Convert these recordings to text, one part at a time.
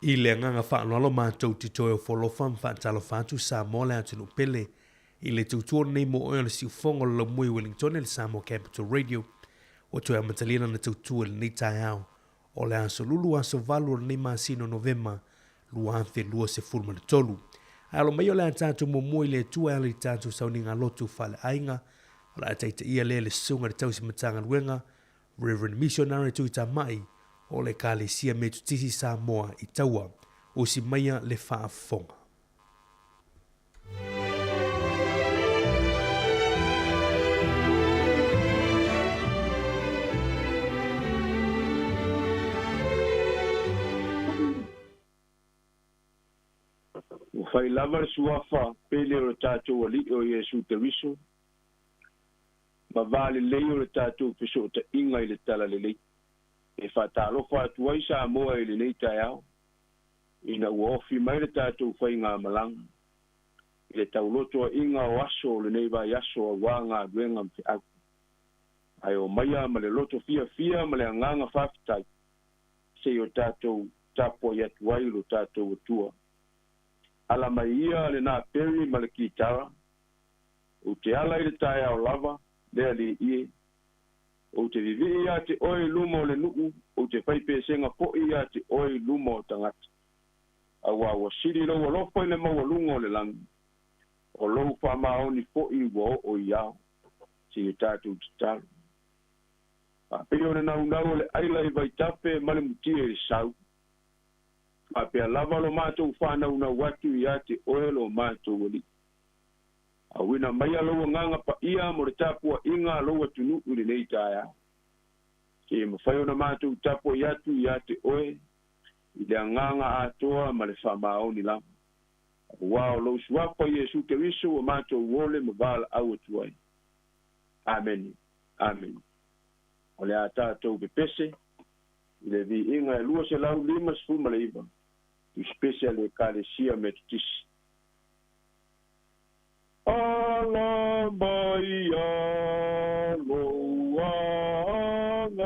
I le agaga faaaloalo matou te toe ofo alofa ma faatalofa atu Samoa le atunuu pele i le tautua lenei mo oe o le siufogo o le laumua i Wellington le Samoa Capital Radio ua toe amatalia lana tautua i lenei taeao o le aso Lulu aso 8 o lenei masina o Novema 2023. Ae alo mai o le a tatou muamua i le Atua e ala i tatou sauniga lotu faaleaiga o le a taitaia lea le Susuga i le Tausi Matagaluega Reverend Missionary Tuitamai o le Ekalesia Metotisi Samoa i Taua. Usi maia le faafofoga. Ua fai lava le suafa pele o le tatou Alii o Iesu Keriso, ma va lelei o le tatou fesootaiga i le Talalelei. E faatalofa atu ai Samoa i lenei taeao, ina ua ofi mai le tatou faigamalaga i le taulotoaʻiga o aso o lenei vaiaso auā galuega ma feau. Ae omaia ma le loto fiafia ma le agaga faafetai, se i o tatou tapuai atu ai lo tatou Atua. Ala mai ia lenā Perry ma le kitara, Ou te ala i le taeao lava, le Alii e. Ou te vivii iā te Oe i luma o le nuu, ou te fai pesega foʻi iā te Oe i luma o tagata. Auā ua sili Lou alofa i le maualuga o le lagi, o Lou faamaoni foʻi ua oo i ao. Seia tatou tatalo. Faapei o le naunau o le aila i vaitafe ma le mutia i le sau, faapea lava lo matou faanaunau atu iā te Oe lo matou Alii. Auina maia lou agaga paia mo le tapuaiga a lou atunuu i lenei taeao. Seia mafai ona matou tapuai atu iā te Oe i le agaga atoa ma le faamaoni lava. Auā o lou Suafa Iesu Keriso ua matou ole ma valaau atu ai. Amene. Amene. O le a tatou pepese i le viiga e 259, tusipese a le Ekalesia Metotisi. Ala mai ia lou agaga,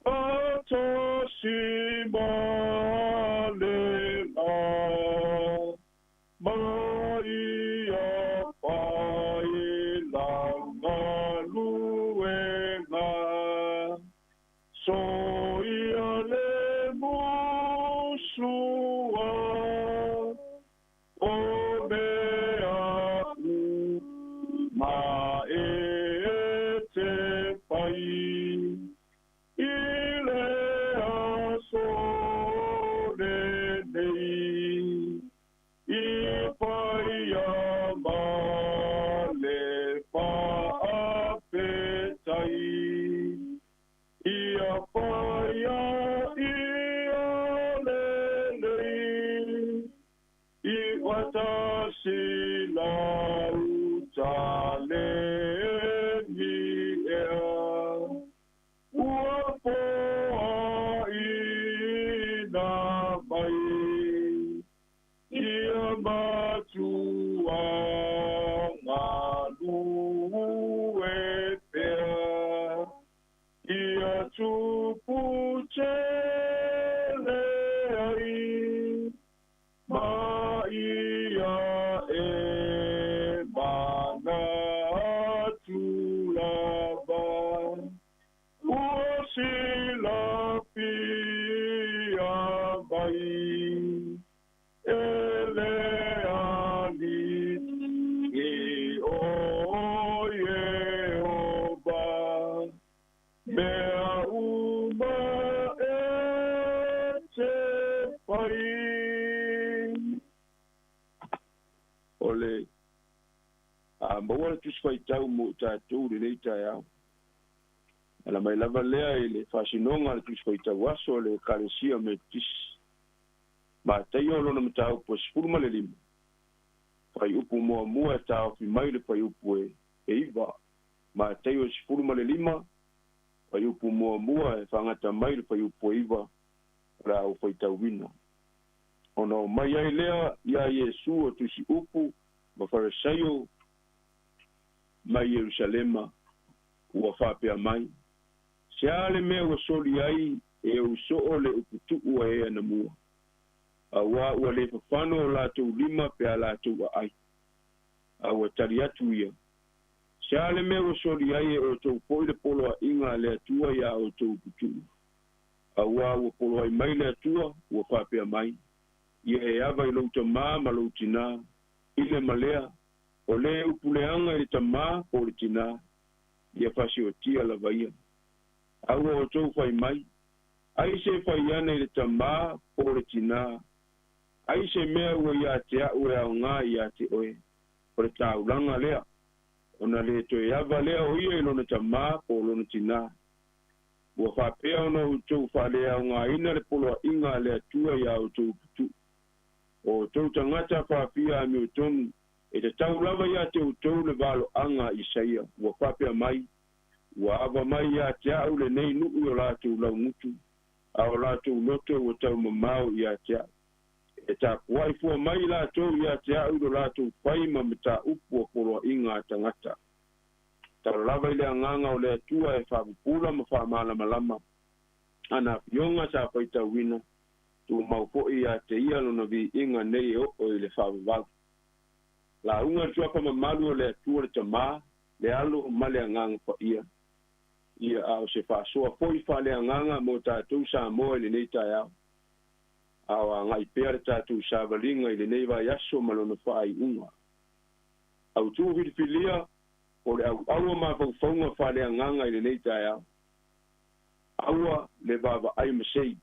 faatasi ma le la, ma ia fai lau galuega, soia le musua o mea uma e te fai i le aso lenei, i paia ma le faafetai, ia paia ia lelei, i faatasi lau taleni ea, ua foaina mai ia matua galue pea, ia tupu tele ai, ma ia e manatu lava, ua silafia mai e le Alii o Ieova, mea uma e te fai. O le a maua le Tusi Faitau mo i tatou i lenei taeao. Ala mai lava lea i le faasinoga a le Tusi Faitau Aso a le Ekalesia Metotisi. Mataio lona mataupu e 15, fuaiupu muamua e taofi mai le fuaiupu e 9. Mataio 15, fuaiupu muamua e faagata mai le fuaiupu e 9 o le a ou faitauina. Ona omai ai lea iā Iesu o tusi upu ma Farisaio mai Ierusalema, ua faapea mai, Se a le mea ua soli ai E ou soo le uputu'u a e anamua. Auā ua lē fafano o latou lima pe a latou aai. A ua tali atu ia. Se a le mea ua soli ai e outou fo'i le poloa'iga a le Atua iā outou uputu'u. Auā ua poloa'i mai le Atua, ua faapea mai, Ia e ava i lou tamā ma lou tinā, i le ma lea, o lē upu leaga i le tamā po o le tinā, ia fasiotia lava ia. A ua outou fai mai, Ai se fai ane i le tamā po o le tinā, ai se mea ua iā te a'u e aogā iā te oe, o le taulaga lea, ona lē toe ava lea o ia i lona tamā po o lona tinā. Ua faapea ona outou faaleaogāina le poloa'iga a le Atua iā outou uputu'u. O outou tagata faafia amiotonu, e tatau lava iā te outou le valo'aga a Isaia, ua faapea mai, Ua ava mai iā te a'u lenei nu'u i o latou laugutu, a o latou loto ua taumamao iā te a'u. E tapua'i fua mai i latou iā te a'u i lo latou fai ma mataupu o poloa'iga a tagata. Tala lava i le agaga o le Atua e faapupula ma faamalamalama ana afioga sa faitauina, tumau fo'i iā te ia lona viiga nei e oo i le faavavau. Lauga le suafa mamalu o le Atua le Tamā, le Alo ma le Agaga Paia. Ia, a o se faasoa foi faaleagaga mo tatou Samoa i lenei taeao. A o agai pea le tatou savaliga i lenei vaiaso ma lona faaiuga. Autū filifilia, o le auau o mafaufauga faaleagaga i lenei taeao. Aua le vaavaai masei,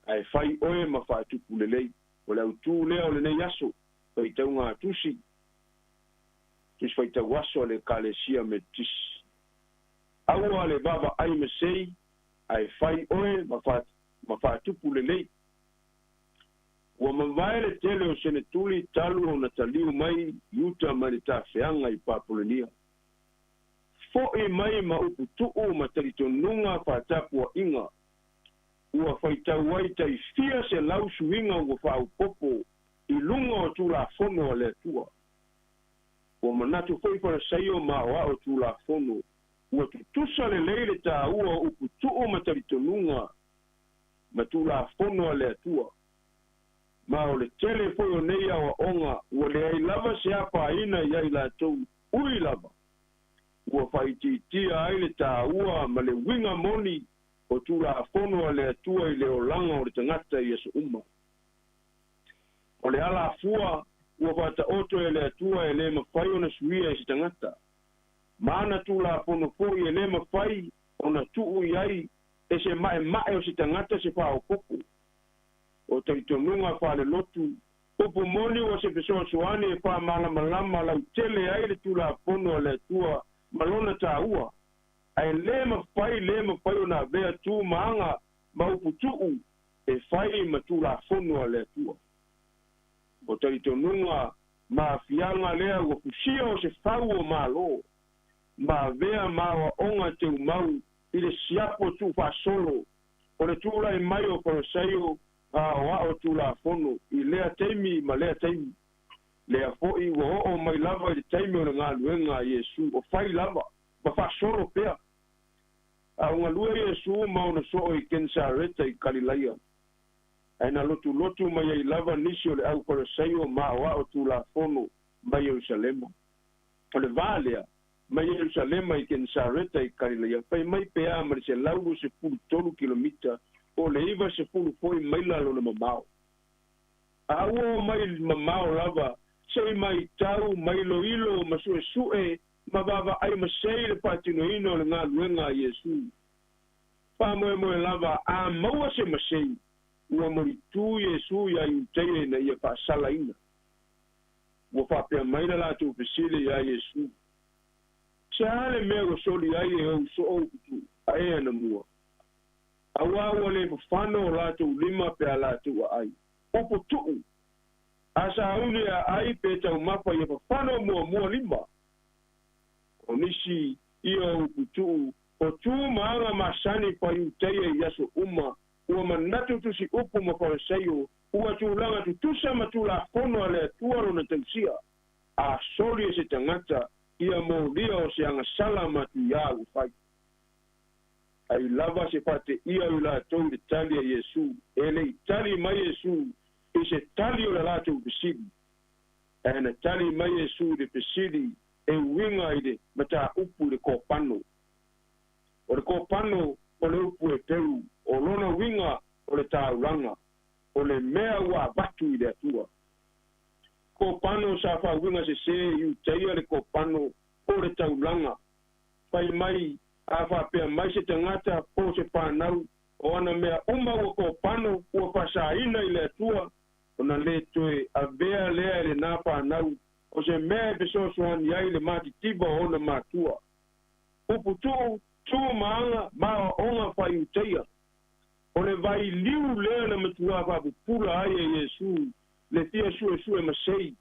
ae fai oe ma faatupu lelei. O le autū lea o lenei aso, faitauga tusi, tusi faitau aso a le Ekalesia Metotisi. Aua le vaavaai masei, ae fai oe ma ma faatupu lelei. Ua mavae le tele o senetuli talu ona taliu mai i uta mai le tafeaga i Papulenia. Fo'i mai ma upu tu'u ma talitonuga faatapua'iga, ua faitau ai tai fia selau suiga ua faaopopo i luga o Tulafono a le Atua. Ua manatu foi Farisaio ma aoao Tulafono, ua tutusa lelei le tāua o upu tu'u ma talitonuga ma Tulafono a le Atua. Ma o le tele foi o nei aoaoga ua leai lava se afaina iā i latou ui lava ua faaitiitia ai le tāua ma le uiga moni o Tulafono a le Atua i le olaga o le tagata i aso uma. O le alafua ua faataoto e le Atua e lē mafai ona suia e se tagata, ma ana Tulafono foi e lē mafai ona tuu i ai e se ma'ema'e o se tagata se faaopopo. O talitonuga faalelotu, upu moni ua se fesoasoani e faamalamalama lautele ai le Tulafono a le Atua ma lona tāua, ae lē mafai lē mafai ona avea tu ma aga ma upu tu'u e fai ma Tulafono a le Atua. O talitonuga ma aafiaga lea ua fusia o se fau o Malo, ma avea ma aoaoga teumau i le siapo tuufaasolo o le tulai mai o Farisaio a aoao Tulafono i lea taimi ma lea taimi. Lea fo'i ua oo mai lava i le taimi o le galuega a Iesu o fai lava ma faasolo pea. A o galue Iesu ma ona soo i Kenesareta i Kalilaia. Ae na lotulotu mai ai lava nisi o le au Farisaio ma aoao Tulafono mai Ierusalema. O le vā lea, mai Ierusalema i Kenesareta i Kalilaia, fai mai pe a ma le 123 kilomita, po o le 90 foi maila lona mamao. A ua o mai mamao lava, se i maitau, mailoilo ma su'esu'e ma vaavaai masei le faatinoina o le galuega a Iesu. Faamoemoe lava a maua se masei, ua molitū Iesu iā Iutaia ina ia faasalaina. Ua faapea mai le latou fesili iā Iesu, Se a le mea ua soli ai e ou soo upu a e anamua? Auā ua lē fafano o latou lima pe a latou aai. Upu tu'u, a sauni e aai pe taumafa ia fafano muamua lima. O nisi ia o upu tu'u, o tu ma aga masani faiutaia i aso uma, ua manatu tusi upu ma Farisaio, ua tulaga tutusa ma Tulafono a le Atua lona tausia, a soli e se tagata ia molia o se agasala matuiā ua fai. Ai lava se faateia i latou i le tali a Iesu, e le i tali mai Iesu i se tali o le latou fesili. Ae na tali mai Iesu i le fesili e uiga i le mataupu i le kopano. O le kopano o le upu Heperu, o lona uiga o le taulaga, o le mea ua avatu i le Atua. Kopano sa faauiga sesē i Iutaia le kopano o le taulaga. Fai mai, a faapea mai se tagata po o se fanau, o ana mea uma ua kopano, ua faasaina i le Atua, ona lē toe avea lea e lenā fanau o se mea e fesoasoani ai le matitiva o ona matua. Upu tuu, tu ma aga ma aoaoga faaiutaia. O le vailiu lea na matuā faapupula ai e Iesu le fia suesue masei,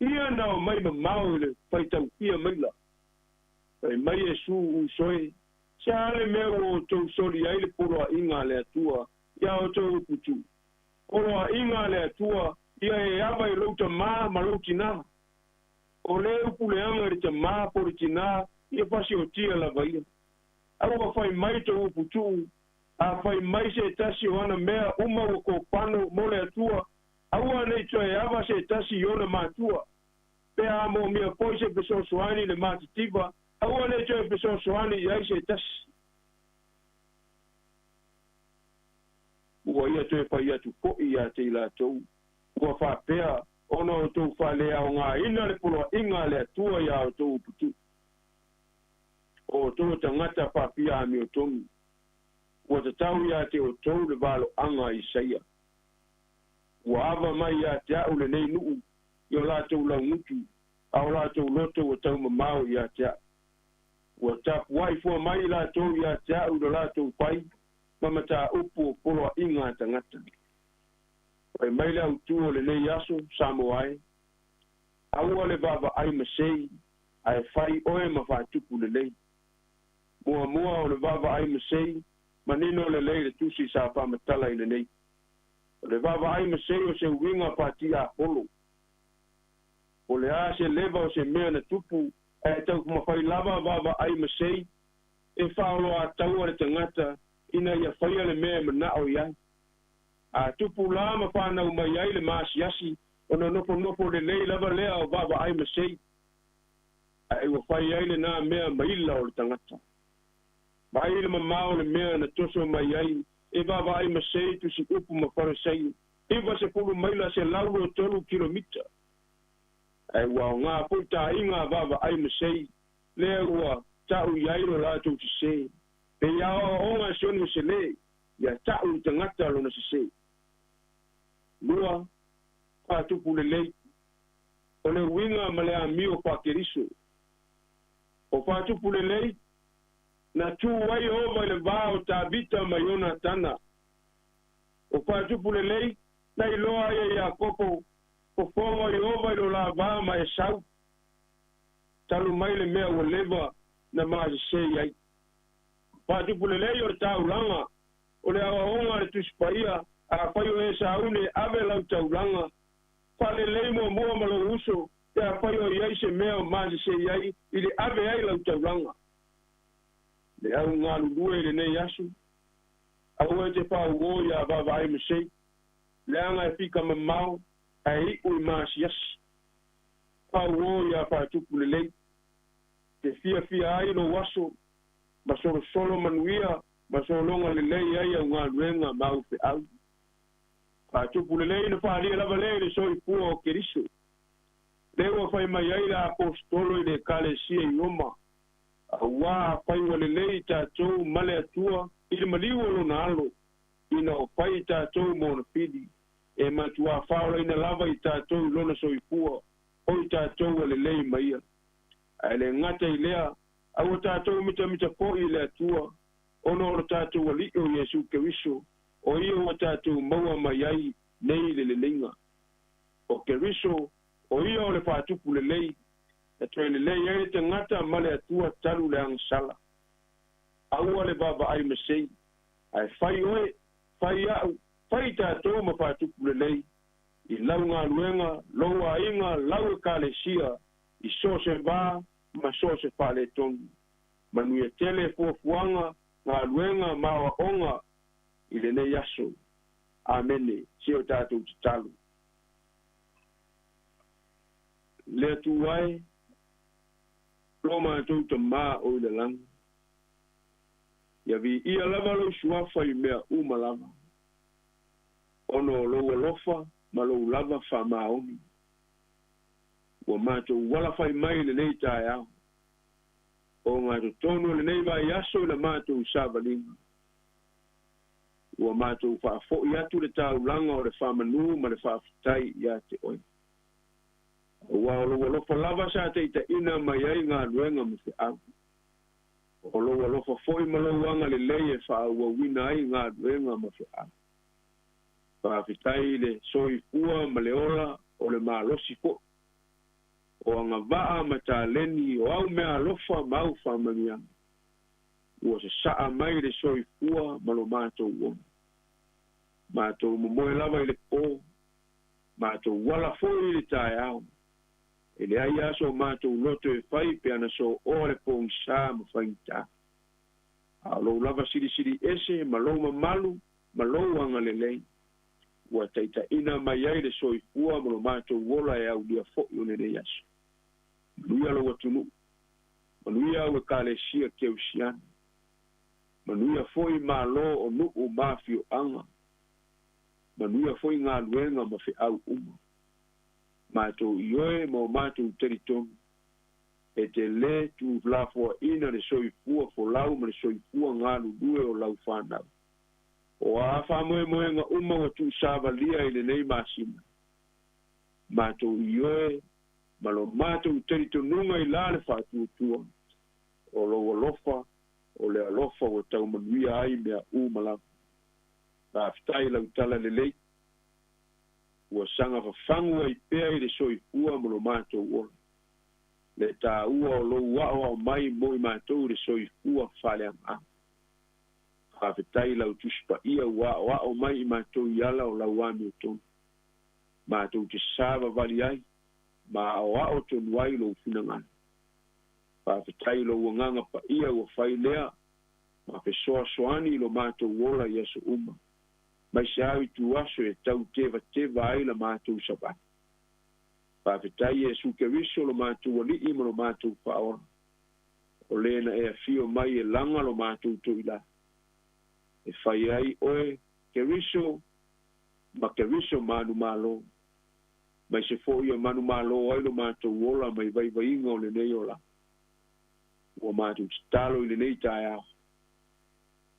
ia na omai mamao i le faitaufia maila. Fai mai Iesu, Uso e, se a le mea ua outou soli ai le poloaiga a le Atua iā outou upu tuu? Poloaiga a le Atua ia e ava i lou tamā ma lou tinā. O le upu leaga i le tamā po o le tinā ia fasiotia lava ia. A ua fai mai tou upu tuu, a fai mai se tasi o ana mea uma ua kopano mo le Atua, aua ne i toe ava se tasi i ona matua. Pe a moomia foi se fesoasoani i le matitiva, aua ne i toe fesoasoani i ai se tasi. Ua ia toe fai atu foi ia te i latou, ua faapea ona outou faaleaogaina le poloaiga a le Atua iā outou upu tuu. O outou o tagata faafia amiotonu, ua tatau ia te outou le valoaga a Isaia. Ua ava mai ia te a'u lenei nuu i o latou laugutu, a o latou loto ua taumamao ia te a'u. Ua tapuai fua mai i latou ia te a'u i lo latou fai ma mataupu o poloaiga a tagata. Fai mai le autū o lenei aso, Samoa e, aua le vaavaai masei, ae fai oe ma faatupu lelei. Muamua o le vaavaai masei, manino lelei le tusi sa faamatala i lenei. O le vaavaai masei o se uiga faatiapolo. O le a se leva o se mea na tupu ae taumafai lava vaavaai masei e faaoloataua le tagata ina ia faia le mea e manao i ai. A tupu la ma fanau mai ai le maasiasi, ona nofonofo lelei lava lea o vaavaai masei, ae ua fai ai lenā mea ma ila o le tagata. Vaai le mamao o le mea na toso mai ai e vaavaai masei tusi upu ma Farisai, 90 maila 123 kilomita. Ae ua aoga foi taaiga a vaavaai masei lea ua ta'u i ai lo latou sesē. Pe i aoaoga e sioni masele, ia ta'u i tagata lona sesē. 2, Faatupu lelei. O le uiga ma le amio faa-Keriso. O faatupu lelei, na tū ai Ieova i le vā o Tavita ma Ionatana. O faatupu lelei, na iloa ai e Iakopo, fofoga o Ieova i lo la vā ma Esau, talu mai le mea ua leva na masesē i ai. Faatupu lelei o le taulaga, o le aoaoga a le Tusi Paia, afai o e sauni e ave lau taulaga, faalelei muamua ma lou uso, pe afai o i ai se mea o masese i ai i le ave ai lau taulaga. Le au galulue i lenei aso, aua e te faauō iā vaavaai masei, leaga e fika mamao ae iʻu i maasiasi. Faauō iā faatupu lelei, te fiafia ai lou aso, ma solosolo manuia ma sologa lelei ai au galuega ma au feau. Faatupu lelei na faalia lava lea i le soifua o Keriso. Lea ua fai mai ai le Aposetolo i le Ekalesia i Roma, auā afai ua lelei i tatou ma le Atua i le maliu o Lona Alo, ina o fai i tatou ma ona fili, e matuā faaolaina lava i tatou i Lona soifua, o i tatou ua lelei ma Ia. Ae le gata i lea, a ua tatou mitamita foi i le Atua, ona o lo tatou Alii o Iesu Keriso, o Ia ua tatou maua mai ai nei le leleiga. O Keriso, o Ia o le faatupu lelei, e toe lelei ai le tagata ma le Atua talu le agasala. Aua le vaavaai masei, ae fai oe, fai a'u, fai tatou ma faatupu lelei, i lau galuega, lou aiga, lau Ekalesia, i so o se vā ma so o se faaletonu. Manuia tele fuafuaga Galuega ma aoaoga i lenei aso. Amene. Se o tatou tatalo. Le Atua e, lo matou Tamā o i le lagi, ia viia lava lou Suafa i mea uma lava, ona o lou alofa ma lou lava faamaoni. Ua matou alafai mai i lenei taeao, ogatotonu o lenei vaiaso i la matou savaliga. Ua matou faafo'i atu le taulaga o le faamanu ma le faafetai iā te Oe. Aua o lou alofa lava sa taitaiina mai ai galuega ma feau. O lou alofa foi ma lou agalelei e faaauauina ai galuega ma feau. Faafetai i le soifua ma le ola o le malosi foi. O agavaa ma taleni, o au meaalofa ma au faamanuiaga, ua sasaa mai le soifua ma lo matou ola. Matou momoe lava i le po, matou ala foi i le taeao. E leai lava so matou loto e fai pe ana sooa le pogisa ma faigata. A o lou lava silisili ese ma lou mamalu ma lou agalelei, ua taitaiina mai ai le soifua ma lo matou ola e aulia foi o lenei aso. Manuia lou atunuu. Manuia au Ekalesia Keusiana. Manuia foi malo o nuu ma afioaga. Manuia foi galuega ma feau uma. Matou ioe ma o matou talitonu, e te lē tuulafoaina le soifua folau ma le soifua galulue o lau fanau. O a faamoemoega uma ua tuusavalia i lenei masina, matou ioe ma lo matou talitonuga i la le faatuatua, o lou alofa, o le alofa ua taumanuia ai mea uma lava. Faafetai lau talalelei, ua saga fafagu ai pea i le soifua ma lo matou ola. Le taua o lou aoao mai mo i matou i le soifua faaleagaga. Faafetai lau Tusi Paia ua aoao mai i matou i ala o lau amiotonu. Matou te savavali ai ma aoao tonu ai lou finagalo. Faafetai lou Agaga Paia ua fai lea ma fesoasoani i lo matou ola i aso uma, mai se au ituaso e tau tevateva ai la matou savali. Faafetai Iesu Keriso lo matou Alii ma lo matou Faaola, o le na e afio mai e laga lo matou toilalo. E fai ai oe Keriso ma Keriso manumalo, mai se foi e manumalo ai lo matou ola mai vaivaiga o lenei olaga. Ua matou tatalo i lenei taeao.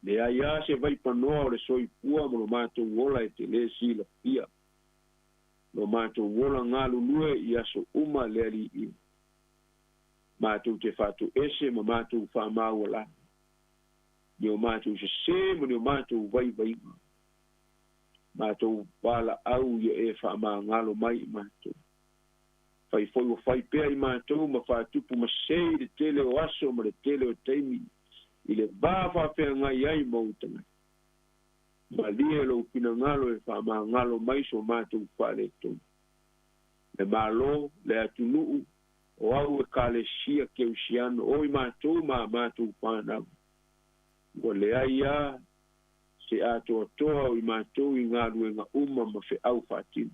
Leai lava se vaipanoa o le soifua ma lo matou ola e te lē silafia. Lo matou ola galulue i aso uma le Alii. Matou te faatoese ma matou faamaualalo ni o matou sesē ma ni o matou vaivaiga. Matou valaau ia e faamagalo mai i matou. Fai foi ua fai pea i matou ma faatupu masē i le tele o aso ma le tele o taimi i le va faafeagai ai ma ou tagata. Malie lou finagalo e faamagalo mai so matou faaletonu. Le Malo, le atunuu, o au Ekalesia Keusiano, o i matou ma a matou fanau. Ua leai lava se atoatoa o i matou i galuega uma ma feau faatino.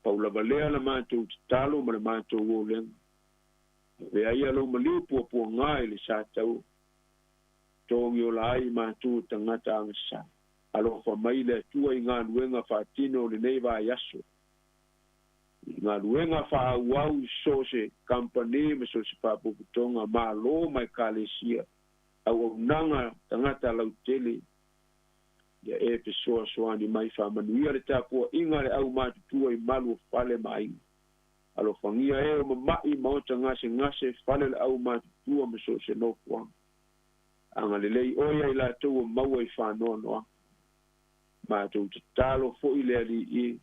Pau lava lea la matou tatalo ma le matou olega. Avea ia lou maliu puapuaga i le sa taua. Togi ola ai i matou o tagata agasā. Alofa mai le Atua i galuega faatino o lenei vaiaso. I galuega faaauau i so o se kamupani ma so o se faapopotoga Malo ma Ekalesia, auaunaga tagata lautele, ia e fesoasoani mai faamanuia le tapuaiga a le aumatutua i malu o fale ma aiga. Alofagia e o mama'i maota gasegase fale le aumatutua ma so o se nofoaga. Agalelei oe ia i latou ua maua i faanoanoaga. Matou tatalo foi le Alii,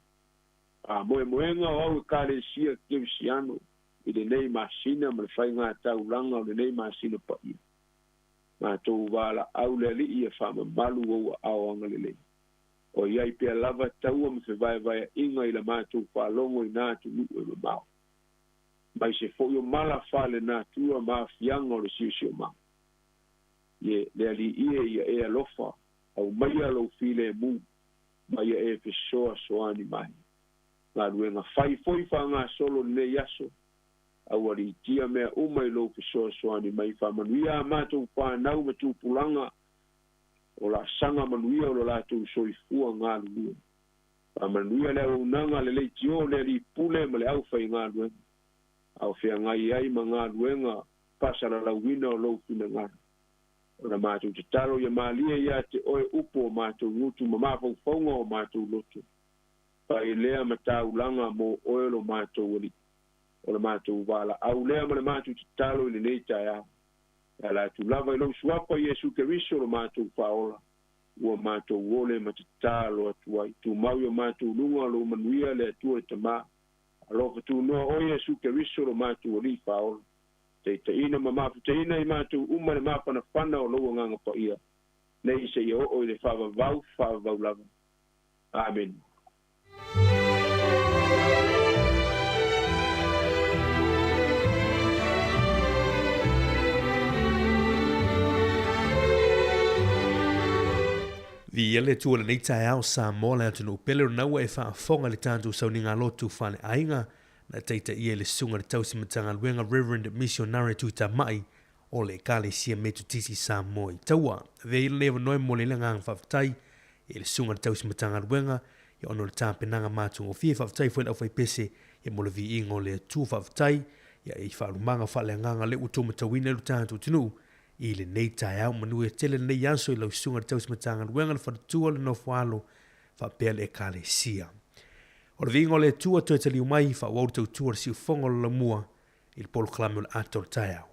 faamoemoega o au Ekalesia Kerisiano i lenei masina ma le faigataulaga o lenei masina paia. Matou valaau le Alii ia faamamalu ou aao agalelei. O i ai pea lava taua ma fevaevaeaiga i la matou faalogo i na atunuu e mamao. Mai se foi o mala faalenatura ma aafiaga o le siosiomaga. Ie le Alii e ia e alofa, aumaia lou filemu, ma ia e fesoasoani mai. Galuega fai foi faagasolo lenei aso, aualiitia mea uma i lou fesoasoani mai. Faamanuia a matou fanau ma tupulaga, o laasaga manuia o lo latou soifua galulue. Faamanuia le auaunaga le leitio le alii pule ma le aufaigaluega, a o feagai ai ma galuega faasalalauina o lou finagalo. O le matou tatalo ia malie ia te oe upu o matou gutu ma mafaufauga o matou loto. Fai lea ma taulaga mo oe lo matou Alii. O le matou valaau lea ma le matou tatalo i lenei taeao. E ala atu lava i lou suafa Iesu Keriso lo matou faaola, ua matou ole ma tatalo atu ai. Tumau i o matou luga o lou manuia le Atua le Tamā. Alofa tunoa oe Iesu Keriso lo matou Alii faaola. Taitaiina ma mafutaina i matou uma le mafanafana o lou agaga paia, nei seia oo i le faavavau faavavau lava. Amene. Viia le Atua i lenei taeao Samoa le atunuu pele o lena ua e faafofoga i le tatou sauniga lotu faaleaiga na taitaia i le Susuga i le Tausi Matagaluega Reverend Missionare Tuitamai o le Ekalesia Metotisi Samoa i Taua. Avea ia lenei avanoa e momoli ai le agaga faafetai i le Susuga i le Tausi Matagaluega ia ona o le tapenaga matagofie. Faafetai foi i le aufaipese ia mo le viiga o le Atua. Faafetai ia i faalumaga faaleagaga lea ua outou matauina i lo tatou atunuu i lenei taeao. Manuia tele lenei aso i lau Susuga i le Tausi Matagaluega, le faletua, le nofoalo faapea le Ekalesia. O le viiga o le Atua toe taliu mai, faaauau le tautua o le siufofoga o le laumua i le polokalame o le ata o le taeao.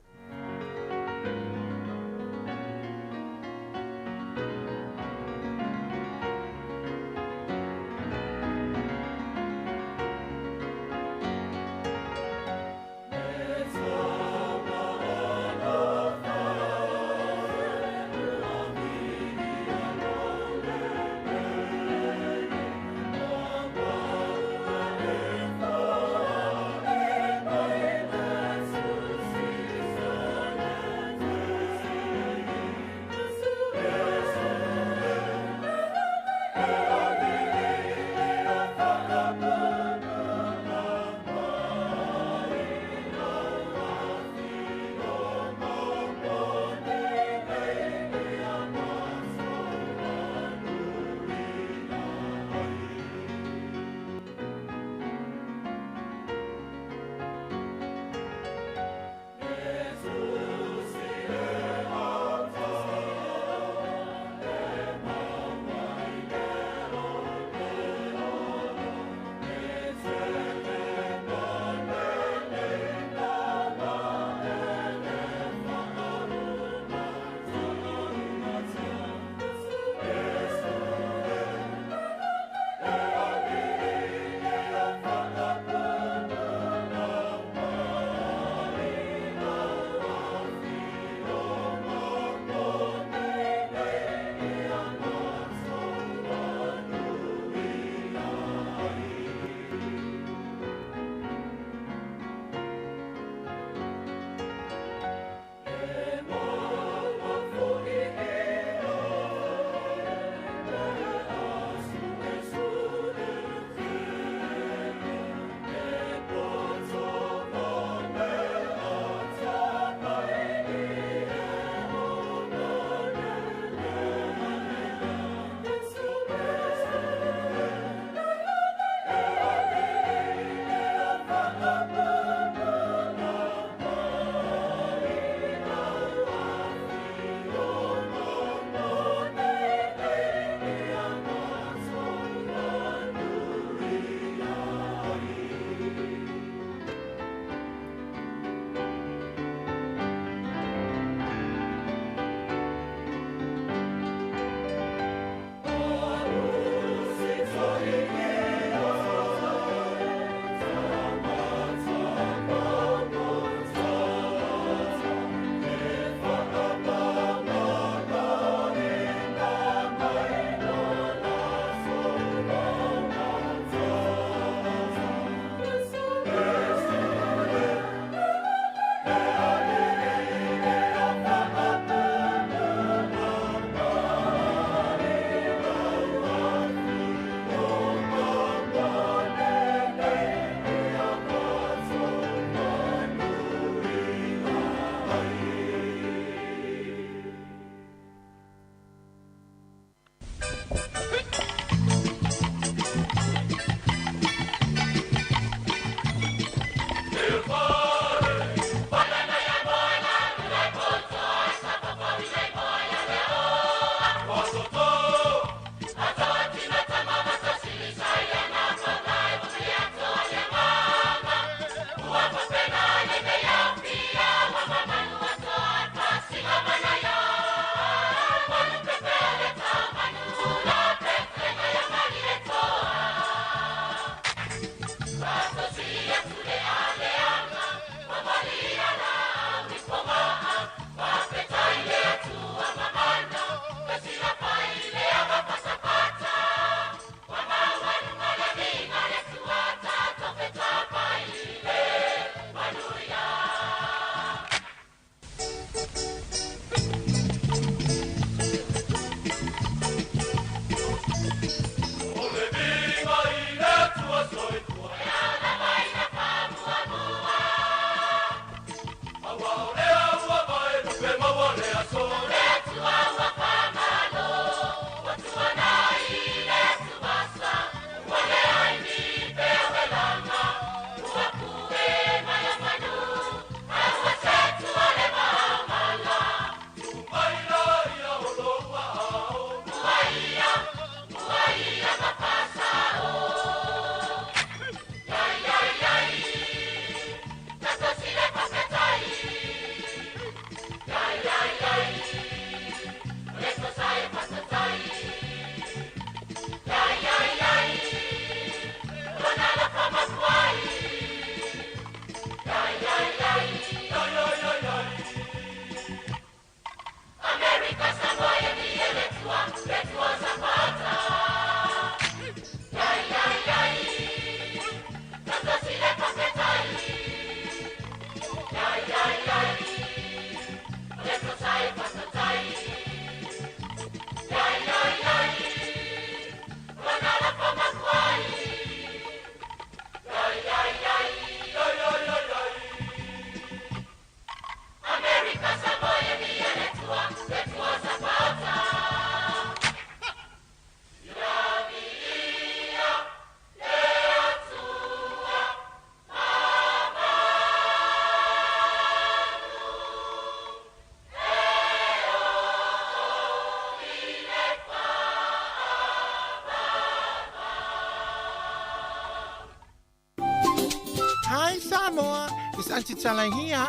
Hi Samoa, it's Aunty Tala here.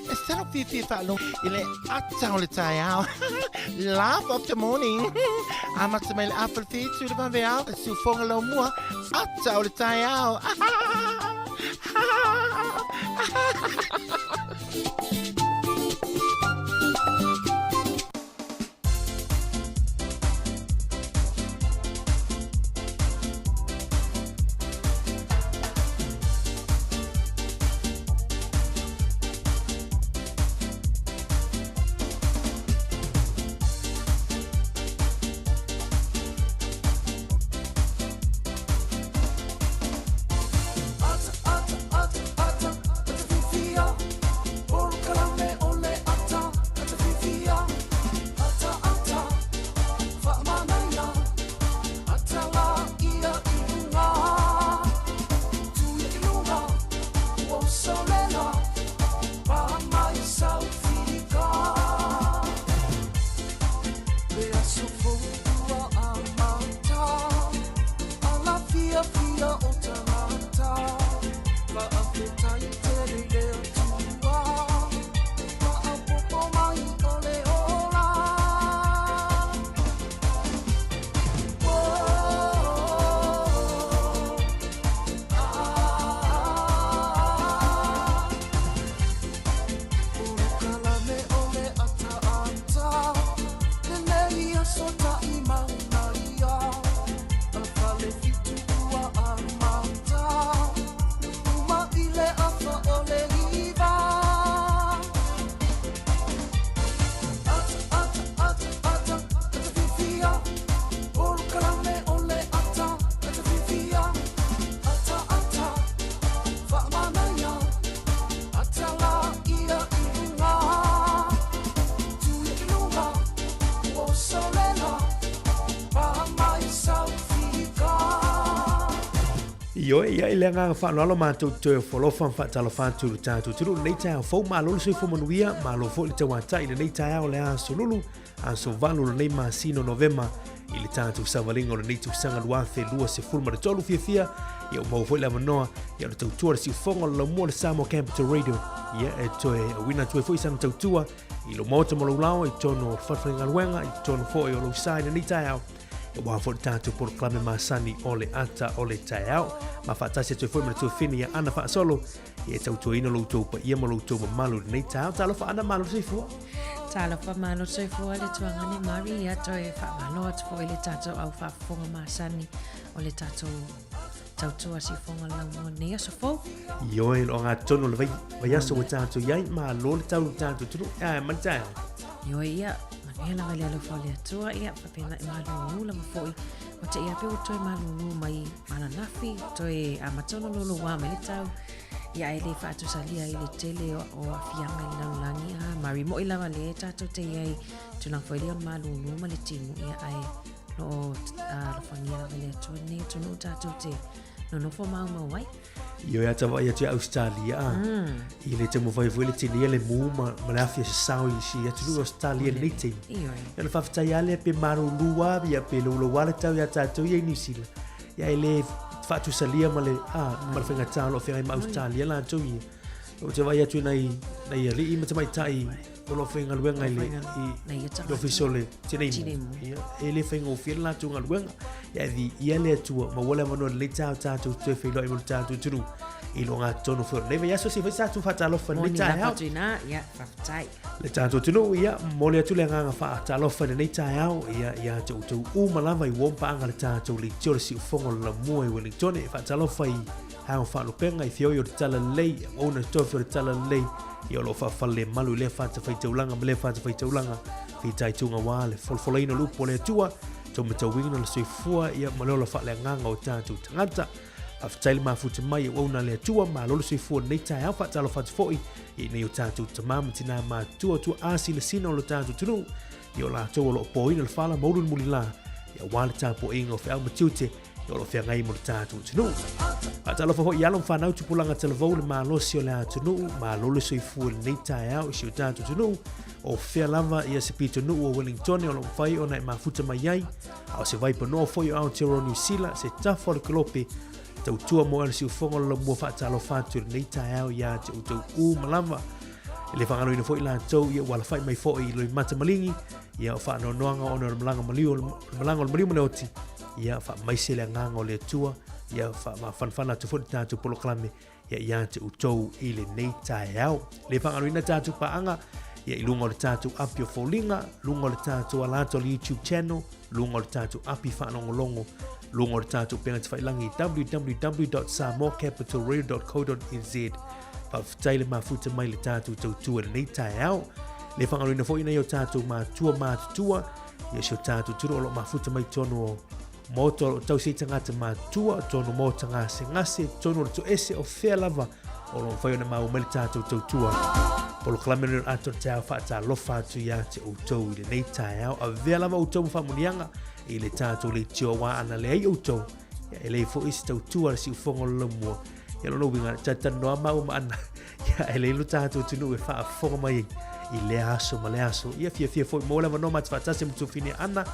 E sala fiafia faalogo i le ata o le taeao. Laugh of the morning. Amata mai le afa le fitu le vaveao, le siufoga laumua, ata o le taeao. Ioe, ia i le agaga faaaloalo matou te toe ofo alofa ma faatalofa atu i lo tatou atunuu i lenei taeao fou. Malo le soifua manuia, malo foi le tauatai i lenei taeao o le aso Lulu, aso 8 o lenei masina o Novema i le tatou savaliga o lenei tausaga 2023. Fiafia ia ua maua foi le avanoa ia o le tautua le siufoga o le laumua o le Samoa Capital Radio ia e toe auina atu ai foi sana tautua i lou maota ma lou laoa i totonu o le fale-faigaluega i totonu foi o lou sa i lenei taeao aua foi le tatou polokalame masani o le ata o le taeao. Ma faatasi atu ai foi ma le tuafine ia Ana Faasolo e tautuaina lo outou paia ma lo outou mamalu i lenei taeao. Talofa Ana, malo le soifua. Talofa malo le soifua le tuagane Mari, ia toe faamalo atu foi le tatou au faafofoga masani o le tatou tautua siufoga laumua nei aso fou. Ioe, lo agatonu o le vai, vaiaso ua tatou i ai, malo le tau le tatou atunuu, ae ma le taeao. Ioe ia, manuia lava i le alofa o le Atua, ia, faapena i malūlū lava foi. Ua te ia pe ua toe malūlū mai ananafi, toe amata ona loloa mai le tau. Ia e le faatusalia i le tele o, o aafiaga i le lalolagi. A, mari mo'i lava lea e tatou te i ai, tulaga foi lea o le malūlū ma le timu, ia, ae lo o alofagia lava e le Atua lenei atunuu tatou te nonofo maumau ai. Ioe a tavaai atu i Australia a i le taumafai foi le tineia le mu ma, ma le afi e sasao i si atunuu o Australia i lenei taimi. Ioe. Ia o le faafetai lava lea pe malūlū lava ia pe loulou lava le tau iā tatou ia i Niu Sila. Ia e le faatusalia ma le, a, ma le faigata o lo o feagai ma Australia latou ia. Ou te vaai atu i nai, nai alii ma tamaitai o lo o faigaluega i le, i, i le ofisa o le Tinei Mu. Ia, e le faigofie le latou galuega. Ia, e viia le Atua, maua le avanoa lelei tā o tātou toe feiloai ma lo tātou atunuu i lo gatonu foi o lenei vaiaso. Se i fai sa tatou faatalofa i lenei Moni lava taeao. atu inā, ia, faafetai. Le tātou atunuu, ia, momoli atu le agaga faatalofa i lenei taeao, ia, ia te outou uma lava i uo ma paaga le tātou leitio le siufoga o le lamua i Wellingtone. E faatalofa i ao faalupega i feoi o le Talalelei, auauna tofi o le Talalelei, ia o lo o faafalelemalu i lea fatafaitaulaga ma lea fatafaitaulaga, fitaituga aua le folafolaina o le upu a le Atua, taumatauina le soifua ia ma le ola faaleagaga o tatou tagata. Faafetai le mafuta mai auauna a le Atua, malo le soifua i lenei taeao, faatalofa atu foi i nei o tatou tama ma tinā matutua tuaa sinasina o lo tatou atunuu, ia o latou o lo o poina le fala ma ulu le mulilā, ia aua le tapuaiga o feau ma tiute o lo o feagai mo le tatou atunuu. Faatalofa foi i alo ma fanau tupulaga talavou le malosi o le atunuu, malo le soifua i lenei taeao i si o tatou atunuu, o fea lava ia se pitonuu o Wellingtone o lo o mafai ona e mafuta mai ai, a o se vaipanoa foi o Aotearoa Niu Sila, se tafa o le kelope, Tautua mo le siufoga o le laumua faatalofa atu i lenei taeao ia te outou uma lava. E le faagaloina foi latou ia ua alafai mai foi i Loimata Maligi, ia o faanoanoaga ona o le malaga maliu, le malaga o le maliu ma le oti, ia faamaise le agaga o le Atua, ia faamafanafana atu foi le tatou polokalame ia ia te outou i lenei taeao. Le faagaloina tatou paaga ia i luga o le tatou api o foliga, luga o le tatou ala atu o le YouTube channel, luga o le tatou api faalogologo, luga o le tatou upega tafailagi www.samoacapitalradio.co.nz. Faafetai le mafuta mai le tatou tautua i lenei taeao. Le faagaloina foi nai o tatou matua matutua, ia si o tatou turo o lo o mafuta mai tonu o maota o lo o tausi ai tagata matutua, tonu maota gasegase, tonu o le toese o fea lava o lo o mafai ona maua mai le tatou tautua. Polokalame lenei o le Ata o le Taeao faatalofa atu ia te outou i lenei taeao. Avea lava outou ma faamuniaga i le tatou leitio aua ana leai outou, ia e leai foi se tautua a le siufoga o le laumua. Ia lona uiga, talatalanoa maua ma Ana, ia e leai lo tatou atunuu e faafofoga mai ai i lea aso ma lea aso. Ia fiafia foi maua le avanoa ma te faatasi ma tuafine Ana,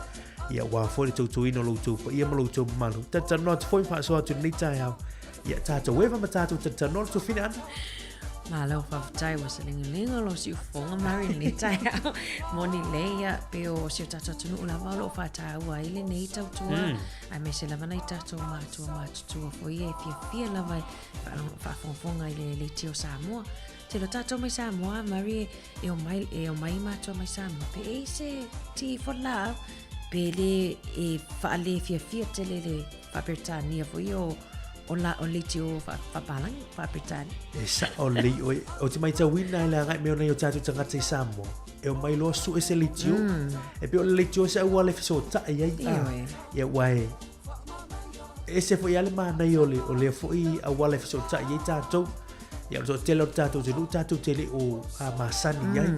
ia aua foi le tautuaina o lo outou paia ma lo outou mamalu. Talatalanoa atu foi ma faasoa atu i lenei taeao. Ia tatou eva ma tatou talatalanoa le tuafine Ana. Malo faafetai ua selegalega lo siufofoga Mari i lenei taeao. Moni lelei ia pei o si o tatou atunuu lava o lo o faataua ai lenei tautua mm. aemaise lava nai tatou matua matutua foi e fiafia lava e faafogafoga i le leitio Samoa. Tele o tatou mai Samoa, Mari, e omai, e omai matua mai Samoa, pe e se tea for love, pe le e faale fiafia tele le faaperetania foi o o la o leitio faapalangi faaperetania. E sao lelei oe. Ou te matauina i le agai mai o nai o tatou tagata i Samoa, e omai loa sue se leitio. E pei o le leitio se auala e fesootai ai. Ioe. Ia aua e ese foi lava le manaia o le, o lea foi auala e fesootai ai tatou. Ia o le toatele o le tatou atunuu tatou te le o masani ai.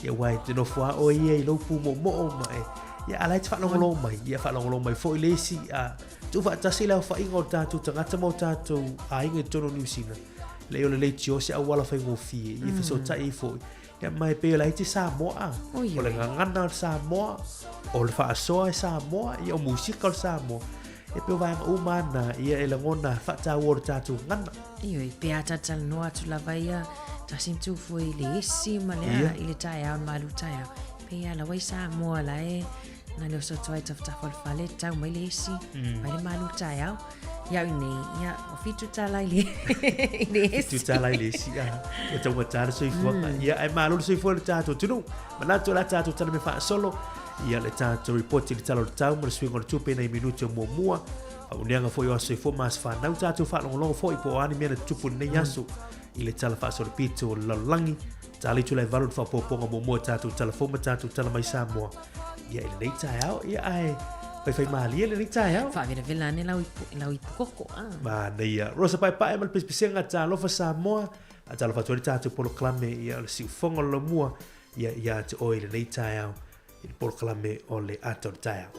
Ia aua e te nofo lava oe ia i lou pumoomoo ma e, ia a o la e te faalogologo mai. Ia faalogologo mai foi le isi, a tuufaatasi le aofaiga o tatou tagata ma o tatou aiga i totonu o Niu Sila. Leai o le leitio se auala faigofie ia fesootai ai foi. Ia ma e pei o la e te Samoa a. Oi, O le oi. gagana o le Samoa, o le faasoa e Samoa, ia o musika o le Samoa. E pei o vaega uma na, ia e lagona faataua o le tatou gagana. Ioe, pe a talatalanoa atu lava ia tasi ma tu foi i le esi ma le Ia. i le taeao, le malu taeao. Pe ia lawa i Samoa la e na le oso atu ai tafatafa o le fale, tau mai le esi, mai le malu taeao. Ia au nei, ia, o $7 i le, i le esi. $7 i le esi, a. Ua taugata le soifuaga. Ia, ae malo le soifua i le tatou atunuu. Manatu o le a tatou tala mea faasolo. Ia, le tatou ripoti i le Tala o le Tau ma le suiga o le tupe i nai minute o muamua. Faamanuiaga foi o aso soifua ma aso fanau. Tatou faalogologo foi po o a ni mea na tutupu i lenei aso i le Tala Faasolopito o le Lalolagi. Tala itula e 8 le faaopoopoga muamua o tatou tala fou ma tatou tala mai Samoa. Ia, i lenei taeao, ia, ae faifaimalie lenei taeao. Faavelavela ane lau ipu, lau ipu koko. Ah. Manaia. Rosa Paepae ma le Pesepesega, talofa Samoa. Faatalofa atu ai le tatou polokalame ia o le siufoga o le laumua ia ia te oe i lenei taeao i le polokalame o le ata o le taeao.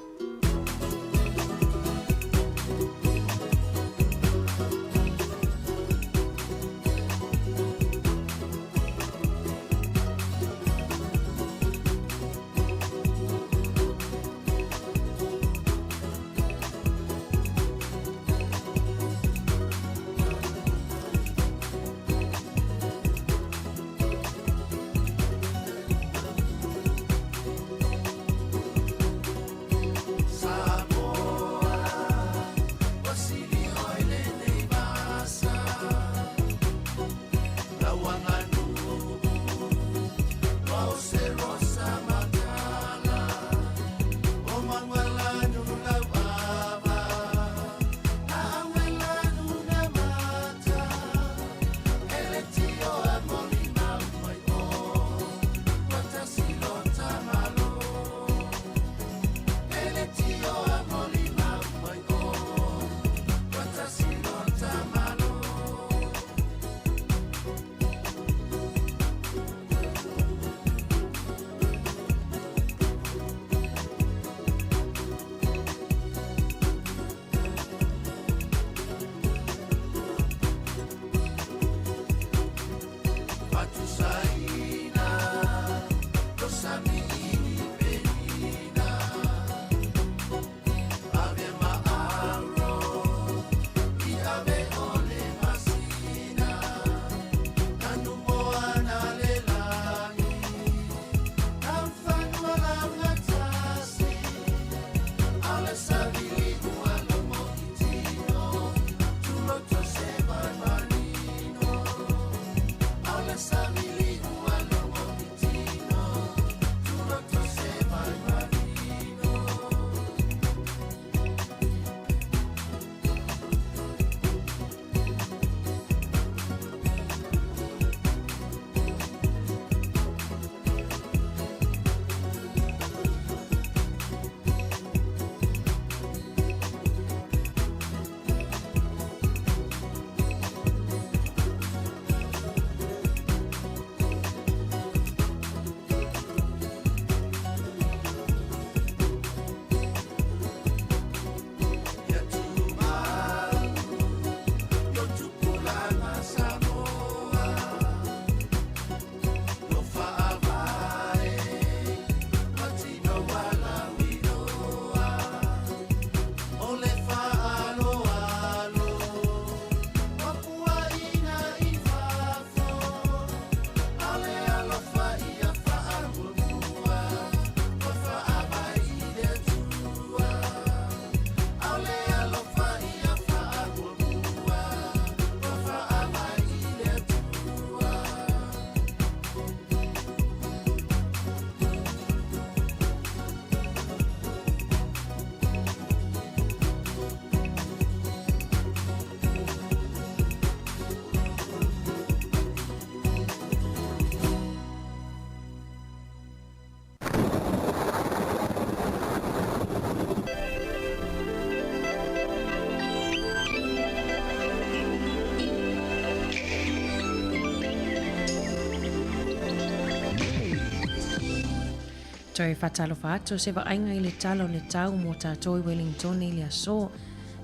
Toe faatalofa atu o se vaaiga i le tala o le tau mo tatou i Wellingtone i le aso,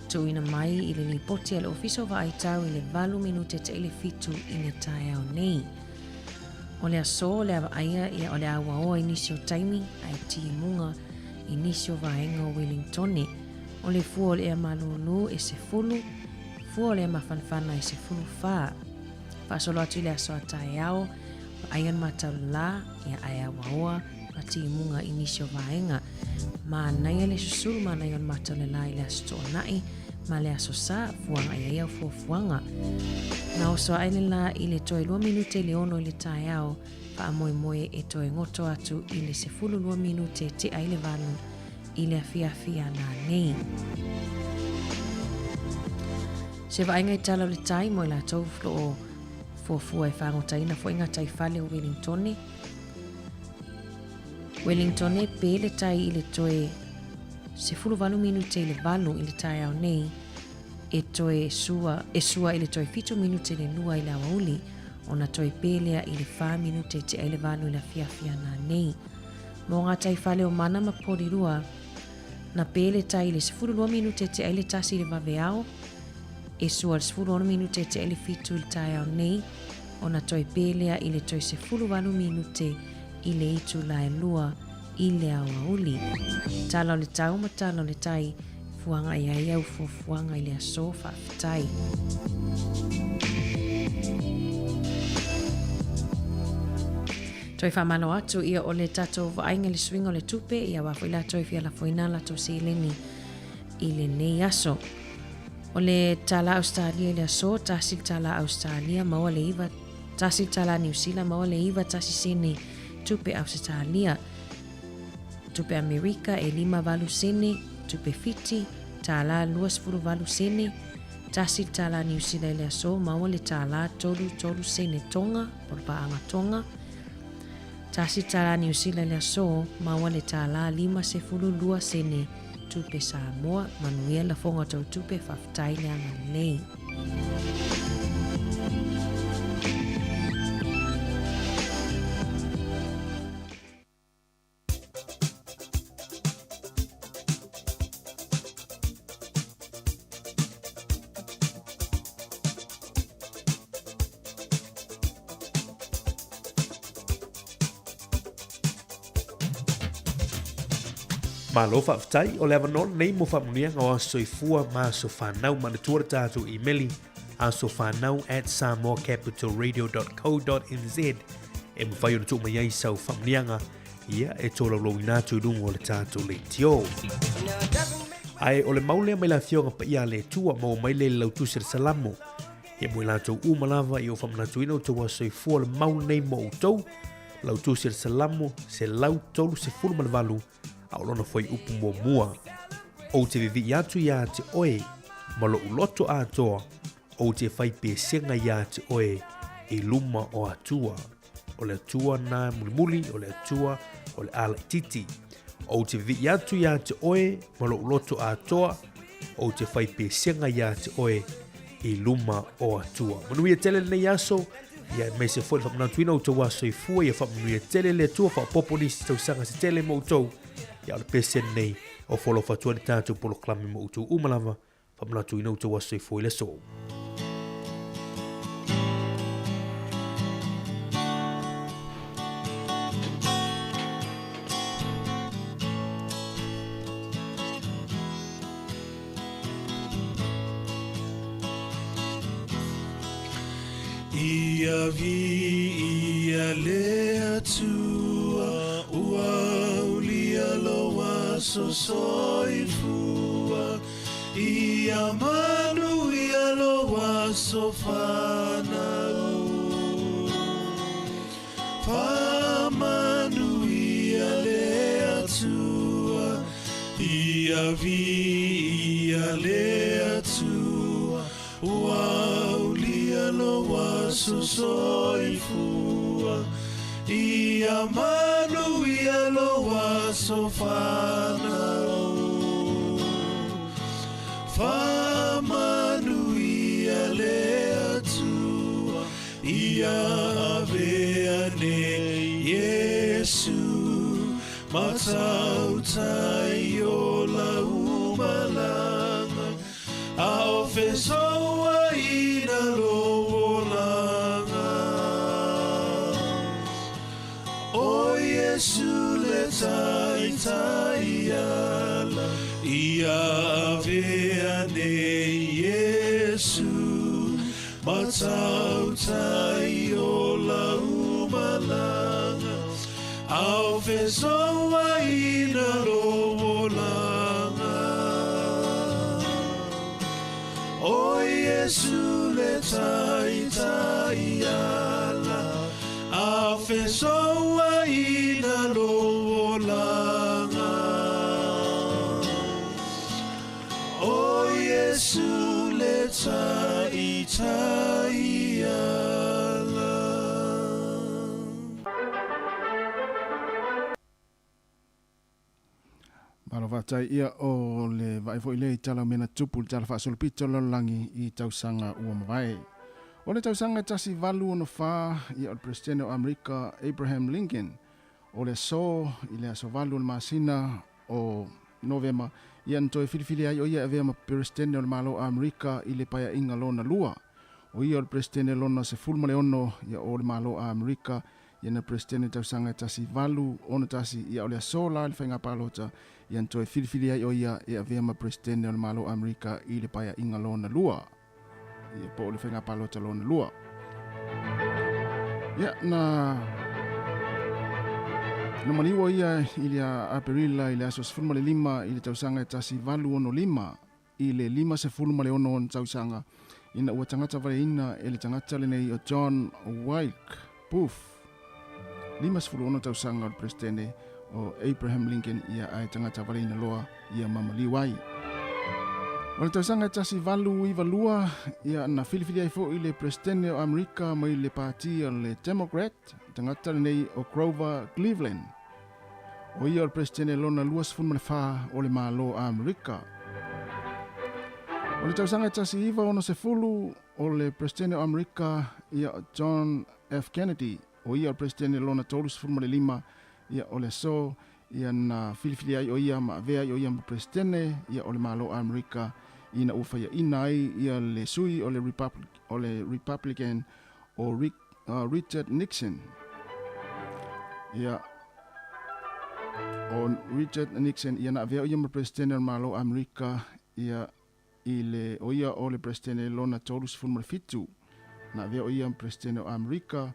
tuuina mai i le lipoti a le Ofisa o Vaai Tau i le 8 minute te i le 7 i le taeao nei. O le aso o le a vaaia ia o le a uaoa i nisi o taimi ae timuga i nisi o vaega o Wellingtone. O le fua o le ea malūlū e 10, fua o le ea mafanafana e 14. Faasolo atu i le aso a taeao, vaaia le matau lā, ia ae auaoa ma timuga i nisi o vaega. Manaia le susulu, manaia o le matau le lā i le aso Toonai ma le aso Sa, fuaga i ai au fuafuaga. Na oso ae le lā i le toe 2 minute i le 6 i le taeao, faamoemoe e toe goto atu i le 12 minute tea i le 8 i le afiafi a nanei. Se vaaiga i tala o le tai mo i latou lo o fuafua e fagotaina foi ngā tai fale o Wellingtone. Wellingtone pe le tai i le toe 18 minute i le 8 i le taeao nei, e toe sua, e sua i le toe 7 minute le 2 i le aoauli, ona toe pē lea i le 4 minute tea i le 8 i le afiafi a nanei. Mō ngā tai fale o Mana ma Porirua, na pē le tai i le 12 minute tea i le 1 i le vaveao, e sua i le 16 minute tea i le 7 i le taeao nei, ona toe pē lea i le toe 18 minute i le itula e 2 i le aoauli. Tala o le tau ma tala o le tai, fuaga i ai au fuafuaga i le aso, faafetai. Toe faamalo atu ia o le tatou vaaiga i le suiga o le tupe, ia aua foi latou e fia lafoina a latou seleni i lenei aso. O le tala Australia i le aso, tasi le tala Australia, maua le iva, tasi le tala Niu Sila, maua le iva tasi sene tupe Ausetalia. Tupe Amerika e 58 sene, tupe Fiti, tālā 28 sene, tasi le tālā Niu Sila i le aso, maua le tālā 33 sene Tonga, po le paaga Tonga, tasi le tālā Niu Sila i le aso, maua le tālā 52 sene tupe Samoa, manuia lafoga o tou tupe, faafetai le agalelei. Malo faafetai o le avanoa lenei mo faamanuiaga o aso soifua ma aso fanau. Manatua le tatou imeli asofanau@samoacapitalradio.co.nz e mafai ona tuu mai ai sau faamanuiaga ia e tolaulauina atu i luga o le tatou leitio. Ae o le mau lea mai le Afioga Paia a le Atua, maua mai lea i le lautusi o le Salamo. Ia mo i latou uma lava i o faamanatuina outou aso soifua o le mau lenei mo outou, lautusi o le Salamo 138 a o lona fuaiupu muamua. Ou te vivii atu iā te oe ma loʻu loto atoa, ou te fai pesega iā te oe i luma o Atua. O le Atua na mulimuli, o le Atua o le alaititi. Ou te vivii atu iā te oe ma loʻu loto atoa, ou te fai pesega iā te oe i luma o Atua. Manuia tele lenei aso, ia aemaise foi le faamanatuina o outou aso soifua, ia faamanuia tele le Atua, faaopoopo nisi tausaga se tele mo outou. Ia o le pese lenei o folofa atu ai le tatou polokalame mo outou uma lava, faamanatuina outou aso soifua i le aso. Ia viia le Atua, ua aulia lou aso soifua. Ia manuia lou aso fanau. Faamanuia le Atua, ia viia le Atua, ua aulia lou aso soifua. Ia manuia lou aso fanau. Faamanuia le Atua, ia avea nei Iesu. Matautai o lau malaga A o fesouaina lou olaga O Iesu le taitai ala Ia avea nei Iesu Matautai o lau malaga A o fesouaina lou olaga O Iesu le taitai ala A o fesouaina lou olaga O Iesu le taitai ala. Malo faafetai ia o le vaai foi lea i tala o mea na tupu i le tala faasolopito o le lalolagi i tausaga ua mavae. O le tausaga e 1864 ia o le Peresetene o Amerika Abraham Lincoln o le aso i le aso 8 o le masina o Novema ia na toe filifili ai o ia e avea ma Peresetene o le Malo o Amerika i le Paeaiga Lona Lua. O ia o le Peresetene lona 16 ia o le Malo o Amerika ia na Peresetene i le tausaga e 1861 ia o le aso la i le faiga palota ia na toe filifili ai o ia e avea ma Peresetene o le Malo o Amerika i le Paeaiga Lona Lua. Ia po o le faiga palota lona lua. Ia na na maliu o ia i le Aperila i le aso 15 i le tausaga e 1865 i le 56 ona tausaga ina ua tagata valeina e le tagata lenei o John Wilkes Booth. 56 tausaga o le Peresetene o Abraham Lincoln ia ae tagata valeina loa ia ma maliu ai. O le tausaga e 1892, ia na filifili ai foi le Peresetene o Amerika mai le pati o le Democrat, tagata lenei o Grover Cleveland. O ia o le Peresetene lona 24 o le Malo o Amerika. O le tausaga e 1960, o le Peresetene o Amerika ia John F. Kennedy, o ia o le Peresetene lona 35, ia o le aso ia na filifili ai o ia ma avea ai o ia ma Peresetene ia o le Malo o Amerika ina ua faiaina ai ia le sui o le Republic, o le Republican o Rick, Richard Nixon. Ia o Richard Nixon ia na avea o ia ma Peresetene o le Malo o Amerika ia i le o ia o le Peresetene lona 37 na avea o ia ma Peresetene o Amerika.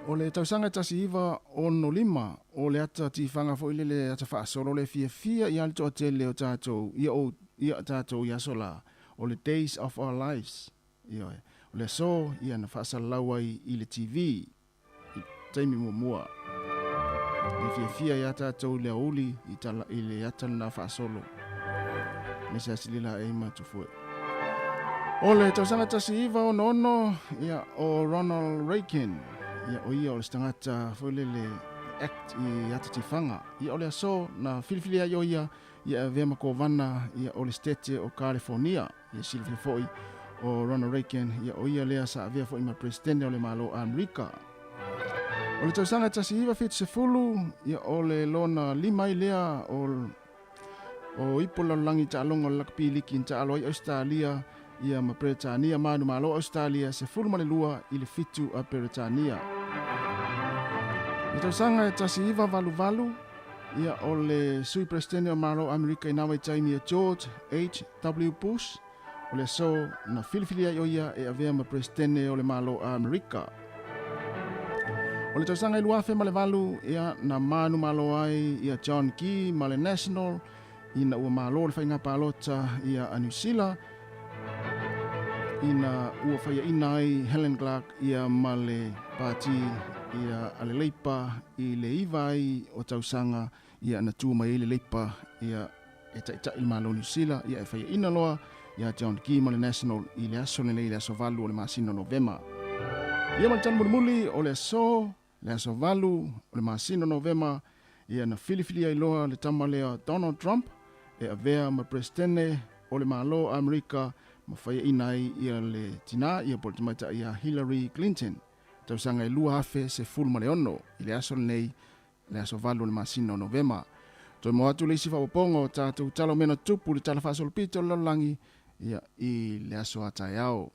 O le tausaga e 1965, o le ata tifaga foi lele ata faasolo le fiafia ia le toatele o tatou ia o ia tatou i aso la, o le Days of Our Lives. Ioe. O le aso ia na faasalalau ai i le TV i taimi muamua. Le fiafia ia tatou i le aoauli i tala i le ata lena faasolo. Me se asili la e ma tufue. O le tausaga 1966, ia o Ronald Reagan, ia o ia o le se tagata foi lele act i ata tifaga. Ia o le aso na filifili ai o ia ia avea ma kovana ia o le state o California. Ia silafia foi o Ronald Reagan, ia o ia lea sa avea foi ma Peresetene o le Malo o Amerika. O le tausaga e 1970, ia o le lona lima ai lea o o ipo lalolagi taaloga o le lakapi liki na taalo ai Ausetalia ia ma Peretania ma Malo Ausetalia 12 i le 7 a Peretania. Le tausaga e 1988, ia o le sui Peresetene o Malo Amerika i nā vaitaimi ia George H. W. Bush, o le aso na filifili ai o ia e avea ma Peresetene o le Malo a Amerika. O le tausaga i 2008, ia na manu malo ai ia John Key ma le National ina ua malo le faiga palota ia a New Zealand ina ua faiaina ai Helen Clark ia ma le pati ia a le Leipa i le iva ai o tausaga ia na tu mai ai le Leipa ia e taitai le Malo o Niu Sila ia e faiaina loa ia John Key ma le National i le aso lenei i le aso 8 o le masina o Novema. Ia ma le tali mulimuli o le aso, le aso 8 o le masina o Novema, ia na filifili ai loa le tama lea Donald Trump e avea ma Peresetene o le Malo o Amerika. ma faiaʻina ai ia le tinā ia po o le tamaitai ia Hillary Clinton tausaga e 2016 i le aso lenei le aso 8 o le masina o Novema. Toe mo atu le isi faaopoopoga o tatou tala o mea na tutupu i le Tala Faasolopito o le Lalolagi ia i le aso a taeao.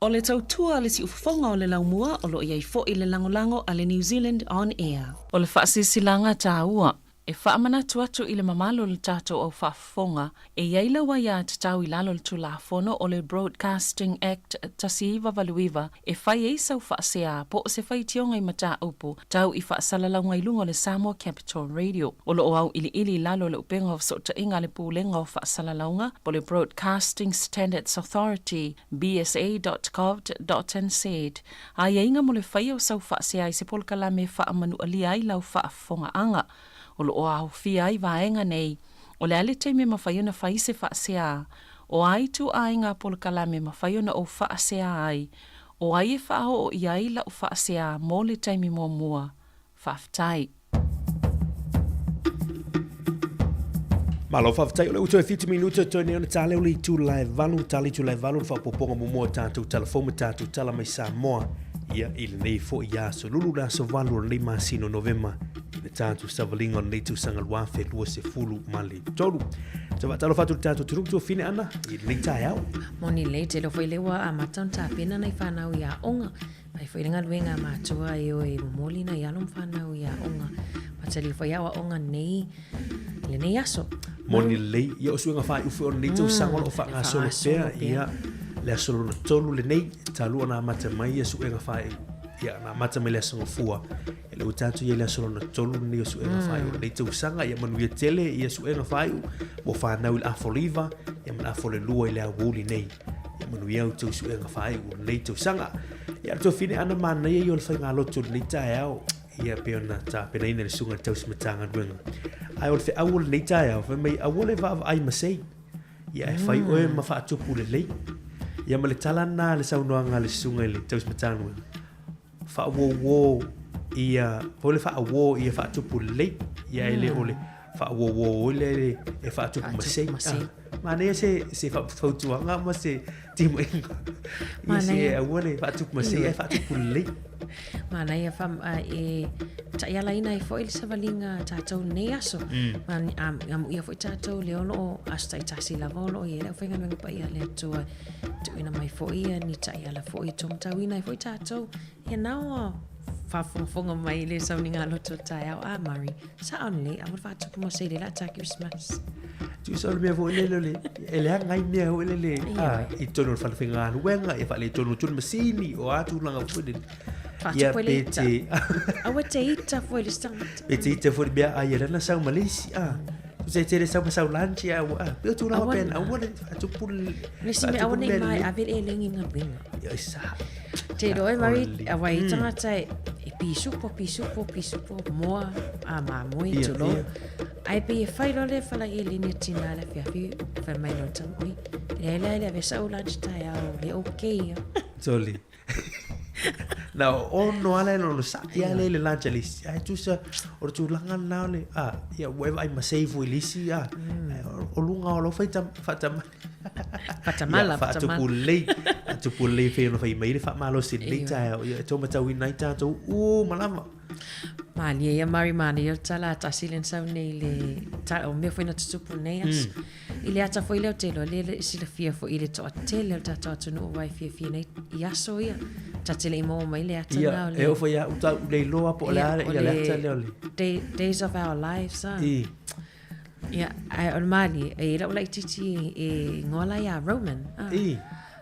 O le tautua a le siufofoga o le laumua o lo o i ai foi le lagolago a le New Zealand On Air. O le faasilasilaga taua e faamanatu atu i le mamalu o le tatou au faafofoga e i ai lau aiatatau i lalo o le Tulafono o le Broadcasting Act 1989 e fai ai sau faasea po o se faitioga i mataupu tau i faasalalauga i luga o le Samoa Capital Radio. O lo o auiliili i lalo o le upega o fesootaiga a le Pulega o Faasalalauga po o le Broadcasting Standards Authority, bsa.govt.nz, aiaiga mo le faia o sau faasea i se polokalame e faamanualia ai lau faafofogaaga. O lo o aofia ai vaega nei, o le a le taimi e mafai ona fai se faasea, o a ituaiga polokalame e mafai ona ou faasea ai, o ai e faaoo i ai lau faasea mo le taimi muamua. Faafetai. Malo faafetai o le uto e 7 minuta toe nei ona tale o le itu lae valu, tale itu lae valu le faaopoopoga muamua o tatou tala fou ma tatou tala mai Samoa ia i lenei foi aso lulu le aso 8 o lenei masina o Novema i le tatou savaliga o lenei tausaga 2023. Toe faatalofa atu i le tatou atunuu tuafine ana i lenei taeao. Moni lelei tele foi lea ua amata ona tapena nai fanau i aoga. Fai foi le galuega a matua e o e momoli nai alo ma fanau i aoga. Matali foi aoaoga nei i lenei aso. Moni lelei, ia o suiga faaiu foi o lenei tausaga o lo o faagasolo pea, ia le aso lona tolu lenei, talu ona amata mai ia suega faaiu. Ia na amata mai le aso Gafua, ia lea ua tatou i ai le aso lona tolu lenei o suega faaiu o lenei tausaga, ia manuia tele ia suega faaiu mo fanau i le afa o le iva, ia ma le afa o le lua i le aoauli nei. Ia manuia outou suega faaiu o lenei tausaga. Ia le tuafine ana manaia ia o le faigalotu o lenei taeao, ia pei ona tapenaina e le susuga i le tausi Matagaluega. Ae o le feau o lenei taeao, fai mai aua le vaavaai masei, ia e fai oe ma faatupu lelei. Ia ma le tala lena a le saunoaga a le susuga i le tausi Matagaluega, faauouo ia, foi le faauo ia faatupu lelei, ia e le o le faauouo oi lea e faatupu masei. Manaia se se fautuaga ma se timaiga. Ia se aua le faatupu masei ae faatupu lelei. Manaia fa e taialaina ai foi le savaliga a tatou i lenei aso. Ma amuia foi tatou lea o lo o aso taitasi lava o lo o i ai le aufaigaluega paia a le Atua e tuuina mai foi ia ni taiala foi e taumatauina ai foi tatou. Ia na ua faafogafoga mai i le sauniga loto o le taeao a Murray. Sao lelei, aua le faatupu masei le la ta Christmas. Tusa o le mea foi lele o le, e leaga ai mea foi lele a, i totonu o le fale faigaluega, ia faaletonu atu le masini, o a tulaga foi lele. Ia Faatupu e le pe ita. te, Aua te ita foi le tagata. pe te ita foi le mea ai e lana sau ma le isi, a. Tusa e tele sau ma sau lunch, ia, ua, a, pei o tulaga Aua pena, na. aua le faatupu le, Le isi mea, faatupu aua le nei mea mae lelei. ave le eleni i galuega. Ia, e sa. Te iloa e Murray, Oli. aua e i tagata e, e pisupo, pisupo, pisupo, moa, a mamoe, Ia, tulou. ia. Ae pei e fai loa le fala eleni a tina le afiafi, fai mai loa tama, oi, leai leai le ave sau lunch taeao, le okay ia. Soli. Na o ono ala e lona sa ia le le lunch a le isi. Ae tusa o le tulaga lena o le, a, ia ua e vaai masei foi i le isi, a, o luga o lau faita, faatamala. Fatamala, Ia, faatupu fatamala. lelei, faatupu lelei pei ona fai mai le faamalosi i lenei Ioe. taeao, ia e taumatauina ai tatou uma lava. Malie ia Murray, manaia le tala a tasi lea na sau nei i le ta, o mea foi na tutupu nei aso. I le ata foi lea o te iloa lea le silafia foi i le toatele o le tatou atunuu aua e fiafia nei i aso ia. Ta te le i maua mai le ata Ia, na o e le oo foi ia uta u le iloa po o le Ia, a o ia le le ata lea o le Day, Days of Our Lives a. I. Ia, ae o le malie, e i lau laitiiti e igoa la ia Roman. A. I.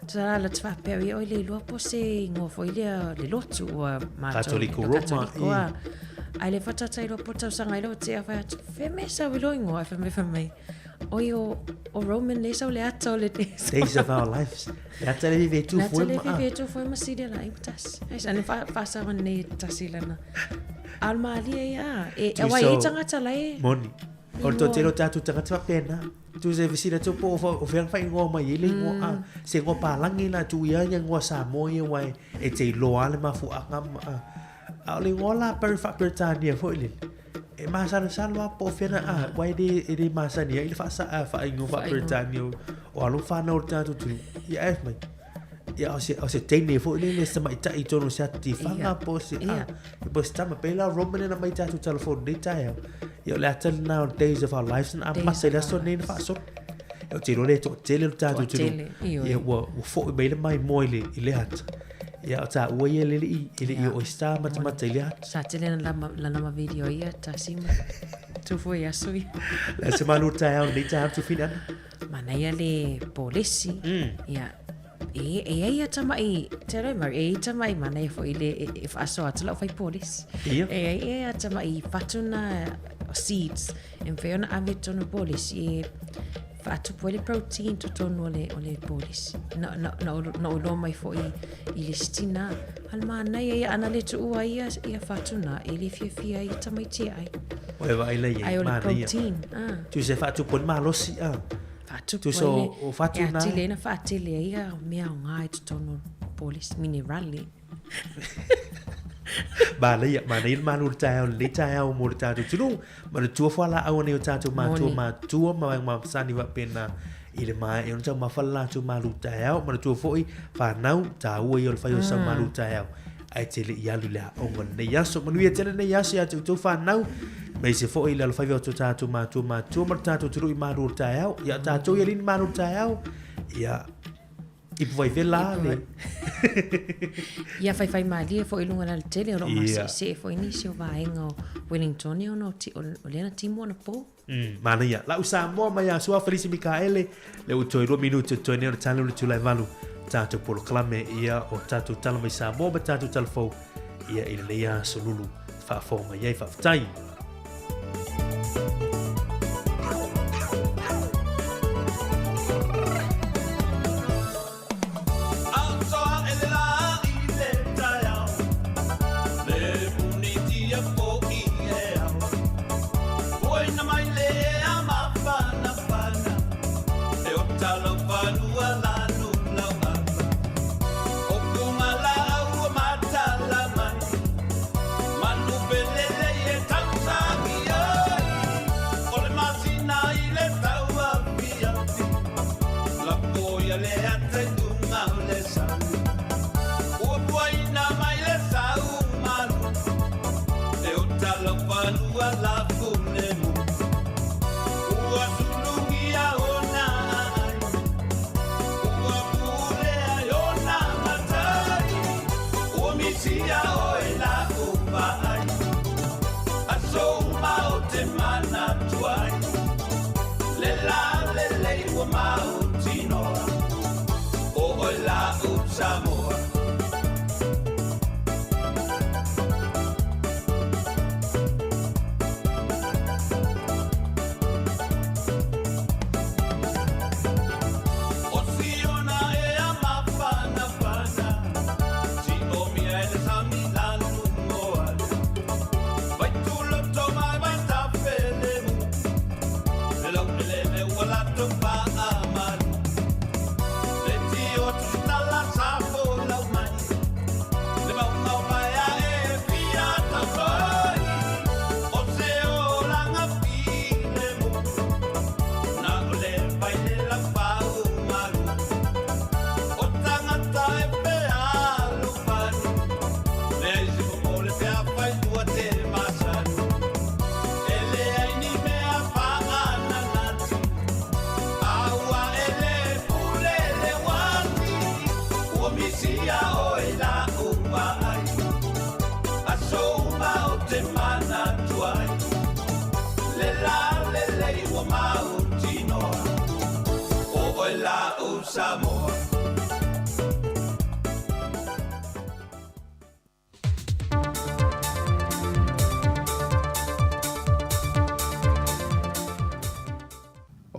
Tusa la te faapea ia oi le iloa po se igoa foi lea le lotu ua matou. Katoliko le Roma, Katoliko, i. a. Ai le whatata i po tausaga i lo te a whai atu, fe me sau i lo ingoa, ai whai me whai mai. Oi o, o Roman le sau le ata o le Days Days of Our Lives. Le ata le vive tu Le ata foi le ma. vive tu foi ma siri la i tasi. Ai sa ne fa fa sa nei tasi lana. Al malie ia. E Tu awa so- e tangata la e. Moni. O le toatele o tatou tagata faapena. Tu se fesili atu po o fa- o fea whaingoa mai e le ingoa a. Se ingoa Palangi la tu ia ia ingoa Samoa ia wa e, e te iloa le mafuaaga ma a. A o le ingoa la pari faaperetania foi lele. E masalosalo lava po o fea na aua e le, e le masani ai le faasa, faaigoa faa-Peretania o alo ma fanau o le tatou atunuu. Ia ae fai mai, ia o se, o se teine foi lele se tamaitai i totonu o se ata tifaga po o se, a, po o se tama. Pei la o Roman e na aumai i tatou telefoni i lenei taeao. Ia o le ata lena o le Days of Our Lives na amata i le aso lenei na faasolo. Ou te iloa le toatele o le tatou atunuu. Ia ua, ua foi mai le maimoa i le, i le ata. Ia o taua ia le lii, e le i oo i sa matamata i le ata. Sa tele na lama, lana ma video ia, tasi ma tu foi aso ia. Le se malu taeao nei taeao tufina ana. Manaia le polesi. Ia, e, e ai ia tamai, te rau mau, e ai tamai manaia foi le, e, e whaaso atu lau whai polesi. Ia. E ai e a tamai whatuna seeds, e mwhai ona ave tonu polesi, e Faatupu ai le protein totonu o le, o le polisi. Na, na, na, na ou iloa mai foi i le isi tinā. A le manaia ia, ana le tuua ia, ia fatuna, e le fiafia ai tamaiti e ai. O e vaai lei Ai o le protein. Ah. Tusa e faatupu ai le malosi. Ah. Faatupu ai le, o fatuna. E atili ai na faatele ai ia mea aoga i totonu o le polisi, minerale. Manaia, manaia le malu o le taeao lenei taeao mo le tatou atunuu. Manatua fualaau anei o tatou matua matua ma vaega masani faapena i le maea ona taumafa le latou malu taeao. Manatua foi whanau, tāua ia o le whai o sau malu taeao. Ae te le i alu i le aoga lenei aso. Manuia tele lenei aso ia te outou whanau. Aemaise foi i le alofaiva o to tatou matua matua ma le tatou atunuu i malu o le taeao. Ia tatou ia lini malu o le taeao. Ia Ipu vai vela le. Ia whaiwhai mālie foi i lunga lalo tele o loo maseesee foi nisi o vaega o Wellingtonia ona o, o, o lea na timu ona pō. Manaia. Lau Samoa mai a Sua Felisi Mikaele, le ua toe 2 minuti o toe nei o le tala o le Tulai 8, tatou polokalame ia o tatou tala mai Samoa ma tatou tala fou ia i lenei aso lulu faafofoga mai ai faafetai.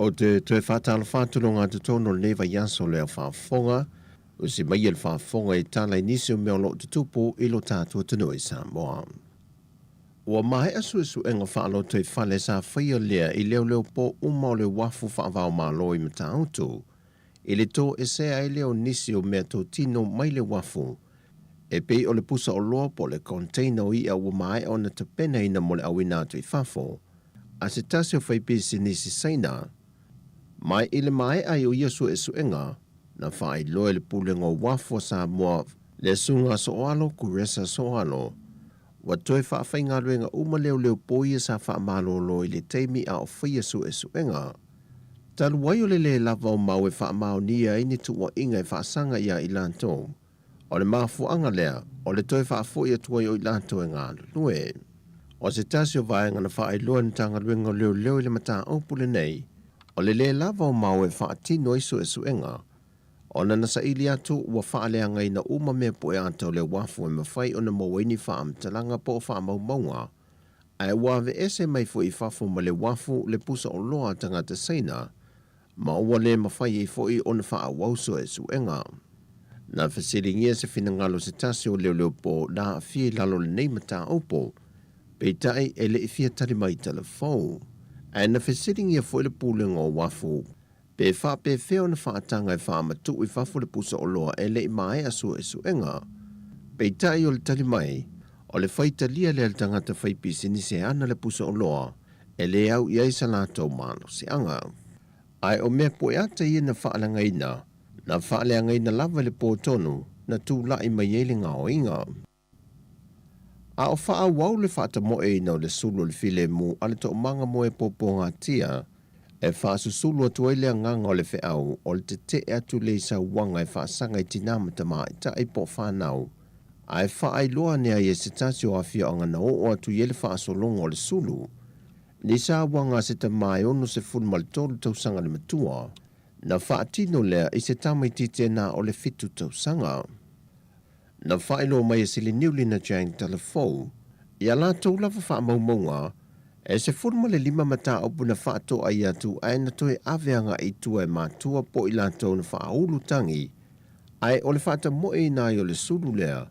Ou te toe faatalofa atu loa ngā totonu o lenei vaiaso o le ao faafofoga, usi mai e le faafofoga i tala i nisi o mea o lo o tutupu i lo tatou atunuu i Samoa. Ua maea suesuega faalotoifale sa faia lea i leoleo po uma o le uafu faavaomalo i Matautu, i le toesea ai lea o nisi o meatotino mai le uafu. e pei o le pusa oloa po o le container o i'a ua maea ona tapenaina mo le auina atu i fafo a se tasi o faipisinisi Saina. Mai i le maea ai o ia suesuega, na faailoa e le Pulega o Uafu a Samoa le Susuga Soalo Kuresa Soalo, ua toe faafaigaluega uma leoleo po ia sa faamalolo i le taimi a o faia suesuega. Talu ai o le lē lava o mau e faamaonia ai ni tuuaiga e faasaga iā i latou, o le mafuaaga lea o le toe faafoi atu ai o i latou e galulue. O se tasi o vaega na faailoa e le Matagaluega o Leoleo i le mataupu lenei, o le lē lava o mau e faatino ai suesuega, ona na saili atu ua faaleagaina uma mea pue ata o le uafu e mafai ona maua ai ni faamatalaga po o faamaumauga, ae ua aveese mai foi i fafo ma le uafu le pusa oloa a tagata Saina, ma ua le mafai ai foi ona faaauau suesuega. Na fesiligia se finagalo o se tasi o leoleo po na aafia i lalo o lenei mataupu, peitai e le i fia tali mai i telefou. Ae na fesiligia foi le Pulega o Uafu pe faapefea ona faataga e faamatuu i fafo le pusa oloa e le i maea suesuega. Peitai o le tali mai, o le faitalia lea a le tagata faipisinisi e ana le pusa oloa e le au i ai sa latou malosiaga. Ae o mea pueata ia na faaleagaina, na faaleagaina lava i le po tonu na tula'i mai ai le gaoiga. A o faaauau le faatamoeina o le sulu o le filemu a le toomaga moe pōpōgatia, e faasusulu atu ai le agaga o le feau o le tetee atu lea i sauaga e faasaga i tinā ma tamaitai po o fanau, ae faailoa ane ai e se tasi o afioaga na oo atu i ai le faasologa o le sulu, ni sauaga a se tamā e 63 tausaga le matua, na faatino lea i se tamaitiiti e na o le fitu tausaga. Na faailoa mai e Siliniulina Jane Talafou i a latou lava faamaumauga e 15 mataupu na faatoai atu ae na toe ave agai i tua e matua po o i latou na faaulu tagi, ae o le faatamoeina ai o le sulu lea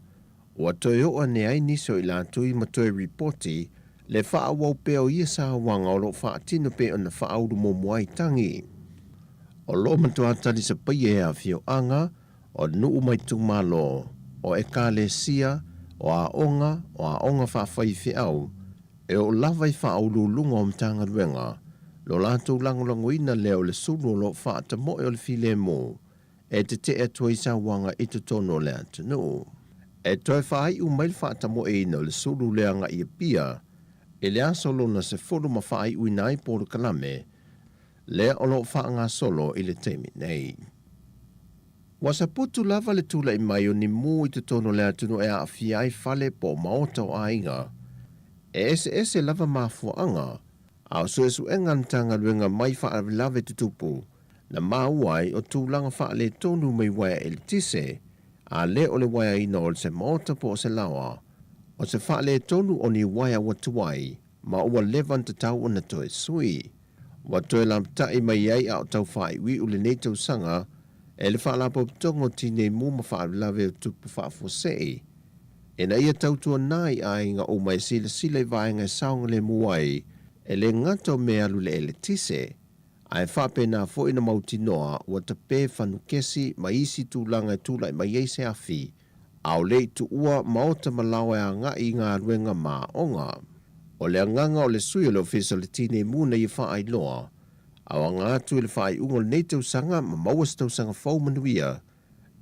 ua toe oo ane ai nisi o i latou i ma toe ripoti le faaauau pea o ia sauaga o lo o faatino pei ona faaulu muamua ai tagi. O lo o matua talisapaia e afioaga o nuu ma itumalo, o ekalesia, o aoga, o aoga faafaifeau, e oo lava i faauluuluga o Matagaluega, lo latou lagolagoina lea o le sulu o lo o faatamoe o le filemu e tetee atu ai sauaga i totonu o le atunuu. E toe faaiu mai le faatamoeina o le sulu lea agai i Apia i le aso lona 10 ma faaiuina ai polokalame lea o lo o faagasolo i le taimi nei. Ua saputu lava le tulai mai o ni mū i totonu o le atunuu e aafia ai fale po o maota o aiga. E eseese lava mafuaaga, a o suesuega a le Matagaluega mai faalavelave tutupu na maua ai o tulaga faaletonu mai uaea eletise, a le o le uaeaina o se maota po o se laoa, o se faaletonu o ni uaea ua tuai ma ua leva ona tatau ona toe sui. Ua toe lapatai mai ai a o tau faaiuiu lenei tausaga e le Faalapotopotoga o Tinei Mu ma Faalavelave o Tupu Faafuasei ina ia tautuana i aiga uma e silasila i vaega e saogalemu ai e le gata o mea alu i le eletise ae faapena foi ona mautinoa ua tape fanukesi ma isi tulaga e tulai mai ai se afi a o le i tuua maota ma laoa e agai i galuega ma aoga. O le agaga o le sui o le Ofisa o le Tinei Mu ina ia faailoa a o aga atu i le faaiuga o lenei tausaga ma maua se tausaga fou manuia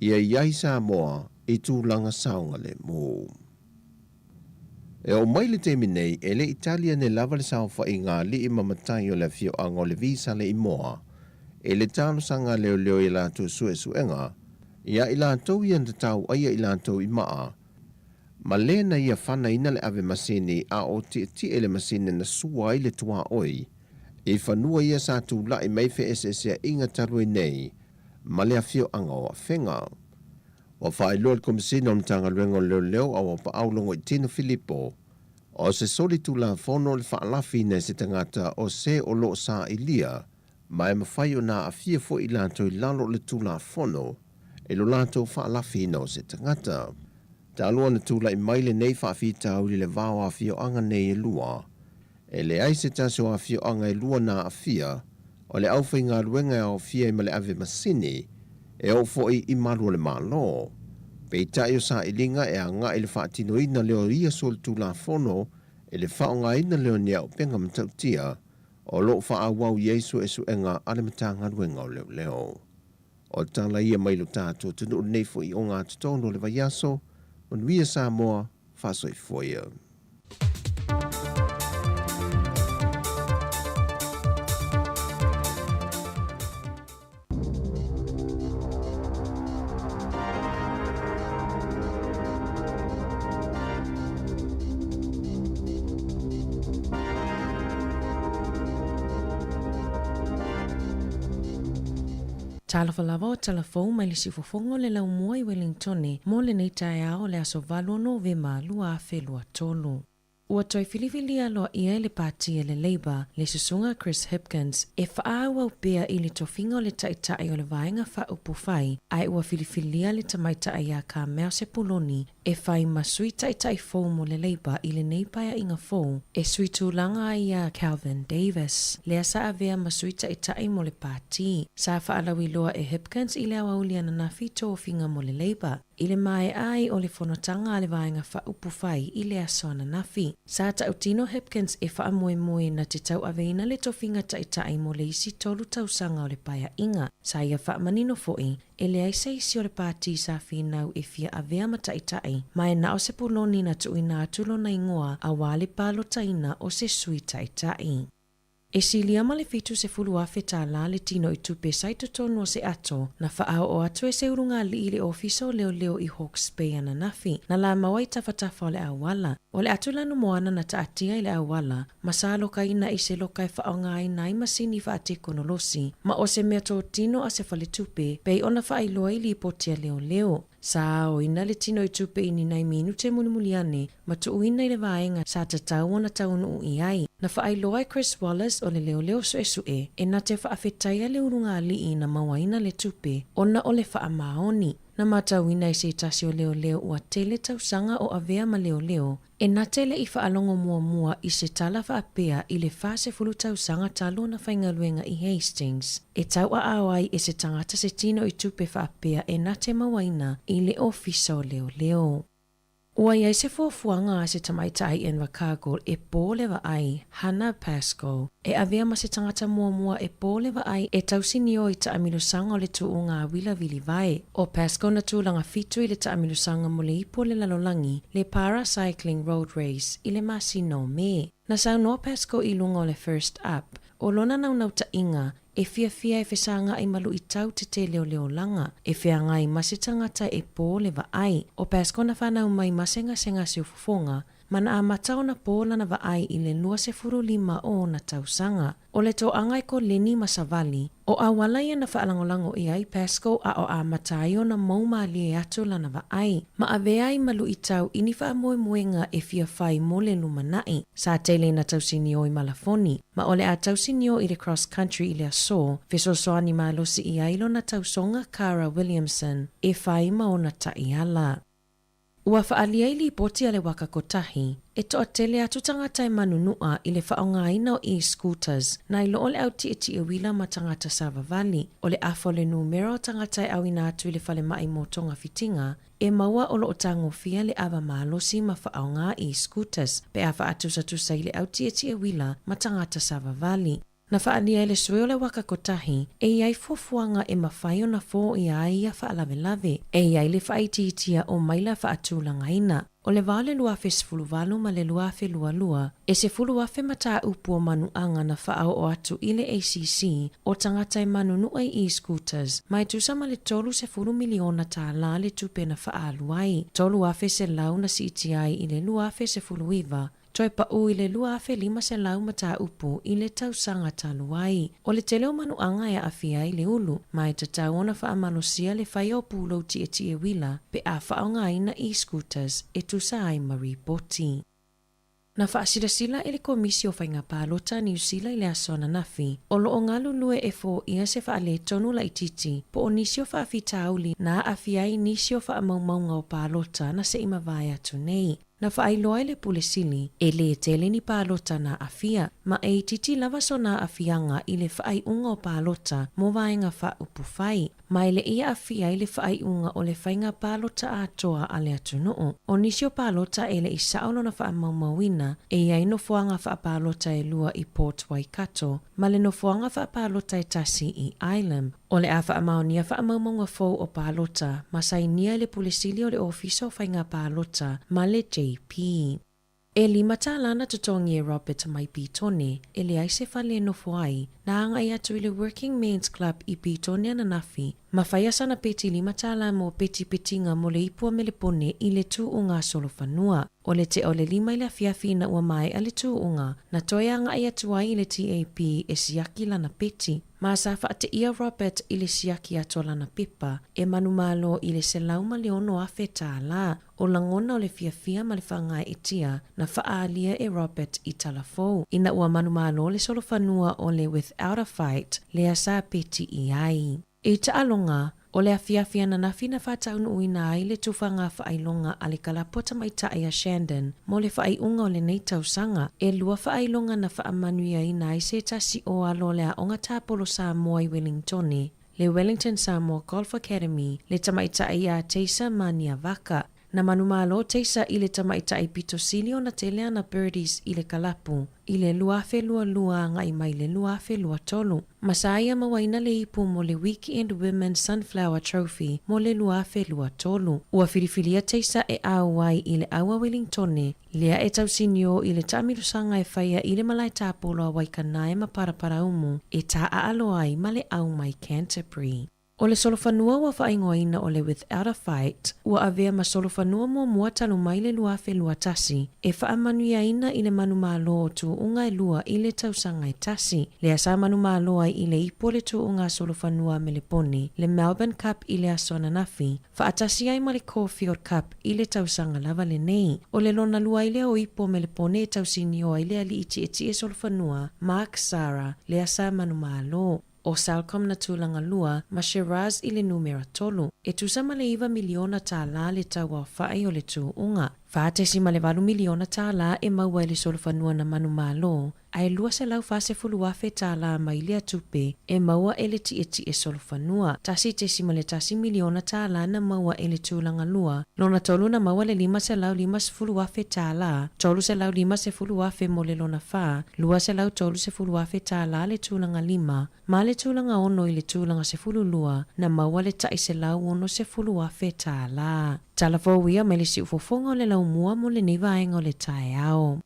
ia i ai Samoa i tulaga saogalemu. E oo mai le taimi nei, e le i tali ane lava le saofaiga a alii ma matai o le afioaga o Levi Saleimoa i le talosaga a leoleo i a latou suesuega ia i latou ia na tatau ai ia i latou i maa ma le na ia fanaina le ave masini a o tietie le masini na sua ai le tuaoi i fanua ia sa tulai mai feeseeseaiga talu ai nei ma le afioaga o Afega. Ua faailoa le Komesina o Matagaluega o Leoleo Auapaau Logoitino Filipo, o se soli tulafono le faalafiina e se tagata o se o lo o sailia ma e mafai ona aafia foi i latou i lalo o le tulafono i lo latou faalafiina o se tagata. Talu ona tulai mai lenei faafitauli i le va o afioaga nei e lua, e leai se tasi o afioaga e lua na aafia o le aufaigaluega e aofia ai ma le ave masini e oo foi i malu o le Malo. Peitai o sailiga e agai i le faatinoina lea o ia solitulafono i le faaaogaina lea o ni auupega matautia o lo o faaauau i ai suesuega a le Matagaluega o Leoleo. O tala ia mai lo tatou atunuu lenei foi ogatotonu o le vaiaso. Manuia Samoa, faasoifua ia. Talofa lava o tala fou mai le siufofoga o le laumua i Wellingtone mo lenei taeao o le aso 8 o Novema 2023. Ua toe filifilia aloaia e le Pati a le Labour le Susuga Chris Hipkins e faaauau pea i le tofiga o le Taitai o le Vaega Faaupufai ae ua filifilia le tamaitai ia Carmel Sepuloni e fai ma Sui Taitai fou mo le Labour i lenei paeaiga fou e sui tulaga ai ia Kelvin Davis, lea sa avea ma Sui Taitai mo le Pati. Sa faalauiloa e Hipkins i le aoauli ananafi tofiga mo le Labour. I le maea ai o le fonotaga a le Vaega Faaupufai i le aso ananafi, sa tautino Hipkins e faamoemoe na te tauaveina le tofiga taitai mo le isi tolu tausaga o le paeaiga. Sa ia faamanino foi, e leai se isi o le pati sa finau e fia avea ma taitai, ma e na o se puloni na tuuina atu lona igoa aua le palotaina o se sui taitai. E silia ma le 70,000 tālā le tino i tupe sa i totonu o se ato na faaoo atu e se ulugalii i le Ofisa o Leoleo i Hawke's Bay ananafi, na lamau ai tafatafa o le auala. O le atu lanu moana na taatia i le auala ma sa lokaina i se loka e faaaogaina ai masini faatekonolosi ma o se mea totino a se faletupe pei ona faailoa i lipoti a leoleo. Sa aoina le tino i tupe i ni nai minute mulimuli ane ma tuuina i le vaega sa tatau ona taunuu i ai. Na faailoa e Chris Wallace o le leoleo suesue e na te faafetaia le ulugalii na mauaina le tupe ona o le faamaoni. Na matauina e se tasi o leoleo ua tele tausaga o avea ma leoleo e na te le i faalogo muamua i se tala faapea i le 40 tausaga talu ona faigaluega i Hastings, e tauaao ai e se tagata se tino i tupe faapea e na te mauaina i le ofisa o leoleo. Ua i ai se fuafuaga a se tamaitai Invercargill e pō le vaai, Hannah Pascoe, e avea ma se tagata muamua e pō le vaai e tausinio i taamilosaga o le tuuga uila vilivae. ʻO Pascoe na tulaga fitu i le taamilosaga mo le ipu o le lalolagi, le Para Cycling Road Race, i le masina o Me. Na saunoa Pascoe i luga o le First Up, ʻo lona naunautaiga, E fiafia e fesagai ma luitau te tele o le olaga, e feagai ma se tagata e pō le vaai. ʻO Pascoe na fanau mai ma se gasegase o fofoga, ma na amata ona pō lana vaai i le 25 o ona tausaga. ʻO le toaga e koleni ma savali, ʻo auala ia na faalagolago ʻia ai Pascoe a o amata ai ona mou mālie atu lana vaai, ma avea ai ma luitau i ni faamoemoega e fia fai mo le lumanai. Sa tele na tausinio i malafoni, ma o le a tausinio i le cross country i le aso, fesoasoani malosi i ai lona tausoga Cara Williamson e fai ma ona taiala. Ua faaalia i lipoti a le Waka Kotahi, e toatele atu tagata e manunua i le faaaogaina o e-scooters nai lo o le au tietie uila ma tagata savavali. O le afa o le numera o tagata e auina atu i le falemai mo togafitiga e maua o lo o tagofia le ava malosi ma faaaoga e-scooters pe a faatusatusa i le au tietie uila ma tagata savavali. Na faaalia e le sui o le Waka Kotahi e i ai fuafuaga e mafai ona foia ai ia faalavelave e i ai le faaitiitia o maila faatulagaina. O le va o le 2018 ma le 2022, e 10,000 mataupu o manuaga na faaoo atu i le ACC o tagata e manunua i e-scooters, ma e tusa ma le 30 miliona tālā le tupe na faaalu ai, 3,100 na siitia ai i le 2019, Toe paʻū i le 2,500 mataupu i le tausaga talu ai. O le tele o manuaga e aafia ai le ulu, ma e tatau ona faamalosia le faia o pulou tietie uila pe a faaaogaina e-scooters e tusa ai ma ripoti. Na faasilasila e le Komisi o Faiga Palota a Niu Sila i le aso ananafi, o lo o galulue e foia se faaletonu laitiiti po o nisi o faafitauli na aafia ai nisi o faamaumauga o palota na se i mavae atu nei. Na faailoa e le Pule Sili, e lē tele ni palota na aafia, ma e itiiti lava sona aafiaga i le faaiuga o palota mo vaega faaupufai, ma e le i aafia i le faaiuga o le faiga palota atoa a le atunuu. O nisi o palota e le i sao lona faamaumauina, e i ai nofoaga faapalota e lua i Port Waikato ma le nofoaga faapalota e tasi i Ilam. O le a faamaonia faamaumauga fou o palota ma sainia e le Pule Sili o le Ofisa o Faiga Palota ma le JP. E $5 na totogi e Robert mai Petone, e leai se fale e nofo ai, na agai atu i le Working Men's Club i Petone ananafi, ma faia sana peti $5 mo petipetiga mo le ipu a Melepone i le tuuga solofanua. O le tea o le 5 i le afiafi ina ua maea le tuuga, na toe agai atu ai i le TAP e siaki lana peti. Ma sa faateia Robert i le siaki atu o lana pepa e manumalo i le $106,000. O lagona o le fiafia ma le faagaeetia na faaalia e Robert i Talafou ina ua manumalo le solofanua o le Without a Fight lea sa peti i ai. I taaloga, o le afiafi ananafi na faataunuuina ai le tufaga faailoga a le kalapu a tamaitai a Shandon mo le faaiuga o lenei tausaga. E lua faailoga na faamanuiaina ai se tasi o alo o le Aoga Tapolo Samoa i Welingtone, le Wellington Samoa Golf Academy, le tamaitai ia Teisa Maniavaka. Na manumalo Teisa i le tamaitai pito sili ona tele ana birdies i le kalapu i le 2022 agai mai le 2023, ma sa ia mauaina le ipu mo le Weekend Women's Sunflower Trophy mo le 2023. Ua filifilia Teisa e auai i le Aua Welingtone lea e tausinio i le taamilosaga e faia i le malae tapolo a Waikanae ma Paraparaumu e taaalo ai ma le au mai Canterbury. O le solofanua ua faaigoaina o le Without a Fight ua avea ma solofanua muamua talu mai le 2021 e faamanuiaina i le manumalo o tuuga e lua i le tausaga e tasi. Lea sa manumalo ai i le ipu o le tuuga solofanua a Melepone, le Melbourne Cup i le aso ananafi, faatasi ai ma le Caulfield Cup i le tausaga lava lenei. O le lona lua ai lea o ipu o Melepone e tausinio ai le alii tietie solofanua Mark Zahra, lea sa manumalo. ʻO Celcom na tulaga lua ma Shiraz i le numera tolu. E tusa ma le $9 miliona le tau aofaʻi o le tuuga. $4.8 miliona e maua i le solofanua na manumalo, ae $240,000 mai lea tupe e maua e le tietie solofanua. $1.1 miliona na maua e le tulaga lua, lona tolu na maua le $550,000, $350,000 mo le lona fa, $230,000 le tulaga lima, ma le tulaga ono i le tulaga 12 na maua le tai $160,000. Tala fou ia mai le siufofoga o le laumua mo lenei vaega o le taeao.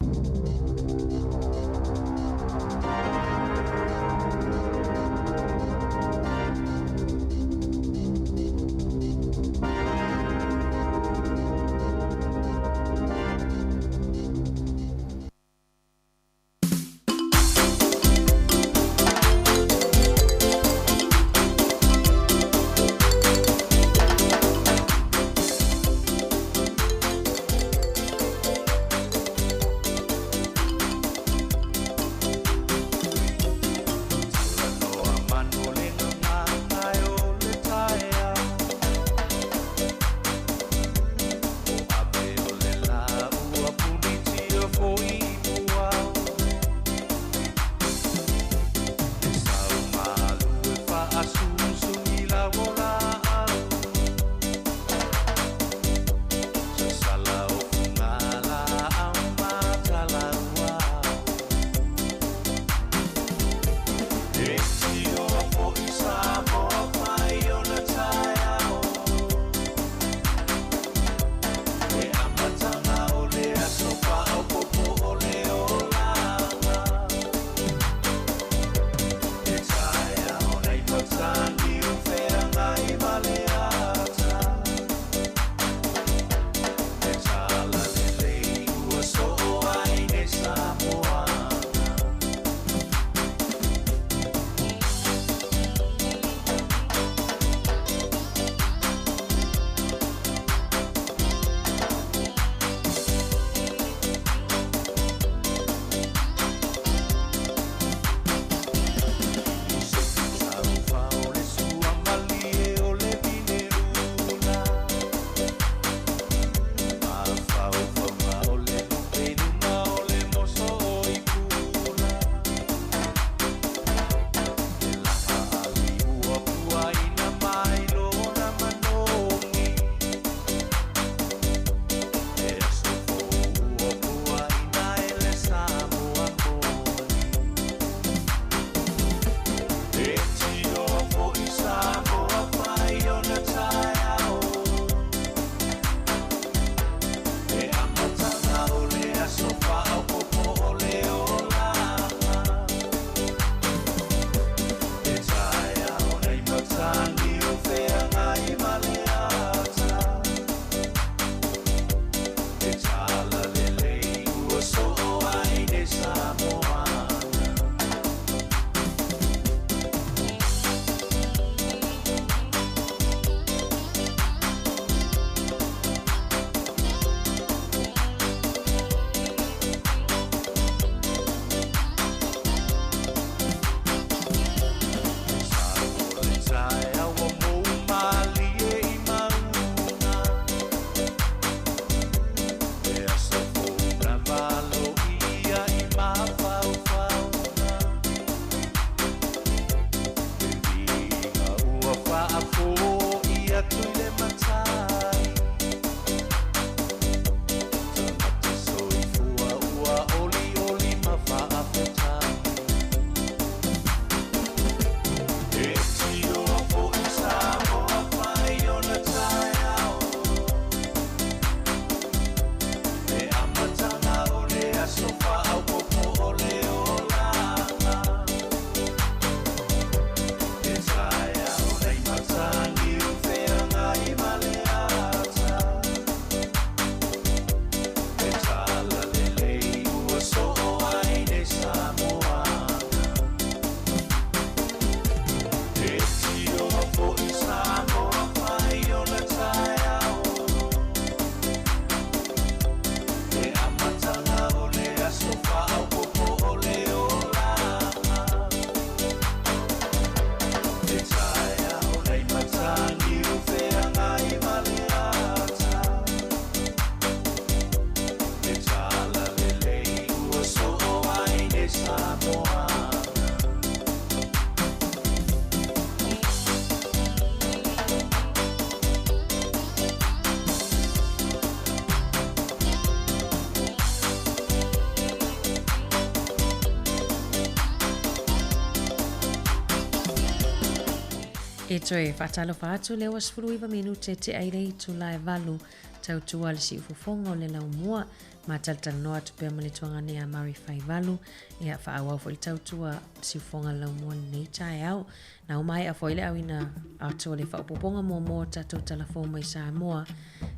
E toe faatalofa atu lea ua 19 minute tea i le itula e 8 tautua le siufofoga o le laumua ma talatalanoa atu pea ma le tuagane ia Murray Faivalu ia faaauau foi le tautua siufofoga le laumua lenei taeao. Na ua maea foi le auina atu o le faaopoopoga muamua o tatou tala fou mai Samoa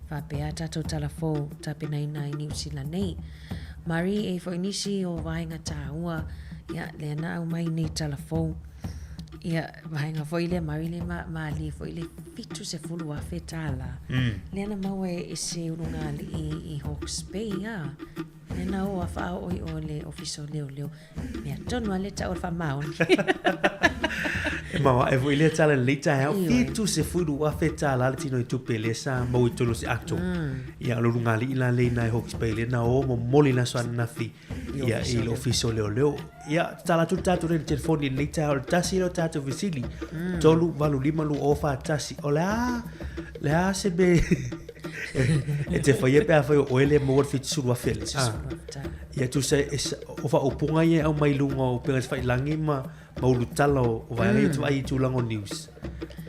faapea tatou tala fou tapenaina i Niu Sila nei. Murray, e i foi nisi o vaega tāua, ia, lea na aumai nei tala fou. Ia, vaega foi lea, Murray, le ma, malie foi le 70,000 tālā. Lea na maua e, e se ulugalii i Hawke's Bay, a. Lea na o a faaoo i o le Ofisa o Leoleo. Mea tonu a le tau o le faamaoni. E maoae foi lea tala lelei taeao. $70,000 le tino i tupe lea sa maua i totonu o se ato. Ia, o le ulugalii la lea i ina i Hawke's Bay lea na o momoli i le aso ananafi ia, i le Ofisa o Leoleo. Ia, tatala atu le tatou laina telefoni i lenei taeao, o le tasi lea o tatou fesili, 385 2041. O le a, le a se mea e te faia pe afai o oe lea e maua le 70,000 lea? Ah. Ia tusa e, o faaupuga ia e aumai i luga o upega tafailagi ma, ma ulutala o, o vaega ia mm. i tulaga o news.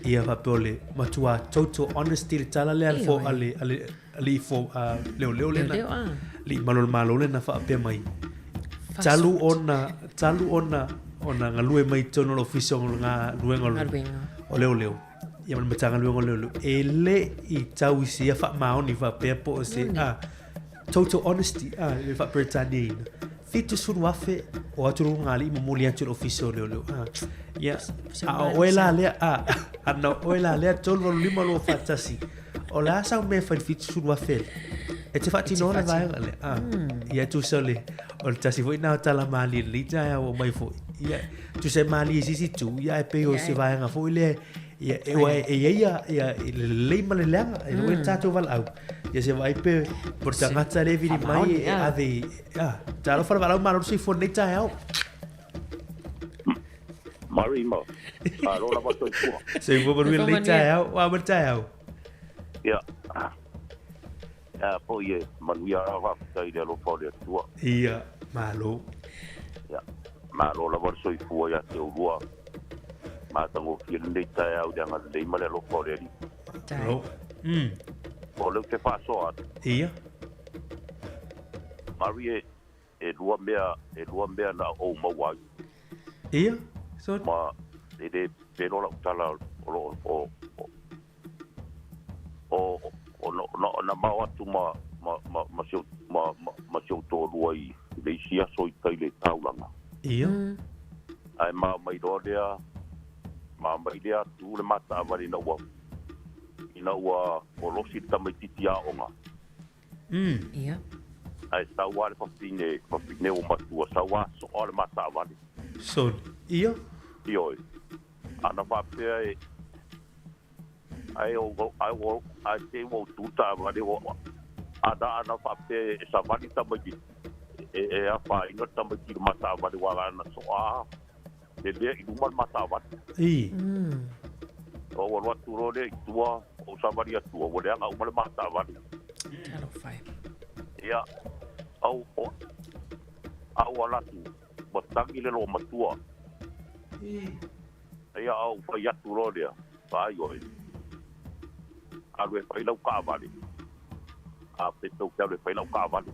Ia faapea o le matua total honesty le tala lea a le, a le, a le, alii fo leoleo lena. Leoleo, ah. Alii malu o le Malo lena faapea mai. Talu ona, talu ona, ona galue mai totonu o le ofisa o galuega o leoleo. Ia ma le Matagaluega o Leoleo. E le i tau i se ia faamaoni faapea po o se, ah, total honesty, ah, le faa-Peretaniaina. 70,000 o atu luga alii momoli atu i le ofisa o leoleo. Ah, ia, a o oe la lea, ah, ana o oe la lea, 385 241. O le a sau mea e fai i le 70,000 lea? E te faatinoina le vaega lea. Ah, ia, tusa o le, o le tasi foi lena o tala malie i lenei taeao ua aumai foi. Ia, tusa e malie i se isi itu, ia ae pei o se vaega foi lea, ia, e, ua, e i ai ia, ia, le lelei ma le leaga, e mm. tatou valaau. Ia se vaai pe, po le tagata lea e vili mai e ave i, ah, talofa le valaau malo le soifua i lenei taeao. Mari ma, malo lava soifua. Soifua manuia lenei taeao, ua ama le taeao. Ia, ia foi e manuia lava faafetai i le alofa o le Atua. Ia, malo. Ia, malo lava le soifua ia te oulua. Matagofie lenei taeao i le agalelei ma le alofa o le Alii. Malo. Mm. O lea ou te faasoa atu. Ia. Mari e, e lua mea, e lua mea na ou maua ai. Ia, so. Ma e le pelo lau tala o lo o, o, o, o, na, na, na mao atu ma, ma, ma, ma si ou, ma, ma, ma si ou toalua i le isi aso i tai le taulaga. Ia. Mm. Ae mao mai loa lea, mao mai lea atu le mataavale ina ua, ina ua kolosi le tamaititi aoga. Mm. Ia. Ae sau lava le fafine, fafine ua matua, sau lava soa le mataavale. Soni. Ia. Ioe. Ana faapea e, Ae ou, ae ua, ae te i ua ou tu taavale ua, ana, ana faapea e savali tamaiti, e, e afaina le tamaiti i le ma taavale ua ana soa le lea i luma le ma taavale. I. O ua alu atu loa lea i tua, ou savali atua, ua leaga uma le ma taavale. Talofa e. Ia, au, o, a ua alu atu, ua tagi le loomatua. Ia, ou fai atu loa lea, Vaai oe, alu e fai lau taavale, a pe tou te alu e fai lau taavale.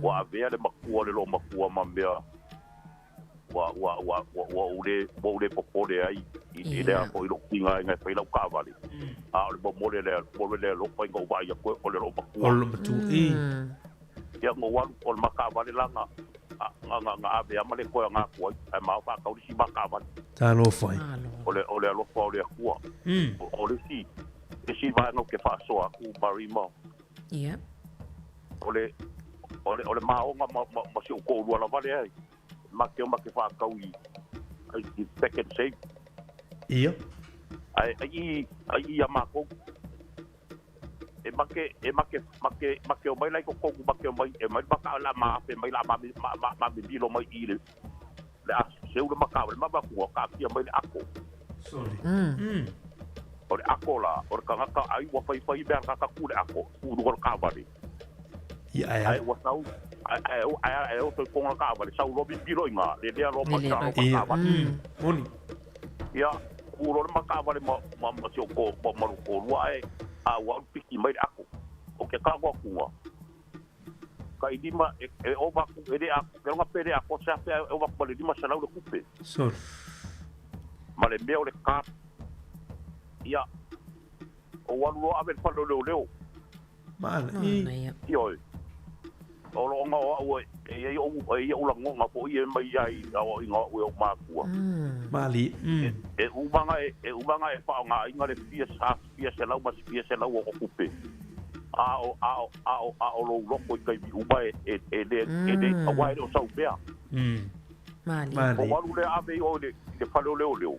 Ua avea le matua le loomatua ma mea ua, ua, ua, ua, ua ou le, ua ou le popole ai i, i lea foi lou tigaina e fai lau taavale. A o le momole lea, momole lea alofa ina ou vaai atu o le loomatua. O le loomatua, i. Ia, na ou alu, o le ma taavale la na, na, na, na ave a ma le toe aga atu ai, ae ma o faatau le isi ma taavale. Talofa e. O le, o le alofa o le Atua. O le isi, isi vaega ou te faasoa atu, Mary ma. Ia. O le, o le, o le maoga ma, ma, ma si ou toalua lava lea, ma te o ma te faatau i, i Pak'nSave. Ia. Ae, ai i, ai i a matou. E make, e make, make, make omai la i totonu, make omai, e mai maka la ma afe mai la ma ma ma ma mimilo mai i le le a seu le maka o le mama ku ka fia mai le ako. Sorry. Mm. O le ako la, o le tagata ai ua fai fai mea ka ku le ako, ku luga o le taavale. Ia ae. Ai ua sau ai ai ai ai o toi konga taavale, sau loa mimilo i ngā, le lea loa ma Le lea loa Ia. taavale. Moni. Ia, Ku lo le makaavale ma ma ma si o ko ma ma ko lua e a ua piki mai le ako. O ke ka ko kunga. Ka ilima e e o va ku e le ako ke longa pele ako sa pe e o va ku le lima salau le kupe. Solo. Ma le mea o le ka ia o walu loa ave le fale o leoleo. Manaia. Ioe. O lo nga o au e e o e ia ula ngonga po ia mai ai au inga o o makua. Mali. E umanga e umanga e pa nga inga le fia sa fia se lau ma fia se lau o kupe. A o a o a o a o lo loko i kai uma e e e le e le a wai o sau mea. Mali. O walu le ave o le le fale o leo leo.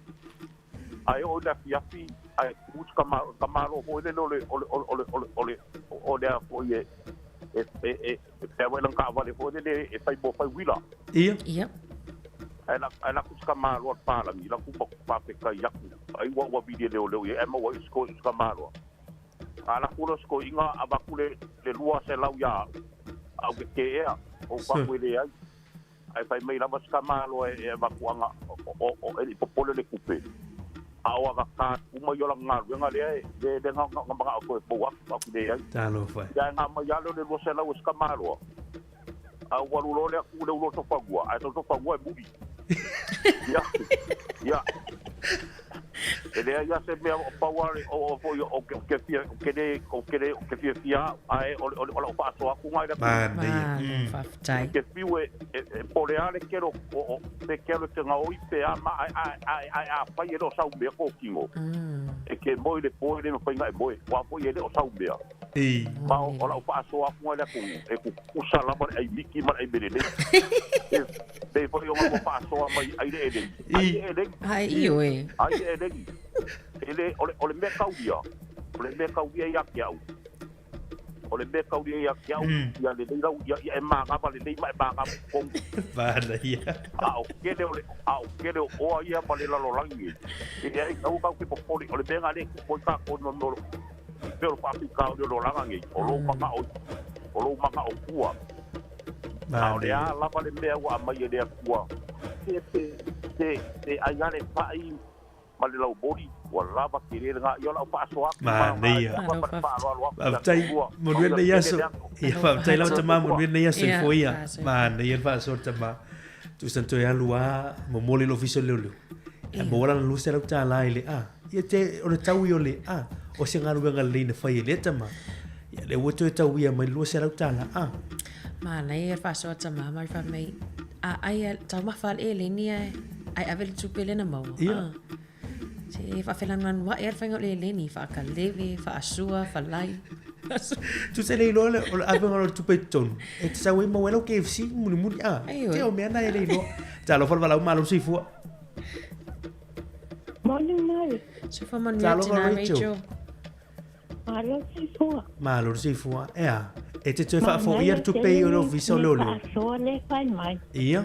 Ai o le afi ai us ka ma ka malo ho le le o le o le o le o le o le a fo ye e e e e pe wa ka vale fo le e fai bo fai wila. Ia. Ia. Ai la ai la kus ka malo pa la mi la ku pa pe ka yaku. Ai wa wa vidi leo leo ye e ma wa isko ka malo. A la ku sko inga a va ku le le lua se lau ya. Au ke ke ea o pa ku le ai. Ai fai mai lava ska malo e e va ku anga o o e popole le kupe. A o aga ka uma yo la nga nga le le le nga nga nga ko po wa ku le ai. Talofa. Ya nga ma ya lo le lua se lau ska malo. A wa lu lo le ku le ulo to fagua. Ai to fagua e muri. Ya. Ya. E le ia se mea o paua o o o o ke fia o ke le o ke le o ke fia fia ai o o o o faasoa aku ngai le Manaia. Faafetai. Ke fiu e e pole ale ke ro o pe ke ro te ngao i pe a ma ai ai ai ai a fai e lo sau mea ko kingo. E ke moi le poe le mawhai ngai moe. Wa foi e le o sau mea. Ei. Ma o la o faasoa aku ngai le aku e ku kusa lava le ai miki ma le ai melele. E pe foi o ngā faasoa mai ai le ele. Ai le ele. Ai io e. Ai le ele. Ele o le mea kauria. O le mea kauria ia ke au. O le mea kauria ia ke au. Ia le lei lau ia e māngama le lei ma e māngama kong. Manaia. A o kele o le a o kele o oa ia ma le lalolangi. E ai kau kau ke popoli o le mea ngā le ku poi ka kono no. Pe o papi ka o le lolanga ngi. O lo manga o o lo manga o kua. A o le a lava le mea ua mai e le akua. Te te te te ai ale pai ma le lau bori ua lava ke le ngā ia lau faasoa aku. Manaia. Faafetai manuia lenei aso. Ia faafetai lau tamā manuia lenei aso i foia. Manaia le faasoa le tamā. Tusa na toe alu a momoli le ofisa o le leoleo. Ia maua lana $200 i le a. Ia te o le tau ia o le a. O se galuega lelei na fai e lea tamā. Ia le ua toe tau ia mai le $200 a. Manaia le faasoa tamā mai fai mai a ai a taumafa le eleni ae ai ave le tupe lena maua. Ia. Se faafelanuanua'i a le faiga o le eleni faakaleve, faasua, falai. Tusa le iloa le o le avega o le tupe i totonu. E te sau ai maua ai lau KFC mulimuli a. Te o mea na e le iloa. Talofa le valaau malo le soifua. Morning mai. Soifua manuia Talofa tina Rachel. Rachel. Malo soifua. Malo le soifua. E a. E te toe faafoia le tupe i o le ofisa o leoleo. Faasoa le fai mai. Ia.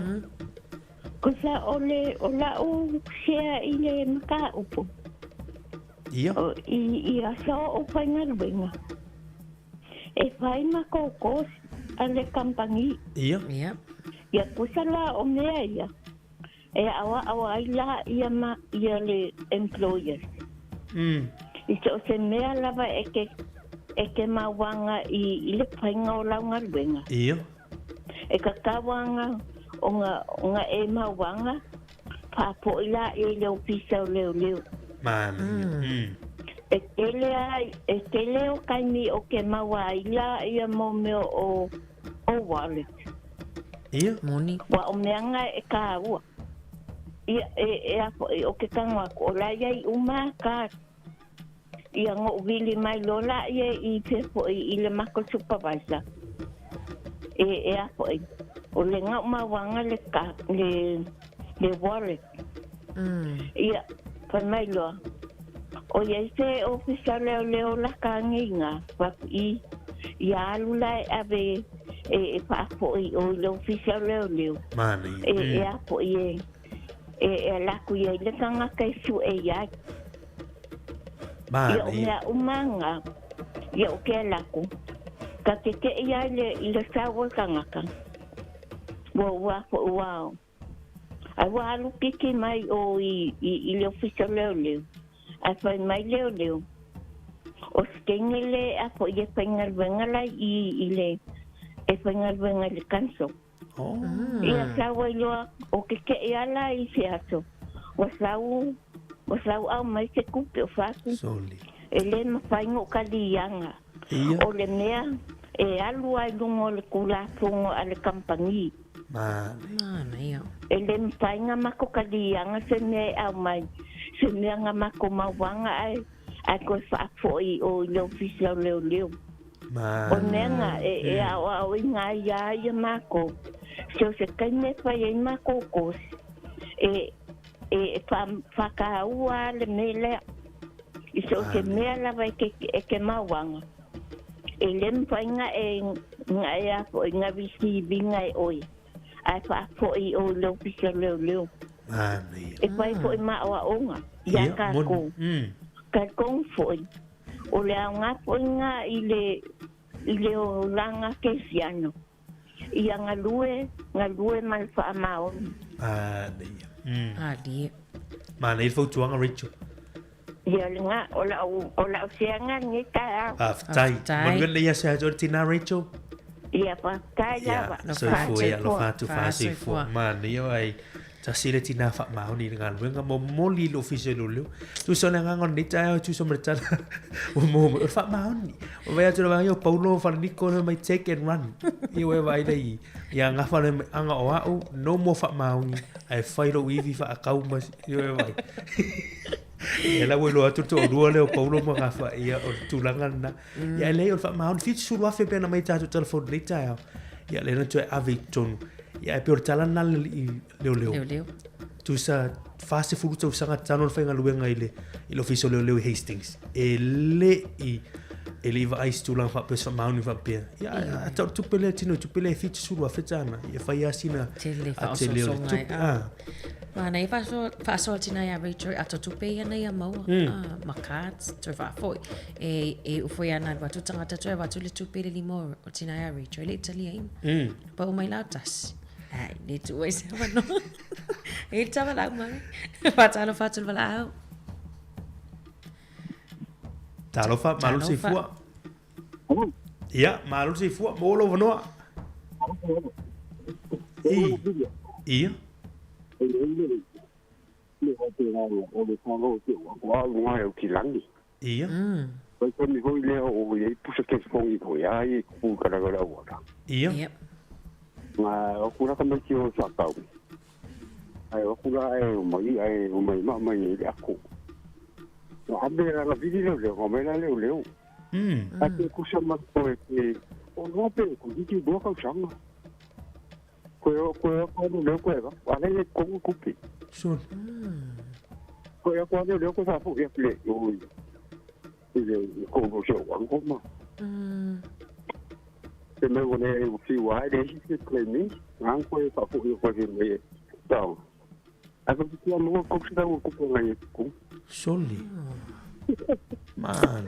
Kusa o le o lau share i le mataupu. Ia. O i i aso o whaingaluenga. E whai ma kōkōs a le kampangi. Ia. Ia. Ia kusa la o mea ia. E awa awa ai la ia ma ia le employer. I so se mea lava e ke mawanga i le whainga o lau ngaluenga. Ia. E ka kawanga o nga e mawanga pāpoi la e leo pisa o leo leo. Manaia. E tele ai, e tele o kaimi o ke maua ai la ia mō mea o wallet. Ia. Moni. Wa o mea nga e kāua. Ia e a o ke kanga ko la ia i uma ka ia ngo wili mai lola ia i te po i le mako supervisor. E a po i o le ngau mawanga le ka le wallet. Ia pa mai loa. O ia i te ofisa leo leo la ka nginga pa i ia alu la e ave e paapo i o le ofisa leo leo. Manaia. E apo i e laku ia i le kanga kai su e ia. Ia o mea umanga ia o ke laku. Ka te te ia i le sawa kangaka. Ua ua po ua. Ai ua alu kiki mai o i, i, i le ofisa leoleo. Ae fai mai leoleo, o se teine le a fo'i e faigaluega la i i le e faigaluega i le council. Oh. Ia sau ai loa o ke ke'i ala i se aso. Ua sau ua sau au mai se kupe o fatu. Soli. E le mafai no kaliaga. Ia. O le mea e alu ai luga o le Tulafono a le kamupani. Manaia. E le mafai na matou kaliaga se mea e aumai, se mea na matou mauaga ae ae toe faafoi i o i le Ofisa o Leoleo. O mea na e e aoaoina ai ia ia matou, so se taimi e fai ai matou course, e e faataua le mea lea. I so o se mea lava e ke, e ke mauaga, e le mafai na e, na e a foi, na receive ina e oe, ae faafoi i o i le ofisa leoleo. Manaia. E fai foi ma aoaoga ia tatou. Talitonu foi, o le aoga foi na i le, i le olaga kerisiano, ia galue, galue ma le faamaoni. Manaia. Alie. Manaia le fautuaga Rachel. Ia lena, o lau, o lau seaga lenei taeao. Faafetai. Manuia lenei aso ia te oe le tina Rachel. Ia, faafetai lava. Ia, soifua ia, alofa atu, faasoifua. Manaia ai. Tasi le tina faamaoni i le galuega, momoli i le ofisa o leoleo. Tusa o le agaga o lenei taeao e tusa ma le tala ua maua mai, o le faamaoni. Ua vaai atu le vaega o Paulo Falaniko le mai take and run. Ia ua e vaai lea i, ia gafa le mai, aga o au, no more faamaoni, ae fai lou ivi faakau ma, ia ua e vaai. Ia la ua iloa atu le toalua lea o Paulo ma Gafa, ia o le tulaga lena. Ia e leai o le faamaoni, 70,000 pe ana aumai i tatou telefoni i lenei taeao. Ia lea na toe ave i totonu. Ia ae pei o le tala lena a le alii leoleo. Leoleo. Tusa 40 tausaga talu ona faigaluega i le i le ofisa o leoleo i Hastings. E le i e le i vaai i se tulaga faapea se faamaoni faapea. Ia a tau le tupe lea tino i tupe lea e 70,000 tala. Ia fai lava sina Tele a tele o le faaosoosoga tupe. e, Ah. Manaia faasoa faasoa tina ia Rachel ato tupe ia na ia maua ah, ma cards toe faafoi. E e iu foi ana alu atu tagata toe avatu le tupe i le lima o o tina ia Rachel e le i taliaina. Pau mai la o tasi. Ai, le tuu ai se avanoa. E le tama lau mai. Faatalofa atu le valaau. Talofa, malo le soifua. Ia, malo le soifua, maua lou avanoa. I. Ia. Ia. Ia. Yep. Sure. Soli. Man.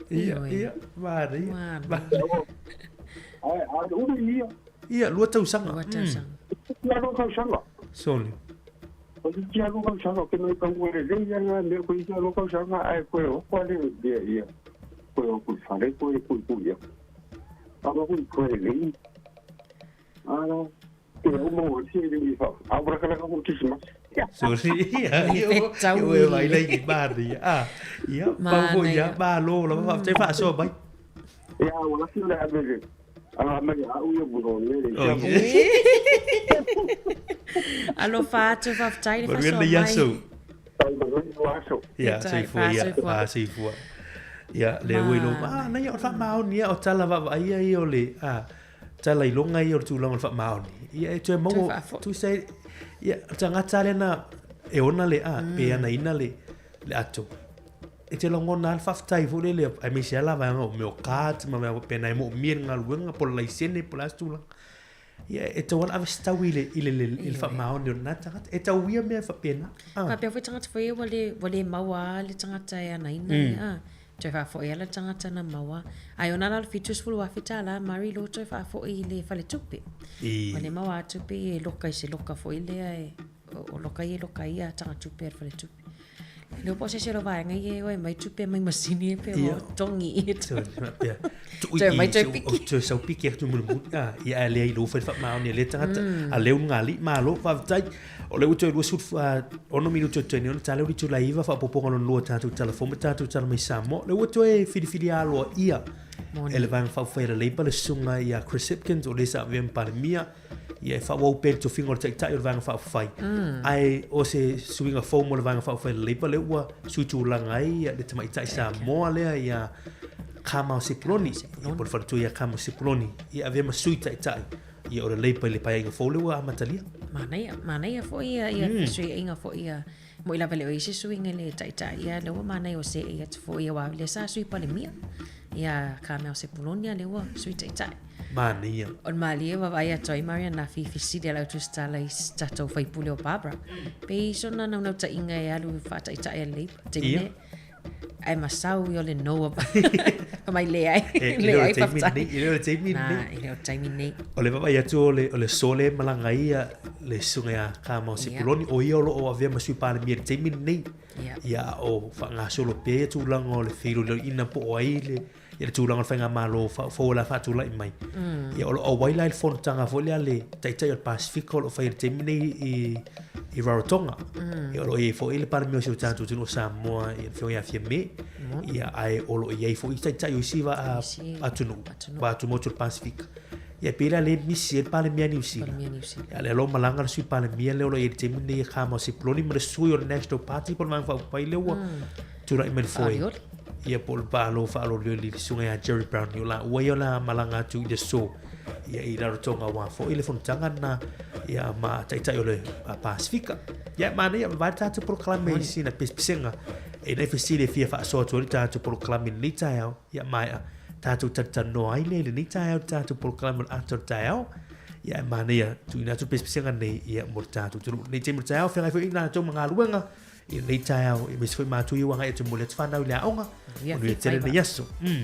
Ia, ia, manaia. Manaia. Ia, lua tausaga. Lua tausaga. Soli. Soli. Ia, ia, Fetau ia, ua e vaai lai i manaia. Ah, ia, pau foi ia, Manaia. malo lava, faafetai faasoa mai. Oh, ia. Alofa atu faafetai le Manuia faasoa lenei mai. aso. Ia, Faafetai, soifua, ia, faasoifua. faasoifua. Ia, lea ua iloa, ah, naia, o le faamaoni ia, o tala vaavaaia ia o le, ah, tala iloga ia o le tulaga o le faamaoni. Ia, e toe Toe maua, faafoi. tusa e, ia, o le tagata lea na, e ona le, ah, pe anaina le, le ato. E te lagona lava le faafetai foi lele, aemaise lava la vaega o mea o cards ma mea faapena e moomia i le galuega po o le laisene po o le a se tulaga. Ia, e tatau lava ona ave se tau i le, i le, i le faamaoni o lena tagata. E tau ia mea faapena. Ah. Faapea foi tagata foi ia ua le, ua le maua lava le tagata e anaina ia. Ah. Toe faafoi lava le tagata na maua. Ai ona la o le 70,000 tālā Mari lo toe faafoi i le faletupe. I. Ua le maua atu pei e loka i se loka foi lea e o loka ia e loka ai ia tagatupe a le faletupe. E le o po o se isi o vaega ia e o e aumai tupe mai masini e pe Ia. o togi i Toe faapea, tuu Toe i mai toe i piki. o toe sau piki atu mulimuli. Ah, ia ae leai lou fai le faamaoni a lea tagata. A lea ua ulugalii malo, faafetai. O lea ua toe 26 minute o totoe nei ona tala ua itula e 9 faaopoopoga lona lua o tatou tala fou ma tatou tala mai Samoa. O lea ua toe filifilia aloaia e le Vaega Faaupufai a le Labour le susuga ia Chris Hipkins o le sa avea ma Palemia ia e faaauau pea le tofiga o le Taitai o le Vaega Faaupufai. Ae o se suiga fou mo le Vaega Faaupufai a le Labour lea ua sui tulaga ai le tamaitai Samoa lea ia Carmel Sepuloni, ia po o le faletua ia Carmel Sepuloni ia avea ma sui taitai Ia o le Labour i le paeaiga fou lea ua amatalia. Manaia, manaia foi ia, ia mm. fesuiaiga foi ia, mo i lava le o i se suiga i le taitai, ia lea ua manaia o seei atu foi ia aua lea sa sui Palemia, ia Carmel Sepuloni a lea ua sui taitai. Manaia. O le malie ua vaai atu ai Maria na fifisili a lau tusitala i se tatou faipule o Barbara. Pe i sona naunautaiga e alu faataitai a le Labour. Taimi Ia. nei, Ae masau i o le no a Fa mai leai. E, e le o le Leai taimi faafetai. lenei, e le o le taimi Na, lenei. e le o le taimi lenei. O le vaavaai atu o le, o le sole e malaga ai ia le susuga ia Kamau Sepuloni, o ia o lo o avea ma Sui Palemia i le taimi lenei. Ia. Ia, o faagasolo pea ia tulaga o le feiloiloiina po o ai le, ia le tulaga o le faigamalo fou o le a faatulai mai. Ia, o lo o auai la i le fonotaga foi lea a le Taitai o le Pasefika o lo o faia i le taimi nei i, i Rarotonga. Ia, o lo o i ai foi le Palemia o si o tatou atunuu o Samoa, ia le Afioga ia Fiame. Ia, ae o lo o i ai foi taitai o isi vaa atunuu, vaa tumaoti o le Pasefika. Ia, pei la lea e misi ai le Palemia a Niu Sila. Ia, lea o lo o malaga le Sui Palemia lea o lo o i ai i le taimi nei e Carmel Sepuloni ma le sui o le National Party po o le Vaega Faaupufai lea ua tulai mai le foe. Ia po o le Malo Faaolioli le susuga ia Jerry Brown o laua ia o le a malaga atu i le aso ia i Rarotonga aua foi le fonotaga lena ia ma taitai o le Pasefika. Ia manaia vavae le tatou polokalame i sina pesepesega e nai fesili e fia faasoa atu ai le tatou polokalame i lenei taeao ia maea tatou talatalanoa ai lea i lenei taeao i le tatou polokalame o le ata o le taeao. Ia e manaia tuuina atu le pesepesega nei ia mo le tatou atunuu. Lenei taimi o le taeao feagai foi i latou ma galuega i lenei taeao, aemaise foi matou ia ua agai atu e momoli atu fanau i le aoga. Manuia tele lenei aso. Mm.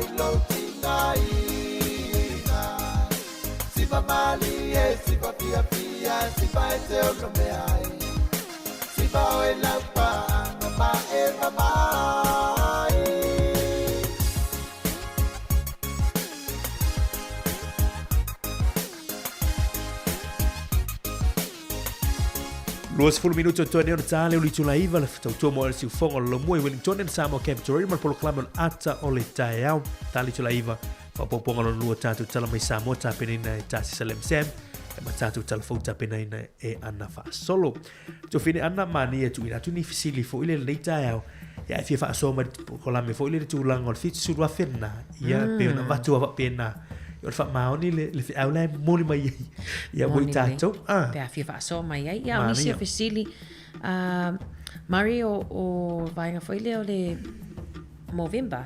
ai lou tigaina. Siva malie, siva fiafia, siva e te ono mea ai. Siva oe lau paaga ma e mamai. 20 minute o toe nei ona ta lea o le itula 9 le tautua mo le siufoga o le Lomua i Wellington and Samoa Capital Radio ma le polokalame o le ata o le taeao. Ta le itula 9 faaopoopoga lona lua tatou tala mai Samoa tapenaina e Tasi Salem Sam e ma tatou tala fou tapenaina e Ana Faasolo. Tofine Ana manaia e tuuina atu ni fesili foi le lenei taeao ia e fia faasoa mai le polokalame foi le le tulaga o le 70,000 lena ia pei ona avatu lava faapena o le faamaoni le, le feau la e momoli mai ai ia mo i Moni lelei. tatou. Ah. Pe a fia faasoa mai ai. Ia, o nisi Manaia. o fesili, uh, Murray, o, o vaega foi lea o le Movember.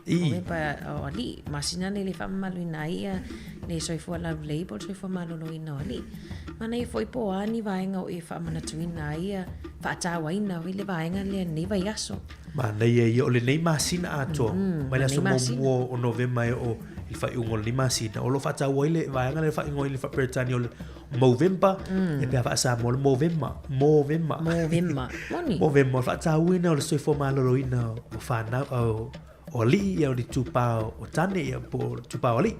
I. Movember o alii, masina nei le faamamaluina ai ia le soifua laulelei po o le soifua maloloina o alii. Manaia foi po o a ni vaega o e faamanatuina ai ia faatauaina foi le vaega lea i lenei vaiaso. Manaia ia o lenei masina atoa, mai le aso lenei masina. muamua o Novema e oo i le faaiuga o lenei masina, o lo o faataua ai le vaega lea e faaigoa ai i le faa-Peretania o le Movember, e pe a faa-Samoa o le Movema, Movema. Movema. Moni. Movema, o le faatauaina o le soifua maloloina o fanau, o, o alii, ia o le itupa o tane, ia po o le itupa o alii.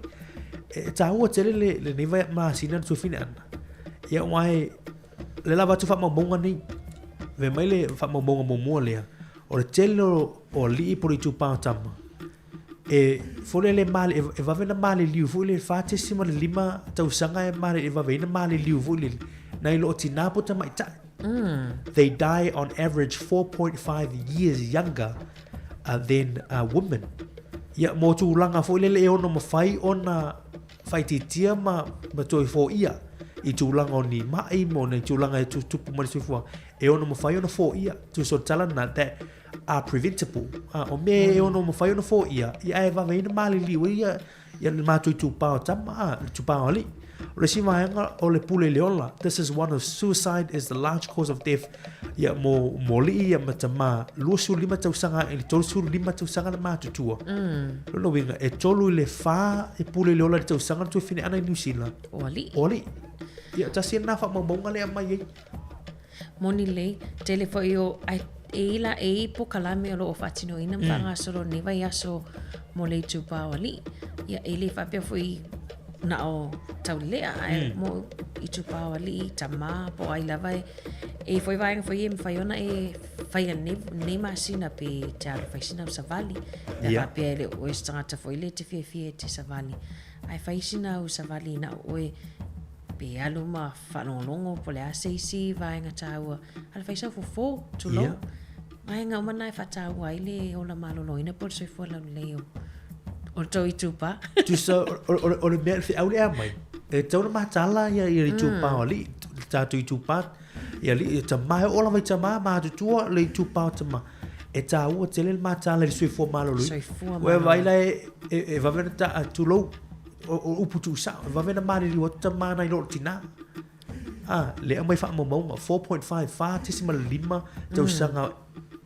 E taua tele le, lenei vai masina le tuafine ana. Ia aua e, le lava atu faamaumauga nei. Fai mai le faamaumauga muamua lea, o le tele o, o alii po o le itupa o tama, e foi lele male, e, e vave ona maliliu foi lele, 4.5 tausaga e male, e vave ai ona maliliu foi lele, nai lo o tinā po o tamaitai. They die on average 4.5 years younger than women. Ia, mo tulaga foi lele e ono mafai ona faaitiitia ma, ma toe foia i tulaga o ni mai ma ni tulaga e tutupu mai le soifuaga, e ono mafai ona foia. Tusa o le tala lena, that are preventable. A, o mea e ono mafai ona foia, ia ae vave ai ona maliliu ai ia, ia le matou itupa o tama, a, le itupa o alii. O le isi vaega o le pule i le ola. This is one of suicide is the large cause of death ia mo, mo alii ia ma tamā 25 tausaga i le 35 tausaga le matutua. Lona uiga, e tolu i le whā e pule i le ola i le tausaga le tuafine ana i New Zealand. O alii. O alii. Ia, tasi lena faamaumauga lea mai ai. Moni lelei, tele foi o, ai, e i la, e i polokalame o lo o faatinoina ma faagasolo i lenei vaiaso mo le itupa o alii. Ia, e le faapea foi na o taulelea, ae mo itupa o alii, tamā, po o ai lava e, e i foi vaega foi e mafai ona e faia i lenei masina pe te alu fai sina au savali. Pe a faapea e le o oe se tagata foi lea e te fiafia e te savali. Ae fai sina au savali na o oe pe alu ma faalogologo po o le a se isi vaega taua, alu fai sau fofo, tulou. Vaega uma na e faataua ai le ola maloloina po o le soifua laulelei o o le tou itupa. Tusa, o le mea, le feau lea e aumai, e tatau ona mataala ia le itupa o alii, le tatou itupa, ia alii, ia tama, e oo lava i tama, matutua le itupa o tama. E taua tele le mataala i le soifua maloloina. Soifua Ua e vaai maloloina. la e vave ona ta, tulou, o upu tuusao, e vave ona maliliu atu tama nai lo le tinā. A, le aumai faamaumauga, 4.5, 4.5 tausaga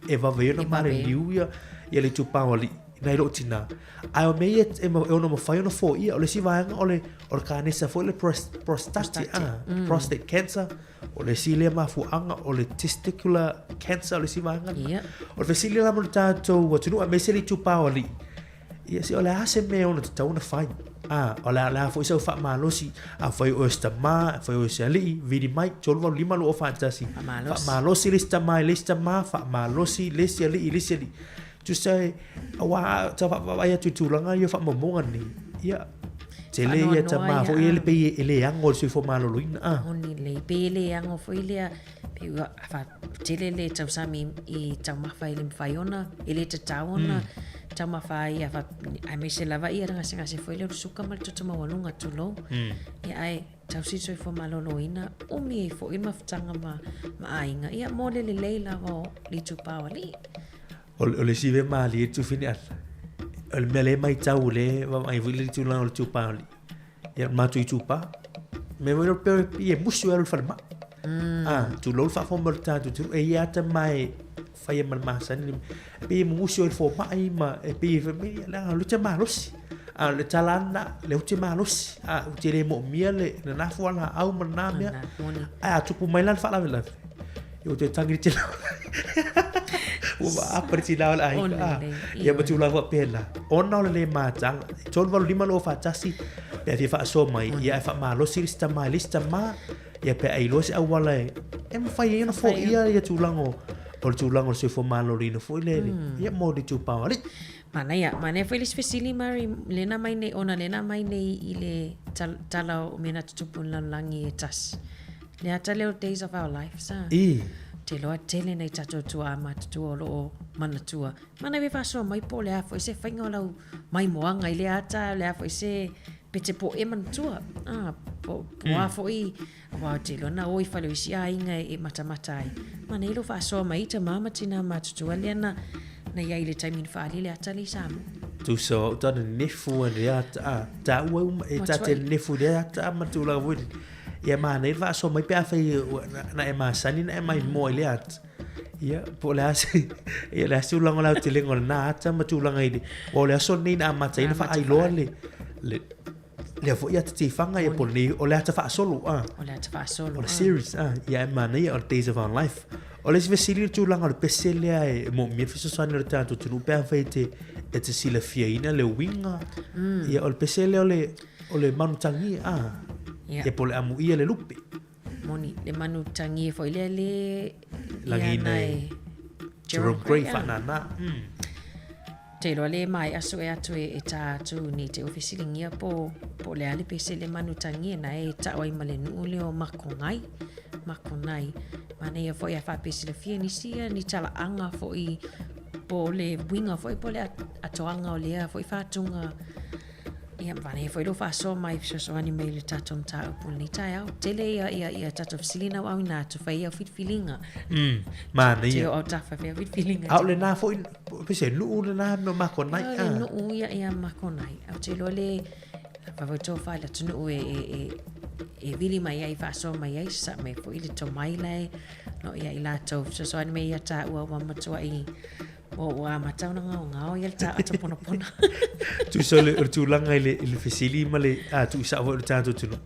e vave ai ona E vave ai. maliliu ia, ia le itupa o alii nai lo tinā. Ae o mea ia e, e ono mafai ona foia, o le isi vaega o le, o le kanesa foi le prostate, Prostate. a, prostate cancer, o le isi lea mafuaaga, o le testicular cancer, o le isi vaega. O le fesili la mo le tatou atunuu, aemaise le itupa o alii, Ia, se o le a se mea e ono tatau ona fai? A, o le a, le a foi sau faamalosi, afai o oe o se tamā, afai o oe o se alii, vili mai, 385 241. Faamalosi. Faamalosi le isi tamā i le isi tamā, faamalosi le isi alii i le isi alii. Tusa e, aua a tau vaavaai atu i tulaga ia o faamaumauga nei, ia, tele ia Faanoanoa tamā ia, foi ia a. le pei e le ago i le soifua maloloina, a. Moni lelei, pei e le ago foi lea, pei ua tele le tausami i taumafa e le mafai ona, e le tatau ona taumafa ai, aemaise lava ia le gasegase foi lea o le suka ma le toto maualuga, tulou. Ia ae tausi le soifua maloloina, umi ai foi le mafutaga ma aiga, ia mo le lelei lava o le itupa o alii. O le isi mea malie tufine ala, o le mea lea e matau lea e vaavaai foi le tulaga o le itupa o alii. Ia matou itupa, mea foi lea pei e musu e alu i le falemai. A, tulou le faafofoga mai o le tatou atunuu, e i ai lava tama e faia ma le masani, e pei e mugusi oe i le fomai ma e pei e fai mai, leaga o lea ou te malosi. A o le tala lava lena, o lea ou te malosi, a, ou te le moomia le lena fualaau ma lena mea. Ae a tupu mai la le faalavelave, ia ua toe tagi le tina. Ua apa le tina o le aiga. A, ia ma tulaga faapena. Ona o le le mataga. 385 241, pe a fia faasoa mai, ia ae faamalosi le isi tama i le isi tama, ia pe a iloa se auala e, e mafai ai ona foia ia tulaga o, o le tulaga o le soifua maloloina foi lea, ia mo le itupa o alii. Manaia, manaia foi le isi fesili Mary, lena mai nei, ona lena mai nei i le tala o mea na tutupu i le lalolagi e tasi. Le ata lea o Days of Our Lives, a? I. Te iloa tele nai tatou tuaa matutua o lo o manatua. Manaia e faasoa mai po o le a foi se faiga o lau maimoaga i lea ata, o le a foi se pete po o e manatua. A, po, po a foi Aua ou te iloa na o i fale o isi aiga e matamata ai. Manaia lou faasoa mai i tama ma tina matutua lea na na i ai i le taimi na faaali le ata lea i Samoa. Tusa o au tana nefu a le ata a taua uma e ta te nefu i le ata a ma tulaga foi lele. Ia manaia le faasoa mai pe afai na e masani na e maimoa i le ata. Ia, po o le a se, ia le a se tulaga o le aotelega o lena ata ma tulaga i le, aua o le aso lenei na amata ai ona faailoa le, le, lea foi ata tifaga ia po o lenei, o le ata faasolo a. O le ata faasolo. O le series a, ia e manaia o le Days of Our Life. O le isi fesili le tulaga o le pese lea e moomia le fesoasoani o le tatou atunuu pe afai e te, e te silafiaina le uiga. Ia o le pese lea o le, o le manutagi a. Ia po o le amuia le lupe. Moni, le manutagi foi lea le Lagina e Jerome Gray whaanana. Te iloa le maea sue atu e, e tā atu ni te ofisiligia po, po le a le pese le manutagi na e tau ai ma le nuu lea o Makongai. Makonai. Manaia foi a faapesilafia nisi ia ni talaaga foi po le uiga foi po le atoaga o lea foi faatuga. Ia, manaia foi lou faasoa mai fesoasoani mai i le tatou mataupu i lenei taeao. Tele ia, ia, ia tatou fesili na ua auina atu, fai au filifiliga. Manaia. Te o autafa fai au filifiliga. A o lena foi, pese nuu lena mea o Makonai. O le nuu ia, ia Makonai. Ou te iloa le, vavau tofa i le atunuu e, e, e, e vili mai ai, faasoa mai ai, sasaa mai foi le tomai la e lo ia i latou fesoasoani mai ia tāua ua matuai Ua ua amata ona gaogao ia le taata ponapona. Tusa o le, o le tulaga i le, i le fesili ma le a tuusao foi o le tatou atunuu.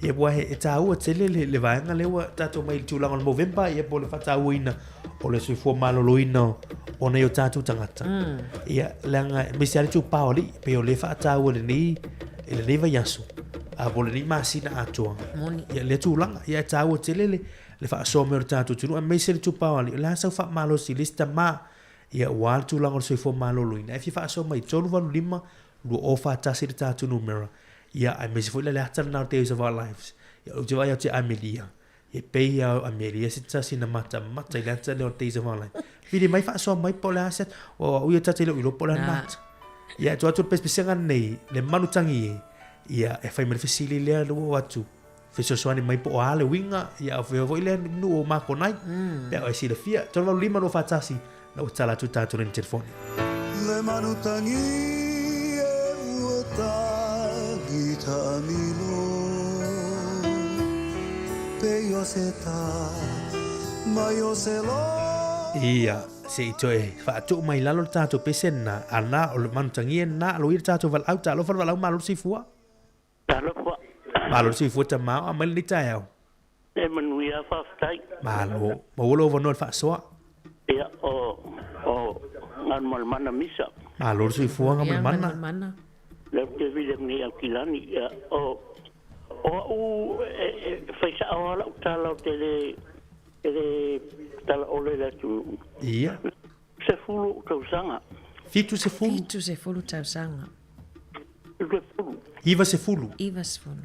Ia aua he, e tāua tele le, le vaega lea ua tatou mai i le tulaga o le Movember, ia po o le faatauaina o le soifua maloloina o nai o tatou tagata. Ia, leaga, aemaise lava le itupa o alii, pei o lea e faataua i lenei, i lenei vaiaso, a po o lenei masina atoa. Moni. Ia, lea tulaga, ia e tāua tele le, le faasoa mai o le tatou atunuu aemaise le itupa o alii, o le a sau faamalosi i le isi tama, ia aua le tulaga o le soifua maloloina. E fia faasoa mai 385 2041 le tatou numera, ia aemaise foi la le ata lena o Days of Our Lives. Ia ou te vaai atu ia Amelia, e pei lava o Amelia se tasi na matamata i le ata lea o Days of Our Lives. Vili mai faasoa mai po o le a se ata, o au ia ta te le o iloa po o le a lena ata. Ia e tuu atu le pesepesega lenei, le manutagi e, ia e fai mai le fesili lea ua oo atu. Fesoasoani mai po o a le uiga, ia o fea foi lea nuu o Makonai, pe a oe silafia, 385 241, na ua tatala atu tatou laina telefoni. Le manutagi e ua tagi taamilo Pei o se ta mai o se lo Ia, se i toe faatuu mai i lalo le tatou pese lena, a na o le manutagia lena, aloaia le tatou valaau, talofa le valaau malo le soifua. Talofa. Malo le soifua tama o aumai lenei taeao. E manuia faafetai. Malo. Maua lou avanoa i le faasoa. Ia, o, o Galumalemana Misa. Malo le soifua Galumalemana. Lea ou te vili atu nei i Aukilani. Ia, o, o au e, e fai sao lava lau tala ou te le, e le talaole i le atunuu. Ia. 10 ou tausaga. 70. 70 tausaga. 70. 90. 90.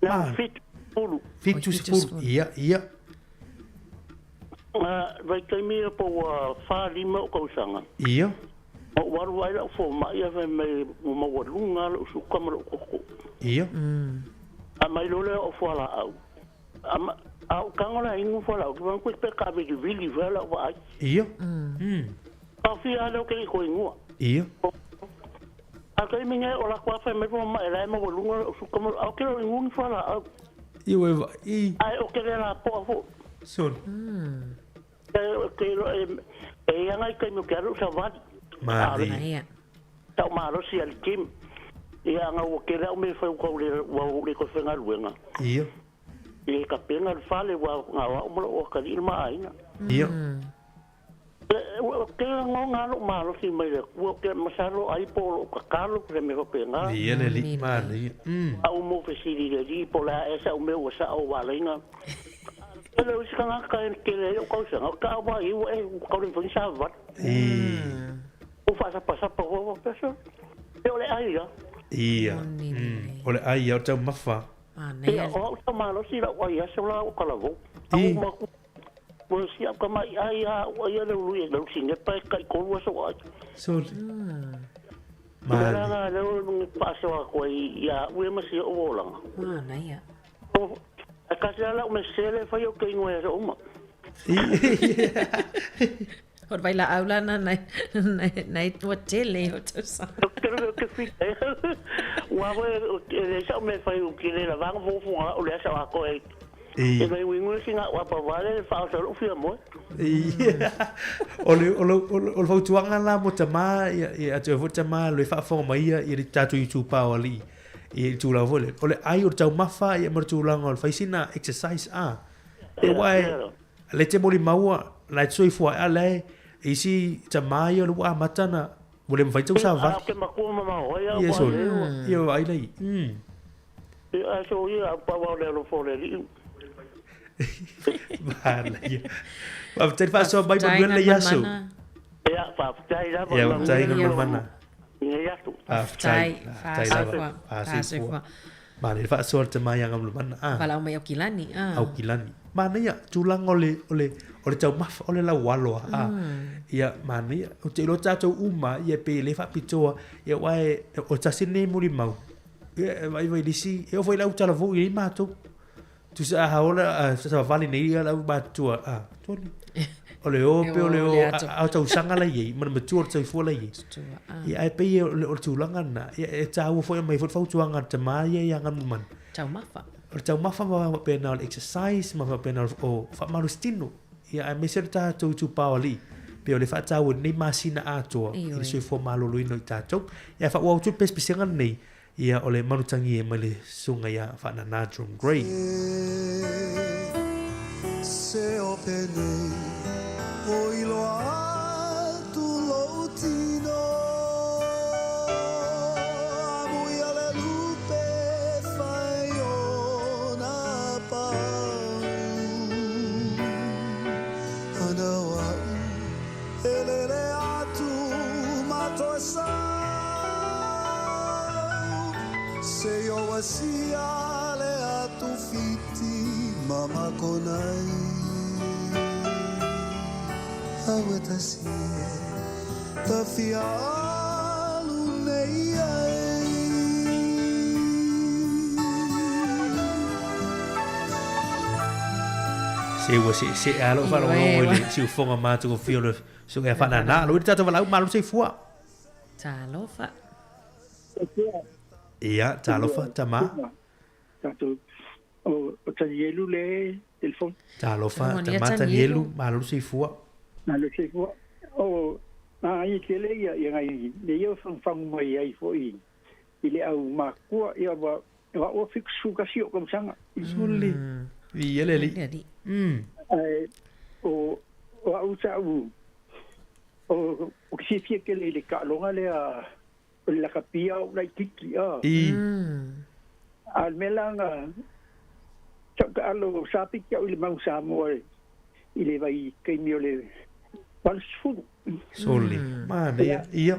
Na, 70. 70. Ia, ia. Na, vaitaimi ia po ua 4, 5 ou tausaga. Ia. Ma ou alu ai lau fomai ae fai mai ua maualuga lou suka ma lou koko. Ia. A mai loa lea o fualaau. A, a ou tago la inu fualaau, ki wang pe ka vili vili fai lau vaai. Ia. Taofia lea o ke i ko ingoa. Ia. A taimi nei o lako a fai mai po ma e lae maualuga lou suka ma lou, a o ke lou ingoa ni fualaau. Ia ua e vaai. Ae o ke le lapoa foi. Soli. Ke e ia ngai kai mo ke alu savali. Manaia. Tau malosi a le gym. Ia nga ua kele au me fai kau le ua le ko whenga luenga. Ia. I ka penga le fale ua ngā wa umalo o ka li ma aina. Ia. Ua kele ngo ngā lo malosi mai le ua ke masalo ai po lo ka kalo le me ko penga. Ia le li manaia. Au mo fesili le li po la esa o me ua sa o walenga. Ele o se kanga ka kele o kausa ngā ka wa i ua e kau le mfoni sa vat. O whaasa pasa pa wa wa pesa. E o le ai ia. Ia. O le ai ia o tau mafa. Ia, o au tau malosi la ua ia se la o kalavo. Au maku. Ua si au ka mai ai a ua ia le ului e lau sinepa e kai kolua so ai. Soli. Mani. Nga leo nungi paasoa koe ia ue ma si o olanga. Manaia. A kasi ala o me sele whai o ke ingoa e uma. O vai la aula na nei nei tua tele o tausa. Kero ke fi. Wa wa le sa me fai o ke le la vanga fo fo o le sa wa ko e. E mai wingu singa wa pa vale fa o lo fia mo. O le o le o le fautuaga la mo tamā ia ia atu ai foi tamā le faafofoga mai ia i le tatou itupa o alii i le tulaga foi lea o le ai o le taumafa ia ma le tulaga o le fai sina exercise a e uae le te molimau la e soifua ai a la e isi tamā ia o le ua amata na ua le mafai tau savali. Ke makua ma ma ia Ia sole ia o ai lai. Ia so ia pa wa le lo fo le li. Manaia. Faafetai le faasoa mai manuia le aso. Ia faafetai lava. Ia faafetai Galumalemana. Ia atu. Faafetai. Faafetai lava. Fasoifua. Manaia le faasoa le tama ia Galumalemana. Ah. Valaau mai Aukilani. Ah. Aukilani. Manaia tulaga o le o le o le taumafa o le laualoa a. Ia manaia ou te iloa tatou uma ia pe le faapitoa ia aua e o tasi lenei molimau ia e vaivai i le isi e oo foi i le autalavou i ai matou. Tusa a ola savavali nei ia lau matutua a toli. O le o pe o le o a o tausaga la iai ma le matua o le soifua la iai. Ia ae pei o le tulaga lena ia e taua foi aumai foi le fautuaga a le tama ia ia Galumalemana. Taumafa. O le taumafa ma faapena o le exercise ma faapena o faamalositino. Ia aemaise le tatou itupa o alii pei o le faataua i lenei masina atoa i le soifua maloloina o i tatou. Ia ae faaauau atu le pesepesega lenei Ia o le manutangi e mai le susuga ia Faanana John Gray. Se o penei o iloa atu lou tino Amui a le lupe fai ona pau Ana o a'u e lele atu ma toe sau Se o asia le atu fiti ma makonai Au e tasi e tafia alu nei ai. Se ua seesee lava lou faalogologo i le siufoga matagofie o le susuga ia Faanana. Alo i le tatou valaau malo soifua. Talofa. Ia, talofa, tama. Tatou, o Tanielu le telefoni. Talofa, tama Tanielu, malo le soifua. Malo le soifua. O nā ia tele ia, ia ngai, le ia fangufangu mai ai foi i le au makua, ia wa, wa o fikusu kasi o kamusaga. Suli. Ia le alii. Ae, o, o au sa au, o, o ke fiafia tele i le taaloga lea o le lakapia o laitiiti a. I. A o le mea la na sau taalo sa piki au i le mau Samoa i le vai taimi o le 80. Soli. Manaia. Ia.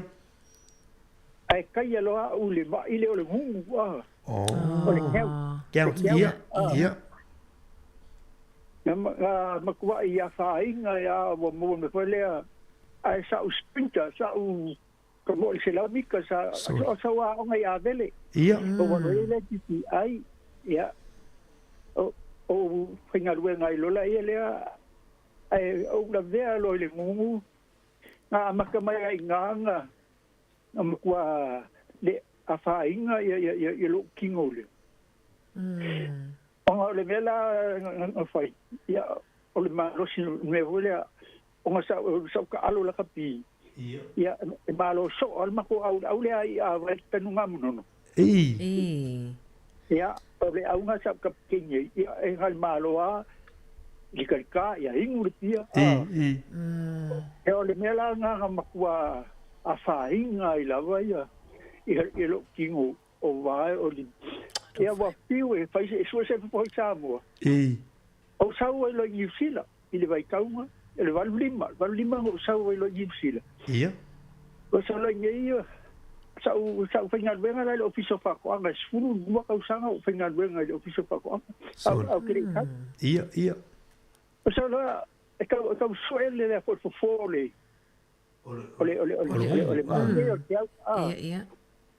Ae kai aloha au i le ma'i lea o le gugu a. Oh. O le gout. Gout. Ia. Ia. Na matua'i afaina ia ua maua mai foi lea ae sa ou sprinter sa ou ka mo i se mika sa o sa ua aoga i Avele. Ia. O ua loia lea TTI ia o ou faigaluega ai lola ia lea ae ou lavea loa i le gugu na amata mai ai i ina na matua le afaina ia ia ia lou tino lea. Ona o le mea la na fai, ia, o le malosi mea foi lea ona sa ou taalo lakapi. Ia e malo soo lava le matou au i le au lea i'a a vai tanugamunono. Ia o le auga sa ou kapikeni ai ia e na o le malo lava likalika ia inu le pia a. Ia o le mea la lena na matua afaina ai lava ia ia lou tino o vae o le ia ua fiu e fai e sue se fofo i Samoa. Ou sau ai loa i Niu Sila i le vaitauga o le 85, 85 na ou sau ai loa i Niu Sila. Ua sau loa i nei sa ou sa ou faigaluega la i le Ofisa o Faatoaga e 12 tausaga o ou faigaluega i le Ofisa o Faatoaga a o ou te le i sau. Ua sau loa e tau e tau sue le lea foi fofo o le o le o le o le o le malie o le au a.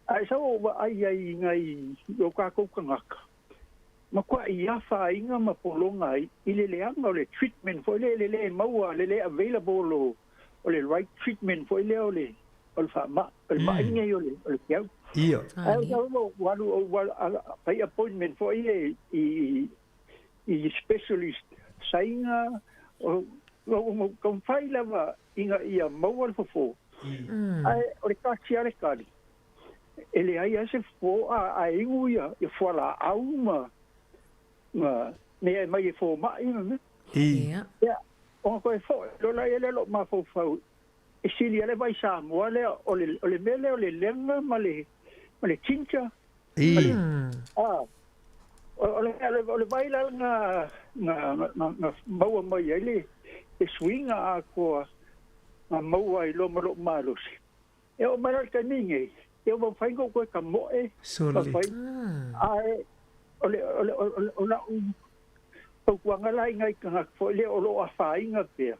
Ae sau ou vaai ai i nai o tatou tagata, matuai afaina ma pologa ai i le leaga o le treatment foi lea, le le maua, le le available o o le right treatment foi lea o le o le faamai, o le ma'i lenei o le o le keau. Ae ou sau ou alu ou fai appointment foi ia i i specialist Saina, o o taumafai lava ina ia maua le fofo. Ae o le tasi lava le tali, e leai lava se fofo a inu ia fualaau ma mea e aumai e fomai ma mea. Ia, ona toe foi loa lea o lou mafaufau, e sili lava le vai Samoa lea, o le mea lea o le lega ma le ginger. O le vai la na maua mai ai le suiga atoa na maua ai loa ma lou malosi. E oo mai la i le taimi nei, ia ua mafai ona ou toe tamoe, mafai, ae o lau fautuaga la i nai tagata foi lea o lo o afaina pea,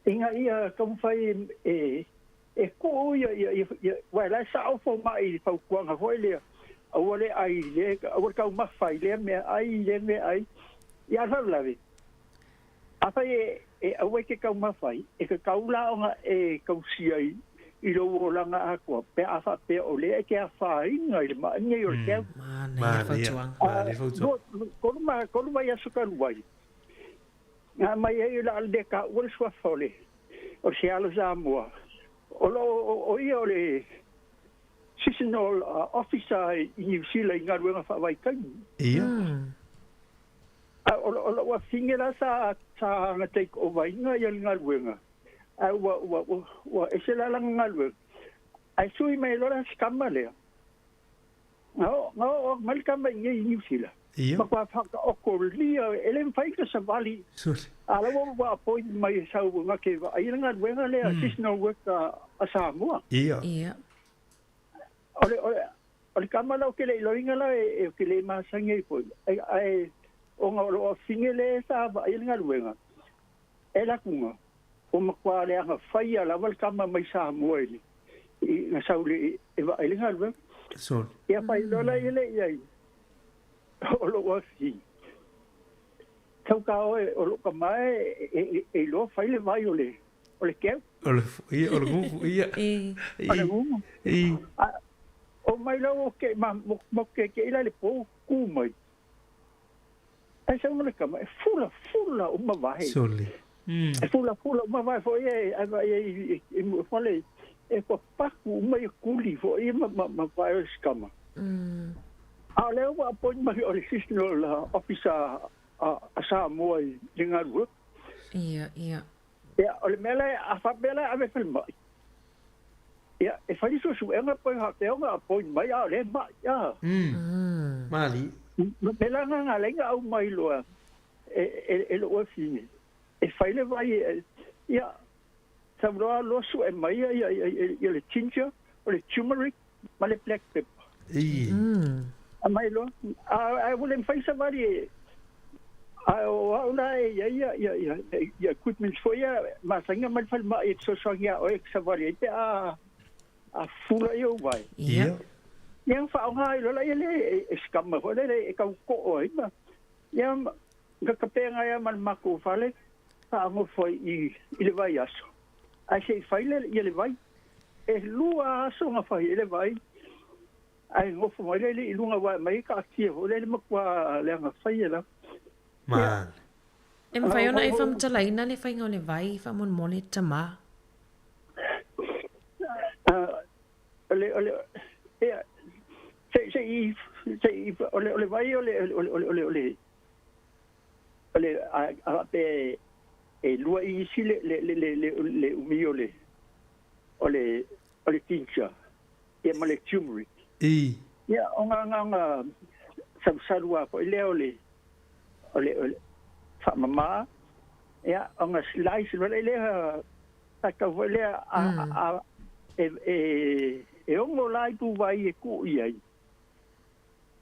ina ia taumafai e e tuu ia ia ia aua o la e sao fomai i le fautuaga foi lea, aua le ai i le aua le taumafa i lea mea ai i lea mea ai. Ia a o le faalavelave, afai e e aua e te taumafa ai, e tatau la ona e tausia i i lou olaga atoa pe a faapea o lea e te afaina i le ma'i nei o le keau. Manaia fautuaga. Manaia fautuaga. 3 vaiaso talu ai, Na aumai ai o le a le taua le suafa o le o se alo Samoa o lo o ia o le seasonal officer i Niu Sila i galuega faavaitaimi. Ia. A o o lou afine la sa sa na take over ina ia le galuega ae ua ua ua ese la lana galuega ae sui mai loa la si tama lea. Na oo, na oo mai le tama i inei i Niu Sila. Ia. Matua whakaokolia, e le mawhai ka savali. Sorry. A la ua ua appoint mai e sau nga ke vaai le galuega lea, seasonal worker a Samoa. Ia. Ia. O le, o le, o le tama la o ke le iloiga la e, e ke le masani ai foi. Ai, ai, ona o loo afine le sa vaai le galuega. E lakuga, ua matua leaga faia lava le tama mai Samoa i le, i, na sau le, e vaai le galuega. Sorry. Ia fai loa la ia le i ai, o lou afi, tau ka oe, o lou tama e, e, e, e iloa fai le vai o le, o le keu. O le, ia, o le gugu, ia. O le gugu. I. A, o mai lau o ke, ma, mo, mo ke, ke ila le po, ku mai. Ai sau le tama, e fula, fula uma vae. Sole. E fula, fula uma vae foi e, ai vai e, e, e, fale, e kua paku uma ia kuli foi ma, ma, ma vae o se tama. A o lea ua appoint mai o le seasonal officer a, a Samoa i le galuega. Ia, ia. Ia, o le mea la, a faapea la e ave falemai. Ia, e fai le suesuega pe faapea ona appoint mai a o lea e mai, a. Mali. Ma mea la na na ala ai ona aumai loa e, e, e lou afine, e fai le vai, e, ia, sau loa loa sue mai ia, ia, ia, ia le ginger, o le turmeric ma le black pepper. Aumai loa, a, ae ua le mafai savali e, a o au la e i ai ia, ia, ia, ia equipment foi ia, masani ona aumai le falemai e fesoasoani ia oe e savali ai pe a, a fula i ou vai. Ia. Ia, na faaaoga ai loa la ia le e scammer foi lele e tau koo ai ma, ia, na tapeina ai lava ma le matou fale, faanofo ai i, i le vaiaso, ae se i fai le, ia le vai. E lua aso na fai ai le vai, Ae nofo mai lea i luga aua e aumai ai taatia foi lea le matua leaga faia lava. Male. E mafai ona e faamatalaina le faiga o le vai faamolemole tama. O le, o le, ia, se, se i, se i, o le, o le vai o le, o le, o le, o le, o le, o le, a, a pe e lua isi le, le, le, le, le, le umi o le, o le, o le ginger, ia ma le turmeric. I. Ia, o ngā, ngā, ngā salusalu a foi lea o le, o le, o le faamamā, ia, o ngā slice loa lea, tatau foi lea, a, a, e, e, e ono la i pūwai e kuu i ai.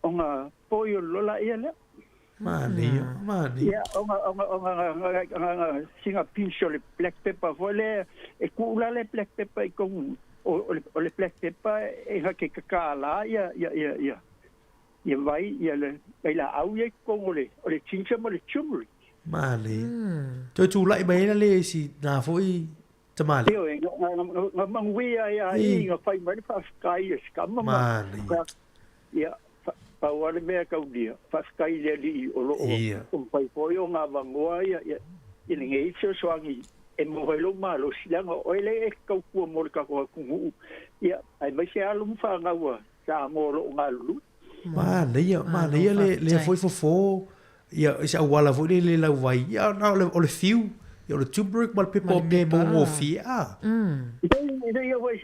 O ngā poi o lola ia lea. Manaia, manaia. Ia, o ngā, o ngā, o ngā, ngā, ngā, ngā, singa pinch o le black pepper foi lea, e kuu la le black pepper i kou, o, o le, o le black pepper e ha ke kakaa la ia, ia, ia, ia, ia vai, ia le, vai la au ia i totonu o le, o le ginger ma le turmeric. Manaia. Toe tulai mai ai la le isi na foi tamalii. Ioe, nga, nga, nga manuia ia i nga fai mai le faafetai i se tama ma, Manaia. ia, pau lava le mea e taulia, faafetai i le Alii o lo o mafai foi ona avanoa ia, ia, i lenei fesoasoani e maua ai lou malosi, leaga o oe lea e tautua mo le tatou atunuu, ia, aemaise alo ma fanau a Samoa o lo o galulue. Manaia, manaia le lea foi fofo, ia i se auala foi lele i lau vai, ia na o le, o le fiu, ia o le turmeric ma le pepa o mea e maugofie, a. Ia foi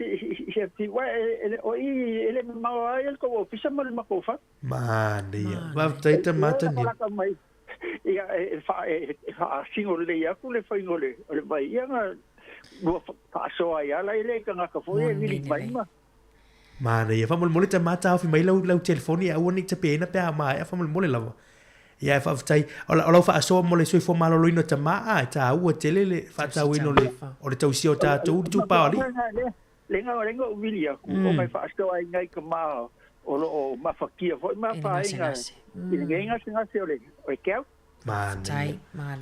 se fiu, o i e le mamao lava ia le tou ofisa ma le matou fale. Manaia. Faafetai tama Tanimu. Ia e faasino lelei atu le faiga o le vai, ia na ua faasoa ai lava la i le tagata foi e vili mai ma. Manaia. Faamolemole tama taofi mai lau, lau telefoni e aua ne i tapeaina pe a maea faamolemole lava. Ia e faafetai. O, la, o lau faasoa mo le soifua maloloina o tama a, e tāua tele le faatauaina o le, o le tausia o tātou i le tupā o alii. Lenga, lenga o vili aku, o ngai faasoa ai ngai tama o lo o mafatia foi ma fāiga i lenei gasegase o le, o le keau. Manaia.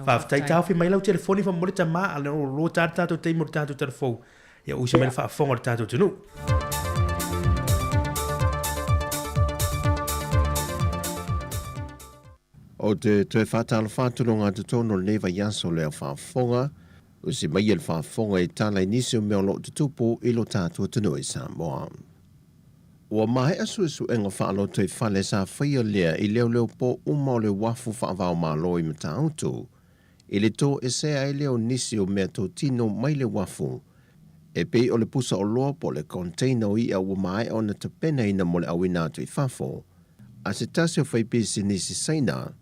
Faafetai taofi mai lau telefoni faamolemole tama a o lo tā le tātou taimi o le tātou tala fou. Ia usa mai le faafofoga o le tātou atunuu. O te toe faatalofa atu lo ngā totonu o lenei vaiaso o le au faafofoga, usi mai e le faafofoga i tala i nisi o mea o lo o tutupu i lo tātou atunuu i Samoa. Ua maea suesuega faalotoifale sa faia lea i leoleopō uma o le uafu faava-o-Malo i Matautu, i le toesea ai lea o nisi o mea totino mai le uafu, e pei o le pusa oloa po o le container o i'a ua maea ona tapenaina mo le auina atu i fafo a se tasi o faipisinisi Saina.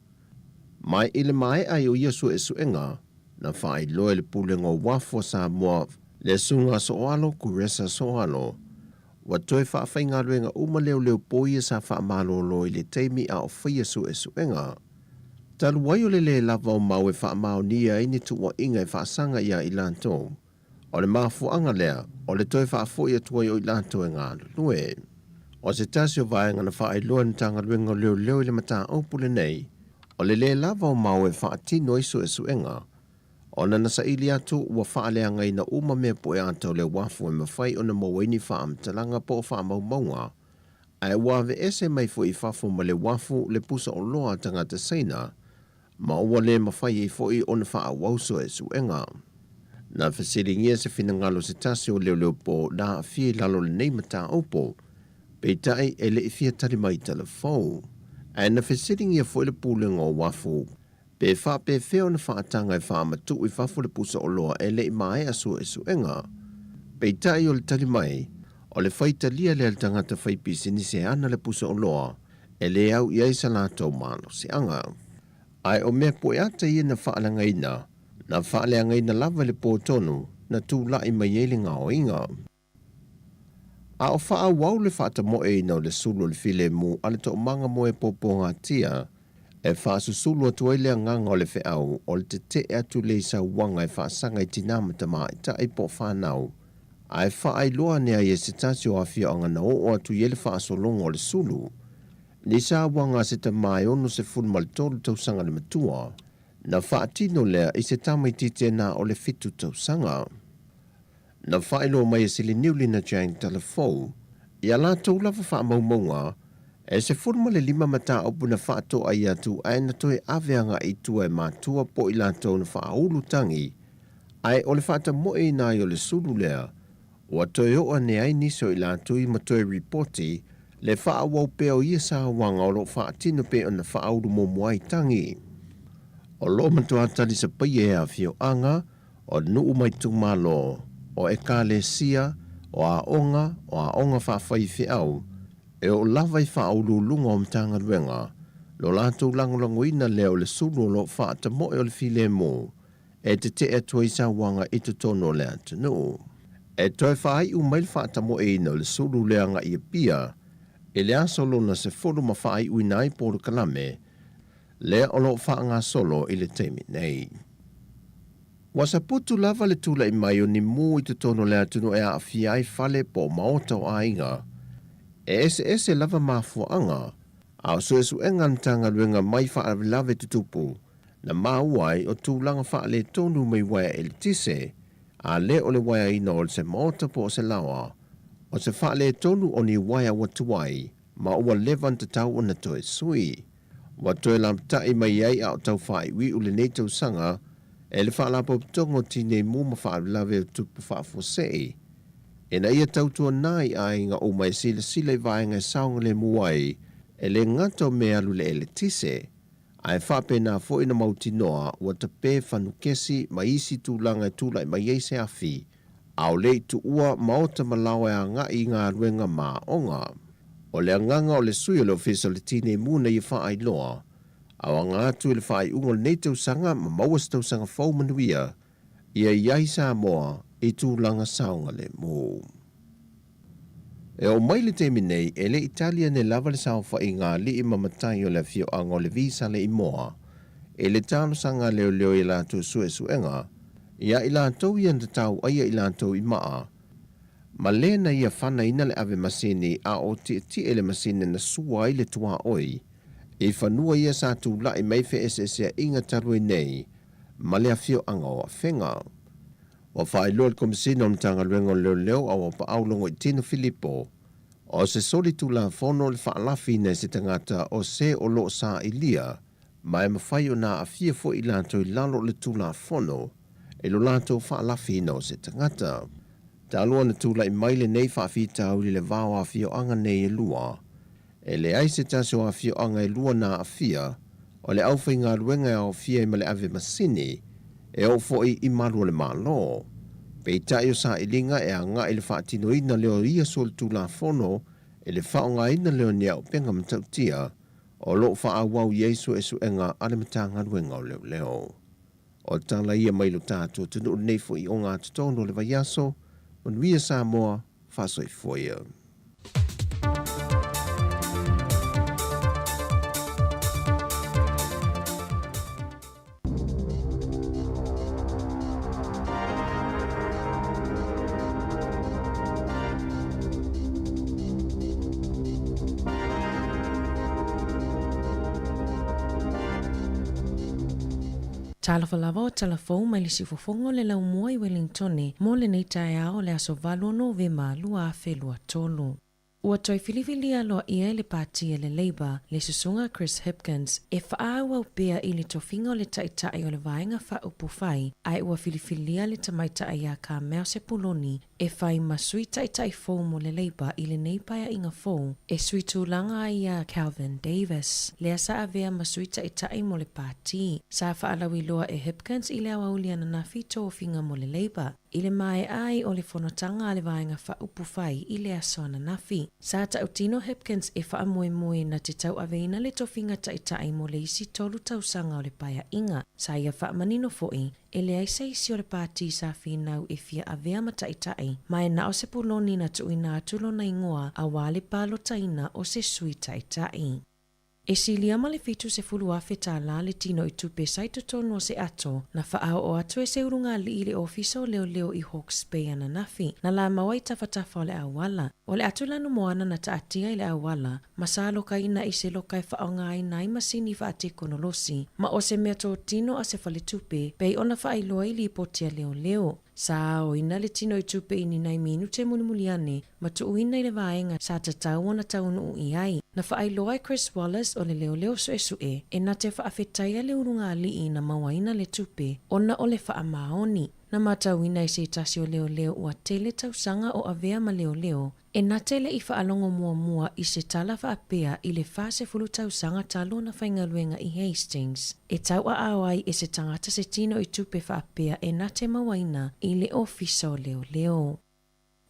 Mai i le maea ai o ia suesuega, na faailoa e le Pulega o Uafu a Samoa le Susuga Soalo Kuresa Soalo, Ua toe faafaigaluega uma leoleo ia sa faamalolo i le taimi a o faia suesuega. Talu ai o le lē lava o mau e faamaonia ai ni tuuaiga e faasaga iā i latou, o le mafuaaga lea o le toe faafoi atu ai o i latou e galulue. O se tasi o vaega na faailoa e le Matagaluega o Leoleo i le mataupu lenei, o le lē lava o mau e faatino ai suesuega, Ona na saili atu, ua faaleagaina uma mea pue ata o le uafu e mafai ona maua ai ni faamatalaga po o faamaumauga, ae ua aveese mai foi i fafo ma le uafu le pusa oloa a tagata Saina, ma ua le mafai ai foi ona faaauau suesuega. Na fesiligia se finagalo o se tasi o leoleopō na aafia i lalo o lenei mataupu, peitai e le i fia tali mai i tala fou. Ae na fesiligia foi le Pulega o Uafu Pe faapefea ona faataga e faamatuu i fafo le pusa oloa e le i maea suesuega? Peitai o le tali mai, o le faitalia lea a le tagata faipisinisi e ana le pusa oloa e le au i ai sa latou malosiaga. Ae o mea pueata ia na faaleagaina, na faaleagaina lava i le po tonu na tulai mai ai le gaoiga. A o faaauau le faatamoeina o le sulu o le filemu a le toomaga moe pōpōgatia, e faasusulu atu ai le agaga o le feau o le tetee atu lea i sauaga e faasaga i tinā ma tamaitai po o fanau, ae faailoa ane ai e se tasi o afioaga na oo atu i ai le faasologa o le sulu, ni sauaga a se tama e 63 tausaga le matua, na faatino lea i se tamaitiiti na o le fitu tausaga. Na faailoa mai e Siliniulina Jane Talafou i a latou lava faamaumauga, E 15 mataupu na faatoai atu ae na toe ave agai i tua e matua po o i latou na faaulu tagi, ae o le faatamoeina ai o le sulu lea, ua toe oo ane ai nisi o i latou ma toe ripoti le faaauau pea o ia sauaga o lo o faatino pei ona faaulu muamua ai tagi. O lo o matua talisapaia e afioaga, o nuu ma itumalo, o ekalesia, o aoga, o aoga faafaifeau, e oo lava i faauluuluga o Matagaluega, lo latou lagolagoina lea o le sulu o lo o faatamoe o le filemu e tetee atu ai sauaga i totonu o le atunuu. E toe faaiu mai le faatamoeina o le sulu lea agai i Apia i le aso lona 10 ma faaiuina ai polokalame lea o lo o faagasolo i le taimi nei. Ua saputu lava le tulai mai o ni mū i totonu o le atunuu e aafia ai fale po o maota o aiga. E eseese lava mafuaaga, a o suesuega a le Matagaluega mai faalavelave tutupu na maua ai o tulaga faaletonu mai uaea eletise, a le o le uaeaina o se maota po o se laoa, o se faaletonu o ni uaea ua tuai ma ua leva ona tatau ona toe sui. Ua toe lapata'i mai ai a o tau faaiuiu lenei tausaga e le Faalapotopotoga o Tinei Mu ma Faalavelave o Tupu Faafuasei ina ia tautuana i aiga uma e silasila i vaega e saogalemu ai e le gata o mea alu i le eletise ae faapena foi ona mautinoa ua tape fanukesi ma isi tulaga e tulai mai ai se afi a o le i tuua maota ma laoa e agai i galuega ma aoga. O le agaga o le sui o le Ofisa o le Tinei Mu na ia faailoa, a o aga atu i le faaiuga o lenei tausaga ma maua se tausaga fou manuia ia i ai Samoa i tulaga saogalemu. E oo mai le taimi nei, e le i tali ane lava le saofaiga a alii ma matai o le afioaga o Levi Saleimoa i le talosaga a leoleo i a latou suesuega ia i latou ia na tatau ai i latou i maa ma le na ia fanaina le ave masini a o tietie le masini na sua ai le tuaoi i fanua ia sa tulai mai feeseeseaiga talu ai nei ma le afioaga o Afega. Ua faailoa le Komesina o Matagaluega o Leoleo Auaupaau Logoitino Filipo, o se solitulafono le faalafiina e se tagata o se o lo o sailia ma e mafai ona aafia foi i latou i lalo o le Tulafono i lo latou faalafiina o se tagata. Talu ona tulai mai lenei faafitauli i le va o afioaga nei e lua, E leai se tasi o afioaga e lua na aafia, o le aufaigaluega e aofia ai ma le ave masini, e oo foi i malu o le Malo. Peitai o sailiga e agai i le faatinoina lea o ia solitulafono i le faaaogaina lea o ni auupega matautia o lo o faaauau i ai suesuega a le Matagaluega o Leoleo. O tala ia mai lo tatou atunuu lenei foi i ogatotonu o le vaiaso. Manuia Samoa, faasoifua ia. Talofa lava o tala fou mai le siufofoga o le laumua i Welingtone mo lenei taeao o le aso 8 o Novema 2023. Ua toe filifilia aloaia e le Pati a le Labour le Susuga Chris Hipkins e faaauau pea i le tofiga o le Taitai o le Vaega Faaupufai ae ua filifilia le tamaitai ia Carmel Sepuloni e fai ma sui taitai fou mo le Labour i lenei paeaiga fou e sui tulaga ai iā Kelvin Davis, lea sa avea ma sui taitai mo le pātī. Sa faalauiloa e Hipkins i le aoauli ananafi tofiga mo le Labour i le maea ai o le fonotaga a le Vaega Faaupufai i le aso ananafi. Sa tautino Hipkins e faamoemoe na te tauaveina le tofiga taitai mo le isi tolu tausaga o le paeaiga. Sa ia faamanino foi E leai se isi o le pātī sa finau e fia avea ma taitai, ma e na o se puloni na tuuina atu lona igoa auā le pālotaina o se sui taitai. E silia ma le 70,000 tālā le tino i tupe sa i totonu o se ato na faaoo atu e se ulugalii i le Ofisa o Leoleo i Hawke's Bay ananafi, na lamau ai tafatafa o le auala. O le atu lanu moana na taatia i le auala, ma sa lokaina i se loka e faaaogaina ai masini faatekonolosi, ma o se mea totino a se faletupe, pei ona faailoa i lipoti a leoleo. Sa aoina le tino i tupe i ni nai minute mulimuli ane ma tuuina i le vaega sa tatau ona taunuu i ai. Na faailoa e Chris Wallace o le leoleo suesue e na te faafetaia le ulugalii na mauaina le tupe ona o le faamaoni. Na matauina e se tasi o leoleo ua tele tausaga o avea ma leoleo e na te le i faalogo muamua i se tala faapea i le 40 tausaga talu ona faigaluega i Hastings, e tauaao ai e se tagata se tino i tupe faapea e na te mauaina i le ofisa o leoleo.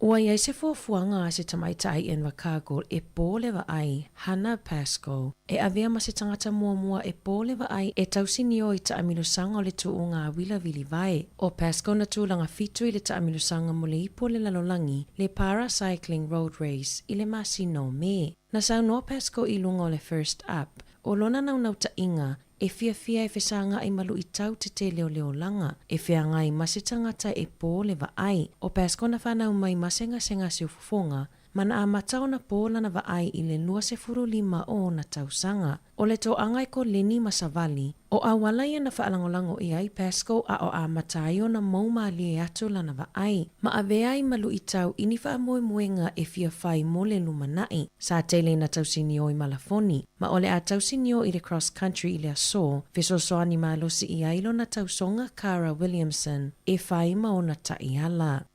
Ua i ai se fuafuaga a se tamaitai Invercargill e pō le vaai, Hannah Pascoe, e avea ma se tagata muamua e pō le vaai e tausinio i taamilosaga o le tuuga uila vilivae. ʻO Pascoe na tulaga fitu i le taamilosaga mo le ipu o le lalolagi, le Para Cycling Road Race, i le masina o Me. Na saunoa Pascoe i luga o le First Up, ʻo lona naunautai e fiafia e fesagaʻi ma luʻitau tetele o le olaga, e feagai ma se tagata e pō le vaai. ʻO Pascoe na fanau mai ma se gasegase o fofoga, ma na amata ona pō lana vaai i le 25 o ona tausaga. ʻO le toaga e koleni ma savali, ʻo auala ia na faalagolago ʻia ai Pascoe a o amata ai ona mou mālie atu lana vaai, ma avea ai ma luʻitau i ni faamoemoega e fia fai mo le lumanaʻi. Sa tele na tausinio i malafoni, ma o le a tausinio i le cross country i le aso, fesoasoani malosi i ai lona tausoga Cara Williamson e fai ma ona taʻiala.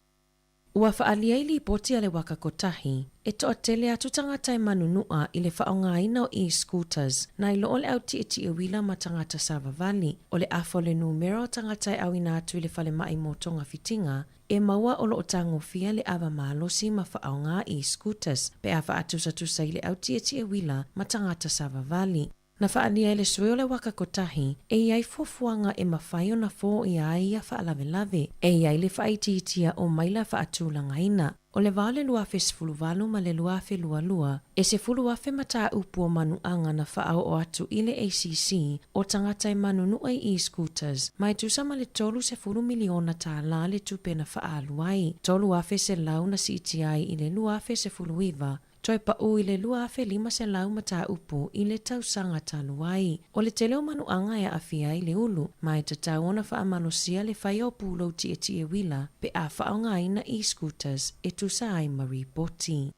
Ua faaalia i lipoti a le Waka Kotahi, e toatele atu tagata e manunuʻa i le faaaogaina o e-scooters nai lo o le au tietie uila ma tagata savavali. ʻO le afa o le numera o tagata e ʻauina atu i le falemai mo togafitiga, e maua o lo o tagofia le ava malosi ma faaaoga e-scooters pe a faatusatusa i le au tietie uila ma tagata savavali. Na faaalia e le sui o le Waka Kotahi e i ai fuafuaga e mafai ona foia ai ia faalavelave e i ai le faaitiitia o maila faatulagaina. ʻO le wā o le 2018 ma le 2022, e 10,000 mataupu o manuaga na faaoo atu i le ACC o tagata e manunuʻa i e-scooters, ma e tusa ma le 30 miliona tālā le tupe na faaalu ai, 3,100 na siitia ai i le 2019. Toe paʻu i le 2,500 mataupu i le tausaga talu ai. ʻO le tele o manuaga e aafia ai le ulu, ma e tatau ona faamalosia le faia o pulou tietie uila pe a faaaogaina e-scooters e tusa ai ma ripoti.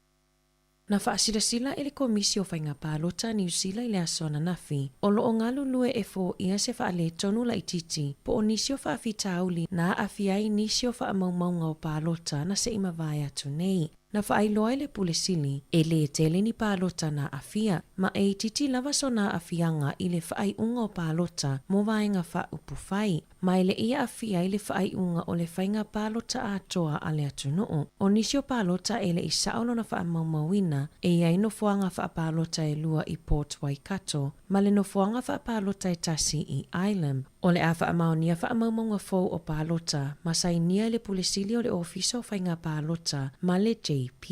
Na faasilasila e le Komisi o Faiga Palota a Niu Sila i le aso ananafi, o lo o galulue e foia se faaletonu laitiiti po o nisi o faafitauli na aafia ai nisi o faamaumauga o palota na se i mavae atu nei. Na faailoa e le Pule Sili, e lē tele ni palota na aafia, ma e itiiti lava sona aafiaga i le faaiuga o palota mo vaega faaupufai, ma e le i aafia i le faaiuga o le faiga palota atoa a le atunuu. ʻO nisi o palota e le i sao lona faamaumauina, e i ai nofoaga faapalota e lua i Port Waikato, ma le nofoaga faapalota e tasi i Ilam. ʻO le a faamaonia faamaumauga fou o palota ma sainia e le Pule Sili o le Ofisa o Faiga Palota ma le JP.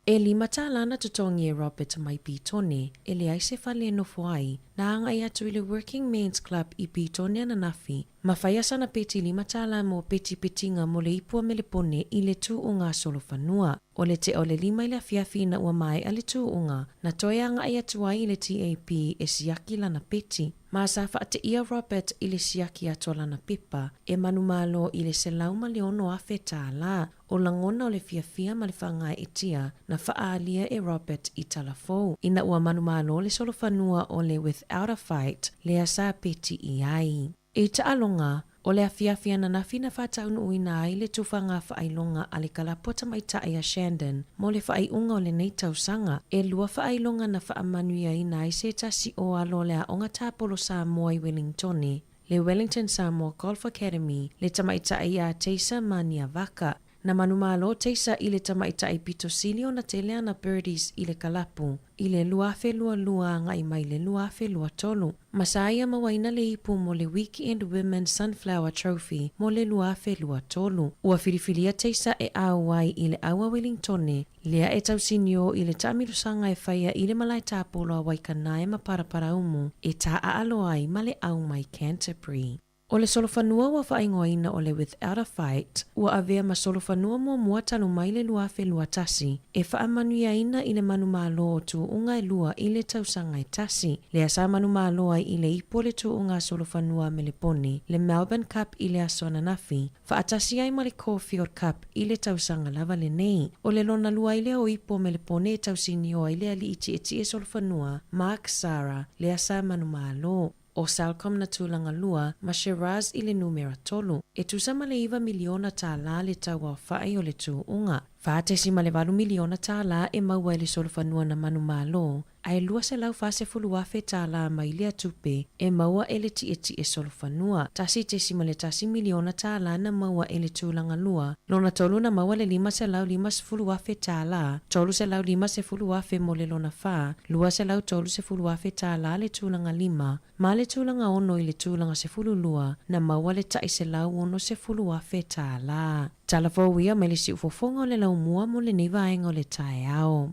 E $5 na totogi e Robert mai Petone, e leai se fale e nofo ai, na agai atu i le Working Men's Club i Petone ananafi, ma faia sana peti $5 mo petipetiga mo le ipu a Melepone i le tuuga solofanua. ʻO le tea o le 5 i le afiafi ina ua maeʻa le tuuga, na toe agai atu ai i le TAP e siaki lana peti. Ma sa faateia Robert i le siaki atu a lana pepa e manumalo i le $106,000 tālā. ʻO lagona o le fiafia ma le faagaeetia na faaalia e Robert i tala fou ina ua manumalo le solofanua o le Without a Fight lea sa peti i ai. I taaloga, ʻo le afiafi ananafi na faataunuuina ai le tufaga faailoga a le kalapu a tamaitai a Shandon mo le faaiuga o lenei tausaga. E lua faailoga na faamanuiaina ai se tasi o alo o le aoga tapolo Samoa i Welingtone, le Wellington Samoa Golf Academy, le tamaitai iā Taser Maniavaka. Na manumalo Taser i le tamaitai pito sili ona tele ana birdies i le kalapu i le 2022 agai mai le 2023, ma sa ia mauaina le ipu mo le Weekend Women's Sunflower Trophy mo le 2023. Ua filifilia Taser e ʻau ai i le ʻau a Welingtone, lea e tausinio i le taamilosaga e faia i le malae tapolo a Waikanae ma Paraparaumu e tāʻaʻalo ai ma le ʻau mai Canterbury. O le solofanua ua faaigoaina o le Without a Fight ua avea ma solofanua muamua talu mai le 2021 e faamanuiaina i le manumalo o tuuga e lua i le tausaga e tasi. Lea sa manumalo ai i le ipu o le tuuga solofanua a Melepone, le Melbourne Cup i le aso ananafi, faatasi ai ma le Caulfield Cup i le tausaga lava lenei. O le lona lua ai lea o ipu o Melepone e tausinio ai le alii tietie solofanua, Mark Zahra, lea sa manumalo. ʻO Salcombe na tulaga lua ma Shiraz i le numera tolu. E tusa ma le $9 miliona tālā le tau aofaʻi o le tūʻuga. $4.8 miliona tālā e maua e le solofanua na manumalo, a e $240,000 tālā mai lea tupe e maua e le tietie solofanua. $1.1 miliona tālā na maua e le tulaga lua, lona tolu na maua le $550,000 tālā, $350,000 mo le lona whā, $230,000 tālā le tulaga lima, ma le tulaga ono i le tulaga 12, na maua le $160,000 tālā. Tala fou ia mai le siufofoga o le laumua mo lenei vaega o le taeao.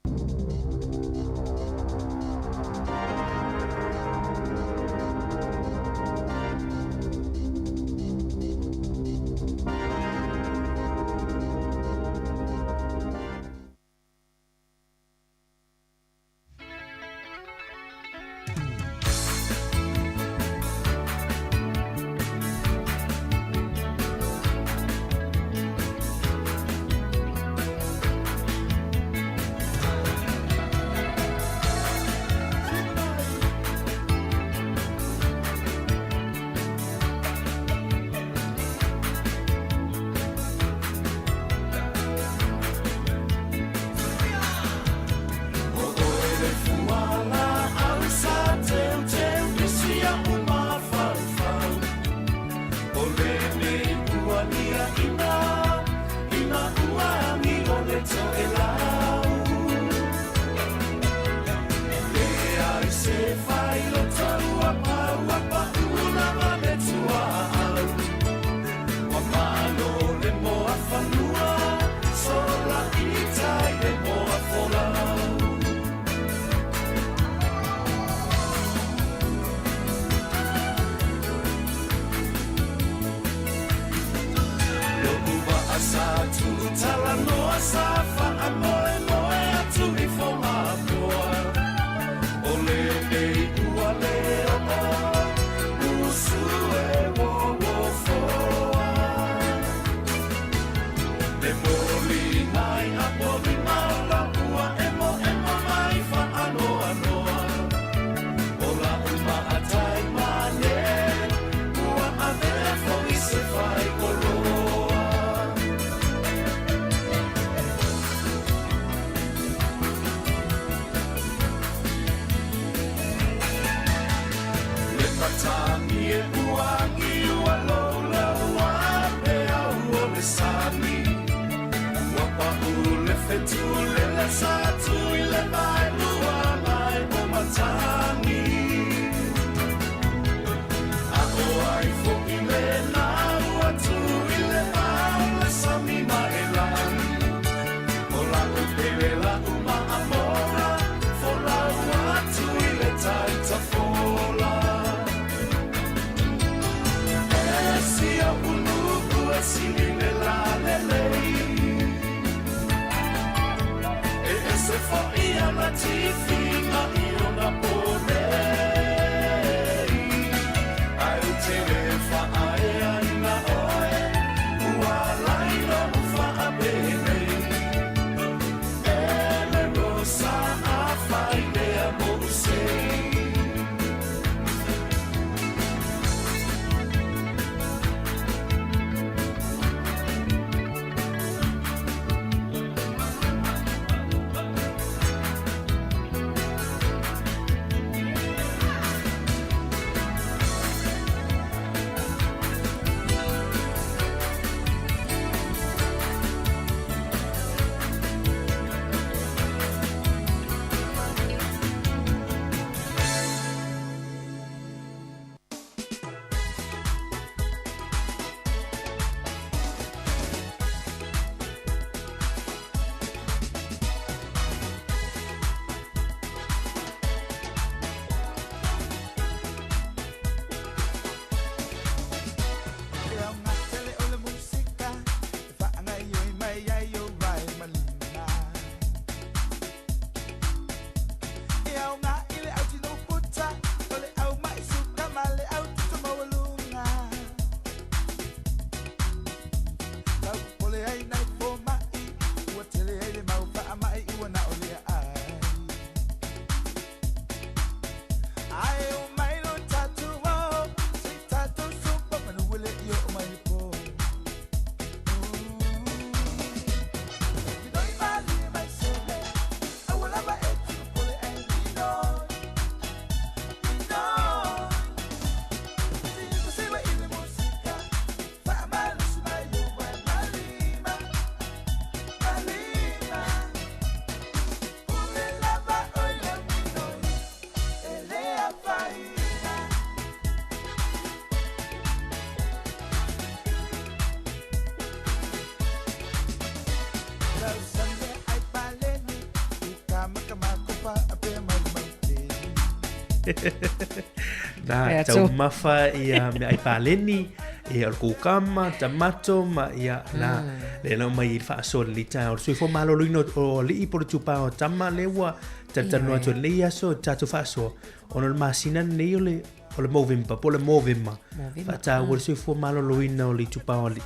Na taumafa ia meaai paleni, ia o le kukama, tamato ma ia na lea na aumai ai le faasoa i lenei taeao. O le soifua maloloina o alii po o le itupa o tama lea ua talatalanoa atu ai i lenei aso i le tatou faasoa ona o le masina lenei o le o le Movember po o le Movema. Faataua le soifua maloloina o le itupa o alii.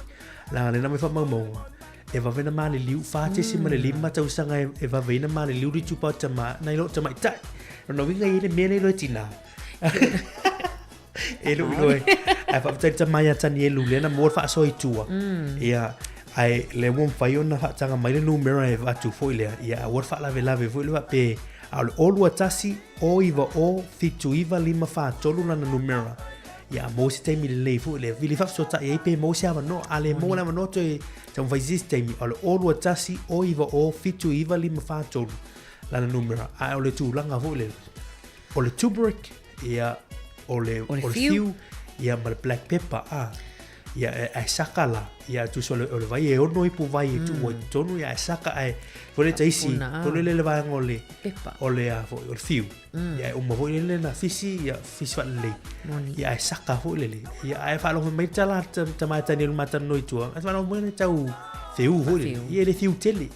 Leaga lea na aumai faamaumauga e vave na maliliu 4.5 tausaga e vave ai na maliliu le itupa o tama nai lo tamaitai. Lona uiga e i ai le mea lea e iloa e tinā. E lou iloa e. Ae faafetai i le tama ia Tanielu lea na maua le faasoa i tua. Ia, ae lea ua mafai ona faataga mai le numera e avatu foi lea. Ia, aua le faalavelave foi le faapea a o le 021 090 79543 lana numera. Ia, a maua se taimi lelei foi lea, vili faafesootai ai pe maua se avanoa. A le maua le avanoa toe taumafai se isi taimi, o le 021 090 79543 lana numera. Ae o le tulaga foi lea, o le turmeric, ia, o le, o le fiu, ia, ma le black pepper, a. Ia, ae saka la, ia, tusa o le, o le vai e ono ipu vai e tuu ai totonu, ia, ae saka, ae, foi le taisi, foi le le vaega o le, o le, a, foi, o le fiu. Ia, e uma foi le na fisi, ia, fisi faalelei. Ia, ae saka foi lele. Ia, ae faalogo mai tala tama e tani o le matalanoa i tua, ae faalogo mai le tau feu foi lele. Ia, e le fiu tele.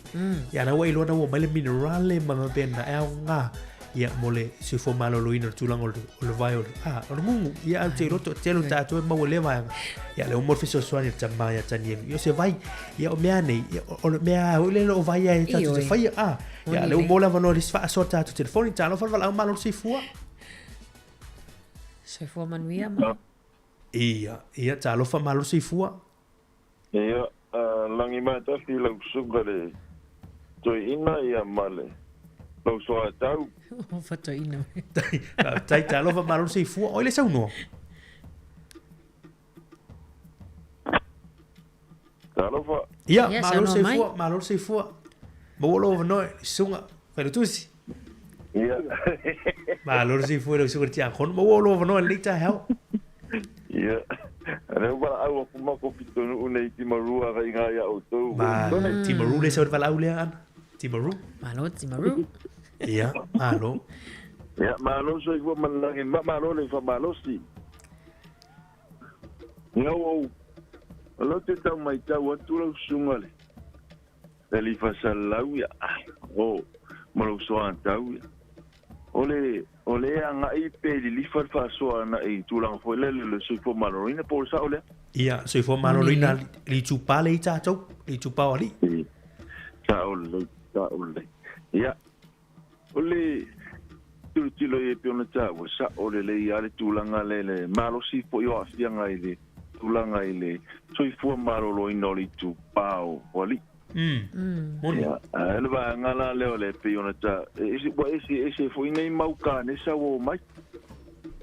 Ia, na ua iloa na ua mai le minerale ma faapena, e aoga. Ia, mo le soifua maloloina o le tulaga o le, o le vai o le, ah, o le gugu. Ia, au te iloa toatele o tatou e maua i lea vaega. Ia, lea ua maua le fesoasoani a le tama ia Tanielu. Ia, o se vai, ia, o mea nei, ia, o le mea foi lele o vai ai tatou te faia. Ah, ia, lea ua maua le avanoa i le isi faasoa tatou telefoni. Talofa le valaau malo le soifua. Soifua manuia ma. Ia, ia, talofa malo le soifua. Ia, lagi matafi lau susuga le toeaina ia ma le lou soatau. Ofa toeaina. Faafetai, talofa malo le soifua. Oi le saunoa. Talofa. Ia, malo le soifua, malo le soifua. Maua lou avanoa, susuga Failautusi. Ia. Malo le soifua i lau susuga i le tiakono. Maua lou avanoa i lenei taeao. Ia. Lea ua valaau atu matou pitonuu nei i Timarua ga iga ia outou. Ma, Timaru le sau le valaau lea ana. Timaru. Malo Timaru. Ia, malo. Ia, malo soifua ma le lagi, ma malo le faamalosi. Ia ua ou, o lea ou te tau matau atu lau susuga le Talifa Salau ia, o, ma lou soatau ia. O le, o le agai pe lilifa le faasoa agai i tulaga foi lele o le soifua maloloina po o le sao lea? Ia, soifua maloloina le itupa lea i tatou, le itupa o alii. I, sao lelei, sao lelei. Ia, o le tilotilo i ai pei ona taua, sao lelei lava le tulaga lea i le malosi foi o aafiaga i le tulaga i le soifua maloloina o le itupa o alii. Moni. Ia, a o le vaega la lea o le pei ona ta, e ese, ua eseese foi nei mau kanesa ua omai.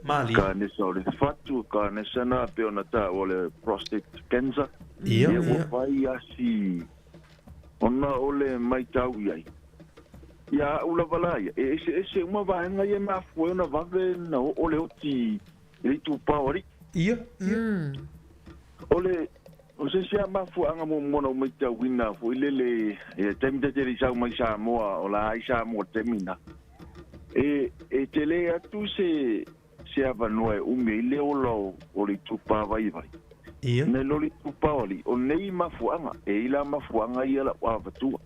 Malie. Kanesa o le fatu, kanesa na pei ona taua o le prostate cancer. Ia, Ia, ua ia. fai asi ona o le maitau i ai. Ia au lava la ia, e eseese uma vaega ia e mafua ai ona vave na oo le oti i le itupa o alii. Ia, ia. O le O se isi lava mafuaaga muamua na ou maitauina foi lele i le taimi ta te le i sau mai Samoa, o la ai Samoa i le taimi lena, e, e tele atu se, se avanoa e umi ai le ola o, o le itupa vaivai. Ia. Nai lo le itupa o alii, o nei mafuaaga, e i ai la mafuaaga ia lau avatua.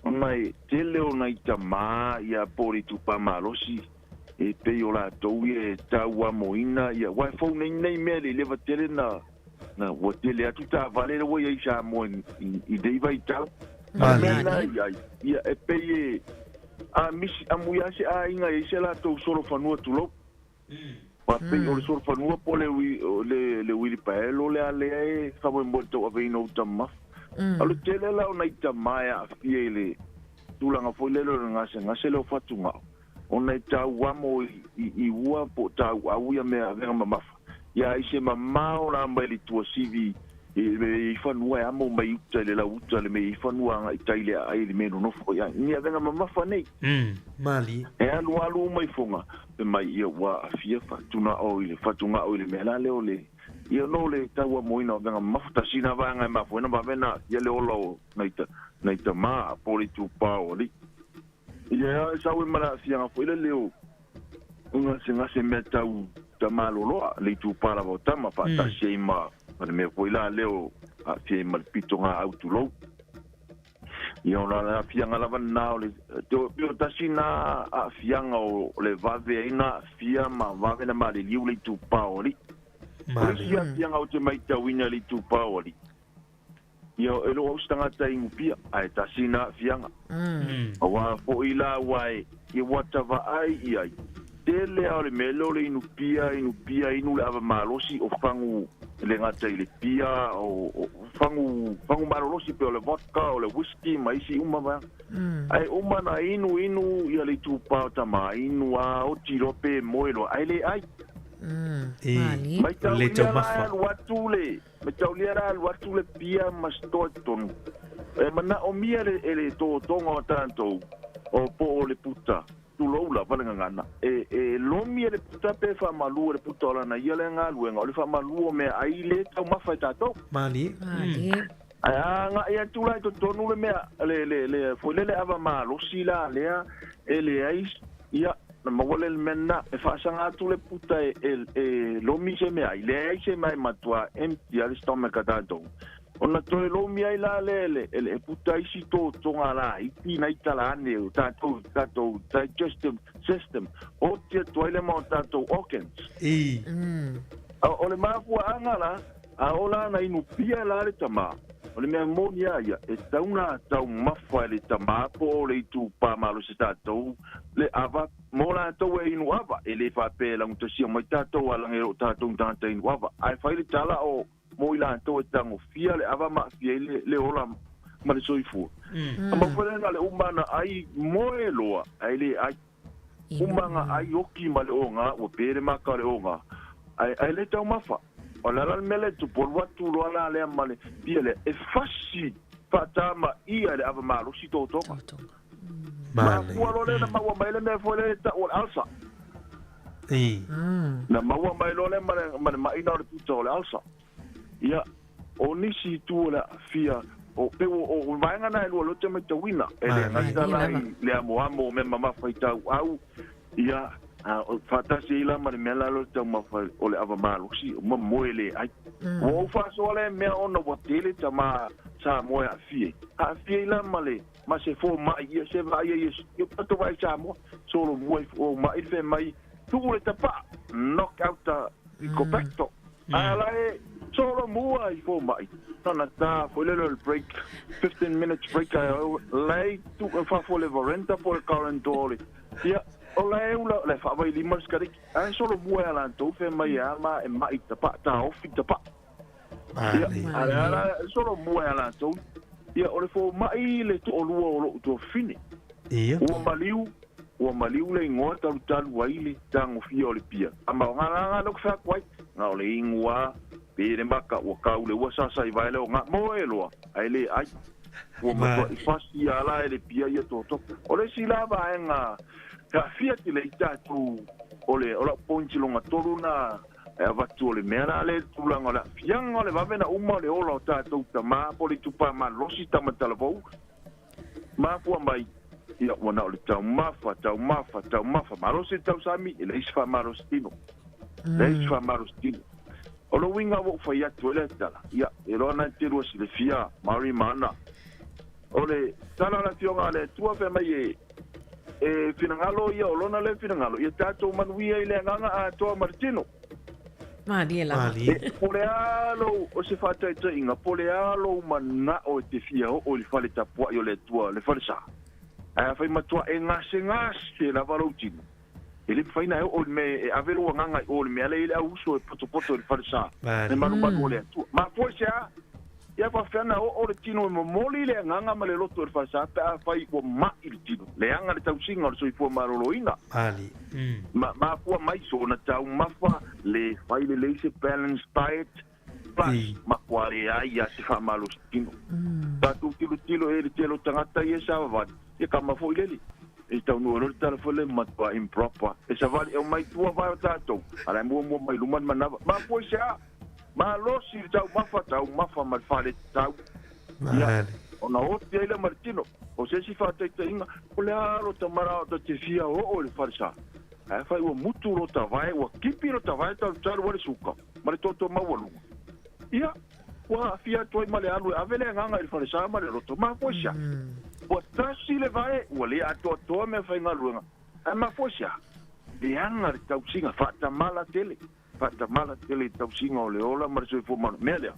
Ona e tele o nai tamā ia po o le itupa malosi, e pei o latou ia e tauamoina ia, aua e fou nei nei mea e le i leva tele na, Na, ua tele atu taavale lea ua i ai i Samoa i, i, i nei vaitau. A o le mea lena i ai, ia, e pei e, a misi, a mui lava se aiga e i ai se latou solofanua tulou. Aua pei o le solofanua po o le, o le, le uilipaelo lea lea e faamoemoe i le tauaveina o uta mamafa. A o le tele la o nai tama e aafia i le tulaga foi lele o le gasegase lea o fatugao, ona e tauamo i, i, i ua po o tauau ia mea avega mamafa, ia ai se mamao la mai le tuasivi i le mea e i ai fanua e amo mai uta i le lau uta le mea e i ai fanua agai tai le aai i le mea e nonofo ai ni avega mamafa nei. Malie. E alualu uma i foga, fai mai ia ua aafia fatugao i le fatugao i le mea la lea o le ia no le tauamoina o avega mamafa tasi na vaega e mafua ai ona vave ona aafia le ola o nai ta nai tama po o le itupa o alii. Ia e sau ai ma le aafiaga foi lele o Gasegase mea tau tamaloloa le itupa lava o tama faatasi ai ma ma le mea foi la lea o aafia ai ma le pitogaau tulou. Ia o le aafiaga lava lena o le pei o tasi na aafiaga o le vave ai na aafia ma vave na maliliu le itupa o alii. O le isi aafiaga ou te maitauina i le itupa o alii, ia e le o au se tagata inu pia, ae tasi na aafiaga. Aua foi la aua e ua ta vaai i ai, tele lava o le mea lea o le inu pia, inu pia, inu le ava malosi o fagu e le gata i le pia, o fagu, fagu malolosi pei o le vodka, o le whisky ma isi uma vaega. Ae uma na inu inu ia le itupa o tama, inu a oti loa pe moe loa, ae le ai. E, Maitaulia le la e taumafa. alu atu le, maitaulia la alu atu le pia ma stoa i totonu. E manaomia le, e le totoga o tatou, o po o le puta, tulou lava le gagana, e, e lomi e le puta pe faamalu e le puta o lana ia lea galuega, o le faamalu o meaai le taumafa e tatou. Malie. Malie. Ae a agai atu la i totonu le mea, le, le, le, foi lele ava malosi la lea, e leai, ia, na maua le mea lena, e faasaga atu le puta e, e, e lomi se meaai, leai se mea e matua empty lava le stomach a tatou. Ona toe lomi ai la lea e le, e le, e puta isi totoga laiti nai tala ane o tatou, tatou digestive system, oti atu ai le ma o tatou organs. I. A o le mafuaaga la, a ola ana inu pia la le tamā, o le mea moni a ia, e tatau ona taumafa e le tamā po o le itupa malosi tatou le ava mo latou e inu ava, e le faapea e laugatasia mai tatou alaga e loo tatou ni tagata inu ava, ae fai le tala o mo i latou e tagofia le ava ma aafia ai le, le ola ma le soifua. A mau foi lea na le uma ana ai moe loa, ae le ai. Uma ana ai oki ma le oga, ua pe le maka o le oga, ae, ae le taumafa. O le a la le mea lea e tupu, alu atu loa la lea ma le pia lea, e fasi faatamaia e le ava malosi totoga. Mafua loa lea na maua mai le mea foi lea e tau o le ulcer. Na maua mai loa lea ma le, ma le maʻina o le puta o le ulcer. Ia, o nisi itu o le aafia, o, pei o, o, o vaega na e lua lea ou te matauina, e le gata la i le amoamo o mea mamafa i tauau, ia, a o faatasi ai la ma le mea la lea o le taumafa o le ava malosi, o mamoe le ai. Ua ou faasoa lea mea ona ua tele tama Samoa e aafia ai. Aafia ai la ma le, ma se fomai, ia se vaai ai e, ia tatou vaai i Samoa, solomua i fomai le fai mai, tuu le tapaa, knock out the cobactor. A la e solomua i fomai, tana tā foi lele o le break, 15 minutes break ae la e tuu i fafo le veranda po o le corridor le, ia, o la e ula, la e faavailima le sikareti, ae solomua ia latou fai mai e a ma e mai tapaa, taofi tapaa. Ia, a le a la e solomua ia latou, ia, o le fomai le toalua o lou tuafafine. Ia. Ua maliu, ua maliu le igoa talutalu ai le tagofia o le pia. A ma o ngā lea ou te fai atu ai, na o le igoa pe le maka ua kau le ua sasa i vae lea o ngā moe loa, ae le ai. Ua matuai fasi a la e le pia ia toto. O le isi la vaega e aafia tele ai tatou o le o lau point longa tolu na e avatu o le mea la lea i le tulaga o le aafiaga o le vave na uma o le ola o tatou tama po o le itupa malosi tama talavou Mafua mai, ia, ua na o le taumafa, taumafa, taumafa, malosi le tausami, e leai se faamalosi tino. Leai se faamalosi tino. O le uiga ua ou fai atu ai lea tala, ia, e loa na te lua silafia, Maori ma ana. O le tala a le Afioga a le Atua fai mai e, e finagalo ia o lona lea finagalo, ia tatou manuia i le agaga atoa ma le tino. Malie lava. E, po o le a lou, o se faataitaiga, po o le a lou manao e te fia oo i le fale tapuai o le Atua, le falesa, ae afai matua e gasegase lava lou tino, e le mafai ona e oo i le mea e ave lou agaga i o i le mea lea e i ai le au uso e potopoto i le falesa, le malumalu o le Atua. Mafua i se a? Ia faapefea ona oo le tino e momoli le agaga ma le loto i le falesa pe afai ua mai le tino, leaga le tausiga o le soifua maloloina. Malie. Ma, mafua mai sona taumafa le fai lelei se balanced diet plus matua leai ia se faamalosi tino. Tatou tilotilo e le tele o tagata ia e savavali, ia kama foi lele. E taunuu loa le tala foi le matua improper. E savali e omai tua vae o tatou, a la e muamua mai luma le manava. Mafua i se a? Malosi le taumafa, taumafa ma le faaletau. Ia, ona oti ai lea ma le tino. O se isi faataitaiga, o le a lo tamara o ta te fia oo i le falesa. Ae afai ua mutu lota vae, ua kipi lota vae talutalu ai le suka ma le toto maualuga, ia, ua aafia atu ai ma le alu e ave le agaga i le falesa ma le loto. Mafua i se a? Ua tasi le vae, ua le atoatoa meafaigaluega, ae mafua i se a? Leaga le tausiga, faatamala tele. Faatamala tele i tausiga o le ola ma le soifua maloloina. Mea lea,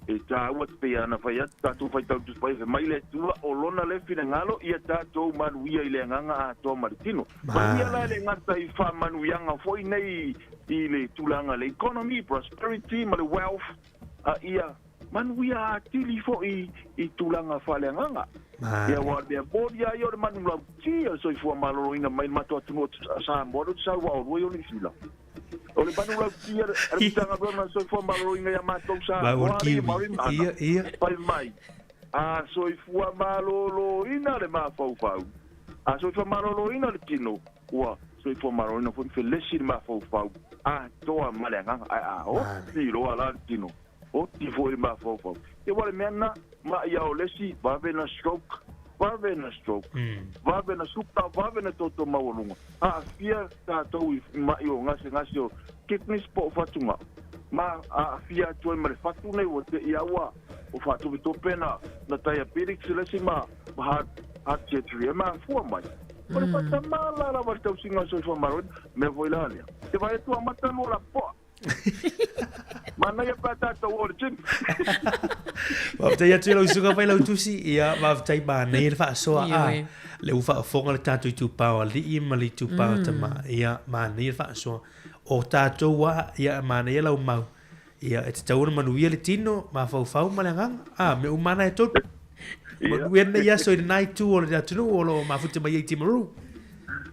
e taua te pei ana fai atu tatou faitau Tusi Paia, fai mai le Atua, o Lona lea finagalo ia tatou manuia i le agaga atoa ma le tino. Manuia la e le gata i faamanuiaga foi nei i le tulaga le economy, prosperity ma le wealth, a ia manuia atili foi i tulaga faaleagaga. Ia aua o le mea moni lava ia o le manulauti o le soifua maloloina mai le matou atunuu o Samoa, lea ou te sau aua o lua i o Niu Sila. O le manulauti a le Matagaluega o le Soifua Maloloina ia matou Samoa, alii ma Ia, ia. Fai mai, a soifua maloloina le mafaufau, a soifua maloloina le tino, ua soifua maloloina foi felesi le mafaufau atoa ma le agaga. Ae a oti loa la le tino, oti foi le mafaufau. Ia aua o le mea lena, ma'i a o le isi, vave na stroke, vave na stroke, vave na suka, vave na toto maualuga. Aafia tatou i ma'i o gasegase o kidneys po o fatugao, ma aafia atu ai ma le fatu nei ua te i a ua o faatopetope na na diabetics le isi ma heart heart surgery e mafua mai. O le faatamala lava le tausiga o le soifua maloloina, mea foi la lea, te vaai atu amata lua lapoa. Manaia pe a tatou o le gym. Faafetai atu i lau susuga Failautusi, ia faafetai manaia le faasoa a le ua faafofoga le tatou itupa o alii ma le itupa o tama, ia manaia le faasoa. O tatou a, ia manaia lau mau, ia e tatau ona manuia le tino, mafaufau ma le agaga, a mea uma lava na e tolu. Manuia lenei aso i lena itu o le atunuu o lo o mafuta mai ai Timaru.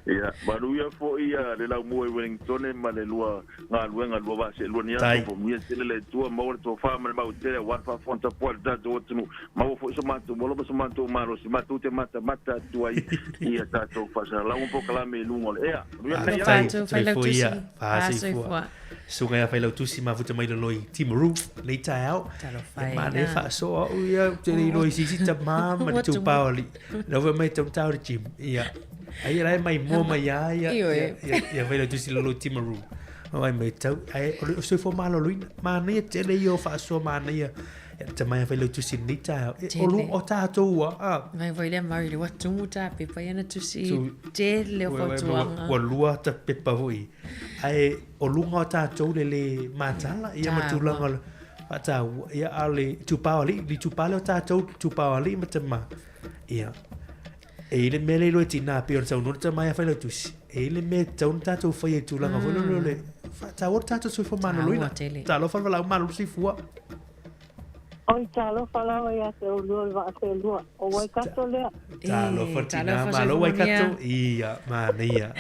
Ia, manuia foi le laumua i Wellingtone ma le lua galuega lua vaa seelua ni aso, faamanuia tele le Atua, maua le tofa ma le mau tele aua le faafofoga tapuai a le tatou atunuu, maua foi so matou ola ma so matou malosi, matou te matamata atu ai i a tatou faasalalauga polokalame i luga o le ea. Manuia lenei aso. Faafetai, soifua. Soifua. Susuga ia Failautusi mafuta mai lalo i Timaru nei taeao. Talofa e. Manaia faasoa au ia, ou te le iloa i se isi tama ma le itupa o alii. Lau fai mai tautau le gym. Ia. Ai la e mai mua mai ia ia ia ia Failautusi lalo i Timaru. Ai mai tau ai o le soifua maloloina. Manaia tele ia o faasoa manaia. Ia te tama ia Failautusi nei taeao. E, o lu o tatou ua. Ah. Mai foi lea mau i le ua tumu tā pepa ia na tusi tele o fautuaga. Ua lua ta pepa foi. Ae o luga o tatou le lē matala ia ma tulaga o le faataua ia a o le itupa o alii le itupa lea o tatou itupa o alii ma tama ia e i ai le mea lea iloa e tina pei ona saunoa le tama ia Failautusi e i ai le mea e tatau ona tatou faia i tulaga foi lele o le faataua le tatou soifua maloloina. Talofa le valaau malolo soifua. Oi, talofa lava ia te oulua o le vaa seelua. O Waikato lea. Talofa le tina, malo Waikato. Ia, manaia.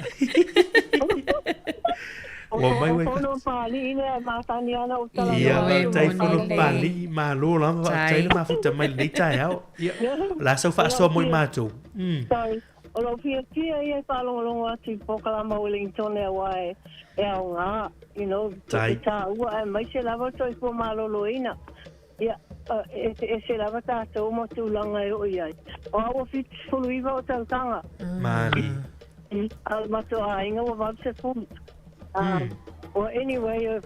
Ua mai Waikato. O Fono Papali'i lea e masani ana ou talanoa. Ia, faafetai Fono Papali'i, malo lava, faafetai le mafuta mai lenei taeao. Ia, o le a sau faasoa mo i matou. Sorry. O lou fiafia ia e faalogologo atu i polokalama Wellingtone aua e e aoga, you know, e taua aemaise lava le soifua maloloina. Ia, e eseese lava tatou ma tulaga e oo i ai. O au ua 79 ou tausaga. Malie. A o le matou aiga ua 80. Well, anyway,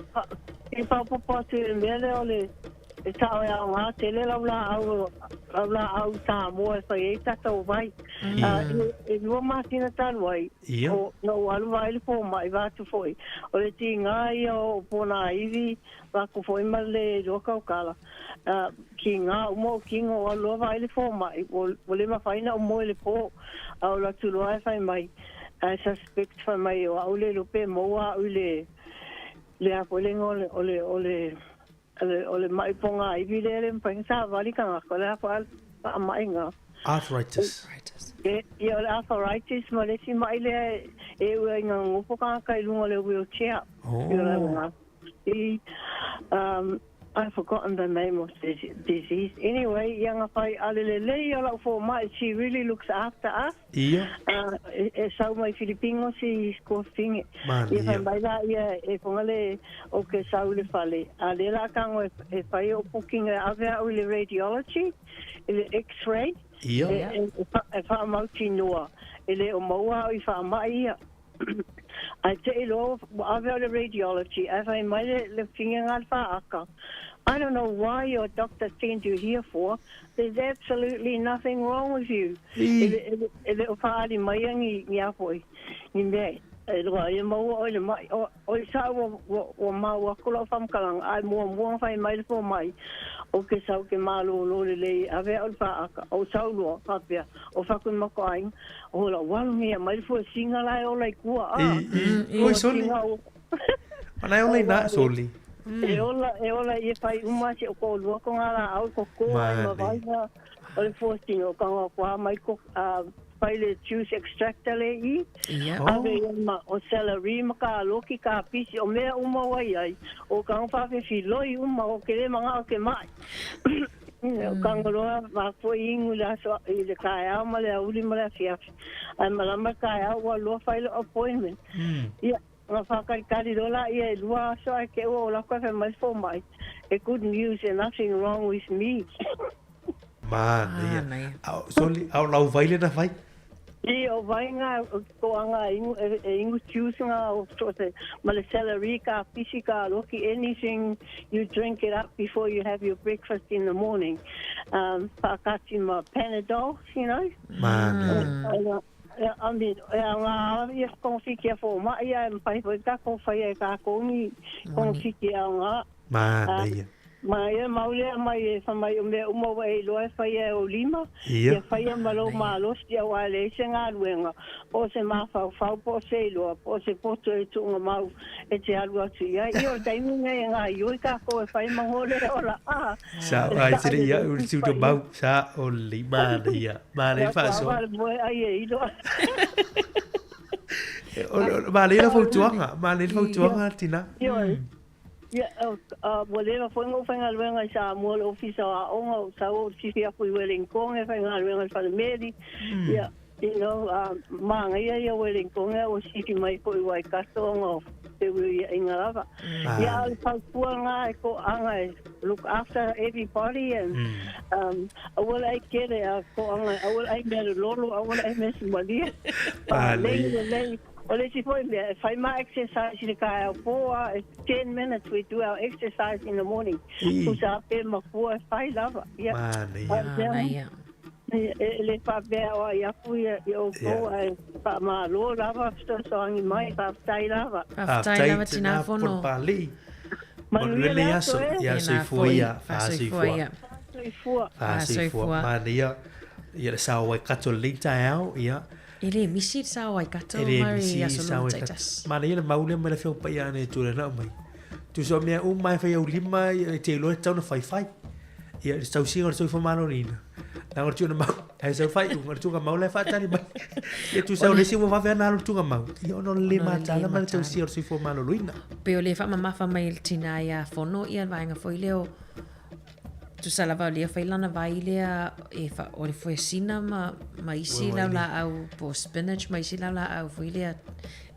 e faaopoopo atu i le mea lea o le E sao e aoga tele lau laau, lau laau Samoa e fai ai tatou vai. E lua masina talu ai, o, na ou alu vaai le fomai vaeatu foi, o le tiga ia o ponaivi vaku foi ma le lua kaukala, tiga uma ou tino, ou alu loa vaai le fomai, ua le mafai ona ou moe i le po, a ou alu atu loa ae fai mai, I suspect fai mai o au le iloa pe maua au i le, le a foi le igoa o le, o le, O le maʻi pogāiwi lea e le mafai ona savali tagata, o le a foi faamaiga? Arthritis. Ia, o le arthritis ma le isi maʻi lea e ui ai ina nonofo tagata i luga o le wheelchair. Oh. I've forgotten the name of the disease. Anyway, ia na fai a le lelei o lau fomai, she really looks after us. Ia. E sau mai Filipino si Scofinge. Ia fai mai la ia e fonga le o ke sau le fale. A le la kango e fai o booking e ave au i le radiology, i le x-ray. Ia. E, e, e whaamauti noa. E le o maua au i whaamai ia. Ae te i loa ua ave au i le radiology ae fai mai le le figa le faaka, I don't know why your doctor sent you here for, there's absolutely nothing wrong with you. E le, e le, e le o faaali mai ni, ni a foi, ni mea e loa ai e maua oe i le mai. O, o i sa'u ua, ua, ua maua aku la'u faamatalaga, ae muamua ona fai mai le fomai, Ou te sau ke malōlō lelei e ave a'u i le faaka, ou sau loa, faapea, O fatu i matou aiga, o la'u alu nei e aumai le fuesina la e ola i tua, a. I, i, oi soli. Ana e ola i nā, soli. E ola, e ola i e fai uma si o toʻalua ko ngā lāʻau i koko ai ma vaina o le fuesina o tago atu lava mai ko, a, fai le juice extractor le i, ave ia ma o celery ma kaloki, kapisi, o mea uma ua i ai, o tago faafefiloi uma o ke le manaʻo ke maʻi. O tago loa mafua i inu i le aso i le taeao ma le aoauli ma le afiafi. Ae malama le taeao ua loa fai lou appointment. Ia, ona faatalitali loa laia e lua aso ae te i ua ola atu ae fai mai le fomai, a good news and nothing wrong with me. Manaia. A, soli, a o lau vai lena fai? I o vai ngā toanga e inu, e, e inu juice ngā o so se, ma le celery, ka pisi, ka loki, anything you drink it up before you have your breakfast in the morning. Whakati ma Panadol, you know. Manaia. I mean, e a ngā ia kongowhiti a fōmai ia, e mawhai foi ka kōwhai e kā kōngi kongowhiti a ngā. Manaia. Ma ia mau lea mai e fai mai o mea uma ua e iloa e faia e ou lima, ia faia ma lou malosi auā e leai se galuega, po o se mafaufau, po o se iloa, po o se poto e tuuga mau e te alu atu i ai. Ia o le taimi lenei e gaioi kākou e fai ma ngole e ola, a, Sa e ai saʻa tele ia lelei uri tu paia. mau sa o le manaia. Manaia Ia kua faasoa. ava le moe ai e iloa. Manaia le fautuaga, manaia le fautuaga tina. Ioe. Ia, ua leva foi ona ou faigaluega i Samoa i le Ofisa o Aoga, ou sau ou sifi aku i Welington e faigaluega i le falemeli. Ia, you know, manaia ia Welington a ua sifi mai foi i Waikato ona o feuiuiaiga lava. Ia, a o le fautua lena e toaga e look after everybody and aua le ai kele a toaga, aua le ai mea lololo, aua le ai mea sumalie. Lelei, lelei. O le isi foi mea, e fai ma exercise i le taeao pō a, it's 10 minutes we do our exercise in the morning. Tusa a pe makua e fai lava. Ia. Manaia. E le faapea o ai aku ia i outou ae faamalo lava fesoasoani mai, faafetai lava. Faafetai lava Tina Fono. Manuia le aso, ia soifua ia, faasoifua. Faasoifua. Faasoifua. Manaia, ia le sao Waikato lenei taeao, ia. E le misi le sao Waikato E le Murray misi i aso sao lua Waikato. taitasi. Manaia le mau lea mai le Afioga Paia ana e tū nau mai. Tusa o mea uma e whai au lima e te iloa e tatau ona whaiwhai. Ia, le tausiga o le soifua maloloina. Nā o le tuna mau, hei sau whai unga, le tūnga mau lai whaatari mai. Ia tusa o le isi ua vave ana alu le tūnga mau. Ia ona o le le mataala ma le tausia o le soifua maloloina. Pei o le faamamafa mai e le tina ia Fono ia le vaega foi lea o tusa lava o lea fai lana vai lea e fa, o le fuesina ma, ma isi laulaau po o spinach ma isi laulaau foi lea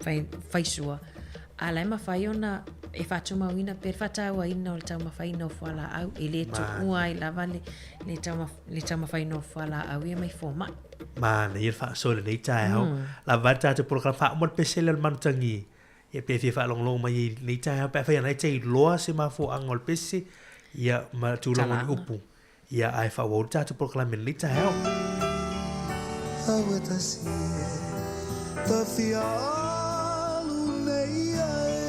fai, faisua. A la e mafai ona e faatumauina pea le faatauaina o le taumafaina o fualaau e le tuua ai lava le, le, tauma, le taumafaina o fualaau ia mai fomai. Manaia le faasoa i lenei taeao. Lava le tatou polokalame faauma le pese lea o le manutagi. Ia pe fia faalogologo mai i lenei taeao pe afai ana e te iloa se mafuaaga o le pese, ia ma tulaga o ni upu. Ia ae faaauau le tatou polokalame i lenei taeao. Aua tasi e tawhia alu nei ai.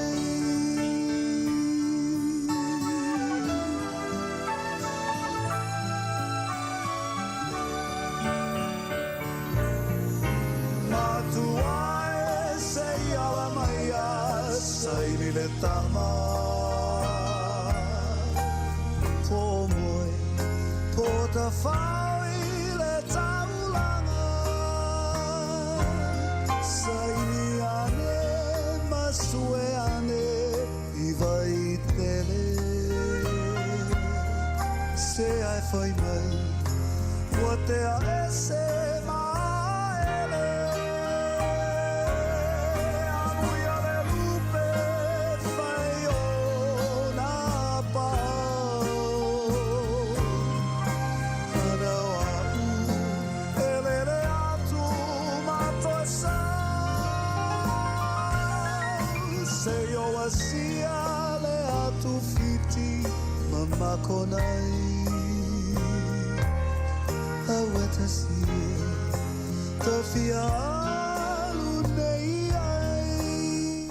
Matua e se i ala mai a saili le tama Po moe, po tawhao i le taulanga Saili ane ma sue ane i Vaitele Se ai whai mai Kua tea e se maele Amuia le lupe whai o na pao Hanau a'u e lele atu ma toe sau. Makonai Aua tasi e Tofia alu nei ai.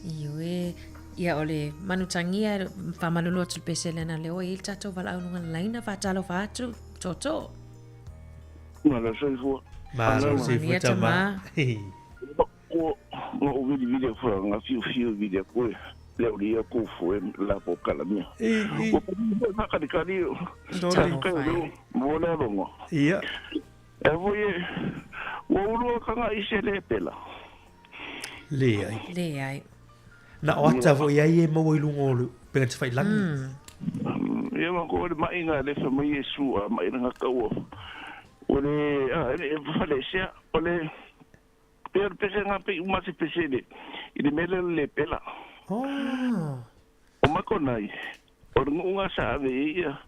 Ioe, ia o le manutagia faamalulu atu le pese lena leo e i le tatou valaau luga le laina faatalofa atu tootoo. Malo soifua. Malo soifua tama. Ua na ou vilivili aku foi nga fiufio vili aku e le au lia ku fue la po kala mea. Ua pa fa kali kali o. Sorry. Mo le rongo. Ia. E foi e ua ulu kanga i se le pela. Leai. Leai. Na o ata foi ai e maua i luga o le upega tafailangi. Ia ma ko le mainga le fa mai e sua mai nga kau. O le a e fa le sia o le Pea o le pese nga pei uma se pese le i le mele le pela. Oh. O makonai, o le ngu'u nga sa ave i ia,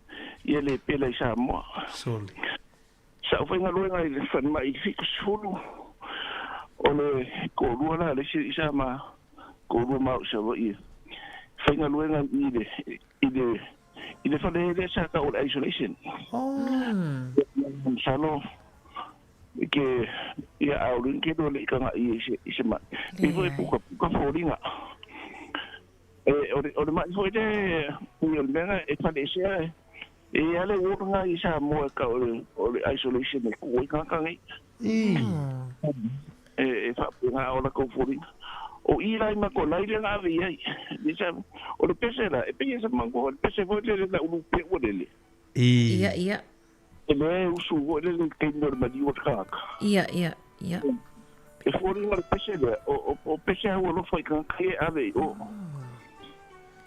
ia le pela i Samoa. Soli. Sa o faigaluega i le falemai i 70, o le toalua la le isi i sa ma toalua ma au i Savaii e faigaluega i le i le i le fale lea sa tau o le isolation. Oh. Masalo ke ia au rin ke lo le ikanga i se i se mai. I foi puka puka foliga. E o le mai foi le i o le mea e fale esea e e ale uoga i sa moa ka o le isolation e ku i kanga ngai. E e fa nga o la ko foliga. O i lai ma ko lai le nga ave i ai. Ni sa o le pese la e pe sa mango o le pese foi le la ulu pe o le le. Ia ia. E le usu foi le le taimi o le maliu o le tagata. Ia, ia, ia. E foliga le pese lea, o, o, o pese au alofa i tagata ia e ave i o.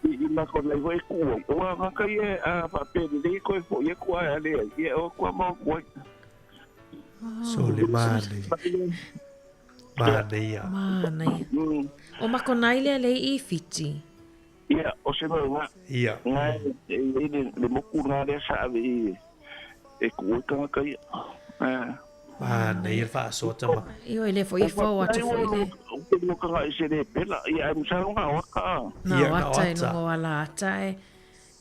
I, i mako nei foi e ku ai. O a tagata ia a faapea lelei koe foi aku ae ale ai. Ia o kua mau ku ai. So le mane. Mane ia. Mane. O Makonai lea le i Fiti. Ia, o se mau nga. Ia. Nga e i le, le moku nga lea sa ave i e ku oi tagata ia. Manaia le faasoa tama. Ioe le foi fou atu foi le. O ke mo kanga i se le pela. Ia, ai masalo nga o ata a. Na o ata e luga o ala ata e.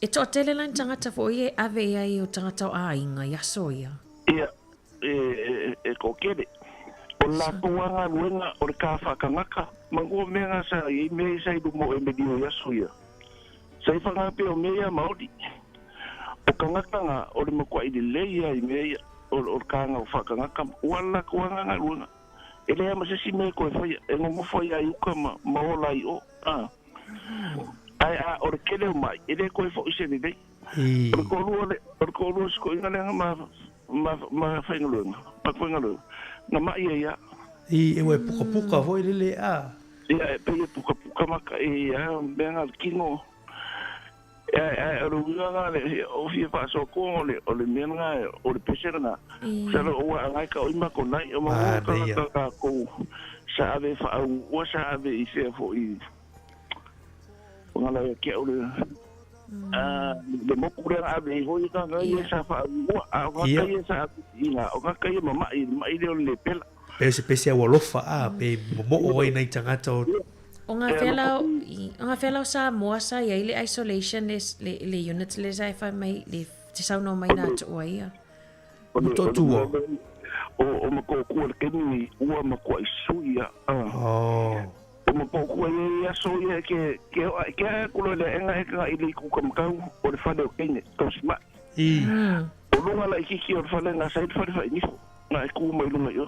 E toatele la ni tagata foi e ave i ai o tagata o aiga i aso ia. Ia, e, e, e toatele. O le latou lava galuega o le ka faakagaka, manatua mea na sa i ai mea ia sa i luma o Emelio i aso ia. Sa i whanga pea o mea ia Maori. O kangaka nga, o le makuaʻi lelei ia i mea ia, o, o le kāga o whakangaka, ua le latou lava galuega. E leai ma se isi mea e koe whaia, e nonofo ai a i uka ma, ma ola i o, a. Ae a, o le kele o mai, e le koe foʻi se lelei. O le toalua le, o le toalua o si toeaina lea ma, ma, ma faigaluega, ma faigaluega, na maʻi ai a. I, e ua e pukapuka foi lele a. Ia, e pei e pukapuka maka i a mea nga le kino. E, e, o le uiga nga le, o fia faasoakoa o le, o le mea nga, o le pese lena. Sa lo ua angai ka oi makonai, o ma ka ka ka kou, sa ave whaau, sa ave i fea foi. O ngala ia kia o le, le moku lea na ave iho i ka ngai e sa whaau, a o ngā kai e sa ave i ngā, o ngā kai e mamaʻi, le maʻi lea o le lepela. Pe se pese au alofa a, pe momoʻo ai nai tagata o. O ngā whela o, o ngā whela o Samoa sa iai le isolation le, le, le unit le sa e whai mai, le te saunoa mai nā toʻa ia. Motootua. O, o Motootua le taimi nei, ua matuaʻi sui a. Oh. O Motootua ia i aso ia ke, ke oʻa, ke ae aku loa i le aʻega e ka i le itu kamakau o le fale o teine, tausimaʻi. I. O luga laʻikiki o le fale na sa i le fale faʻinifo, na e kū mai luga i o.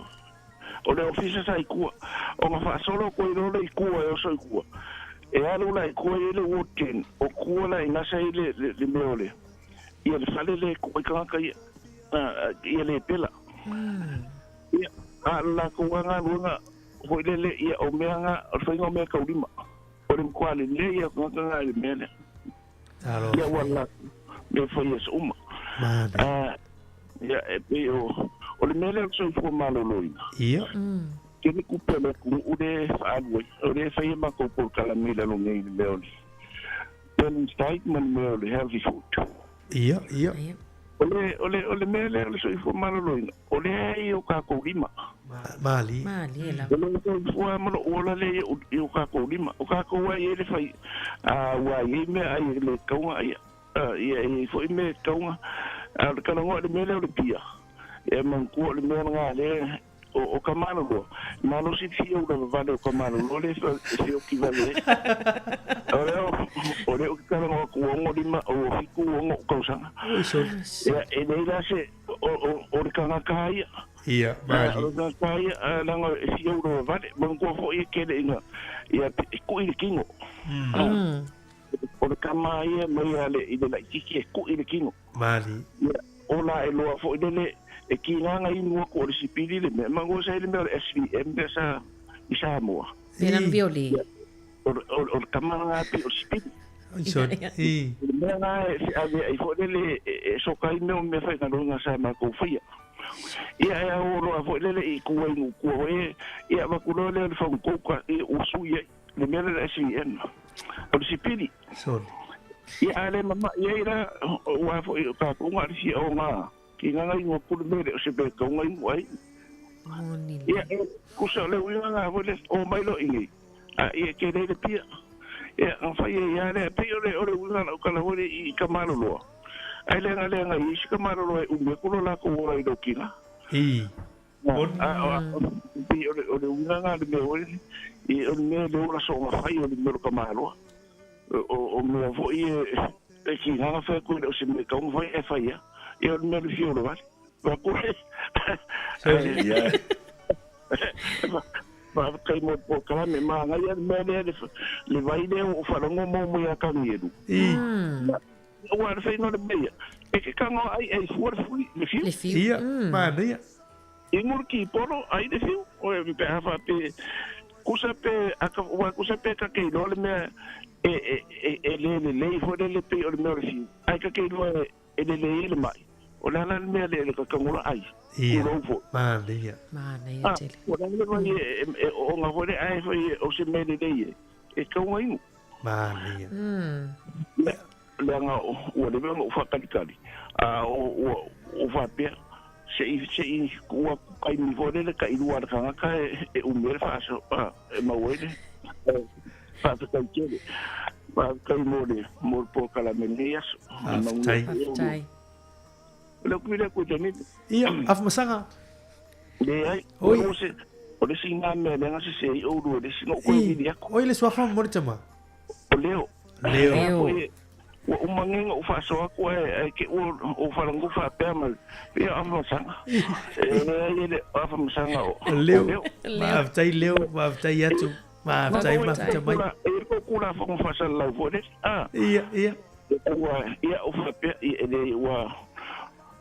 O le ofisa sa i tua, o na faasolo koe loa le i tua e oso i tua. E alu la i tua i le ward 10, o tua la i nasa i le, le, le mea o le, ia le fale le ku ai tagata ia, ia le pela. Ia, a le latou lava galuega foi lele, ia o mea nga, o le faiga o mea taulima. O le matua lelei ia o tagata nga i le mea lea. Ia ua latou mea fai aso uma. Ia, e pei o, o le mea lea o le soifua maloloina. Ia. Tele tupe a le atunuu lea e faaalu ai, o lea e fai e matou polokalame i lalo nei i le mea o le balanced diet ma le mea o le healthy food. Ia, ia. O le, o le, o le mea lea o le soifua maloloina, o lea e i o kākou lima. Malie. Malie lava. O le soifua ma lou ola lea i o kākou lima. O kākou lava e i ai le fai, a ua i ai meaai e le tatau ona aia. Ia e i fo'i mea e tauga. A o le talanoa i le mea lea o le pia, ia manatua o le mea lena lea o ka maloloa, e malosi le fia ula vavale o ka maloloa lea e feoti vave ai. O lea o lea ou te talanoa atu ua 65, ua 76 ou tausaga. Ia, e leai la se, o le tagata lava ia. Ia, malie. O le tagata lava ia, leaga e fia ula vavale. Manatua foi e tele ina, ia, e kui le tino. O le tama ia mai a le i le laititi e kui le tino. Malie. Ia, ola e loa foi lele e kinaga inu aku o le sipili le mea. Manatua sa i le mea o le SVM lea sa i Samoa. Pena no violi. Ia, o o le tama lena pei o le sipili. Oi soli. I. O le mea lena e feaveai foi lele e soka ai mea o meafaigaluega sa matou faia. Ia e ao loa foi lele i tua i Nutua foi e avatu loa lea o le fagutouka ua sui ai. Le mea lea o le SVM, o le sipili. Soli. Ia a le mama'i ai la, aua foi o tatou na o le fia oga ki ngā ingoa pule me le o se mea tau ngai mua ai. Ia, e kusa o le uiga ngā foi le o mai loa i nei, a ia ke lei le pia. Ia, na fai ai lava lea, pei o le, o le uiga lau tala foi lea i ka maloloa. Ai leaga leaga i isi ka maloloa e umi atu lo latou ola i lou kina. I. Pei o le uiga lena o le mea foi lele, o le mea lea ua soona fai o le mea o le tamaloa. O mea foi e tiga ona fai atu e le o se mea e tatau ona fai ae fai lava. Ia o le mea o le fia o le vale. Vaeatu le Faafetai mo le polokalame. Manaia le mea lea le vai lea ua ou faalogo maua mai ia Tanielu. Aua o le faiga o le mea ia, e te tago ai ai fua le fui, le fiu. Le fiu. Ia, manaia. Inu le kipolo, ai le fiu. Oe, pe a faapea, kusa pe, aka, ua kusa pe ka te iloa le mea e, e, e, e le lelei foi lele pei o le mea o le fiu. Ae ka te iloa e, e lelei ai le mai. O le a la le mea le, le kakagola ai. Ia, Tulou foi. manaia. Manaia Ah, tele. o le a le vai e, e, e ooga foi le ae foi o se mea lelei e, e tau inu. Manaia. Ia, leaga ua leva ona ou faatalitali, a ua ou faapea, se i, se i tuu atu taimi foi lele tailua a le tagata e umi ai le faaso, e maua ai le faafetai tele. Faafetai mo le, mo le polokalame i lenei aso. Faafetai. Faafetai. O le atu lea koe Danilo. Ia, afumasaga. Leai, Oi. o se, o le isi lena mea lea na sese ai oulua i le isi na ou toe vili atu. Oi le suafa mo le tama. O Leo. Leo. Leo. Ua uma nei ona ou faasoa atu ae ae te i ua ou faalogo faapea mai, ia o Afamasaga. E leai e le o Afamasaga o Leo. Leo. Faafetai Leo, faafetai atu. Faafetai mafuta mai. E i ai kou Tulafono faasalalau foi lele, a. Ia, ia. Ua, ia ou faapea, ia e leai ua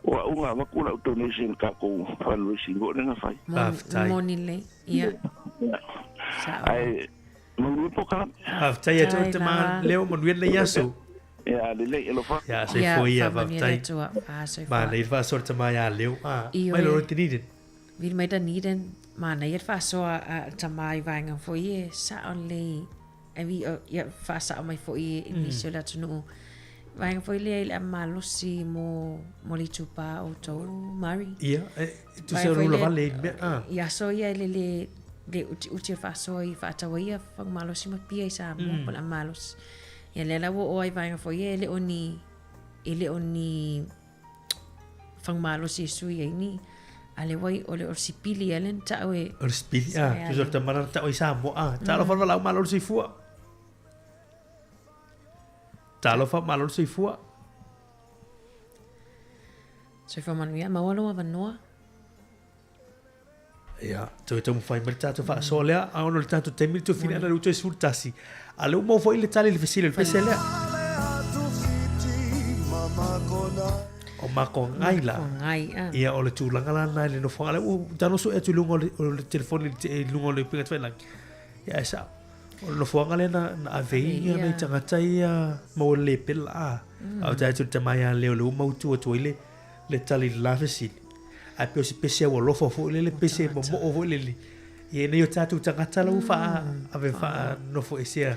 o au na avatu lau donation i le tatou fundraising foi lea na fai. Faafetai. Moni lelei. Ia. Sao. Ae manuia polokalame. Faafetai atu Faafetai tama lava. Leo, manuia lenei aso. Ia lelei, alofa. Ia, soifua ia, faamanuia le faafetai. Atua. Ah, soifua. Manaia le faasoa le tama ia Leo. Ah, Ioe. mai lalo i Dunedin. Vili mai Dunedin, manaia le faasoa a le tama i vaega foi e sao lelei. E vi, o, ia, faasao mai foi i nisi o le atunuu. Vaega foi lea i le malosi mo, mo le itupa o outou, Mari. Ia, e, tusa Vaega foi rula lea- vale i mea. Ah. I aso ia e le le le utiuti o faasoa i faatau ai ia fagumalosi ma pia i Samoa po o le malosi. Ia lea la ua oo ai vaega foi ia e le o ni e le o ni fagumalosi e sui ai ni a le ua i o le o le sipili ea lea na tau e O le sipili, ah, Sa tusa o le tama na tau ai Samoa. Ah, talofa le valaau malo le soifua. Talofa malo le soifua. Soifua manuia maua lou avanoa. Ia, toe taumafai mai le tatou faasoa lea, a ona o le tatou taimi le toe filiana lea ua toe 11. A lea ua maua foi le tali i le fesili o le pese lea. O Makoagai la. Makoagai, ah. Ia, o le tulaga la lena i le nofoaga lea. Ua tano sue atu i luga o le, o le telefoni i luga o le upega tafailagi. Ia, e sao. O le nofoaga lea na, na ave ai ia nai tagata ia maua le lepela. Ah. A o tae atu i le tama ia Leo lea ua mautu atu ai le, le tali i le la fesili. Ae pei o se pese aualofa foi lele, pese momoo foi lele. Ia nei o tatou tagata la ua faa, ave faa nofo esea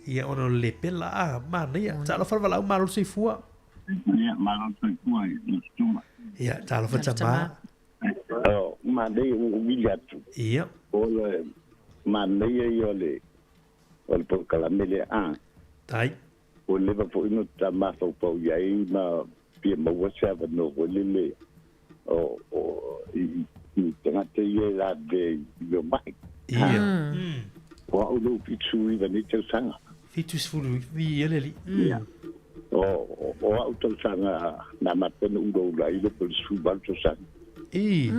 ia ona o le lepela. Ah, manaia. Talofa le valaau malo le soifua. Ia, malo le soifua i le tuma. Ia, talofa tama. Oh, manaia ua vili atu. Ia. O le manaia ia o le o le polokalame lea. Ah. Tai. Ua leva foi ona ta mafaufau i ai ma fia maua se avanoa foi lele o o i i tagata ia e lavea i mea o ma'i. Ia. O au lou 79 nei tausaga. 79 ia le alii. Ia. O o au tausaga na amata ona ulaula ai le po o le 18 tausaga. I.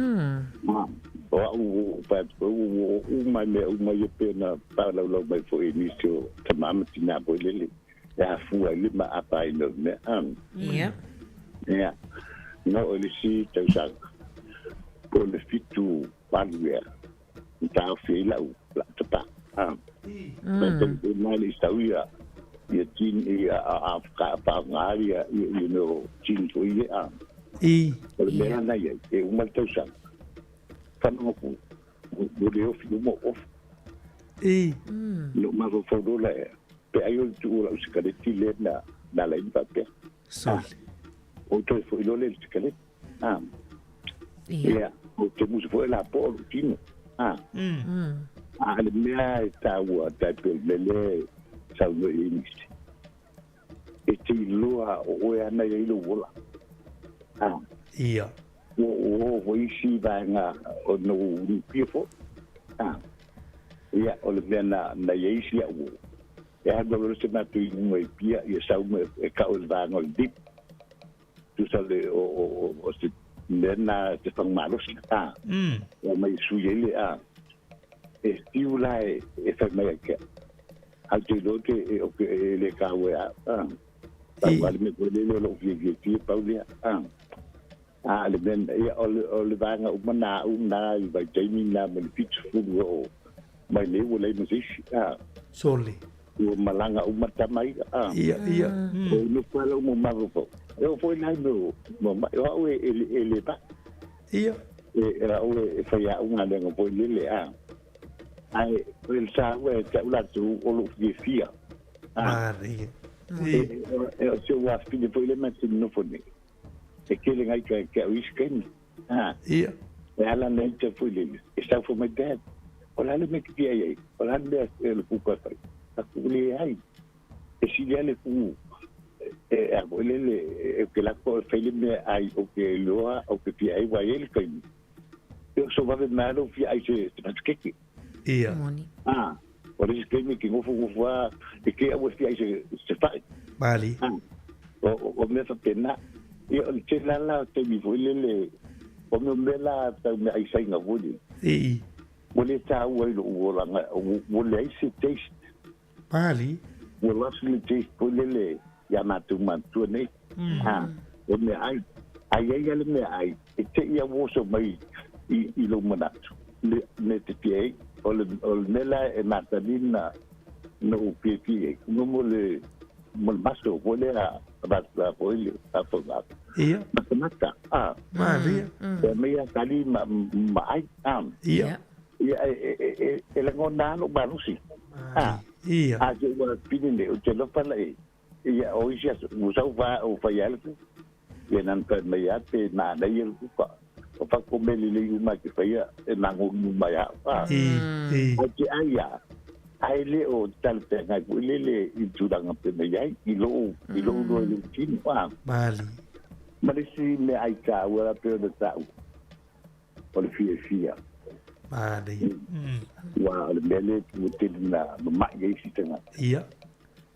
O au ua ou fai atu foi ua oo uma i mea uma ia pei ona faalaulau mai foi i nisi o tama ma tina foi lele e afua ai le maapaina o le mea. Ia. Ia. Na oo i le isi tausaga, po o le 78 ea, na taofi ai lau lau tapā. Mai taimi foi lena e le i sau ia ia tin ia a a faaaoga ia ia mea o tin foi ia a. I. O le mea lena i ai, e uma le tausaga, faalogo ua le ofi uma o ofi. I. Na ou mafaufau loa lea, pe ai o le tuu o lau sikaleti lea na na ala ai ona faapea. Sole. Ou toe foi loa lea i le sikaleti. A. Ia, ou te musu foi e lapoa lou tino. A. A o le mea e taua tai pei o le mea lea e saunoa i ai nisi, e te iloa o oe ana e i ai lou ola. A. Ia. Ua oo foi isi vaega o nou lupia foi. A. Ia, o le mea na, na i ai isi au uo, e alu alu se matou i luga i Apia, ia sau mai e kau i le vaega o le dip. Tusa le o o o o se mea na te fang malosi a. O mai sui ai le a. E fiu la e e fai mai ai ke. Au te iloa ke e o ke e le ka ue a. A. Pau a le mea foi lele o lou fiafia fia pau lea. A. A le mea ia o le o le vaega uma na au na i vaitaimi na ma le 70 o mai nei ua leai ma se isi. A. Sole. Ua malaga uma tama ia. A. Ia, ia. O nofo lava uma mafaufau. E oo foi la i mea o ma'i, o au e, e, e le ma'i. Ia. E, e au e fai au galuega foi lele, a. Ae, o le taua e te au latou o lou fiafia. A. Manaia. E, e, o si ou afafine foi lea ma te nonofo nei. E tele ngai ka ke au isi kaimi. A. Ia. E ala nei te foi lele. E sau foi mai dad. O le a le mea ke fia ai ai? O le a le mea e le kuka e fai? Aku leai. E sili lava le tuu e a foi lele e ke lako e fai le mea ai o ke iloa o ke fia ai wa ai le kaimi. E o so vave mai lou fia ai se se patukeke. Ia. Moni. Ah, o le isi kaimi ke ngofo ngofo a e ke au e fia ai se se fai. Mali. Ah, o o o mea faapena. Ia o le tele lava la o taimi foi lele o mea mea la tau mea ai saiga foi lele. I. Ua le taua i lou olaga ua leai se taste. Pali. Ua lost le taste foi lele iā matou matua nei. Ha, o mea ai, ai ai a le mea ai, e te i au oso mai i, i lou manatu, le mea te fia ai, o le, o le mea la e matani na, na ou fiafia ai, mo mo le, mo le maso foi lea a avatu a foi le a fauga. Ia. Matamata, a. Malia. E mei a kali ma, ma ai, a. Ia. Ia, e, e, e, e lagona lava lou malosi. A. Ia. A se ua pili nei, ou te alofa la e, ia, o isi aso, ua sau fa, o fai ai le kuka. Ia nana fai mai lava pe manaia le kuka. O fako mea lelei uma e te faia, e magonu mai au. A. I, i. Ai te ai a, ai le o talafeagai foi lele i le tulaga pe mai ai, i lou, i lou loa i lou tino. A. Mali. Ma le isi mea ai taua la pei ona taua, o le fiafia. Manaia. Aua o le mea lea ua tele na mama'i ai isi tagata. Ia.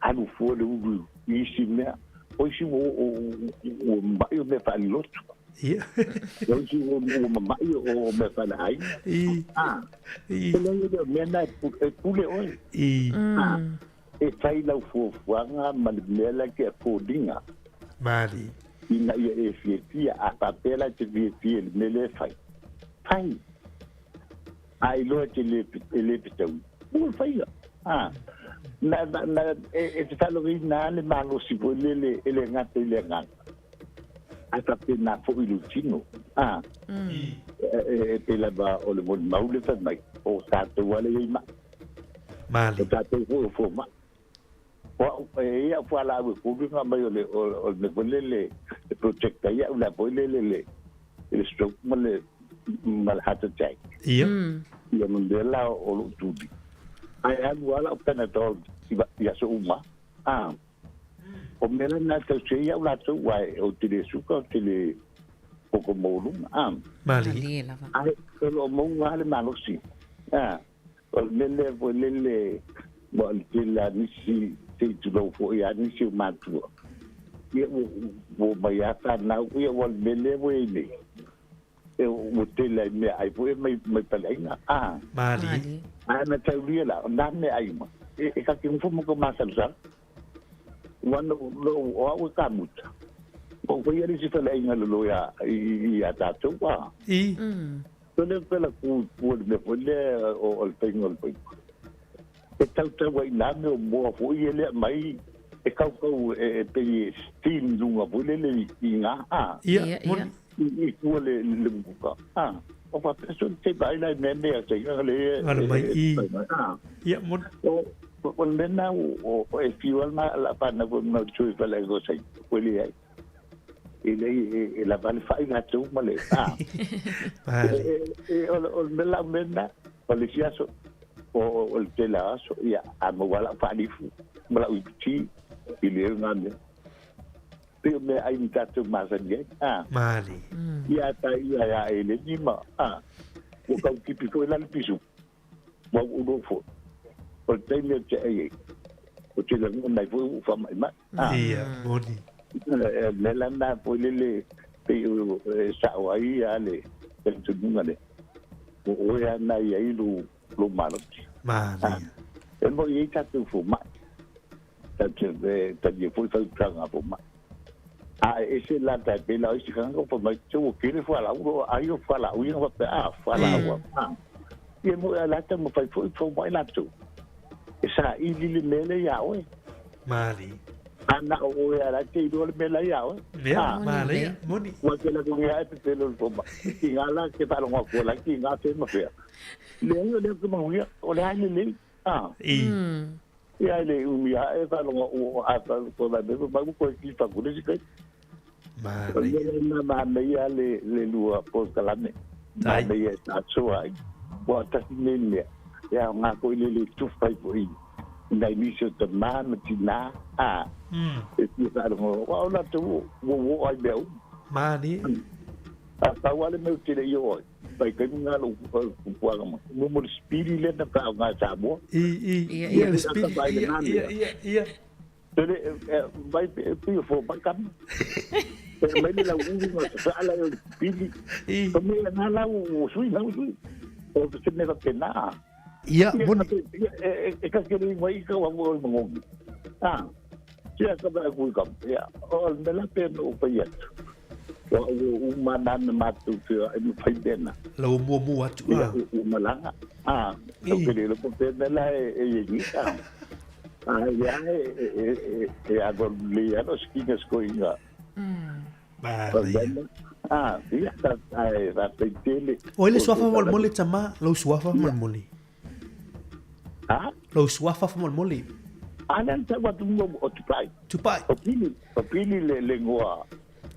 Alu fua le ulu i isi mea. O isi ua ua mama'i o mea faalelotu. Ia. O isi ua mama'i o mea faaleaiga. I. A. I. E leai e le o mea na e pule oe. I. A. E fai lau fuafuaga ma le mea la e te foliga. Mali. Ina ia e fiafia, a faapea la e te fiafia i le mea lea e fai, fai. A iloa e te le, e le fetaui, ua faia. A, na, na, na, e, e te faalogoina lava le malosi foi lele e le gata i le agaga, ae faapena foi i lou tino. A, e, e, e pei lava o le molimau le fai mai, o tatou lava lea e i ai mai. Mali. O tatou foi o fomai. O au, e i ai au fualaau e kulu nga mai o le, o le mea foi lele e protect ai au le a foi lele le, le stroke ma le, ma le heart attack. Ia. Ia ma mea la o lou tuli. Ae alu lava lau Panadol i, i aso uma. A. O mea lena e tausi ai au latou, aua ou te le suka, ou te le koko maualuga, a. Malie lava. Ae o lo o maua lava le malosi, a. O le mea lea foi lele, ua o le tele lava o nisi, se i tulou foi lava nisi o matua, ia ua omai lava fanau, ia ua o le mea lea ua i ai nei, e ua tele ai meaai foi e mai mai paleaiga, a. Malie. Ae na taulia la, o na meaai uma, e, e ka te nofo ma ko masalosalo. Ua no, no, o au e kamuta. Ua ou faia le isi faleaiga lolo ia, i, i, ia tatou, a. I. So le pela ku ku le mea foi lea o, o le faiga o le faiga. E tautau ai nā mea o moa foi e lea mai e kaukau e, e pei e steam lunga foi lele i, i ngā, a. Ia, moni. I, i tua le, le muka, a. O faapea so te vaai la i mea nei a te le e, Ngala mai i. a. Ia, moni. O, o le mea na o, o e fiu ana la whanau ko mau tui whale ko sei, ko le ai. E le e, e la vale whai ngā tau ma le, a. Pale. E, e, o, le- o le mea lau mea na, o le isi aso, o, o, o le tele aso, ia, a maua lau whaalifu, ma lau ipiti, i le ngā mea. Pe o mea ai ni tātou masani ai, a. Mali. Ia ta ia ia e le ni ma, a. Ua kau kipi foi la le pisu. Ua u lo foi. O le taimi o te ai ai. O te lagona ai foi ua faamaimai. A. Ia, moni. E mea la na foi lele pei o e sao ai ia le talitonuga lea. O oe lava na i ai lou lou malosi. Manaia. E moi ai tatou fomai. Tatou e talia foi fautuaga a fomai. A e ese la tai pela o isi kanga ko mai te o kere whala uro ai o whala ui nga pe a whala ua. Ia mo a lata mo fai foi fo mai latu. E sa i lili mele ia oe. Mali. Ana o oe a lata i le mele ia oe. Ia, mali, moni. Ua te la ko ngia e pe lo fo ma. Ki ngā la ke whalonga ko la ki ngā te ma fea. Le ai o le ko manguia o le ai le le. Ah. I. Ia le umi a e whalonga o a ta ko la me ma ko ki fa ko le kai. Manaia. Na ma me ia le le lua po kalame. Ma me ia ta soa. Wa ta ne ne. Ia ngā ko ile le tu fai ko i. Nai nisi o te ma ma ti na a. E ti whalonga wa o la te wo wo wo ai mea u. Mani. A pau ale meu tele i oi. Pai kai ngā lo kupuanga ma. Mo mo le spiri le na pa ngā Samoa. I i ia le spiri ia ia ia ia. Tele vai pe fo ba kam. Pe mai le la ulu ma sa ala yo spiri. I. Ko me na la u sui na sui. O te me va pena. Ia moni. E e ka kere mai ka wa mo mo. Ah. Tia ka ba ku kam. Ia o me la pe no pa ia. Ua ua uma nana matou te e mawhai mena. La ua muamua atu a. Ia ua malanga. A, tau ke lelo po pena la e e e a. A ia e e e e a go le ano skinga skoinga. Manaia. A, ia ta ai va te tele. Oi le suafa molemole tama, lou suafa molemole. A? Lou suafa molemole. A le tau atu mo o Tupai. Tupai. O Pili, o Pili le le ngoa.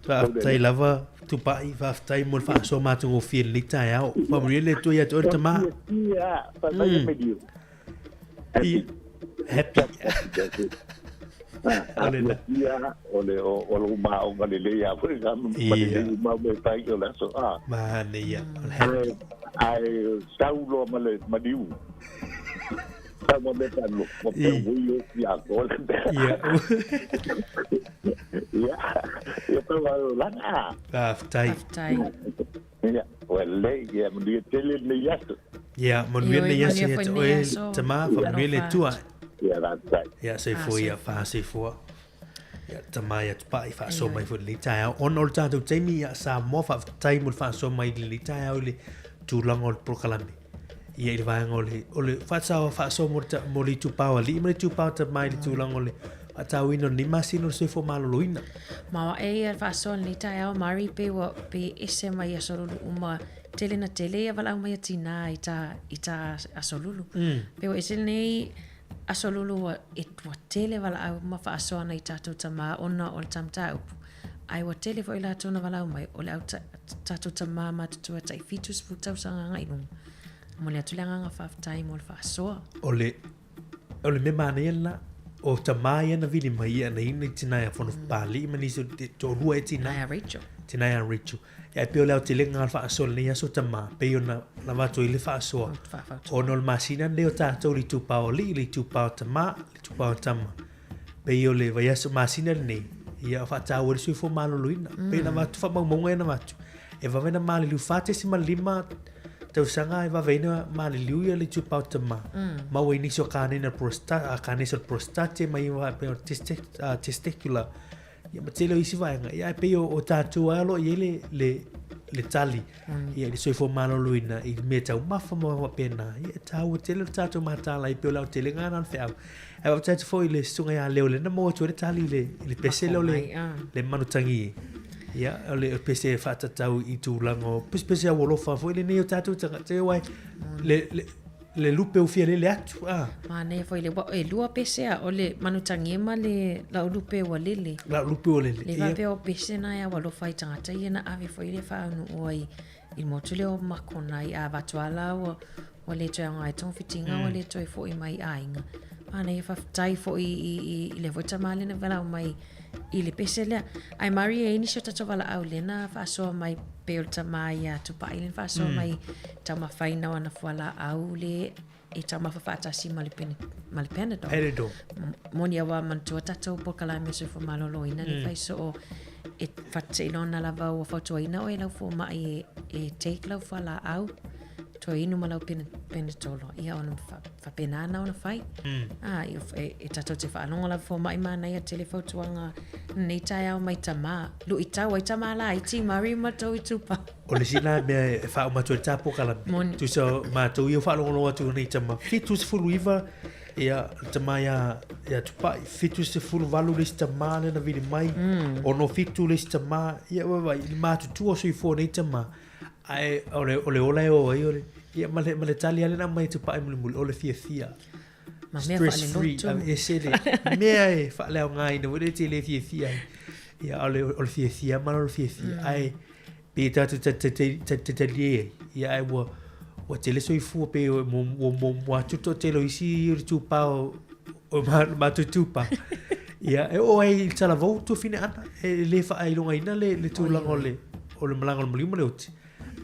Faafetai lava Tupai, faafetai mo le faasoa matagofie i lenei taeao. Faamanuia le Atua ia te oe le tama. Ia, faafetai mm. Happy. Happy. O le la. Ia, o le o o lo ma o le le ia foi ga ma le ma me pai o la so a. Manaia, o le happy. Ai sau lo ma le maniu. Sa mo me pa lo mo pe ui o ia ko le. Ia. Ia. Ia pa wa la na. Faafetai. Faafetai. Ia, o le ia mo le tele le ia. Ia, manuia le ia se te oe tama, faamanuia le Atua. Ia, faafetai. Ia, soifua ia, faasoifua. Ia, tama ia tupai, faasoa mai foi i lenei taeao. Ona o le tatou taimi, ia, Samoa, faafetai mo le faasoa mai i lenei taeao i le tulaga o le polokalame. Ia, i le vaega o le, o le faasaoa faasoa mo le, mo le itupa o alii ma le itupa o tama i le tulaga o le faatauina o lenei masina o le soifua maloloina. Ma o ae ia le faasoa i lenei taeao, Mari, pe ua, pe ese mai aso lulu uma, tele na tele ia valaau mai a tinā i tā, i tā aso lulu. Pe ua ese lenei aso lulu ua, e, ua tele valaau ma faasoa ana i tātou tamā ona o le tā mataupu. Ae ua tele foi latou na valaau mai, o le au ta, tātou tamā matutua tai 70 tausaga agai i luga. Momoli atu le agaga faafetai mo le faasoa. O le, o le mea manaia lena, o tamā ia na vili mai ia na ina i tina ia Fonofapali'i ma nisi o te toalua e tina. Ia Rachel. Tina ia Rachel. Ia e pei o le aotelega o le faasoa i lenei aso tamā, pei ona lava atu ai le faasoa, ona o le masina lenei o tatou i le itupa o alii, le itupa o tamā, le itupa o tama. Pei o le vaiaso masina lenei, ia faataua ai le soifua maloloina. Pei ona avatu faamaumauga ia na avatu, e vave ona maliliu 4.5 tausaga e vave ai ona maliliu ia le itupa o tama. Ma ua i nisi o kanena kanesa o le prostate ma ia faapea o le testicular. Ia ma tele o isi vaega. Ia ae pei o, o tatou lava o lo o i ai le, le, le tali ia i le soifua maloloina i mea taumafa ma faapena. Ia e taua tele le tatou mataala ai pei o le aotelega lena o le feau. Ae faafetai atu foi i le susuga ia Leo lea na maua atu ai le tali i le, i le pese lea o le, le manutagi. Ia, o le pese e faatatau i tulaga o pesepese aualofa foi lenei o tatou tagata. Aua le, le, le lupe ua fia lele atu a. Manaia foi le e lua pese a o le manutagia ma le lau lupe ua lele. Lau lupe ua lele. Le faapea o pese na e aualofa i tagata ia na ave foi le faaunuua i i le motu lea o Makona i a avatu a la ua ua le toe aoga ai togafitiga ua le toe foi mai i aiga. Manaia faafetai foi i i i lea foi tama lea na valaau mai i le pese lea. Ae Mari e i ai nisi o tatou valaau lea na faasoa mai pei o le tama ia Tupai lea na faasoa mai taumafaina o ana fualaau le e taumafa faatasi ma le, ma le Panadol. Panadol. Moni aua manatua tatou polokalame soifua maloloina mm. le fai soo e fateilona lava ua fautuaina oe lau fomai e, e take lau fualaau toe inu ma lau penetolo ia ona faapena ana ona fai. Mm. Ah, e, e tatou te faalogo lava fomai manaia tele fautuaga lenei taeao mai tamā. Luʻitau ai tamā laiti Mari ma tou itupa. O le isi lena mea e faauma atu ai le ta polokalame. Moni. Tusa o matou ia faalogologo atu nei tama 79 ia le tama ia ia Tupai 78 le isi tama lea na vili mai. Mm. 67 le isi tama ia vaavaai i le matutua o soifua o nei tama. Ae o le, o le ola e o ai o le, ia ma le, ma le tali lava lea na aumai e Tupai mulimuli, o le fiafia. Ma mea Stress free, faalelotu. aveese le mea e faaleaogaina foi lea e te le fiafia ai. Ia, o le, o le fiafia ma o le fiafia. Mm. Ae pei tatou talie ai, ia ae ua, ua tele soifua pei ua muamua atu le toatele o isi o le itupa o, o matou itupa. Ia, e oo ai i le talavou tuafine ana, e le faailogaina le, le tulaga o le, o le malaga o le maliu ma le oti.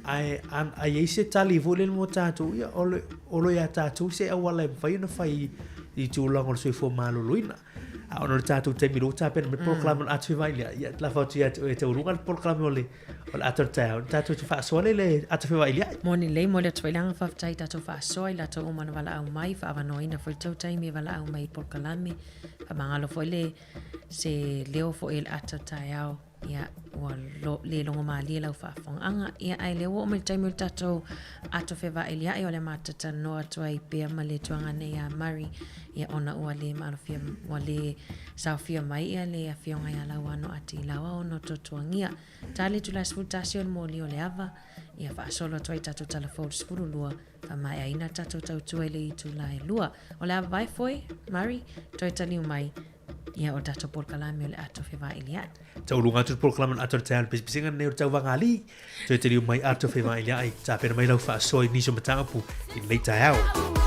Ae a, a i ai se tali foi lele mo tatou, ia, o, le, o lo iā tatou se auala e mafai ona fai i tulaga o le soifua maloloina. A ona o le tatou taimi lea ua tapena mai le polokalame o le ata fevailiai, ia, lafo atu ia te oe e taualuga le polokalame o le, o le ata o le taeao, ona tatou te faasoa lea i le ata fevailiai. Moni lelei, momoli atu foi le agaga faafetai i tatou faasoa, i latou uma na valaau mai, faaavanoaina foi le tou taimi e valaau mai i polokalame. Faamagalo foi le se leo foi i le ata o le taeao, ia, ua lo, le logomalie lau faafofogaaga. Ia, ae lea ua oo mai le taimi o le tatou ato fevailiai, o le matou talanoa atu ai pea ma le tuaga nei ia Murray, ia, ona ua le maalofia, ua le saofia mai ia le afioga ia Lauano Atilaoa ona o tuatuagia. Ta le itula 11 o le moli o le ava, ia faasolo atu ai tatou tala fou i le 12, Faamaeaina tatou tautua i le itula e lua. O le a vavae foi, Murray, toe taliu mai, ia o le tatou polokalame o le ato fevailia'i. Tauluga atu le polokalame o le ato o le taeao i le pisipisiga lenei o le tauvaga alii. Toe taliu mai ato fevailia'i, tapena mai lau faasoa i nisi o mataupu i lenei taeao.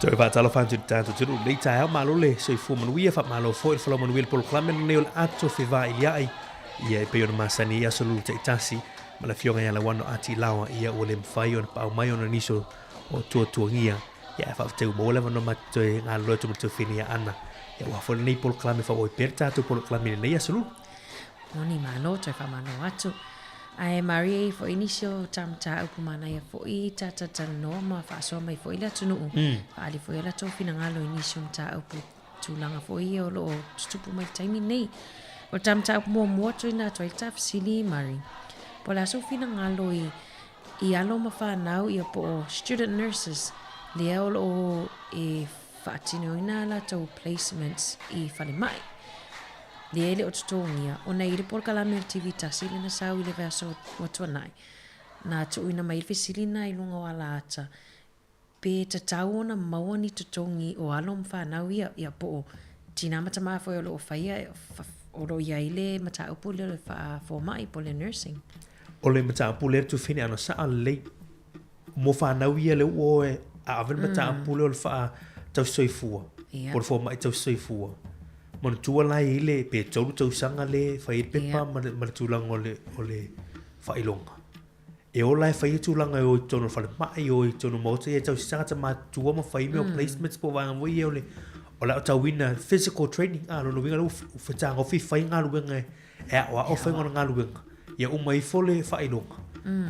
Toe faatalofa atu i le tatou atunuu i lenei taeao, malo le soifua manuia, faamalo foi le folau manuia i le polokalame lenei o le Ato Fevailiai, ia e pei ona masani ai aso lulu taitasi ma le afioga ia Lauano Ati Laoa, ia ua le mafai ona paau mai ona nisi o tuatuagia, ia ae faafetai ua maua le avanoa matou te toe galulue atu ma le toe feiloai ana, ia aua foi lenei polokalame faaauau pea le tatou polokalame i lenei aso lulu. Moni malo, toe faamalo atu. Ae marie ai foi nisi o ta mataupu manaia foi ta talatalanoa ma faasoa mai foi le atunuu. Faaali foi o latou finagalo i nisi o mataupu tulaga foi ia o lo o tutupu mai le taimi lenei. O le ta mataupu muamua tuuina atu ai le ta fesili, Murray, po o le a sou finagalo i i alo ma fanau ia po o student nurses lea o lo o e faatinoina a latou placements i falemai lea e le o totogia ona e i ai le polokalame a le TV tasi lea na sau i le vaiaso ua tuanai na tuuina mai ai le fesili lena i luga o ala ata pe tatau ona maua ni totogi o alo ma fanau ia, ia po o tinā ma tamā foi o lo o faia, o lo o i ai le mataupu lea o le faafomai po o le nursing. O le mataupu lea Tufine ana saʻa lelei mo fanau ia lea ua o e ave le mataupu lea o le faatausisoifua po o le fomai tausisoifua. Manatua la e i ai le pe 3 tausaga le fai ai le pepa ma le tulaga o le faailoga. E ola e fai le tulaga e o i totonu o le falemai, o i totonu o maota ia e tausi tagata matutua ma fai mea o placements po o vaega foi ia o le o le aotauina physical training. A, lona uiga lea ua fetagofi fai galuega e aoao faiga o le galuega. Ia uma ifo le faailoga,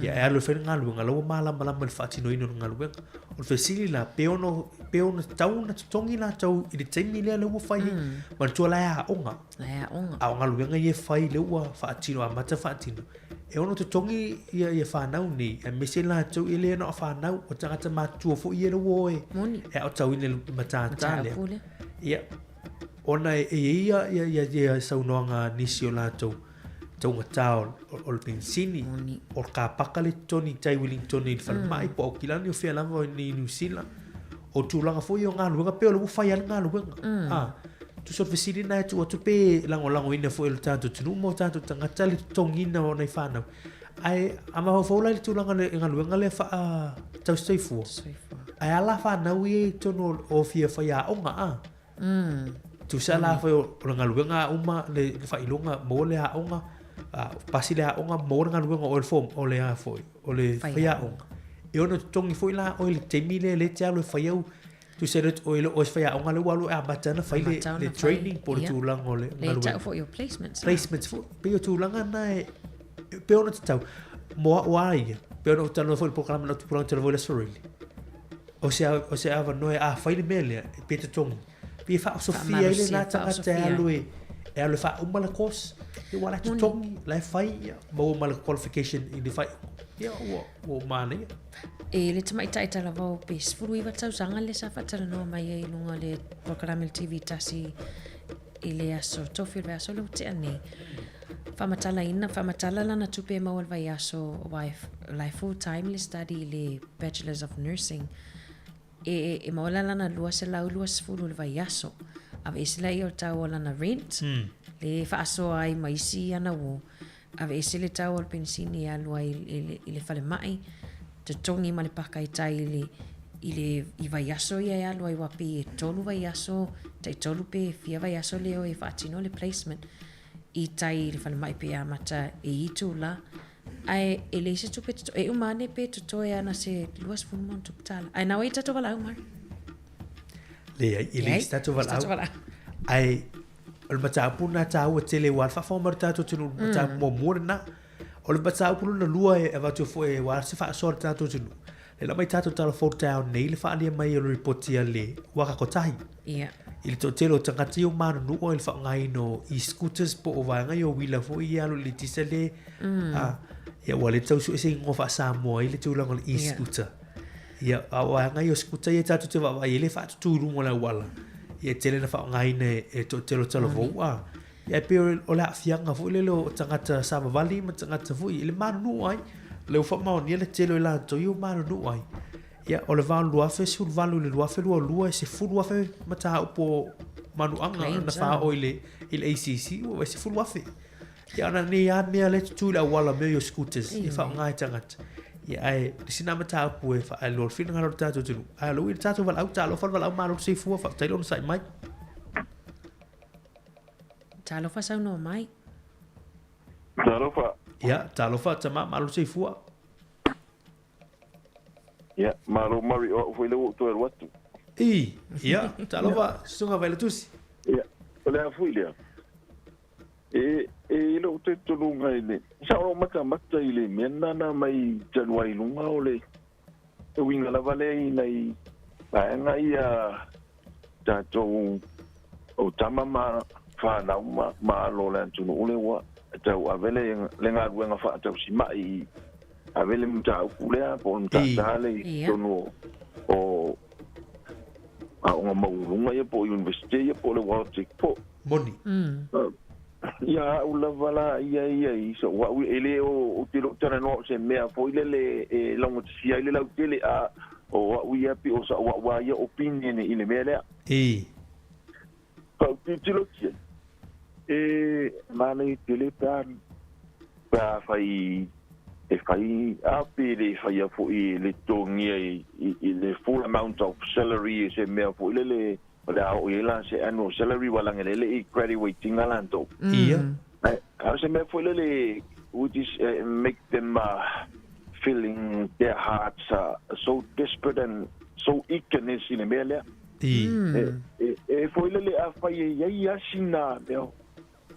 ia e alu e fai le galuega, la ua malamalama i le faatinoina o le galuega. O le fesili la, pe ono, pe ono tatau ona totogi latou i le taimi lea lea ua fai ai. Manatua la e aoga. La e aoga. A o galuega ia e fai lea ua faatino, amata faatino. E ono totogi ia, ia fanau nei, aemaise latou e le na o fanau, o tagata matutua foi ia lea ua o e, e aotauina i le matata lea. Ia, ona e i ai ia, ia, ia, ia saunoaga a nisi o latou taugata o, o le penisini, o le kapaka le totogi i tai Wellington i le falemai, po o Aukilani o fea lava i Niu Sila. O tulaga foi o galuega, pei o lea ua fai lava le galuega. A, tusa o le fesili lena e tuu atu pe lagolagoina foi e le tatou atunuu ma o tatou tagata le totogiina o nai fanau. Ae a mafaufau la i le tulaga o le galuega lea faa-tausisoifua, ae a la fanau ia i totonu o fia faiaoga, a? Tusa la foi o le galuega a uma le faailoga, maua le aoga, pasi le aoga, maua le galuega o oe le form, o le a foi, o le faiaoga. E ono totogi foi la oe i le taimi lea lea e te alu e fai au tusa e le o oe se faiaoga lea ua alu e amata ona fai le training po o le tulaga o le galuega. Le tau foi o placements. Placements foi. Pei o tulaga na e pei ona tatau. Mo au a ia, pei ona ou talanoa foi i le polokalame na tupulaga talanoa foi i le Aso Faraile. O se, o se avanoa e a fai le mea lea, pe totogi. Pe faaosofia ai lena tagata e alu e, e alu e faauma le course. Ia ua la e totogi, la e fai, ia, maua ma le qualification i le faaiuga. Ia ua, ua manaia. E le tamaitai talavou pe 19 tausaga lea sa faatalanoa mai ai i luga o le polokalame le TV tasi i le aso tofi o le vaiaso lea ua tea nei. Faamatalaina, faamatala lana tupe e maua i le vaiaso aua e, la e full time le study i le Bachelors of Nursing. E, e maua la lana 220 i le vaiaso. Aveese lea o le tau o lana rent, mm. le faasoa ai ma isi ana uo. Aveese le tau o le penisini e alu ai i le, i le falemai, totogi ma le pakaitai i le, i le i vaiaso ia e alu ai aua pei e tolu vaiaso, tai tolu pe fia vaiaso lea o e faatino le placement i tai i le falemai pe amata e itula. Ae e leai se tupe toto, e uma ane pe totoe ana se 20 ma ona tupu tala. Ae na o i tatou valaau, Mari? Leai, e leai se tatou valaau. Ae o le mataupu lena taua tele aua le faafofoga mai o le tatou atunuu, le mataupu muamua lena. O le mataupu lona lua e avatu foi aua se faasoa a le tatou atunuu, lea na aumai tatou tala fou i le taeao nei le faaalia mai o le ripoti a le Waka Kotahi. Ia. I le toatele o tagata ia ua manunua i le faaaogaina o e-scooters po o vaega ia o uila foi ia alu i le eletise le a, ia ua le tau sue se igoa faa-Samoa ai le tulaga o le e-scooter. Ia, a o vaega ia o scooter ia tatou te vaavaai ai le faatutu i luga o le auala. Ia e tele na faaaogaina e le toatele o talavou a. Ia e pei o le aafiaga foi lele o tagata savavali ma tagata foi i le manunua ai. Lea ua faamaonia le tele o i latou ia ua manunua ai. Ia, o le va o le 2018 i le 2022 e 10,000 mataupu o manuaga na faaoo i le, i le ACC, ua 10,000. Ia, ona nei lava mea lea e tutū i le auala mea ia o scooters e faaaoga e tagata. Ia, ae le isi lena mataupu e faailoa le finagalo o le tatou atunuu. Ae o lea ua i le tatou valaau, talofa le valaau malo le soifua, faafetai le onosai mai. Talofa saunoa mai. Talofa. Ia, talofa tama, malo le soifua. Ia, malo Murray, o au foi lea ua ou toe alu atu. I, ia, talofa, susuga Vailatusi. Ia, o le a foi lea? E, e i lou talitonuga i le, sa o lou matamata i le mea lena na aumai talu ai i luga o le uiga lava lea i nai vaega ia tatou o tama ma fanau ma ma alo o le atunuu le ua tauave le le galuega faatausima'i i ave le mataupu lea po o le matata lea i totonu o o aoga maualuluga ia po o Universite ia po o le WALTEC po. Moni. Ia a'u lava la ia ia i so'u a'u e le o ou te le o talanoa o se mea foi lele e laugatasia ai le lautele a o a'u ia pei o sa'u a'u a ia opinion i le mea lea. I. Faautiutilo tia e manaia tele pe a pe a fai e fai a pe le faia foi le totogia i i le full amount of salary se mea foi lele o le a oo i ai la se annual salary ua lage le i graduate ina latou. Ia. Ae a o se mea foi lele which is make them feeling their hearts so desperate and so eagerness i le mea lea. I. E, e foi lele afai e iai a sina mea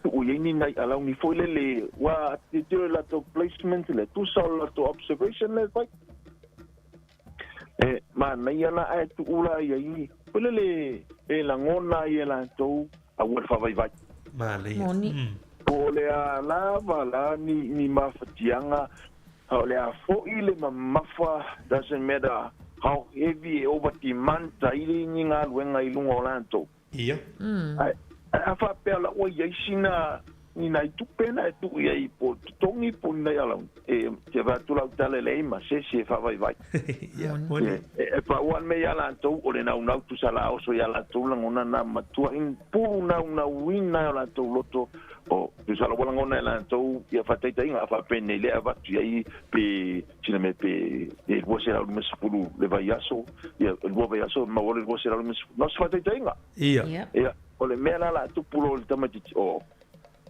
tuu i ai ni nai alauni foi lele ua tilotilo i latou placement le tusa o le latou observation lea e fai. E manaia la ae tuu la i ai foi lele e lagona ai e latou aua le faavaivai. Manaia. Moni. Po o le a lava la ni ni mafatiaga, a o le a foi le mamafa, doesn't matter how heavy e over demand ai ni galuega i luga o latou. Ia. Ae a faapea la ua i ai sina ni nai tupe na e tuu i ai po o le totogi po o ni nai alauni, e te vaai atu lau tala e leai ma se isi e faavaivai. Ia, moni. E pau lava le mea ia latou, o le naunau tusa la oso ia latou lagona na matua in pulu naunauina e o latou loto, o tusa la ua lagona e latou ia faataitaiga a faapenei lea e avatu i ai pe sina mea pe 250 le vaiaso, ia lua vaiaso maua le 250. Na o se faataitaiga. Ia. Ia, o le mea la la tupu loa i le tamaitiiti, oh,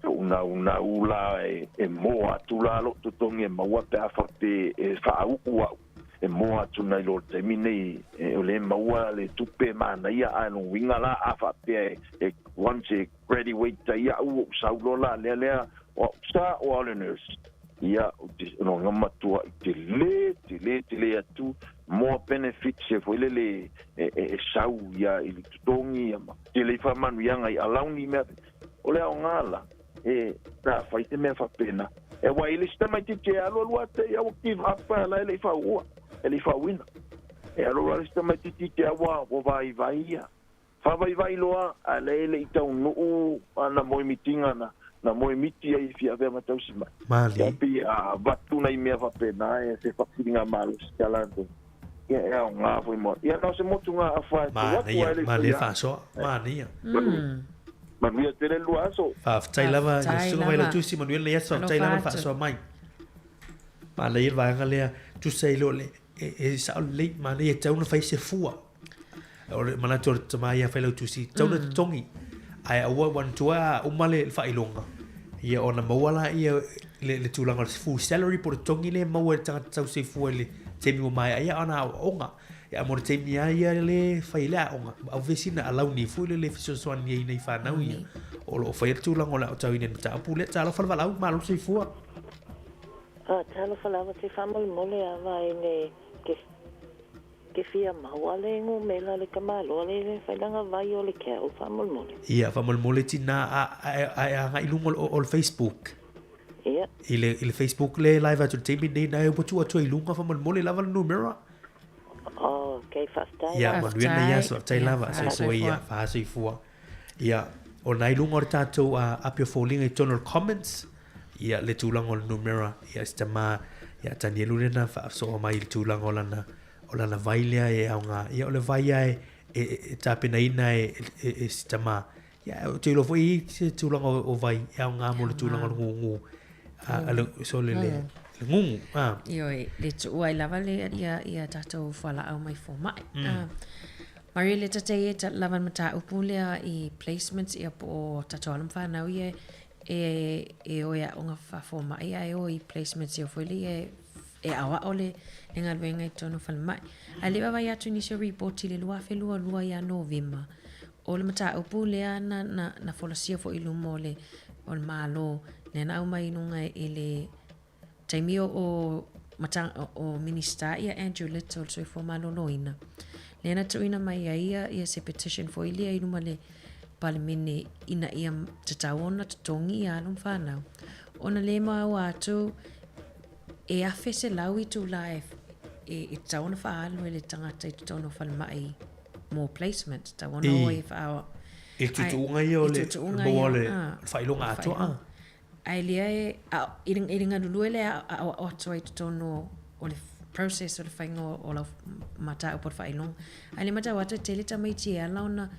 se unaunau la e moa atu la lou totogi e maua pe a faapea e faauu au, e moa atu nai lo le taimi nei o lea e maua le tupe manaia, ae lona uiga la a faapea e once e graduate ai au ou sau loa la lea lea o au sa o au le nurse, ia ou te lona matuai tele tele tele atu more benefits e foi lele e sau ia i le totogi ia ma tele i faamanuiaga i alauni mea O le aoga la, e, pe a fai te mea faapena, e aua i le isi tamaitiiti e alualu a te i aua give up a la e le i fauua, e le i fauina. E alualu a le isi tamaitiiti te aua ua vaivai ia. Faavaivai loa, a la e le i taunuu ana moemitiga na, na moemiti ai e fia avea ma tausi mai. Malie. Ia pei a avatu nai mea faapena e se faafiliga malosi ia latou. Ia e aoga foi mo. Ia na o se motuga afa e tuu atu Manaia, ae le i malie faia. faasoa, manaia. Manuia tele le lua aso. Faafetai lava i le Faafetai susuga mai lava. Lautusi, manuia lenei aso, faafetai Alofa lava le atu. faasoa mai. Manaia le vaega lea, tusa i lo le, e, e sao lelei, manaia e tatau ona fai se fua. O le manatu o le tama ia Failautusi, tatau ona totogi. Ae aua manatua a uma le faailoga, ia ona maua laia le, le tulaga o le full salary po o le totogi lea e maua e le tagata tausoifua i le taimi ua maea ai ana aoaoga. Ia mo le taimi lava ia lea e fai ai le aoga, ave sina alauni foi lele e fesoasoani ai i nai fanau ia o lo o faia le tulaga o le aotauina i le mataupu lea. Talofa le valaau, malo le soifua. Talofa lava te faamolemole ava i le ke Ke fia maua le ngumela le tamaloa le le failaga vai o le keau faamolemole. Ia, faamolemole tina a, a, a e agai i luga o le Facebook. Ia. I le, i le Facebook le live atu i le taimi lenei, na e ua tuu atu ai i luga faamolemole lava le numera. Oh, okay, faafetai Ia, lava. manuia lenei aso, faafetai lava, Faafetai. soifua ia, faasoifua. Ia, o na i luga o le tatou api o foliga i totonu o le comments, ia, le tulaga o le numera, ia, si tama, ia, Tanielu lena faasoa mai i le tulaga o lana, o lana vai lea e aoga, ia, o le vai lava e, e, e tapenaina e, e, e si tama, ia, ou te iloa foi e i ai se tulaga o, o vai e aoga mo le tulaga o le gugu, a, le, so le, le, le gugu, a. Ioe, le tuua ai lava le ia, ia tatou fualaau mai fomai. Maria le tate e ta lava le mataupu lea i placements ia po o tatou alo ma fanau ia e e o e aoga faafomai ae o i placements ia foi lea e e aoao le le galuega i totonu o falemai. Ae le vaavaai atu i nisi o ripoti i le 2022 ia Novema, o le mataupu lea na na na folasia foi i luma o le o le Malo lea na aumai i luga i le taimi o o mata, o Minisita ia Andrew Little o le Soifua Maloloina, lea na tuuina mai ai ia, ia se petition foi lea i luma le, Palemene ina ia tatau ona totogi i alo ma fanau. Ona le maua atu e 1,100 itulā e, e, e tatau ona faaalu e le tagata i totonu o falemai mo placement, tatau ona o e faa... I tuutuuga ia o le maua o le faailoga atoa. Ae lea e, a, i, le, i le galulue lea a aoao atu ai i totonu o le process o le faiga o, o lau mataupu o le faailoga. Ae le matau atu e tele tamaiti e ala ona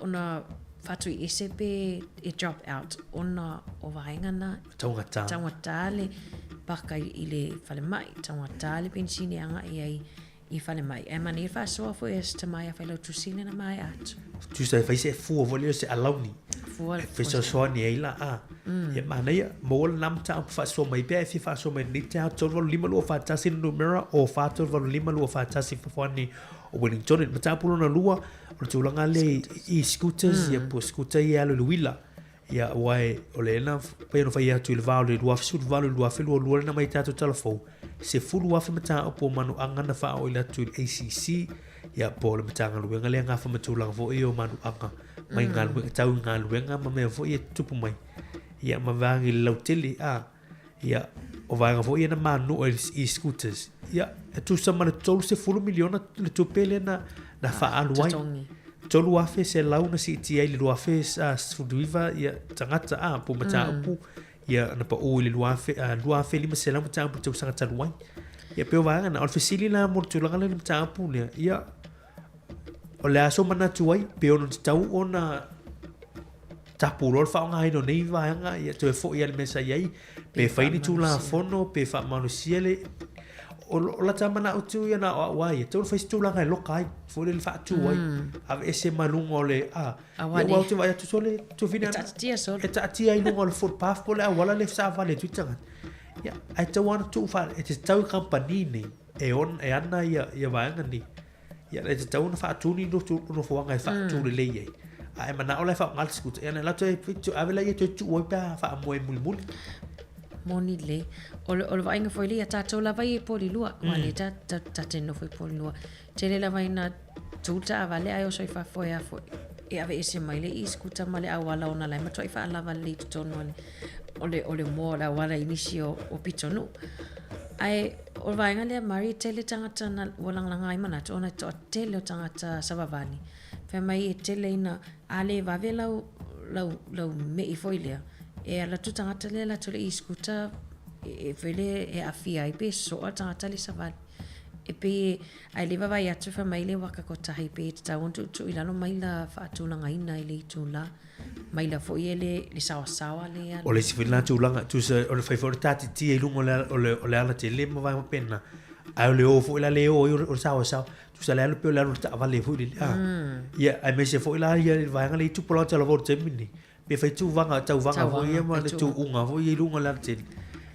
ona faatuiese pe e drop out ona o vaega na. Taugata. Taugata le paka i le falemai, taugata le penisini e agai ai i falemai. Ae manaia le faasoa foi a si tama ia Failautusi lena maea atu. Tusa e fai se fua foi lea o se alauni. Fua. E fesoasoani ai la a. Ia manaia, maua lena mataupu faasoa mai pea e fia faasoa mai lenei taeao 385 241 le numera o 4 385 241 fafoani o Wellington. Mataupu lona lua, o le tulaga lea i scooters, ia po o scooter ia e alu i le uila. Ia, aua e, o le na pei ona fai atu i le va o le 2018 i le 2022 lena mai tatou tala fou, 10,000 mataupu o manuaga na faaoila atu i le ACC, ia, po o le Matagaluega lea gafa ma tulaga foi o manuaga mai galuega, tau i galuega ma mea foi e tutupu mai. Ia, ma vaega i le lautele, a, ia, o vaega foi ia na manua i e-scooters. Ia, e tusa ma le 30 miliona le tupe lea na, na faaalu ai. 3,100 na siitia ai le 2019 ia tagata a po mataupu ia na pau i le 2,500 mataupu i le tausaga talu ai. Ia pei o vaega na. O le fesili la mo le tulaga lea i le mataupu lea, ia o le a sou manatu ai, pe ono tatau ona tapu loa le faaaogaina o nei vaega, ia toe foi lava i le mea sa i ai, pe fai ni tulafono, pe faamalosia le... O, o lata manao tu ia na o au a ia, tatau ona fai se tulaga e loka ai, foi lele faatu ai, aveese mai luga o le, a, ia aua ou te vaai atu sole, tuafine ana, e taatia sole. E taatia i luga o le footpath po o le auala lea e savavali atu ai tagata. Ia, ae tatau lava ona tuu faa, e tatau i kamupani nei, e, on, e ana ia, ia vaega nei, Ia, e tatau ona faatu ni nofoaga e faatu lelei ai. A e manao la e faaaoga le scooter, ia na latou e ave laia toe tuu ai pe a faamoe mulimuli. Moni lelei. O le, o le vaaiga foi lea, ia tatou lava ia i Polilua, mm. Aua ta, ta, ta te nofo i Polilua. Tele lava ina tu taavale ae oso i fafo e a foi. E aveese mai le e-scooter ma le auala ona la e matuai faalava lelei i totonu o le, o le, o le moa o le auala i nisi o, o pitonuu. Ae o le vaega lea Murray, e tele tagata na, ua lagalaga ai manatu ona e toatele o tagata savavali. Fai mai e tele ina, a le vave lau, lau, lau me'i foi lea, e alu atu tagata lea alu atu i le e-scooter e, e foi lea e aafia ai pe soa le tagata lea savali. E pei e, ae le vaavaai atu fai mai le waka kotahi pei e tatau ona tuutuu i lalo maila faatulagaina i le itula. Maila foi e le, le saoasaoa le O le isi foi lena tulaga, tusa o le fai foi o le tātitia i luga o le, o le, o le alatele ma vaega faapena, ae o le o foi la le o ai o le saoasaoa, tusa le alu pei o le alu o le taavale foi lele, a. Ia, aemaise foi la ia le vaega lea i tupu lava lava o le taimi lenei, pe fai tuvaga, tauvaga foi ia ma le tuuga foi ia i luga o le alatele.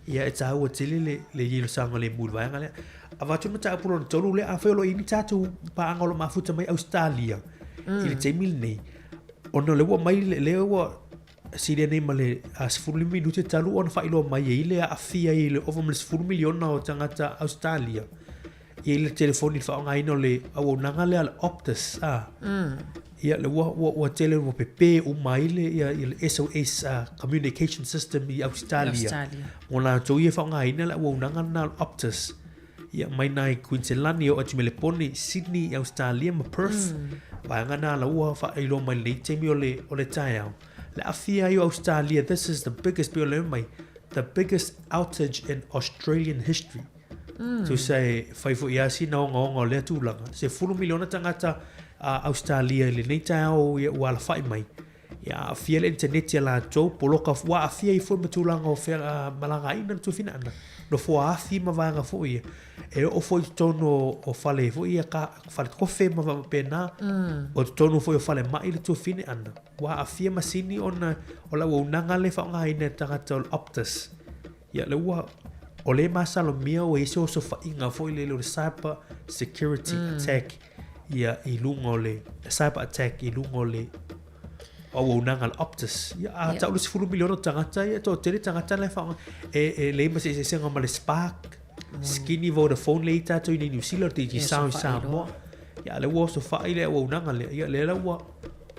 Ia, e taua tele le, le i ai o le saogalemu i le vaega lea. Avatu le mataupu lona tolu lea, afai o lo o i ai ni tatou paaga o lo o mafuta mai Ausetalia i le taimi lenei, Ona o lea ua aumai, lea ua silia nei ma le 15 minute talu ona faailoa mai ai le aafia ai le ova ma le 10 miliona o tagata Ausetalia i le telefoni le faaaogaina o le auaunaga lea a le Optus a. Ia le ua ua ua tele ua pepe uma ai le ia, ia le SOS communication system i Ausetalia. Australia. Mo latou ia e faaaogaina le auaunaga lena a le Optus. Ia, mai nā i Kuiniselani, oo atu i Melepone, Sydney i Ausetalia ma Perth. Vaega nā la ua faailoa mai lenei taimi o le, o le taeao. Le aafia ai o Ausetalia, this is the biggest, pei o le mai, the biggest outage in Australian history. Tusa e fai foi lava sina ogaoga o lea tulaga. 10 miliona tagata a Ausetalia i lenei taeao ia ua alafai mai. Ia aafia le initaneti a latou, poloka, ua aafia ai foi ma tulaga o fea, malagaina le tuafinaana, nofoa afi ma vaega foi ia. E oo foi i totonu o, o fale foi ia, ka, fale kofe ma faapena, o totonu foi o falemai le tuafineana. Ua aafia masini ona o le auaunaga lea e faaaogaina e tagata o le Optus. Ia lea ua, o lea e masalomia ua i ai se osofaiga foi lele o le cyber security attack ia i luga o le cyber attack i luga o le auaunaga a le Optus. Ia, a tau le 10 miliona o tagata, ia, toatele tagata la e faaaoga. E, e leai ma se eseesega ma le Spark, Skinny Vodafone lea i tatou i nei New Zealand, o le Digicel i Samoa. Ia, a lea ua osofai le auaunaga lea, ia, lea la ua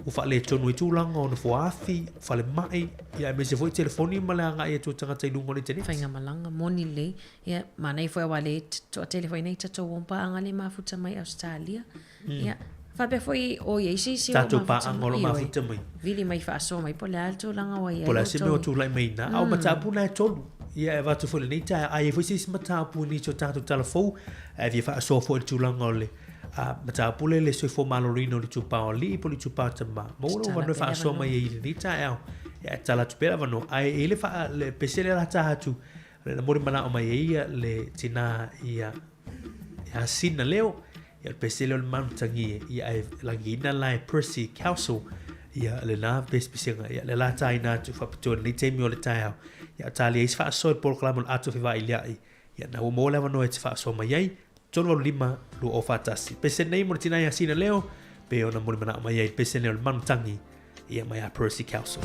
Ua faaletonu ai tulaga o nofoaafi, falemai, ia aemaise foi telefoni ma le agai atu o tagata i luga o le initaneti. Faigamalaga, moni lelei. Ia, manaia foi aua lea e toatele foi nei tatou o paaga lea e mafuta mai Ausetalia. Ia, faapea foi o i ai se isi o Tatou paaga o lo o mafuta mai. Vili mai faasoa mai po o le a le tulaga ua i ai. Po o le a se mea ua tulai mai i ina. A o mataupu na e tolu. Ia, e avatu foi i lenei taeao. A i ai foi se isi mataupu i nisi o tatou tala fou, ae fia faasoa foi i le tulaga o le mataupu lea i le soifua maloloina o le itupa o alii po o le itupa o tama. Maua lou avanoa e faasoa mai ai i lenei taeao. Ia, e tatala atu pea le avanoa. Ae i ai le faa, le pese lea o le a ta atu, lea na molimanaʻo mai ai ia le tinā ia ia Sina Leo, ia le pese lea o le manutangi e, ia ae lagiina la e Percy Council, ia lena pesepesega, ia le la taina atu faapitoa i lenei taimi o le taeao, ia talia ai se faasoa i le polokalame o le Ata o Fevailia'i, ia na ua maua le avanoa e te faasoa mai ai, 385 2041. Pese nei mo le tinā ia Sina Leo, pei ona molimanaʻo mai ai le pese nei o le manutangi, ia mai a Percy Council.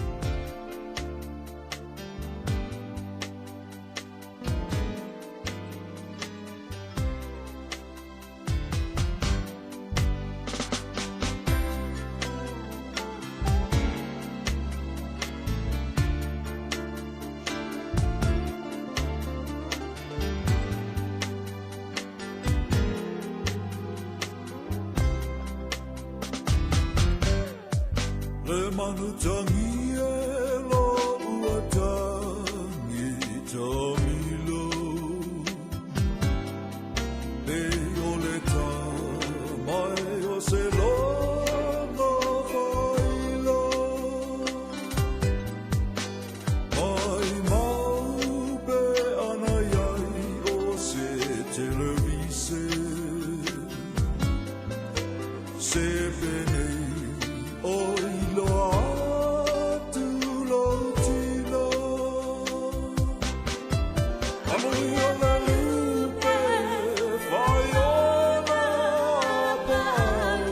Le manu tangi e lo ua tangi tamilo Pe o le ta mai o se logo failo Mai mau pe ana iai o se televise Se penei o iloa atu lou tino Amuia le lupe whai ona pau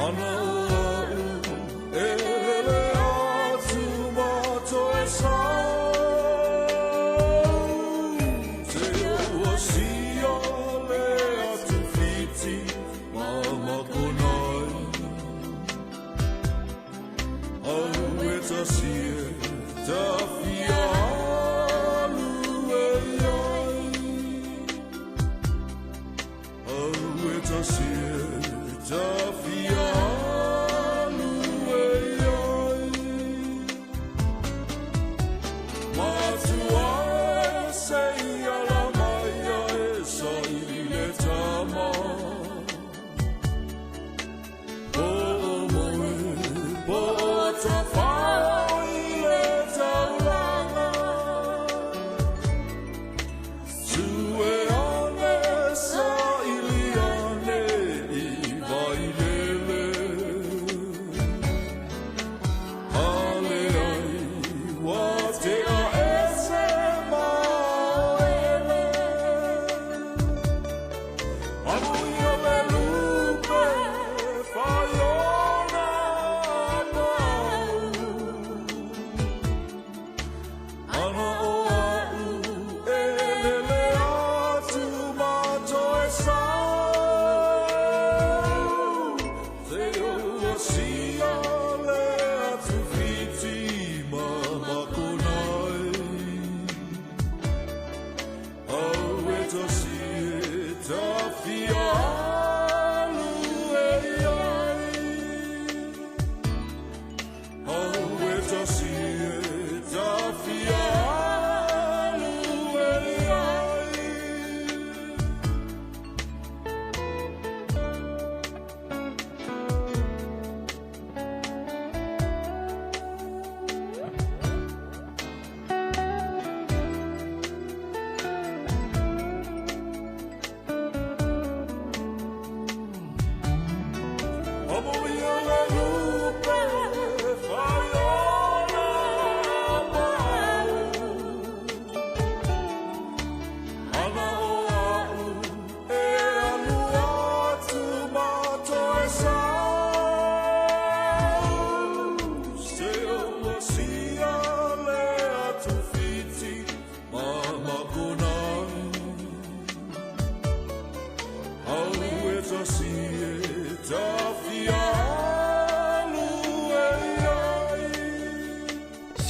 Ana o au e hele atu ma toe sau Te ua sia le atu whiti ma makonai Au e tasi e ta fia alu e ai Au e tasi e ta fia alu e ai.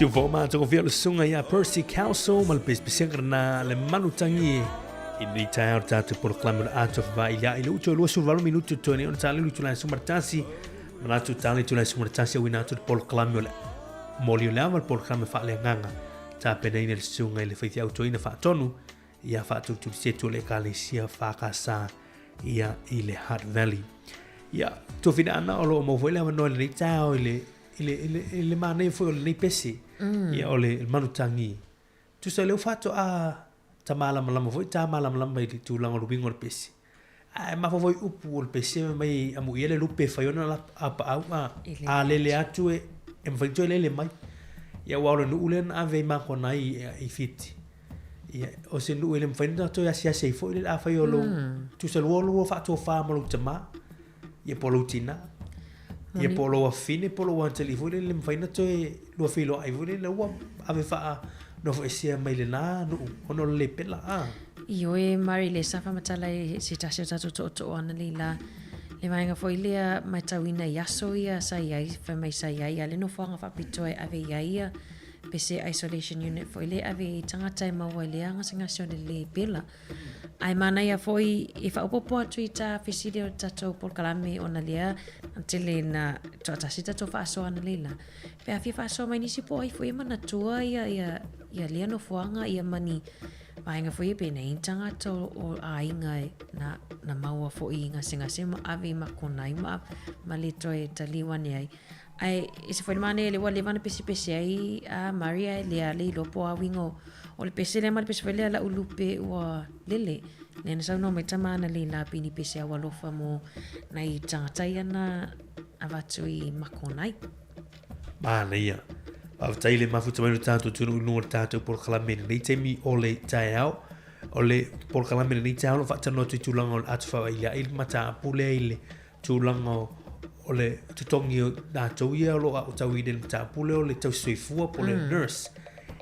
Siu fo ma toko fia le sunga ia Percy Council ma le pesepesega na le manutagi i lenei taeao le tatou polokalame o le ata fevailia'i le utu e 28 minuti o totoe nei ona talelu i tulae 11 manatu tale i tulae 11 auina atu le polokalame o le moli o le ava le polokalame faaleagaga tapenaina le susuga i le faifeau toeaina faatonu ia faatulitulisetu o le ekalesia whakasa ia i le Hutt Valley. Ia, tofina ana o loo mau foi le avanoa i lenei taeao i le i le i le i le manaia foi o lenei pese. Ia o le manutagi. Tusa le faatoa ta malamalama foi ta malamalama i le tulaga o le uiga o le pese. Ae mafua foi upu o le pese mai amuia le lupe e fai ona apaau a a lele atu e e mafai toe lele mai. Ia aua o le nuu lea na ave ai makona ai i Fiti. Ia o se nuu e le mafai ona toe asiasi ai foi le afai o lou tusa lua lua faatofa ma lou tamā. Ia po o lou tinā. Ia po o lou afine po o lou atalii foi lele le mafai ona toe lua feiloai foi lele ua ave faa nofoesea mai lenā nuu ona o le le pela a. Ioe Mari le sa faamatala e se tasi o tatou tootoo ana lei la le vaega foi lea matauina i aso ia sa i ai fai mai sa i ai a le nofoaga faapitoa e ave i ai ia pe se isolation unit foi lea e ave i tagata e maua i lea gasegase o le lē pela. Ae manaia foi e faaopoopo atu i ta fesili o le tatou polokalame ona lea tele na toatasi tatou faasoa ana lei la. Pe a fia faasoa mai nisi po o ai foi e manatua ia, ia, ia lea nofoaga ia ma ni vaega foi e penei ni tagata o, o aiga e na, na maua foi i gasegase ma ave i makonai ma, ma le toe taliu ane ai. Ae e se foi le manaia lea ua leva ona pesepese ai a Maria e lea le iloa po o a uiga o, o le pese lea ma le pese foi lea lau lupe ua lele. Lea na saunoa mai tama ana le la pei ni pese au alofa mo nai tagata ia na avatu i makonai. Manaia. Faafetai le mafuta mai o le tatou atunuu i luga o le tatou polokalame i lenei taimi o le taeao. O le polokalame i lenei taeao o lo o faatalanoa atu i tulaga o le ata fevailia'i le mataupu lea i le tulaga o le totogi o latou ia o lo o aotauina i le mataupu lea o le tausisoifua po o le nurse.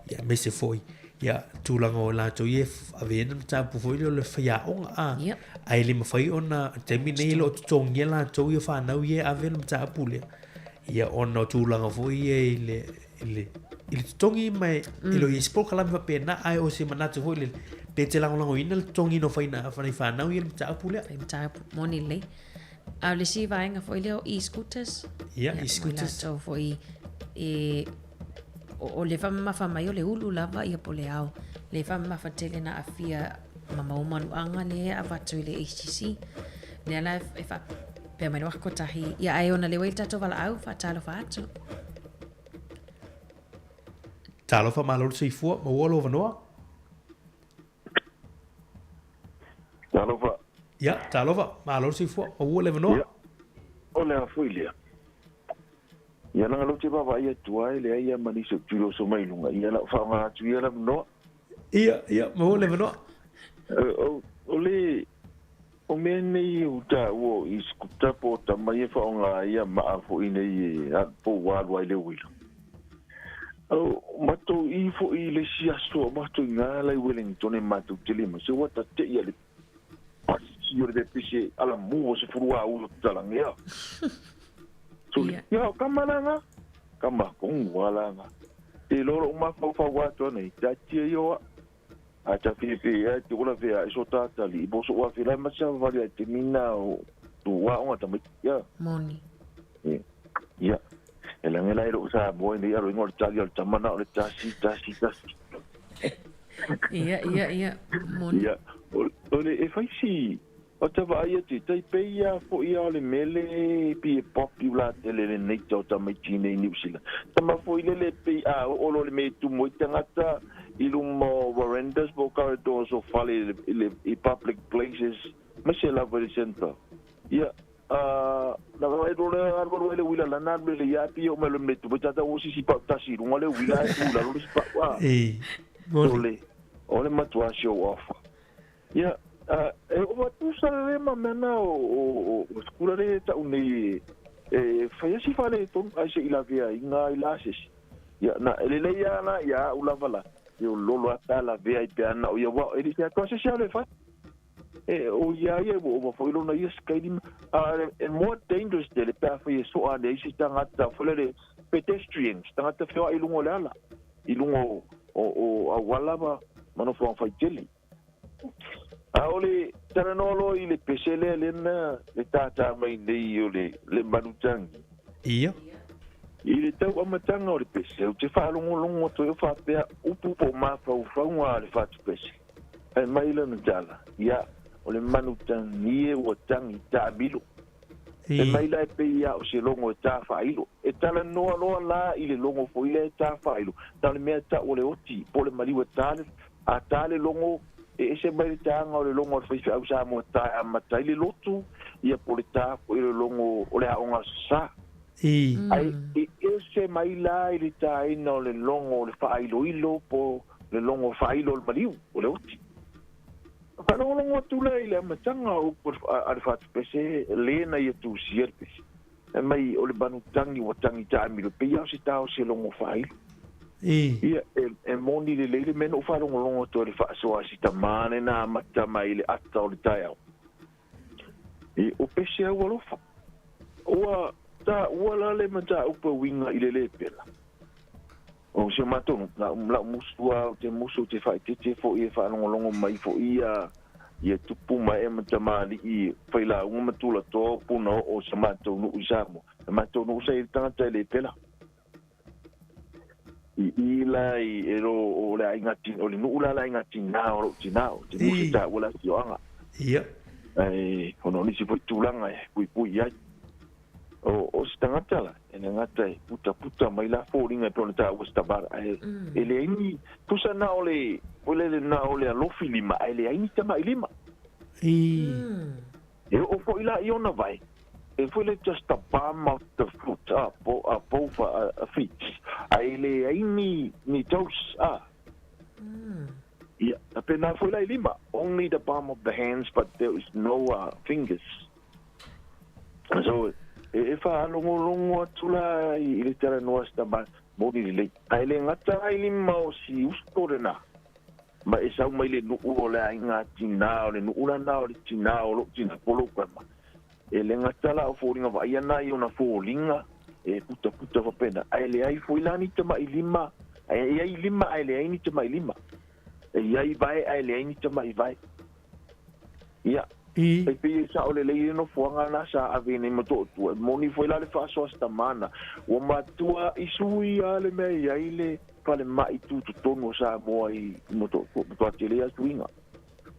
Ia aemaise foi ia tulaga o latou ia e ave ai le mataupu foi lea o le faiaoga a. Yep. Ae le mafai ona i le taimi lenei e le o totogia latou ia fanau ia e ave le mataupu lea. Ia ona o tulaga foi ia i le i le i le totogi ma e le o i ai se polokalame faapena ae o se manatu foi lele pe te lagolagoina le totogiina o faina fanai fanau ia le mataupu lea. Fai mataupu moni lelei. A o le isi vaega foi lea o e-scooters. Ia, e-scooters. Mo i latou foi e o, o le faamamafa mai o le ulu lava ia po o le ao. Le faamamafa tele na aafia ma mau manuaga lea e avatu i le HTC. Lea la e faapea mai loa kotahi. Ia ae ona lea ua i le tatou valaau faatalofa atu. Talofa malo le soifua, maua lou avanoa. Talofa. Ia, talofa, malo le soifua, maua le avanoa. Ia, o le a foi lea. Ia leaga lou te vaavaai atu ai leai ia ma nisi o tuiloso mai luga, ia lau faaaoga atu ia le avanoa. Ia, ia, maua le avanoa. O le o mea nei ua taua o e-scooter po o tama ia e faaaoga ai ia maa foi nei e alu po ua alu ai le uila. O matou i foi i le isi aso o matou i ina la i Wellington e matou te le ma se ua tate'i a le pasi o le pepese alamu o se fulu a ulu talagea. Sole, ia o kama la nga, kama kongu ala nga. Te lolo o mafaufau atu nei, tatia i oa. A ta fefe a te ola fea e so tātali, i boso ua fela ma sa vali a te mina o tu wa onga tamai. Ia. Moni. Ia. E lange la e loo sa moe nei alo ingo le tali o le tamana o le tasi, tasi, tasi. Ia, ia, ia. Moni. Ia. O le e whaisi, o ta vaai atu, tai pei ia fo ia o le mele pi e popular tele le nei tau tamaiti nei New Zealand. Tama foi lele pei a o olo le me tumo i tangata i luma o verandas po corridors o fale i le i public places ma se lava i le centre. Ia, na vaai ro le alu alu ai le uila lana alu le ia pi o me le me tumo i tata o sisi pau tasi lunga le uila e tu lalo le si pau a. E, moni. O le matua show off. Ia, e o matusa le ma mea na o skula le tau nei e whai asi whare tonu ai se i lavea i ngā i la asesi. Ia, na, e lelei ia na, ia au lava la. E o lolo ata lavea i pe ana o ia wao, e li se atoa se se ale whai. E o ia ia o ma whai lona ia skaili. E more dangerous tele pe a whai e soa nei se tangata whale le Pedestrians, tagata feoa'i i luga o le ala, i luga o, o, o auala ma, ma nofoaga faitele. A o le talanoa loa i le pese lea lea na le tātā mai nei o le, le manutagi. Ia. I le tau amataga o le pese, ou te faalogologo atu ai o faapea upu po o mafaufauga a le fatupese. Fai mai lana tala, Ia, o le manutagi e ua tagi taamilo. Fai mai la e pei lava o se logo e tā faailo. E talanoa loa la i le logo foi lea e tā faailo, na o le mea e tau o le oti po o le maliu e tā le, a tā le logo, e ese mai le tāga o le logo a le faifeau Samoa e tā e amata ai le lotu, ia po o le tā foi o le logo o le aoga Aso Sa. Ae e ese mai la i le tāina o le logo o le faailoilo po o le logo faailo o le maliu, o le oti. Faalogologo atu la i le amataga o upu a le fatupese, le na ia tusia le pese. Fai mai o le manutagi ua tagi taamilo, e pei lava o se tā o se logo faailo. Ia, e moni lelei le mea na ou faalogologo atu ai i le faasoa a si tamā lena amata mai i le ata o le taeao. I, o pese au alofa. Ua taua la le mataupu e uiga i le lepela. O si o matou nuu, na la'u musu a, ou te musu ou te faaeteete fo'i e faalogologo mai fo'i ia ia tupu ma ee ma tamalii failauga ma tulatoa o punaoo o si o matou nuu i Samoa. O matou nuu sa i ai le tagata e le pela. I i la i e lo o le aiga o le nuu la le aiga tinā o lo'u tinā, ou te musu e taua le afioaga. Ia. Ae ona o nisi foi tulaga e puipui i ai. O, o se tagata la, e le gata e putaputa mai la foliga e pei ona taua se tavara, ae e leai ni, tusa na o le, foi lele na o le alofi lima, ae leai ni tama'i lima. E oo foi la i ona vae, e foi le just the palm of the foot, a, po, a both a, a feet, ae leai ni, ni toes, a. Ia, faapena foi la i lima, only the palm of the hands but there is no fingers. So, e faalogologo atu la i le talanoa a si tama, moni lelei. Ae le gata ai lima o si uso lena, ma e sau mai le nuu o le aiga tinā, o le nuu lana o le tinā o lou tinā, po o lou grandma. E le gata la o foliga vaaia na i ona foliga, e putaputa faapena, ae leai foi la ni tama'i lima, ae i ai lima ae leai ni tama'i lima. E i ai vae ae leai ni tama'i vae. Ia, e pei e sao lelei le nofoaga na sa ave nei ma Tootootua. E moni foi la le faasoa se tamana. Ua matua i sui a le mea i ai le falemai tutotonu o Samoa i Motootua, matua tele a suiga.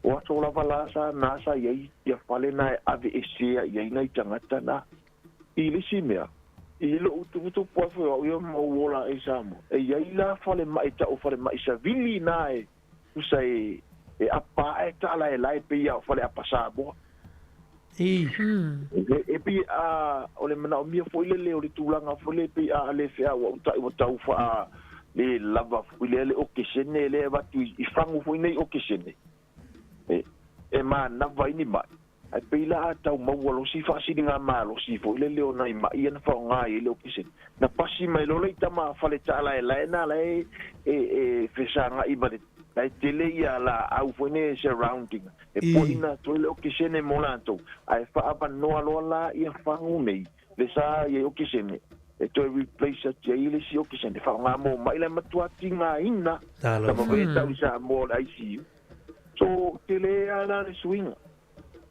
O aso lava la sa na sa i ai ia fale na e ave esea i ai nai tagata na. I le isi mea, i lou tuputupu ae foi o au ia ma ou ola i Samoa, e i ai la falemai tau falemai savili na e tusa e e apa ae taalaelae pei a o fale apa Samoa. E pei a o le manaomia foi lele o le tulaga foi le pei a le feauau tai ua tau faa le lava foi lea le okesene lea e avatu i fagu foi nei okesene e e manava ai ni ma'i. Ae pei la a tau maua loa si faasiliga malosi foi lele o nai ma'i ia na faaaoga ai le okesene. Na pasi mai loa le i tama fale taalaelae na la e e e fesagai ma le la e tele ia laau foi nei surrounding e poina atu ai le okesene mo latou ae faaavanoa loa la ia fagu nei le sa i ai okesene e toe replace atu ai le isi okesene faaaoga mo ma'i la e matua tigaina Talofa. tama tau i Samoa o le ICU. So tele a la le suiga.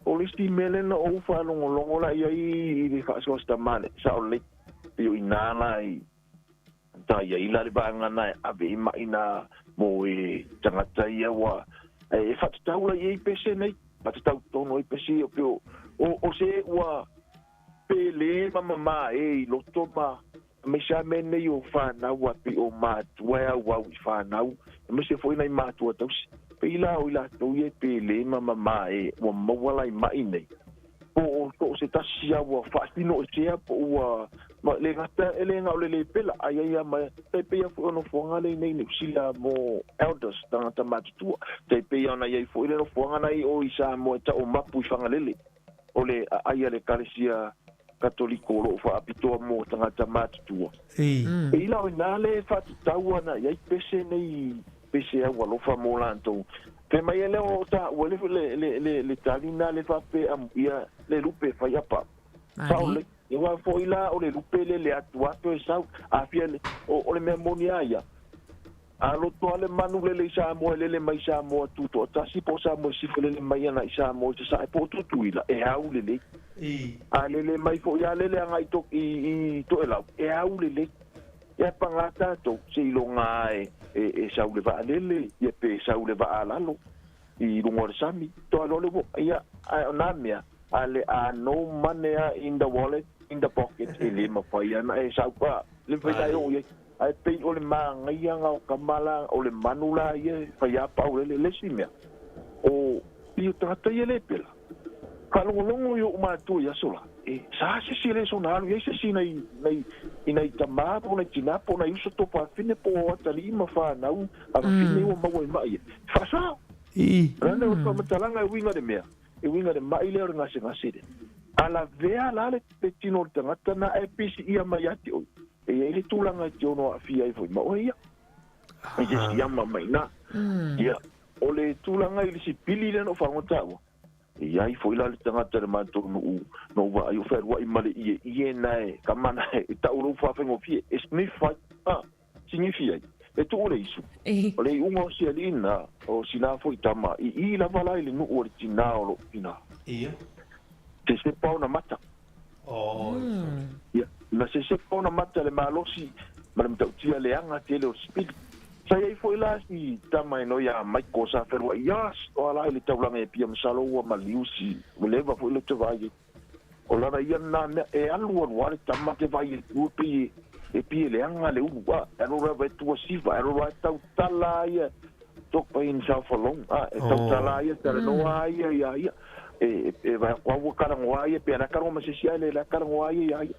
O le isi mea lea na ou faalogologo la i ai i le faasoa se tama lea, sao lelei, pei o i ina la i ta i ai la le vaega na e ave i ma'i na mo e tagata ia ua e faatatau la i ai pese nei, faatatau tonu ai pese ia pei o o se ua pele ma mamā e i loto ma aemaise lava mea nei o fanau a pei o matua e auau i fanau, aemaise foi nai matua tausi. Pei la o i latou ia e pele ma mamā e ua maua la i ma'i nei, po o so o se tasi a ua faatino esea po o ua ma le gata e le na o le lepela, a i ai a ma tai pei a foi o nofoaga lea i nei Niu Sila mo elders, tagata matutua. Tai pei ona i ai foi le nofoaga na i o i Samoa e tau o Mapu i Fagalele. O le aai a le Ekalesia Katoliko o lo o faapitoa mo tagata matutua. E ila o ina le faatatau ana i ai pese nei pese au alofa mo latou. Fai mai e lea o taua le le le le tali na le faapea amuia le lupe e fai apa. Sao lelei. Ia aua foi la o le lupe lea le atu lava toe sau. A fia o, o le mea moni lava ia, a loto lava le manu lele i Samoa e lele mai Samoa Tutoatasi po o Samoa i Sisifo e lele mai ana i Samoa i Sasae po o Tutuila, e au lelei. A lele mai foi a lele agai i, i Toelau, e au lelei. Ia paga tatou, seiloga lava e, e, e sau le vaalele, ia pe sau le vaa a lalo i luga o le sami. Toa loa le ua, ia, ae o na mea, a le a no money a in the wallet, in the pocket, e le mafai ana e sau, a, le mafai ona e oo i ai. Ae pei o le māgaiaga o tama la, o le manu la ia e fai a pau lele. Le isi mea, o, pei o tagata ia le pela. Faalogologo i oʻu matua i aso la, e sa se isi e le soona alu i ai se isi i nai, nai, i nai tamā po o nai tinā po o nai uso tofafine po o atalii ma whanau a vafine ua maua i maʻi e. Faasao! Lana o le faamatalaga e uiga le mea, e uiga le maʻi lea o le gasegase lea. A lavea la le, le tino o le tagata na e pisiia mai ia te oe, e i ai le tulaga e te ono aafia ai foi ma oe ia. I te siama mai ina. Ia, o le tulaga i le sipili lea na ou faalogo taua, E i ai foi la le tagata i le matou nuu na ou vaai o fealuai ma le ieie na e kama na e tau lou faafaigofie e sniff ai, a, sinifi ai, e tuu le isu. O le iuga o si alii na, o sina foi tama, i i lava la i le nuu o le tinā o lou tinā. Ia. Sesepa ona mata. Oh, Ia, na sesepa ona mata le malosi ma le matautia leaga tele o le sipili. Sa i ai foi la si tama e noi a Michael sa feluai, Yes! O a la i le taulaga i Apia masalo ua maliu si ua leva foi lou te vaai ai. O lana ia lena mea, e alu alu a le tama te vaai i tua pei e pei e leaga le ulu, a, e alu alu lava e tuasiva, e alu alu lava e tautala a ia, talk by himself alone, a, e tautala a ia, talanoa a ia ia ia, e, e vaai atu a ua kalagoa a ia, pe a la kalagoa ma se isi ae le la kalagoa a ia ia ia.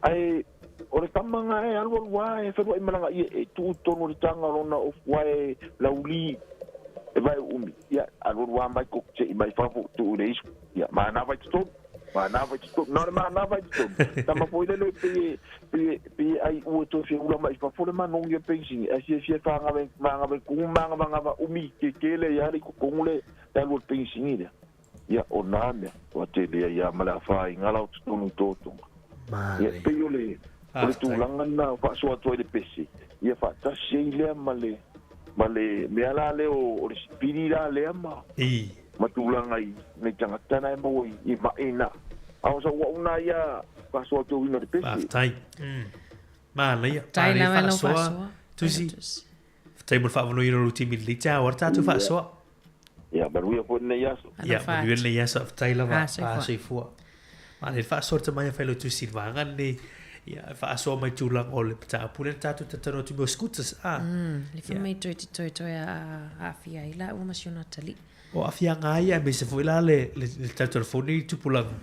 Ae o le tama na e alualu a e feluai ma lana ie e tuu tonu le taga o lona ofu ae lauli e vae uumi. Ia, alualu a mai ko se'i mai fafo tuu i le isu. Ia, manava i totonu. Manava i totonu. Na o le manava i totonu. Tama foi lele pei e, pei e, pei e ai ua toe fia ula mai fafo le manogi o penisini. Ae fiafia e whāngave, māngave kugu māngavangava umi ke kele ia le i totonu le, le alu o le penisini lea. Ia, o nā mea, ua tele ai a ma le afainga la o totonu i tō tonga. Ia, pei o le, o le tulaga lena o faasoa atu ai le pese, ia faatasi ai lea ma le, ma le mea la lea o, o le sipili la lea ma, ma tulaga i nei tagata na e maua i, i maʻi na. A o sau au na ia faasoa atu au ina le pese. Faafetai. Manaia. Tai Manaia lava lau faasoa. faasoa. Tusi. Faafetai mo le faavanoaina o lou timi i lenei taeao a le tatou faasoa. Ia, manuia foi lenei aso. Ia, manuia lenei aso, faafetai lava. Ah, soifua. Ah, soifua. Manaia le faasoa le tamaia whai tusi i vaega lenei. Ia, e faasoa mai tulaga o le mataupu lea na tatou talanoa atu mea o scooters. Ah. Le fai mai toe te toe toe a aafia ai la ua ma si ona atalii. O aafiaga ai aemaise foi la le, le, le talatalafoni i tupulaga.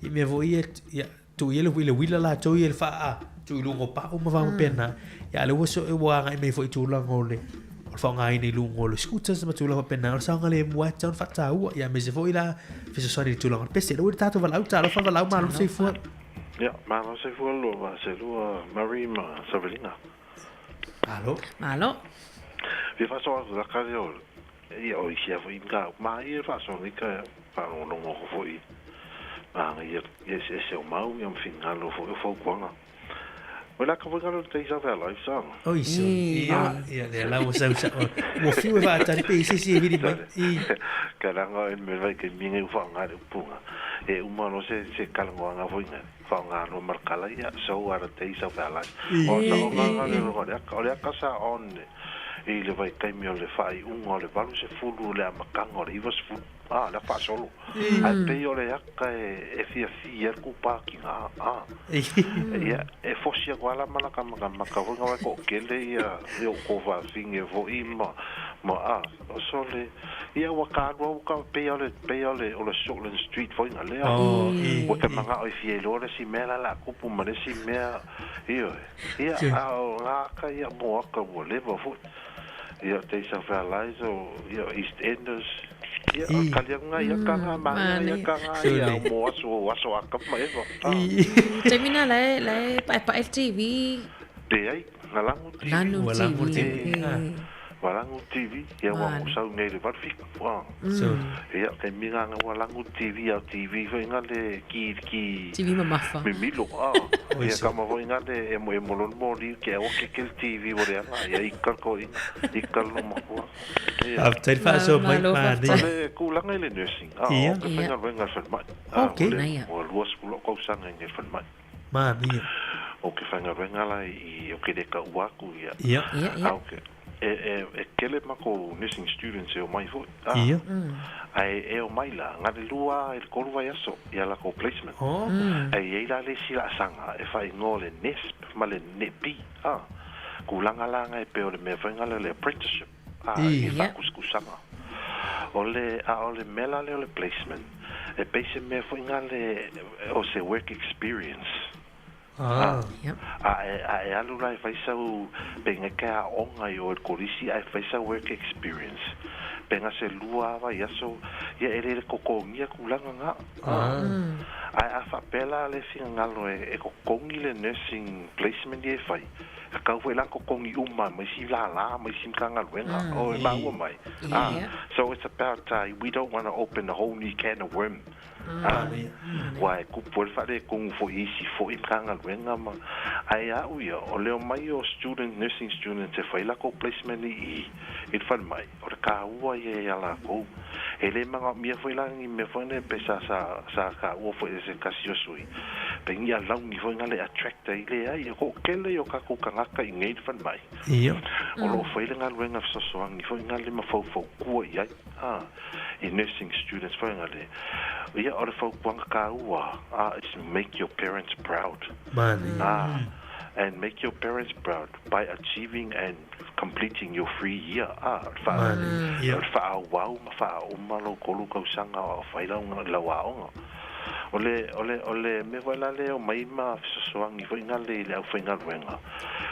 I mea foi ia, ia, tuu i ai le uila latou ia i le faa, tuu i luga o pau ma vaega faapena. Ia a o lea ua so, ua agai mai foi i tulaga o le o le faaaogaina i luga o le scooters ma tulaga faapena. O le saogalemu lava e tatau ona faataua. Ia aemaise foi la fesoasoani i le tulaga o le pese. O lea ua i le tatou valaau, talofa valaau malo soifua. Ia, malo soifua lua vaa selua Murray ma Savelina. Malo. Malo. Fia faasoa atu laka lea o ia o isi foi mataupu maia e faasoa nei ka faalogologo atu foi vaega ia eseese o mau ia ma finagalo foi o fautuaga. Oi laka foi galo le Days of Our Lives a. Oi so ia ia lea la ua sau sa ua fiu e faatali pe i se isi e vili mai i. Ka langa e me vai ke minga i whaonga le upunga. E uma no se se kalangoanga foi ngare. Whaonga no markala ia so are the days of our lives. O sa o nganga le roa le aka o le aka sa on i le vaitaimi o le faaiuga o le 80 o le amataga o le 90, a, le faasolo. Ae pei o le aka e fiafia ai le kupa ki ngā, a. Ia, e fosi atu lava la ma laka makamaka foi nga wai toʻatele ia i ou kofafine foi ma, ma, a, so le, ia ua ka alu au ka, pei o le, pei o le, o le Shortland Street foi nga lea. Ua te manao e fia iloa le isi mea la la tupu ma le isi mea, ioe. Ia, a o ngā aka ia mō aka ua leva foi. Ia, Days of Our Lives o, ia, East Enders. Ia, o kali atu ngā ia ka ngā mahi ngā ia ka ngā ia mō aso, aso aka ma eva. Taimi nā, la e, la e paepae le TV. Leai, nga langu TV. Lanu TV. E, Ua lagu le TV, ia ua ou sau nei i le 87, ua. Ia, taimi na ua lagu le TV, a o le TV foi na le ki, ki. TV mamafa. Mimilo, a. Ia kama foi na le emo emo loa le moli, ke aua keke le TV ua leaga, ia ika le toeaina, ika le loomatua. Ia. Faafetai le faasoa mai, Malo manaia. O le tulaga i le nursing, a, ou te faigaluega i le falemai. A, ua 20 ou tausaga i nei i le falemai. Manaia. Ou te faigaluega la i, ou te le taua atu ia. Ia. Ia, ia. A ou te, e, e, e tele matou nursing students e omai foi. A. Ia. Ae e omai la, na o le lua i le tolu vaiaso ia latou placement. Oh. Ae i ai la le isi laasaga e faaigoa o le NESP ma le NEPI. A. Tulaga la na e pei o le mea foi lea o le apprenticeship. A, i le faakusikusaga. O le, a o le mea la lea o le placement, e pei se mea foi lale o se work experience. A. A e, a e alu la e fai sau, pe ina ke aoga i o i le kolisi ae fai sau work experience, pe na se lua lava vaiaso, ia e le le totogia tulaga na. A. Ae a faapea la le finagalo e, e totogi le nursing placement ia e fai, E tatau foi la ona totogi uma ma isi lala ma isi Matagaluega o e maua mai. Ah, so it's about we don't want to open a whole new can of worm. Ah, ua e kupu ai le faaletonu foi i isi foi Matagaluega ma ae ia au ia, o le omai o student, nursing students e fai latou placement i i i le falemai, o le taua ia ia latou. E le manaomia foi la ni mea foi nei pe sa sa sa taua foi e se tasi o sui, pe ni alauni foi na le attract ai, leai, e toatele ia o tatou tagata i nei le falemai. Ia. O lo o fai le galuega fesoasoani foi na le mafaufaukua i ai, a, i nursing students foi na le, ia, o le fautuaga taua, a, is make your parents proud. Manaia. A, and make your parents proud by achieving and completing your free year, a, o le faa, Ia. o le faaauau ma faauma lou tolu tausaga o fai lau, lau aoga. O le, o le, o le mea foi la lea e omai ma fesoasoani foi na le i le aufaigaluega,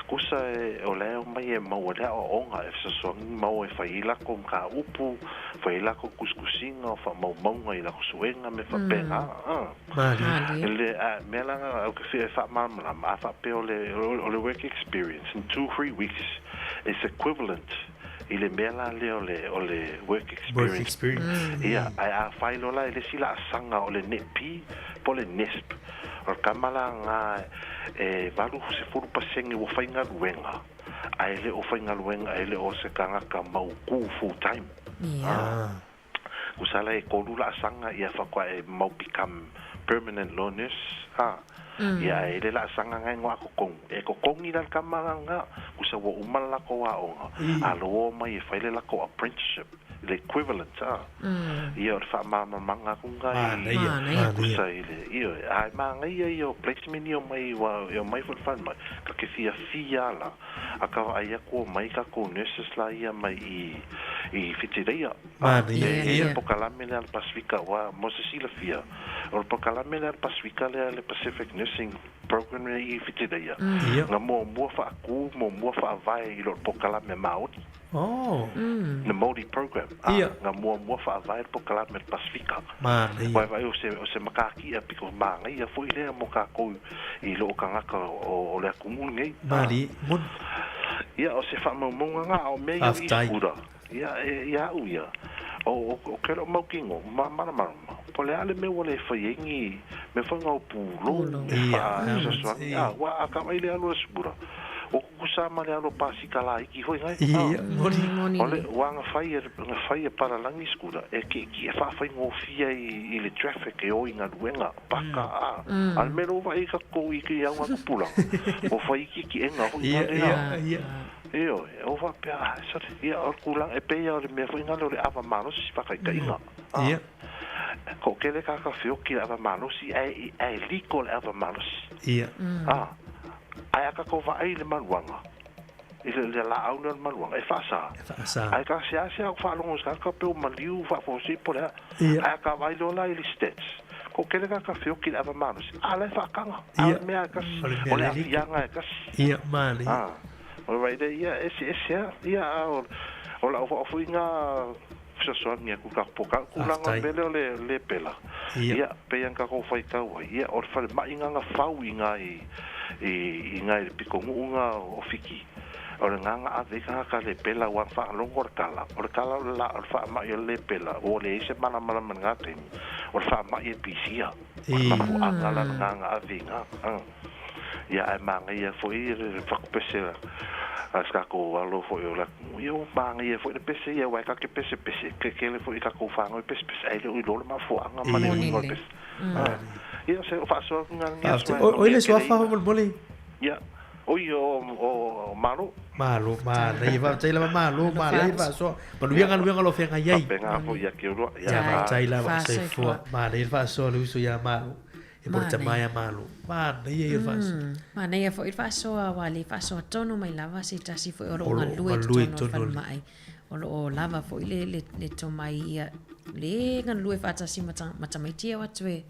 kusa e, o la e omai e maua le aoaoga e fesoasoani ma o e fai ai latou mataupu, fai ai latou tusitusiga o faamaumauga i latou suega ma mea faapena, a. Malie. Le, a, mea la na ou te fia e faamalamalama, a faapea o le, o le work experience in 2, 3 weeks is equivalent i le mea la lea o le, o le work experience. Work experience. Ia, ae a fai loa la e le isi laasaga o le NEP po o le NESP, o le tama la na e 80% ua faigaluega, ae le o faigaluega, e le o se tagata mautu full time. Ia. Ah. Tusa la e tolu laasaga ia faatoa e mau become permanent law nurse, a. Ia e le laasaga na e noa totogi. E totogi la le tama la tusa ua uma le latou aoga, a loa omai e fai le latou apprenticeship, le equivalent, a. Ia o le faamalamalamaga atu lena i, Manaia, Manaia. manaia. tusa i le, ioe, ae manaia ia o placement ia omai ua e omai foi le falemai, ta te fiafia lava la, a ka vaai atu omai tatou nurses la ia mai i i Whitireia. Manaia. E i ai Ia. le pokalame lea a le Pasifika, aua mo se silafia, o le pokalame lea a le Pasifika lea le Pacific Nursing Program lea i Whitireia, Ia. na muamua faatu, muamua faavae i lo le pokalame Maori. Oh. The Maori program. A, Ia. na muamua faavae le pokalame a le Pasifika. Manaia. Uae vaai o se, o se makaki'a pito manaia foi lea mo tatou i loo tagata o, o le atunuu lenei. A, Malie. Moni. ia, o se faamaumauga na, a o mea ia o i Faafetai. sikula. Ia, e, ia au ia. O, o, o ke loo mautino, ma malamalama. Po o le a le mea ua le fai ai ni mea foi na o pulou, e Ia, faasoasoani. ia. A, ua a ka vaai le alu a le sikula, o kukusa ma le alu a pasika laiti foi nai. Ia, A, moni. Moni o le le. ua gafai e, gafai e palalagi sikula, e ki'eki'e faafaigofie i, i le traffic e o i galuega, paka a. A le mea lea ua vaai tatou i ke auga tupulaga, ua fai ki'eki'ega foi Ia, na lea. ia, ia. Ioe, o faapea, ah, sorry, ia, o le tulaga, e pei lava o le mea foi lea o le ava malosi faataitaiga. Ah, Ia. toatele tagata feoki i le ava malosi, ae, ae liko le ava malosi. Ia. Ah, ae a tatou vaai i le maluaga, i le, le laau lea o le maluaga, e faasā. E faasā. Ae ka seasea ou faalogo i se tagata pe ua maliu faafofosi po o le a. Ia. Ae a ka vaai loa la i le stats, toatele tagata feoki i le ava malosi, a la e faataga. A o Ia. le mea e tasi, O le mea o le le liko. aafiaga e tasi. Ia, manaia. Ah, o le vaai lea, ia, eseese lava. Ia, a o, o lau faafofoga fesoasoani atu i tatou po tulaga o Faafetai. le mea lea o le lepela. Ia. Ia, pei ona tatou faitau ai, ia, o le falemai na na fau i ngā i, i, i ngā i le pitonuu ngā o Fiti. O le gaga ave i tagata lepela ua faalogo o le tala, o le tala o le la o le faama'i o le lepela, ua leai se malamalama i lena taimi, o le faama'i e pisia. O le mafuaaga la le gaga ave iina. Ia ae manaia foi le fatupese a si tatou alo foi o le atunuu, ia ua manaia foi le pese ia aua e ta te pesepese, tetele foi i tatou fanau e pesepese ae le o iloa le mafuaaga ma le uiga o le pese. Ia o se faasoa atu lena lenei aso. Oi le suafa faamolemole. Ia, oi o Malo. Malo, manaia, faafetai lava Malo, manaia le faasoa. Manuia galuega o lo o feagai ai. Faapena foi ia te oulua. Ia, faafetai lava, soifua. Manaia le faasoa a le uso ia Malo. E mo le tama ia Malo. Manaia ia le faasoa. Manaia foi le faasoa aua le faasoa tonu mai lava se tasi foi o lo o galue i totonu o le falemai. O lo o lava foi le tomai ia le galue faatasi ma tamaiti e o atu e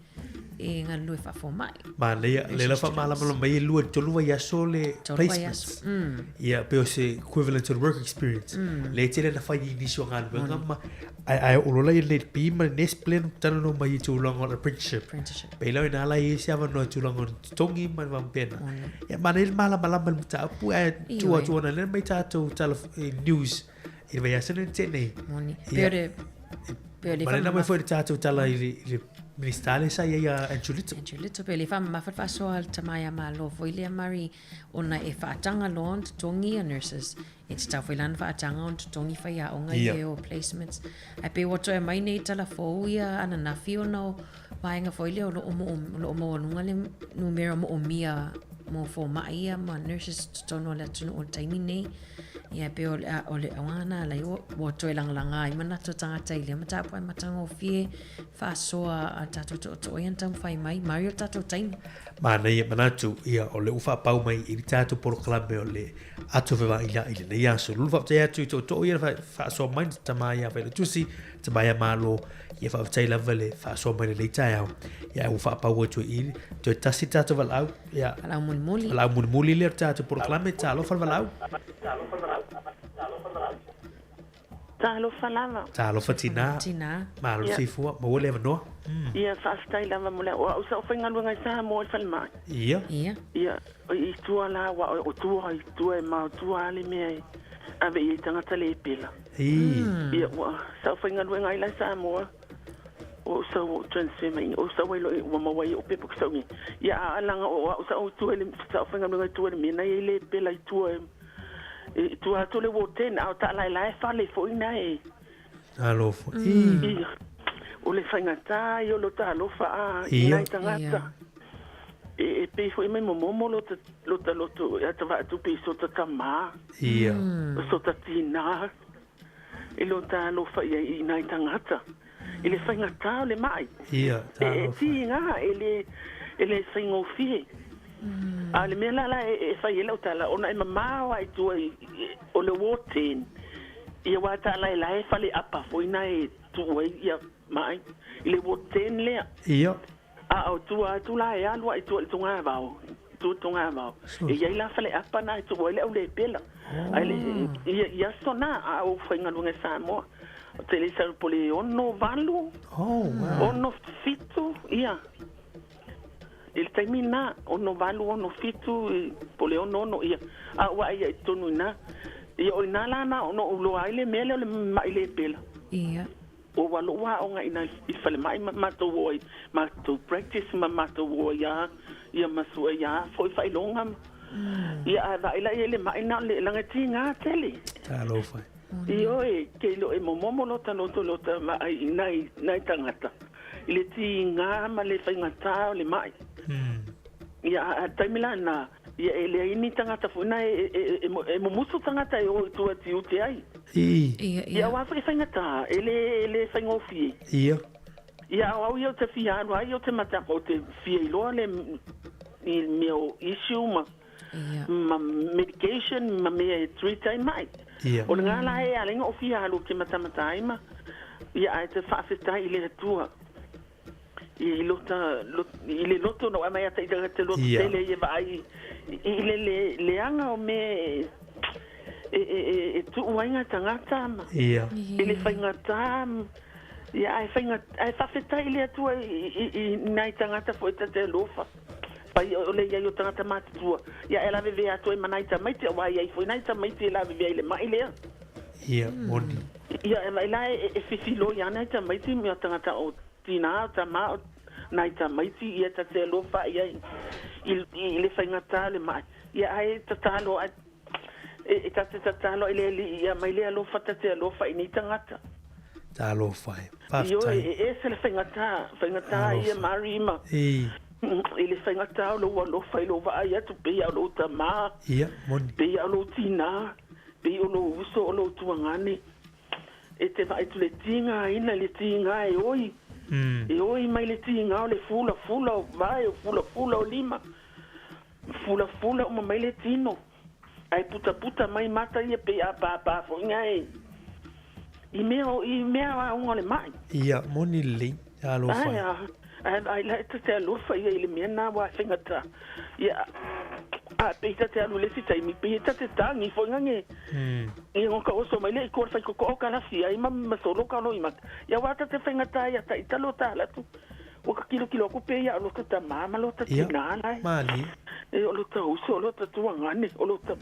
e galulue faafomai. Manaia, lea la faamalamalama mai e 2 i le 3 vaiaso le placements. Ia, pei o se equivalent to the work experience. Lea e tele ina fai i nisi o galuega ma ae ae oo loa la i le NETP ma le NESP lea na talanoa mai i tulaga o le apprenticeship. Apprenticeship. Pei la o ina la e i ai se avanoa i tulaga o le totogi ma le faapena. Ia, manaia le malamalama i le mataupu ae tuu atu ona lea mai tatou tala news i le vaiaso lea na tea nei. Moni. Pei o le Pei o le Ma lena mai foi le tatou tala i le Minista lea sa i ai a Andrew Little. Andrew Little, pei o le faamamafa le faasoa a le tama ia Malo foi lea Murray, ona e faataga loa ona totogi ia nurses. E tatau foi la ona faataga ona totogi faiaoga ia o placements. Ae pei ua toe aumai nei tala fou ia ananafi ona o vaega foi lea o lo o maualuga le numera moomia mo fomai ia ma nurses i totonu o le atunuu i le taimi nei. Ia, pei o le, o le auga lena la ua toe lagalaga ai manatu o tagata i lea mataupu ae matagofie faasoa a tatou tootoo ia na taumafai mai. Mari o le tatou taimi. Manaia manatu, ia, o lea ua faapau mai i le tatou polokalame o le Ato Fevaaila'i i lenei aso. Lulu faafetai atu i tootoo ia na faasoa mai, tama ia Failautusi, tama ia Malo, ia faafetai lava le faasoa mai lenei taeao. Ia, ua faapau atu i i, toe tasi le tatou valaau. Ia. Valaau mulimuli. Valaau mulimuli lea o le tatou polokalame, talofa le valaau. Talofa lava. Talofa tina. Tina. Malo le soifua, maua le avanoa. Ia, faafetai lava mo le o au sa ou faigaluega i Samoa i le falemai. Ia. Ia. Ia, i tua la aua o tua i tua e ma o tua lava le mea e ave i ai tagata le pela. Ia, ua sa ou faigaluega ai la i Samoa. Ua ou sau ua ou transfer mai ua ou sau ai loa ua maua ai o'u pepa ki sau nei. Ia a laga o a'u sa ou i tua i le sa ou faigaluega i tua i le mea na i ai le pela i tua i tua atu o le ward 10 a o ta'alaelae fale foi na e Talofa Ia o le faigata ia o lota alofa a i nai tagata e pei foi mai momomo lota lota loto e ata va'atupe i sota tamā sota tinā I lo ta alofa ia i nai tagata, i le faigata o le ma'i. Ia, E, e tiga, e le, e le faigofie. A o le mea la la e, e fai ai lau tala, ona e mamao lava i tua i, i, o le Ward 10, ia aua e taalaelae e fale apa foi na e tuu ai ia ma'i, i le Ward 10 lea. Ia. A o tua atu la e alu a i tua i le togavao, i tua i le togavao, e i ai la faleapa na e tuu ai le aulepela. Ae le, i, i aso na, a o faigaluega i Samoa, ou te le i sau po le 68, Oh, wow. 67, ia. I le taimi na, 68, 67, po le 66, ia. A ua ai ia i totonu i ina. Ia, o ina la na ona ou iloa ai le mea lea o le ma'i lepela. Ia. Ua ua lou aoga ina i falemai ma matou o ai matou practice ma matou o ai a ia ma sue ia foi faailoga ma ia ae vaai la i ai le mai na o le laga e tiga tele. Talofa. Ioe, ke ilo e momomo lota loto lota vaai i nai nai tagata i le tiga ma le faigata o le mai. Ia a taimi la na Ia e leai ni tagata foi na e e e e mumusu tagata e o i tua e tiute ai. Ii. Ia, ia. Ia aua foi e faigata, e le e le faigofie. Ia. Ia o au ia ou te fia alu ai ou te matako ou te fia iloa le i mea o issue ma Ia. ma medication ma mea e treat ai mai. Ia. O lena la e ala ai ona ou fia alu ou te matamata ai ma ia ae te faafetai i le Atua. I lota, i le loto na aumai ata i te loto tele ia vaai i le le leaga o mea e e e e tuu ai ngā tagata ma i le faigata ia ae faiga ae faafetai i le Atua i i i nai tagata foi ta te alofa. Pai o le iai o tagata matutua, ia e lavevea atu ai ma nai tamaiti, auā e iai foi nai tamaiti e lavevea i le ma'i lea. Ia, moni. Ia, e vaai la e fefiloi lava nai tamaiti ma tagata o tinā, o tamā, o nai tamaiti, ia ta te alofa i ai i le faigata o le ma'i. Ia, ae tatalo ae, e ta te tatalo i le Alii ia aumai le alofa ta te alofa i nei tagata. Talofa e. Ioe, e ese le faigata, faigata ia Mary ma i le faigata o lou alofa i lou vaai atu pei a o lou tamā, Ia, moni. pei a o lou tinā, pei o lou uso o lou tuagane. E te vaai atu le tigaina, le tiga e oi, e oi mai le tiga o le fulafula o vae, o fulafula o lima, fulafula uma mai le tino. Ae putaputa mai mata ia pei a pāpā foi nga e i mea o i mea aoga o le ma'i. Ia, moni lelei, alofa e. Ae a, ae vaai la e ta te alofa ia i le mea na ua faigata. Ia, a pei ta te alu i le isi taimi, pei e ta te tagi foi nga nge. Ia ngo ka oso mai lea i kua le whaikoko o ka lafi ai ma ma solo ka loi mata. Ia wa ta te faigata ia ta ita lo ta ala atu. Ua ka kilokilo aku pēia o lota tamā ma lota Ia, tinā lae. mālie. E o lota uso, o lota tuagane, o lota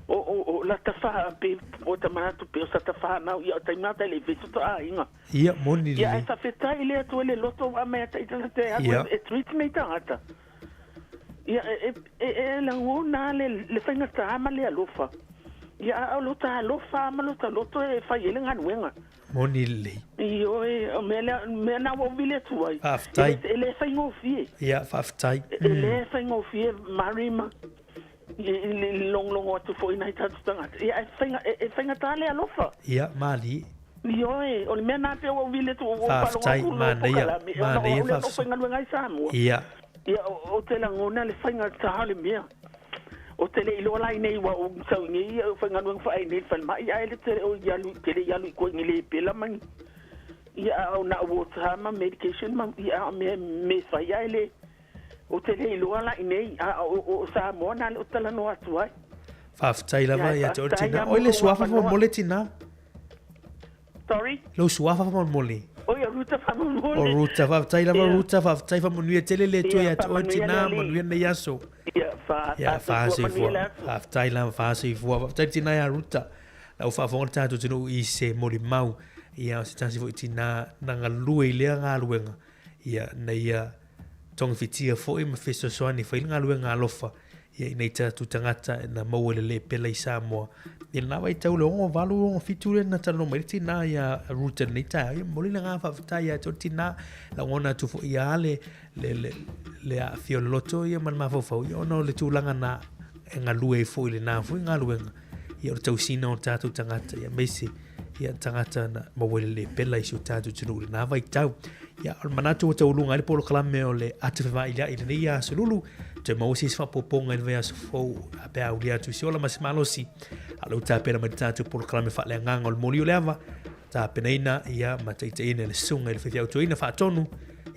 o o o lata wha pe o ta manatu pe o sa ta whanau ia o taimi ata le fetu ta aiga. Ia, moni Ia lelei. e whawhetai le atua le loto wa mea ta ita te alu e treat nei tangata. Ia e e e lagona le le faigata ma le alofa. Ia a o lota alofa ma lota loto e fai ai le galuega. Moni lelei. Ioe, o mea lea, mea na ua ou vili atu ai. Faafetai. E le faigofie. Ia, faafetai. E le faigofie Mary ma i le logologo atu foi i nai tatou tagata. Ia, e faiga, e faigata le alofa. Ia, malie. Ioe, o le mea na pei ua ou vili atu, ua ou faalogo Faafetai, atu i lou manaia, polokalame, ona o manaia au lea na ou faafetai. faigaluega ai i Samoa. Ia. Ia, ou te lagona le faigata o le mea. Ou te le iloa la inei ua ou sau i nei ia faigaluega faai nei i le falemai ae le tele o i alu te le i alu i koe i ni lepela ma ni ia a o na o water ma medication ma ia a o mea me fai ae le ou te le iloa la inei a o o Samoa na le o talanoa atu ai. Faafetai Ia lava e ia te oe faafetai tina. lava Oi mo le lou suafa avanoa. faamolemole tina. Sorry? Lou suafa faamolemole. Oi o Ruta O faamolemole. Ruta, faafetai lava Ia. Ruta, faafetai faamanuia tele le Atua Ia ia te oe faamanuia le tina, Alii. manuia lenei aso. Ia fa Ia, fa soifua manuia fa soifua. le aso. Faafetai lava, fa soifua. Faafetai tina ia Ruta. La ua faafofoga le tatou atunuu i se molimau, ia o se tasi foi tina na galue i lea galuega, ia, na ia togafitia foi ma fesoasoani e fai le galuega alofa ia ina i tatou tagata na maua i le lepela i Samoa. I lena vaitau le 68, 67 lea na talanoa mai ai le tina ia Ruta i lenei taeao. Ia momoli le agaga faafetai ia te oe le tina, lagona atu foi ia le, le, le, le aafia o le loto ia ma le mafaufau ia ona o le tulaga na e galue ai foi i lena foi galuega ia o le tausiga o tatou tagata ia aemaise ia tagata na maua i le lepela i si o tatou atunuu i lena vaitau. Ia, o le manatu ua taualuga ai le polokalame o le ata fevailia'i i lenei aso lulu, toe maua se isi faaopoopoga i le vaiaso fou a pe a aulia atu i se ola ma se malosi. A o lea ua tapena mai le tatou polokalame faaleagaga o le moli o le ava, tapenaina ia ma taitaiina e le Susuga i le Faifeau Toeaina Faatonu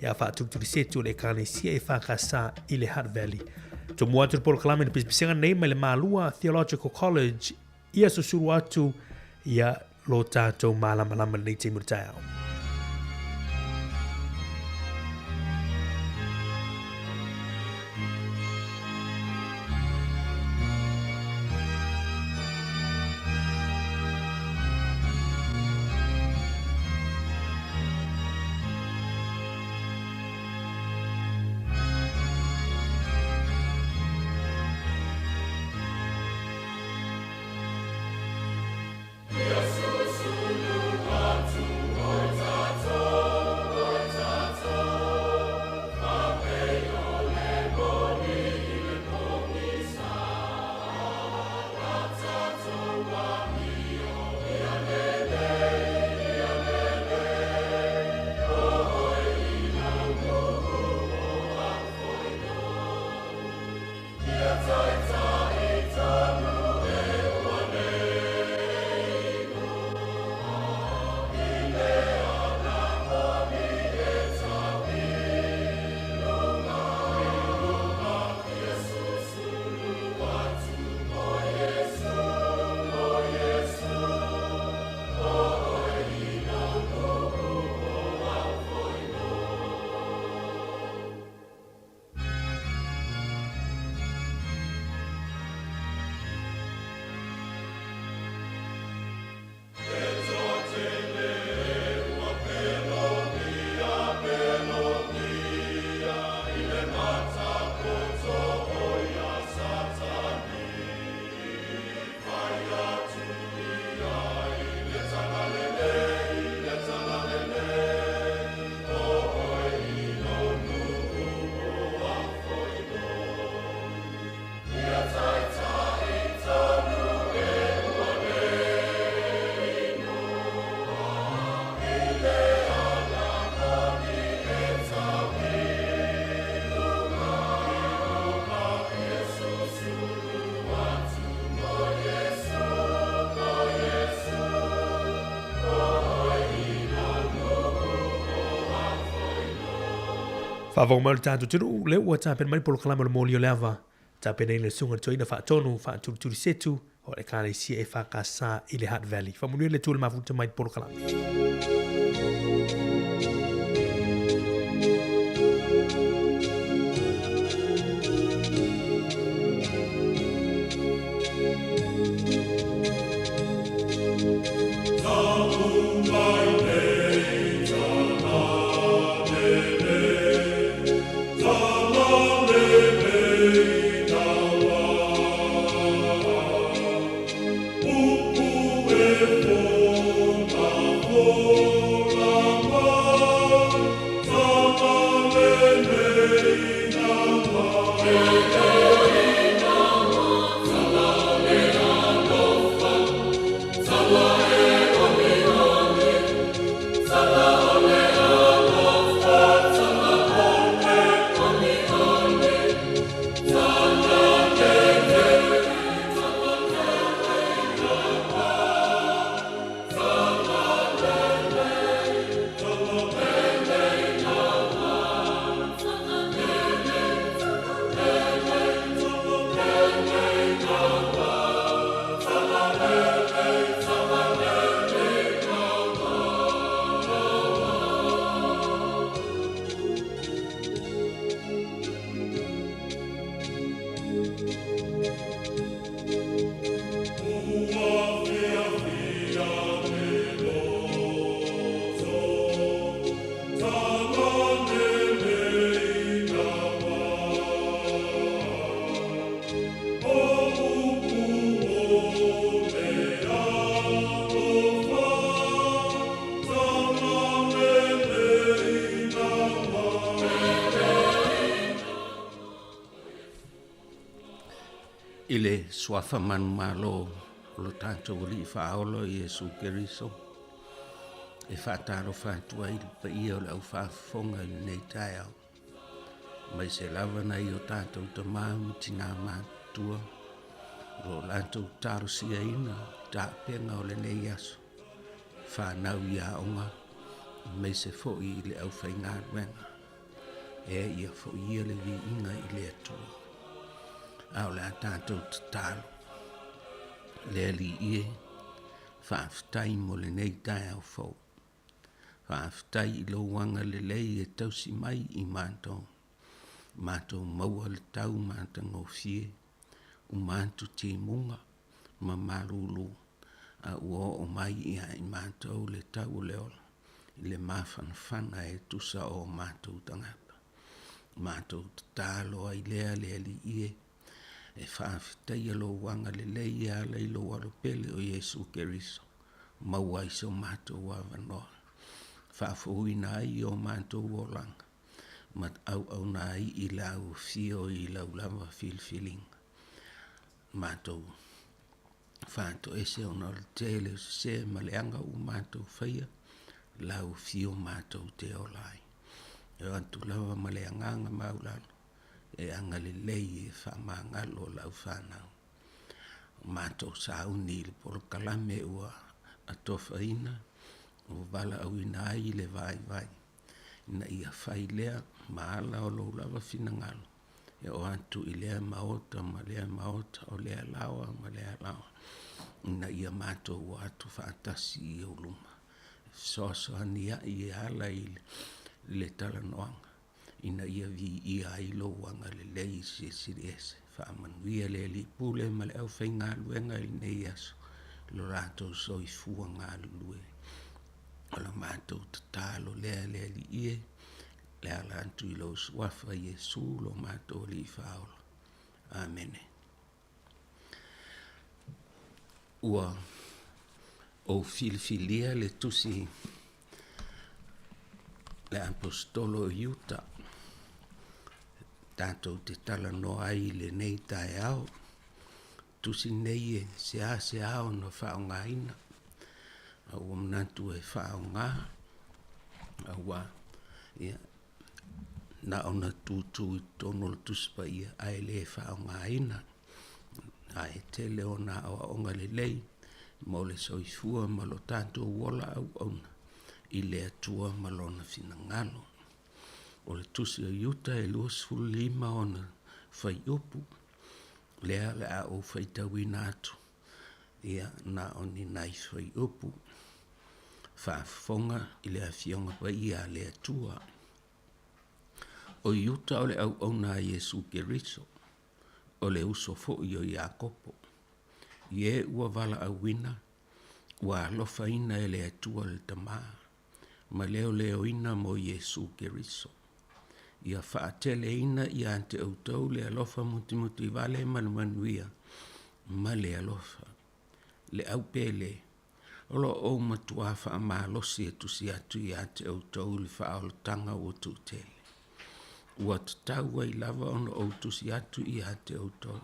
ia Faatulitulisetu o le Ekalesia EFKS i le Hutt Valley. Tomua atu le polokalame i le pisapisiga nei mai le Malua Theological College ia susulu atu ia lo tatou malamalama i lenei taimi o le taeao. Faafofoga mai o le tatou atunuu, lea ua tapena mai le polokalame o le Moli o le Ava, tapenaina e le Susuga i le Toeaina Faatonu Faatulituli Setu o le Ekalesia EFKS i le Hutt Valley. Faamanuia le Atua i le mafuta mai i le polokalame. I le suafa manumalo o lo tatou Alii Faaola o Iesu Keriso, e faatalofa atu ai i le paia o le au faafofoga i lenei taeao, aemaise lava nai o tatou tama ma tinā matutua o lo o latou talosiaina tapena o lenei aso, fanau i aoga, aemaise foi i le aufaigaluega. E ia foi ia le viiga i le Atua. A o le a tatou tatalo. Le Alii e, faafetai mo lenei taeao fou. Faafetai i lou agalelei e tausi mai i matou. Matou maua le tau matagofie, uma atu timuga ma malulu, a ua oo mai ia i matou le tau o le ola i le mafanafana e tusa o matou tagata. Matou tatalo ai lea le Alii e, e faafetaia lou agalelei e ala i lou Alo pele o Iesu Keriso, maua ai so matou avanoa, faafouina ai o matou olaga, ma auauna ai i le auafio i lau lava filifiliga. Matou faatoese ona o le tele o sese ma leaga ua matou faia, lau afio matou te ola ai. E o atu lava ma le agaga maualalo e agalelei e faamagalo lau fanau. O matou sauni i le polokalame ua atofaina, ua valaauina ai le vaivai, ina ia fai lea ma ala o lou lava finagalo e oo atu i lea maota ma lea maota, o lea laoa ma lea laoa, ina ia matou o atu faatasi i ou luma, e fesoasoani ai e ala i le talanoaga, ina ia viia ai lou agalelei i Silisili Ese. Faamanuia le Alii Pule ma le aufaigaluega i lenei aso, i lo latou soifua galulue. O la matou tatalo lea le Alii e, le ala atu i lou Suafa Iesu lo matou Alii Faaola. Amene. Ua ou filifilia le tusi le Aposetolo o Iuta tatou te talanoa ai i lenei taeao. Tusi nei e seasea ona faaaogaina, a ua manatu e faaaoga, aua ia, na ona tutu i totonu o le Tusi Paia ae le faaaogaina. Ae tele ona aoaoga lelei mo le soifua ma lo tatou ola auauna i le Atua ma Lona finagalo. O le tusi o Iuta e 25 ona fuaiupu, lea o le a ou faitauina atu, ia na o ni nai fuaiupu. Faafofoga i le Afioga Paia a le Atua. O Iuta o le auauna a Iesu Keriso, o le uso foi o Iakopo. I e ua valaauina, ua alofaina e le Atua le Tama, ma leoleoina mo Iesu Keriso. Ia faateleina ia te outou le alofa mutimutivale ma le manuia ma le alofa. Le aupele, o lo o ou matuā faamalosi e tusi atu ia te outou i le faaolataga ua tuutele. Ua tatau ai lava ona ou tusi atu ia te outou,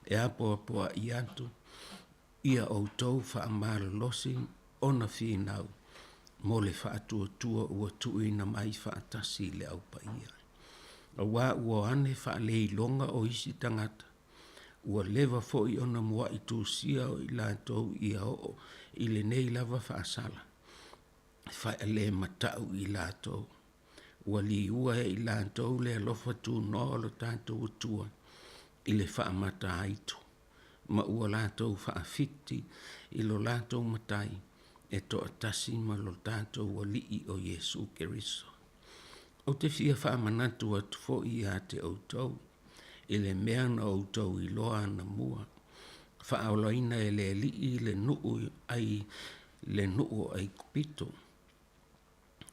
e apoapoai atu ia outou faamalolosi ona finau mo le faatuatua ua tuuina mai faatasi i le Au Paia. Aua ua o ane faaleiloga o isi tagata, ua leva foi ona muai tusia o i latou ia oo i lenei lava faasala, faalematau i latou. Ua liua e i latou le alofa tunoa o lo tatou Atua i le faamataitu. ma ua latou faafiti i lo latou Matai e toatasi ma lo tatou Alii o Iesu Keriso. Ou te fia faamanatu atu foi ia te outou i le mea na outou iloa anamua, faaolaina e le Alii le nuu ai le nuu o Aikupito,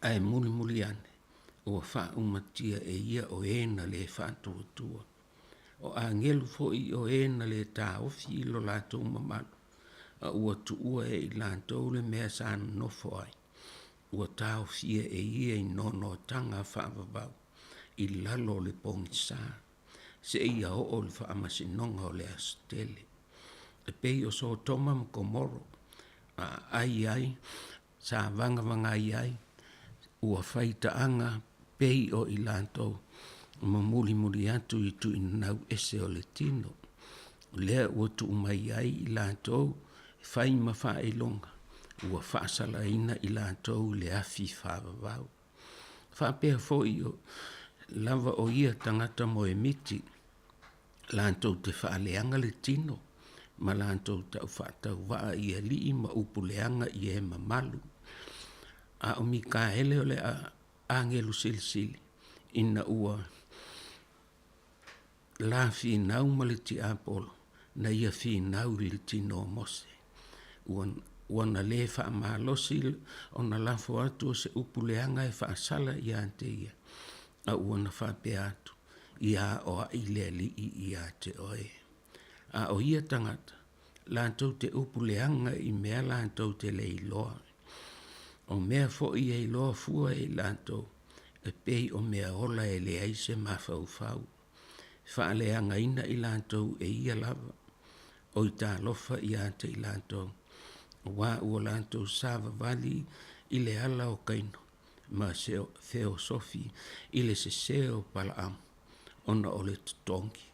ae mulimuli ane ua faaumatia e ia o e na le faatuatua. O agelu foi o e na le taofi i lo latou mamalu, a ua tuua e i latou le mea sa nonofo ai, ua taofia e ia i noanoataga faavavau i lalo o le pogisa, seia oo i le faamasinoga o le aso tele. E pei o Sotoma ma Komoro, a aai ai sa vagavagai ai, ua fai taaga pei o i latou ma mulimuli atu i tuuinanau ese o le tino. O lea ua tuu mai ai i latou e fai ma faailoga, ua faasalaina i latou i le afi faavavau. Faapea foi lava o ia tagata moemiti, latou te faaleaga le tino ma latou taufaatauvaa i alii ma upu leaga i e mamalu. A o Mikaele o le agelu silisili, ina ua la finau ma le tiapolo, na ia finau i le tino o Mose. Ua, ua na lē faamalosi ona lafo atu o se upu leaga e faasala ia te ia, a ua na faapea atu, Ia aoai le Alii ia te oe. A o ia tagata, latou te upu leaga i mea latou te le iloa. O mea foi e iloa fua e i latou, e pei o mea ola e leai se mafaufau. E faaleagaina i latou e ia lava, oi talofa ia te i latou, aua ua latou savavali i le ala o Kaino, ma feosofi i le sese o Palaamu, ona o le totogi,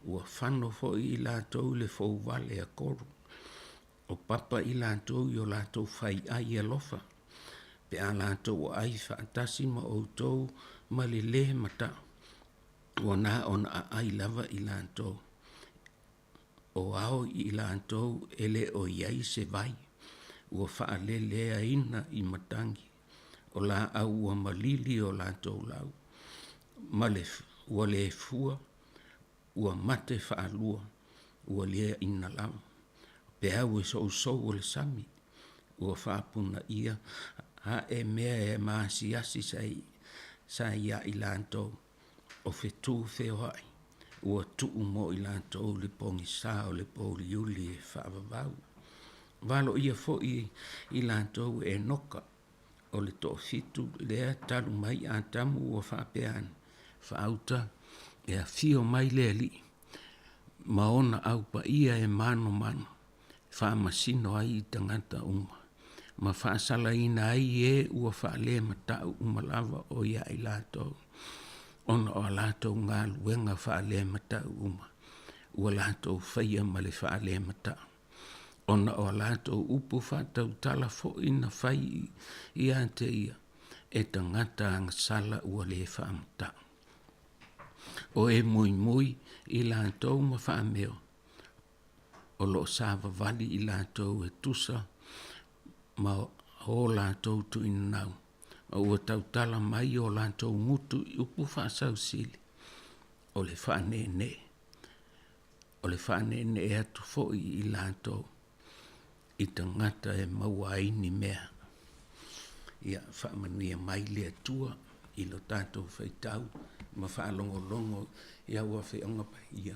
ua fano foi i latou i le fouvale a Koru. O papa i latou i o latou faiai alofa, pe a latou aai faatasi ma outou ma le lē matau, ua na ona aai lava i latou. O ao i latou e le o i ai se vai, ua faaleleaina i matagi, o laau ua malili o latou lau, ma le ua le fua, ua mate faalua, ua liaina lava. O peau e sousou o le sami, ua faapunaia ae mea e maasiasi sa ia i latou. O fetu feoai ua tuu mo i latou le pogisa o le pouliuli e faavavau. Valoia foi i latou e Enoka, o le toafitu lea talu mai Atamu ua faapea ane, Faauta e afio mai le Alii ma ona au paia e manomano faamasino ai i tagata uma, ma faasalaina ai e ua faalematau uma lava o ia i latou, ona o a latou galuega faalematau uma ua latou faia ma le faalematau, ona o a latou upu faatautala foi na fai ia te ia. e tagata agasala ua lē faamata'u. O e muimui i latou ma faameo, o lo o savavali i latou e tusa ma o latou tuuinanau, ma ua tautala mai o latou gutu i upu faasausili, o le faaneenee, o le faaneenee atu foi i latou i tagata e maua ai ni mea. Ia faamanuia mai le Atua i lo tatou faitau ma faalogologo i au afioga paia.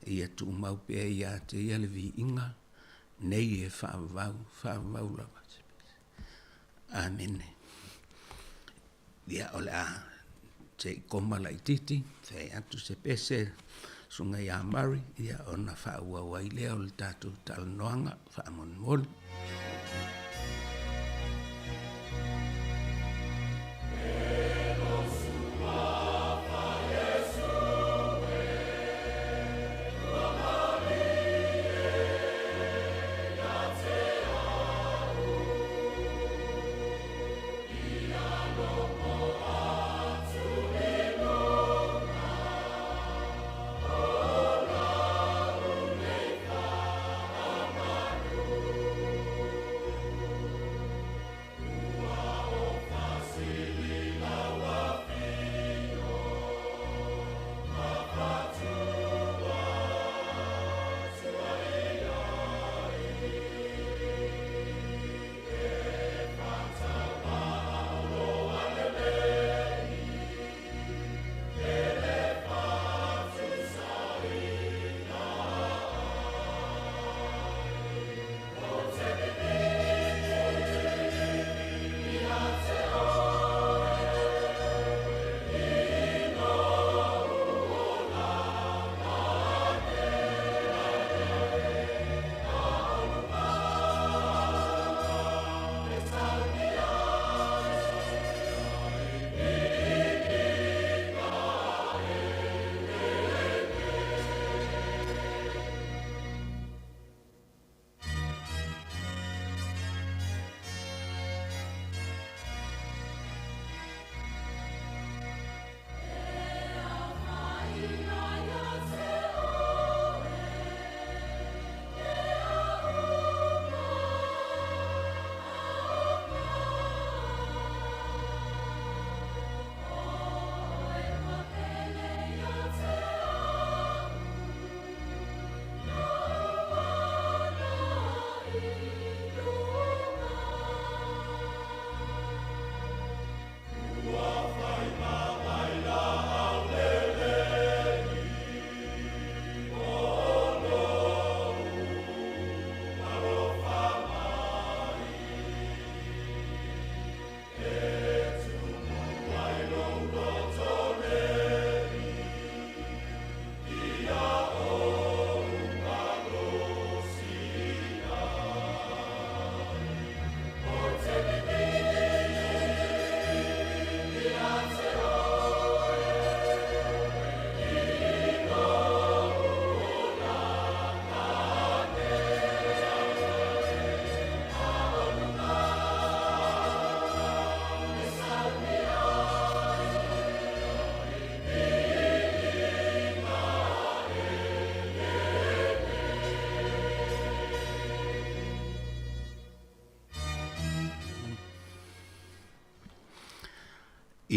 Ia tumau pea ia te ia le viiga nei e faavavau, faavavau lava. Amene. Ia, o le a se i koma laitiiti, fai atu se pese susuga ia Murray, ia ona faaauau ai lea o le tatou talanoaga faamolemole.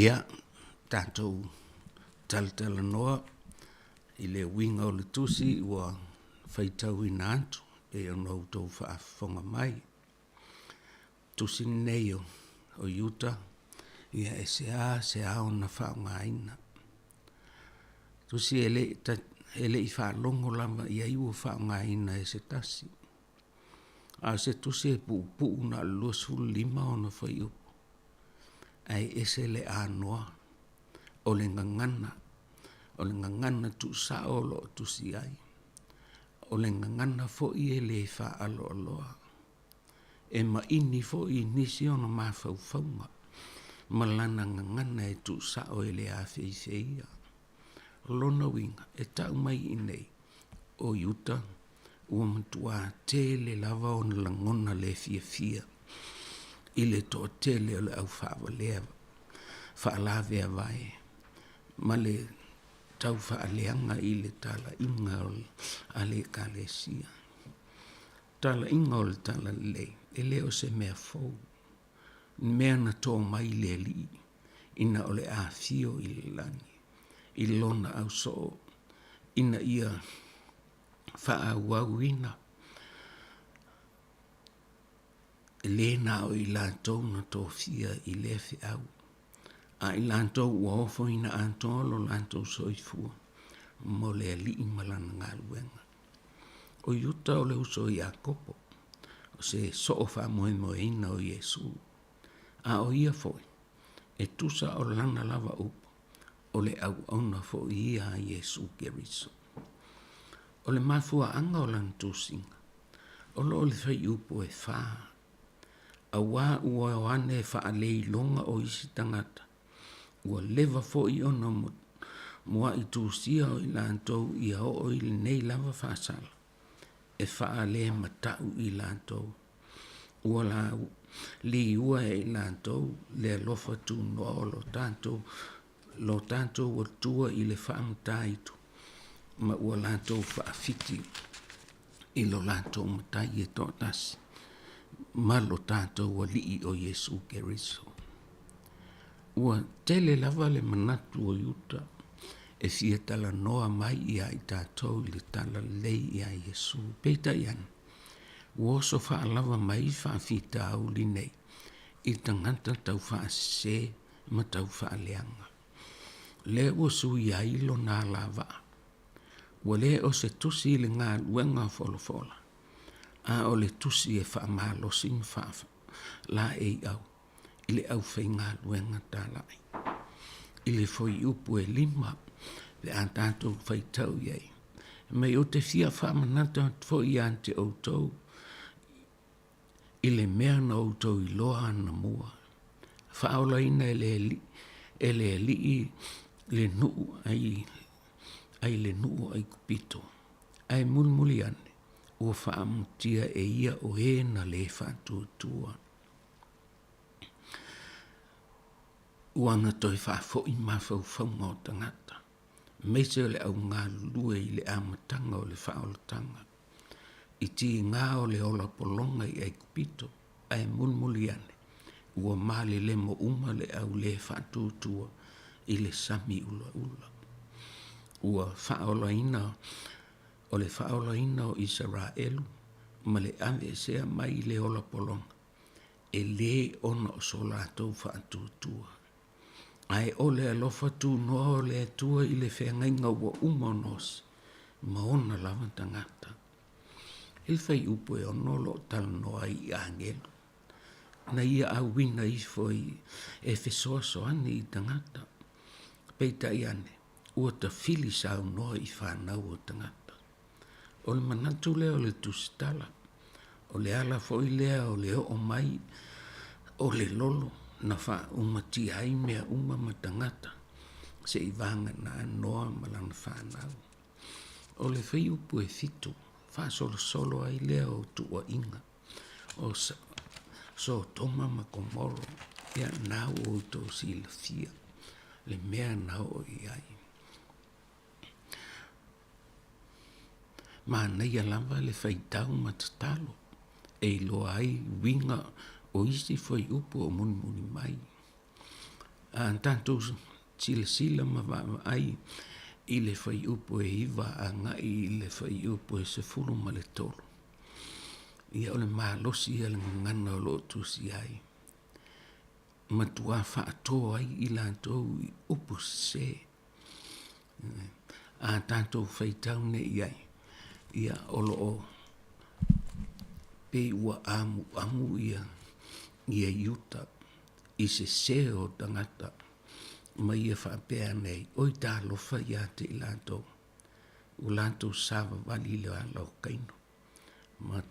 Ia, tatou talatalanoa i le uiga o le tusi ua faitauina atu pei ona outou faafofoga mai. Tusi lenei o, o Iuta, ia e seā seā ona faaaogaina. Tusi e le, e le i faalogo lava i ai ua faaaogaina e se tasi. A o se tusi e puupuu na o le 25 ona fuaiupu, ae ese le anoa o le gagana, o le gagana tuusao o lo o tusi ai, o le gagana foi e le faaaloaloa, e maini foi i nisi ona mafaufauga ma lana gagana e tuusao e le afeifeia. O lona uiga, e tau mai i inei, o Iuta ua matuā tele lava ona lagona le fiafia i le toatele o le aufaavalea. faalaveavae ma le tau faaleaga i le talaiga a le Ekalesia. Talaiga o le Talalelei, e le o se mea fou, ni mea na tō mai le Alii ina o le afio i le lagi, i lona ausoo, ina ia faaauauina e lē na o i latou na tofia i lea feau, a i latou ua ofoina atoa lo latou soifua mo le Alii ma Lana galuega. O Iuta o le uso o Iakopo, o se soo faamoemoeina o Iesu, a o ia foi, e tusa o lana lava upu, o le auauna foi ia a Iesu Keriso. O le mafuaaga o lana tusiga, o lo o le fuaiupu e fā, auā ua o ane faaleiloga o isi tagata, ua leva foi ona muaʻi tusia o i latou ia oo i lenei lava faasala, e faalemataʻu i latou. Ua liua e i latou le alofa tunoa o lo tatou lo tatou Atua i le faamataitu, ma ua latou faafiti i lo latou Matai e toatasi, ma lo tatou Alii o Iesu Keriso. Ua tele lava le manatu o Iuta e fia talanoa mai iā i tatou i le talalelei iā Iesu. Peitai ane, ua oso faalava mai faafitauli nei i tagata tau faasese ma tau faaleaga. Lea ua suia ai lona alavaa. Ua le o se tusi i le galuega folafola, a o le tusi e faamalosi ma faalaeiau i le aufaigaluega talai. I le fuaiupu e 5 pe a tatou faitau i ai, mai ou te fia faamanatu atu foi ia te outou i le mea na outou iloa anamua, faaolaina e le Alii, e le Alii le nuu ai, ai le nuu o Aikupito, ae mulimuli ane, ua faamatia e ia o e na le faatuatua. Ua na toe faafoi mafaufauga o tagata, aemaise o le au galulue i le amataga o le faaolataga, i tiga o le ola pologa i Aikupito, ae mulimuli ane, ua malelemo uma le au lē faatuatua i le sami ulaula. Ua faaolaina o le faaolaina o Isaraelu ma le aveesea mai i le ola pologa, e lē ona o so latou faatuatua, ae o le alofa tunoa o le Atua i le feagaiga ua uma ona osi ma ona lava tagata. I le fuaiupu e 6 o lo o talanoa ai i agelu, na ia auina ifo i e fesoasoani i tagata, peitai ane, ua tafili saunoa i fanau o tagata. O le manatu lea o le tusitala, o le ala foi lea o le oo mai o le lolo na faaumatia ai mea uma ma tagata se i vagana Noa ma lana fanau. O le fuaiupu e 7, faasolosolo ai lea o tuuaiga o Sotoma ma Komoro, ia na ua outou silafia le mea na oo i ai. Manaia lava le faitau ma tatalo e iloa ai uiga o isi fuaiupu o mulimuli mai. A tatou silasila ma vaavaai i le fuaiupu e 9 agai i le fuaiupu e 13, ia o le malosi ia le gagana o lo o tusi ai, matua faatoa ai i latou i upu sese. A tatou faitau nei i ai, ia o lo o pei ua amuamu ia ia Iuta i sese o tagata ma ia faapea ane ai, Oi talofa ia te i latou, ua latou savavali i le ala o Kaino, ma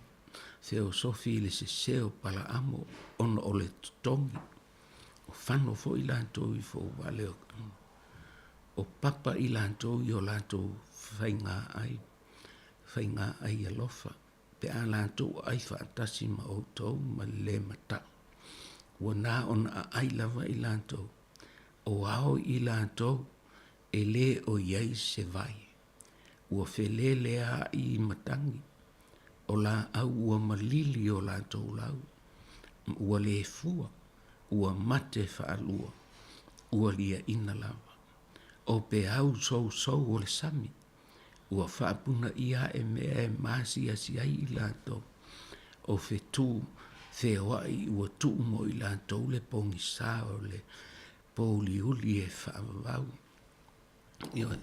feosofi i le sese o Palaamo ona o le totogi, o fano foi latou i fouvale o o papa i latou i o latou faiga ai, faiga ai alofa, pe a latou aai faatasi ma outou ma le lē matau. Ua na ona aai lava i latou. O ao i latou, e lē o i ai se vai. Ua feleleaʻi i matagi, o laau ua malili o latou lau, ua lē fua, ua mate faalua, ua liaʻina lava. O peau sousou o le sami, ua faapunaʻia aʻe mea e maasiasi ai i latou, o fetū feoaʻi ua tuu mo i latou le pogisā o le pouliuli e faavavau. Ioe,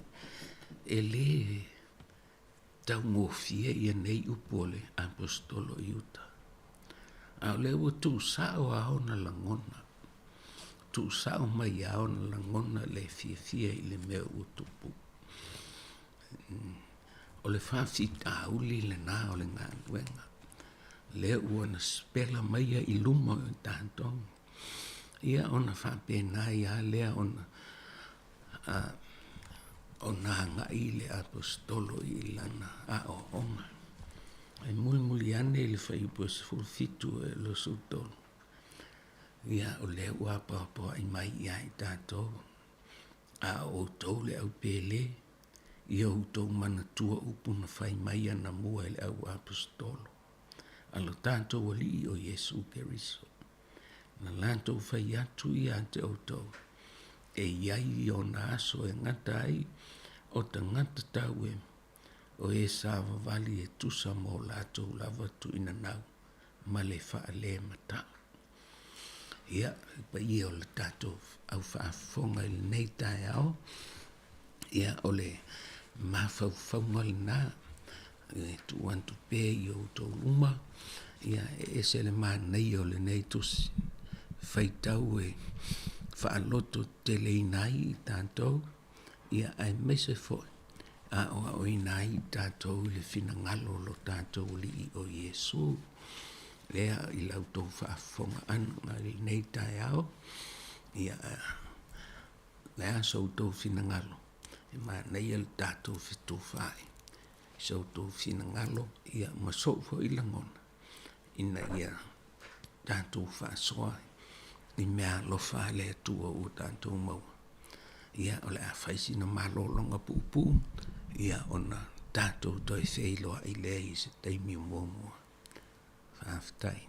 e lē taugofie ia nei upu o le Aposetolo Iuta, a o lea ua tuusao lava ona lagona, tuusao mai lava ona lagona le fiafia i le mea ua tupu. O le faafitauli lena o le galuega, lea ua na sipela maia i luma o tatou. Ia ona faapena ai lava lea ona ona agai le Aposetolo i lana aoaoga. E mulimuli ane i le fuaiupu e 17 e 23, ia o lea ua apoapoai mai ia i tatou, a o outou le au pele, ia outou manatua upu na fai mai anamua e le au Aposetolo, a lo tatou Alii o Iesu Keriso. Na latou fai atu ia te outou, e i ai ona aso e gata ai o tagata tauemu, o e savavali e tusa mo latou lava tuuinanau ma le faalemata'u. Ia, le paia o le tatou au faafofoga i lenei taeao, ia o le mafaufauga lena e tuu atu pea i outou luma, ia e ese le manaia o lenei tusi, faitau e faalototeteleina ai i tatou, ia aemaise foi aoaoina ai i tatou i le finagalo o lo tatou Alii o Iesu. Lea i la outou faafofoga ʻana i lenei taeao, ia le a so outou finagalo, e manaia le tatou fetufaai i so outou finagalo ia ma sou foi lagona ina ia tatou faasoa i mea alofa a le Atua ua tatou maua. Ia, o le a fai sina malologa puupuu, ia ona tatou toe feiloai lea i se taimi o muamua. Faafetai.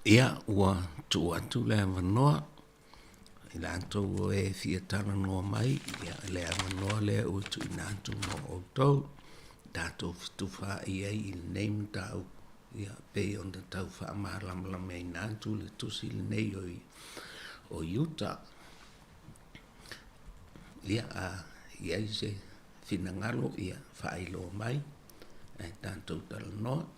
Ia, ua tuu atu le avanoa i latou o e fia talanoa mai, ia le avanoa lea ua tuuina atu mo outou, tatou fetufaai ai i lenei mataupu, ia pei ona tau faamalamalamaina atu le tusi lenei o, o Iuta. Ia, a i ai se finagalo, ia faailoa mai, ae tatou talanoa.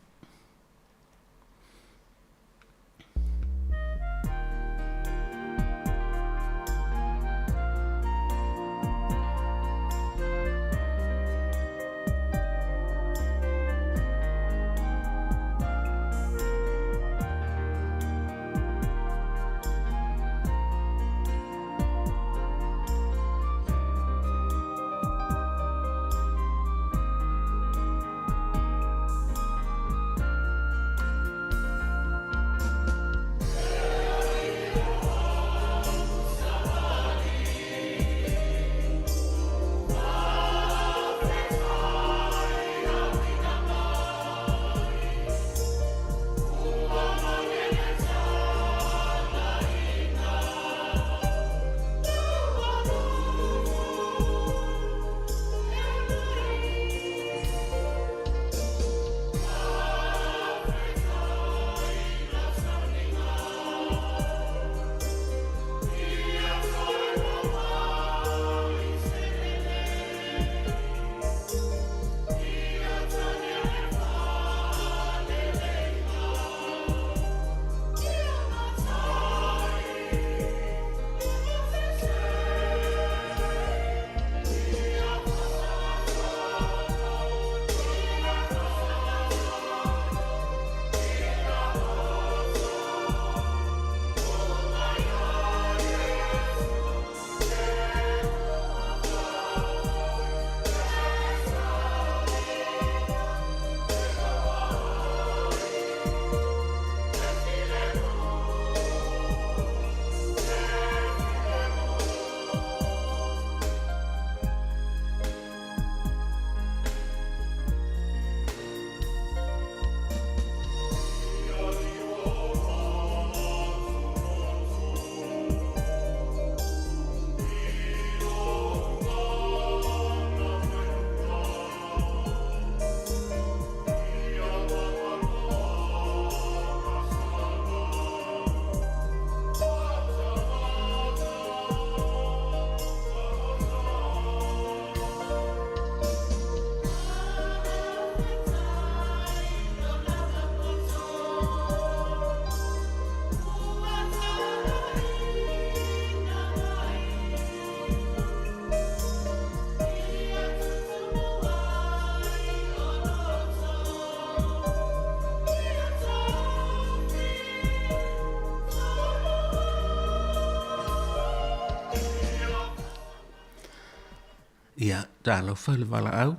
Ia, talofa le valaau.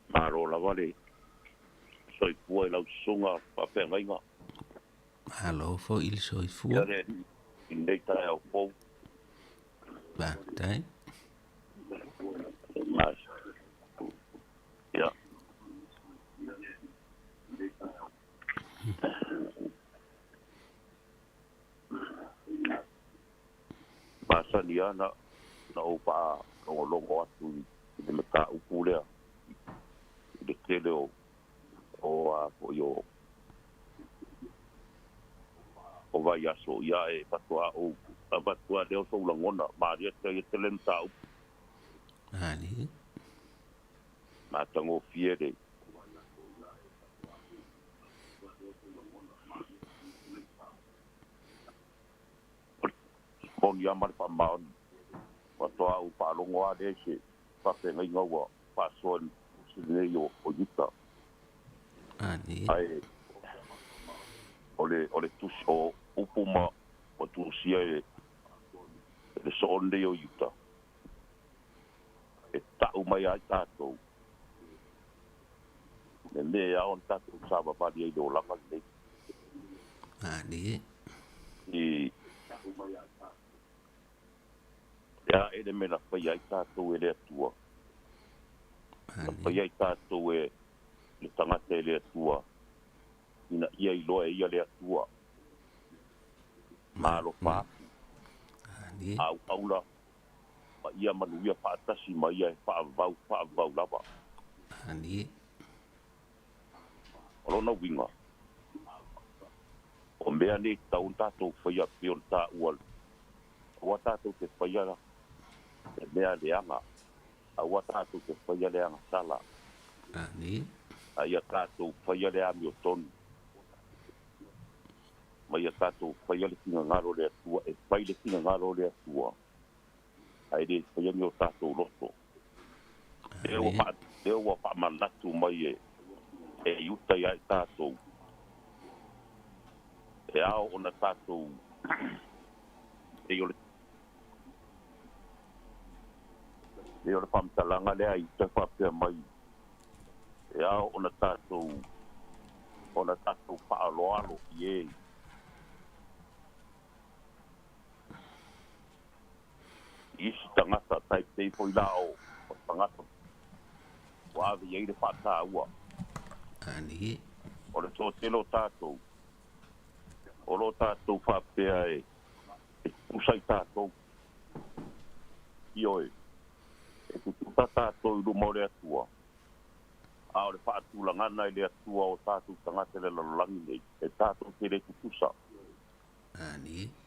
Malo lava le soifua i lau susuga faafeagaiga. Malo foi le soifua. Ia le i lenei taeao fou. Faafetai. Ia. Masani lava na na ou faalogologo atu i le mataupu lea i le tele o o a foi o o vaiaso ia e faatoa ou avatu lava lea o sou lagona malie ia tele le mataupu. Malie. Matagofie le moni lava ma le faamaoni. Faatoa ou faalogo lava lea i se faafeagaiga ua faasoa i le tusi lenei o Iuta. Ae o le, o le tusi, o upu ma ua tusia e le soo lenei o Iuta, e ta'u mai ai tatou le mea e ao ona tatou savavali ai i le olaga lenei. Malie. I le a e le mea na faia ai tatou e le Atua. Na faia ai tatou e le tagata e le Atua. Ina ia iloa e ia le Atua. Ma alofa atu. Auauna ma ia manuia faatasi ma ia e faavavau faavavau lava. O lona uiga, o mea nei e tatau ona tatou faia pei ona taua, aua tatou te faia le mea leaga, aua tatou te faia le agasala, a ia tatou faia le amiotonu, ma ia tatou faia le finagalo o le Atua, e fai le finagalo o le Atua, ae le faia ni o tatou loto. Lea ua faamanatu mai e Iuta ia i tatou, e ao ona tatou pei o le pei o le faamatalaga lea a Iuta e faapea mai, e ao ona tatou ona tatou faaaloalo i e i isi tagata, tai pei foi la o tagata ua ave i ai le faataua. O le toatele o tatou, o lo o tatou faapea e tutusa i tatou. Ioe, e tutusa tatou i luma o le Atua, a o le faatulagana e le Atua o tatou tagata i le lalolagi nei, e tatou te le tutusa.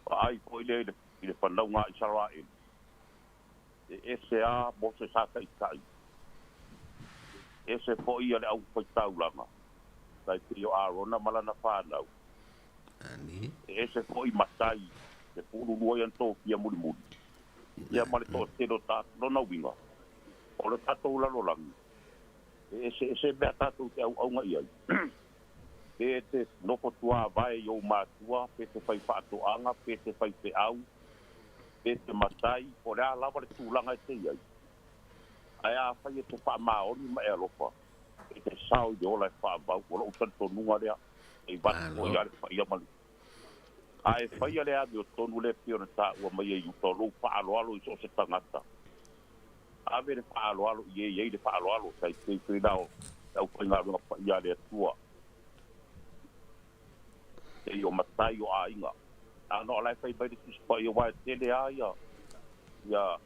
Vaai foi lea i le fanauga a Isaraelu, e ese a Mose sa taitai, ese foi le aufaitaulaga, tai pei o Arona ma lana fanau. E ese foi matai, te pululua i ana tofia mulimuli, ia ma le toatele o tatou. Lona uiga, o le tatou lalolagi, e eseese mea tatou te auauga i ai. Pe te nofo tuavae i ou matua, pe te fai faatoaga, pe te fai feau, pe te matai, po o le a lava le tulaga e te i ai. Ae afai e te faamaoni ma e alofa, e te sao i le ola e faavau, o lou talitonuga lea, e vatu foi lava le paia ma le. A e faia le amiotonu lea e pei ona taua mai e Iuta, o lou faaaloalo i so o se tagata. Ave le faaaloalo i e i ai le faaaloalo, tai pei foi la o le aufaigaluega paia a le Atua, pei o matai o aiga. A na o la e fai mai le Tusi Paia, aua e tele lava ia, ia,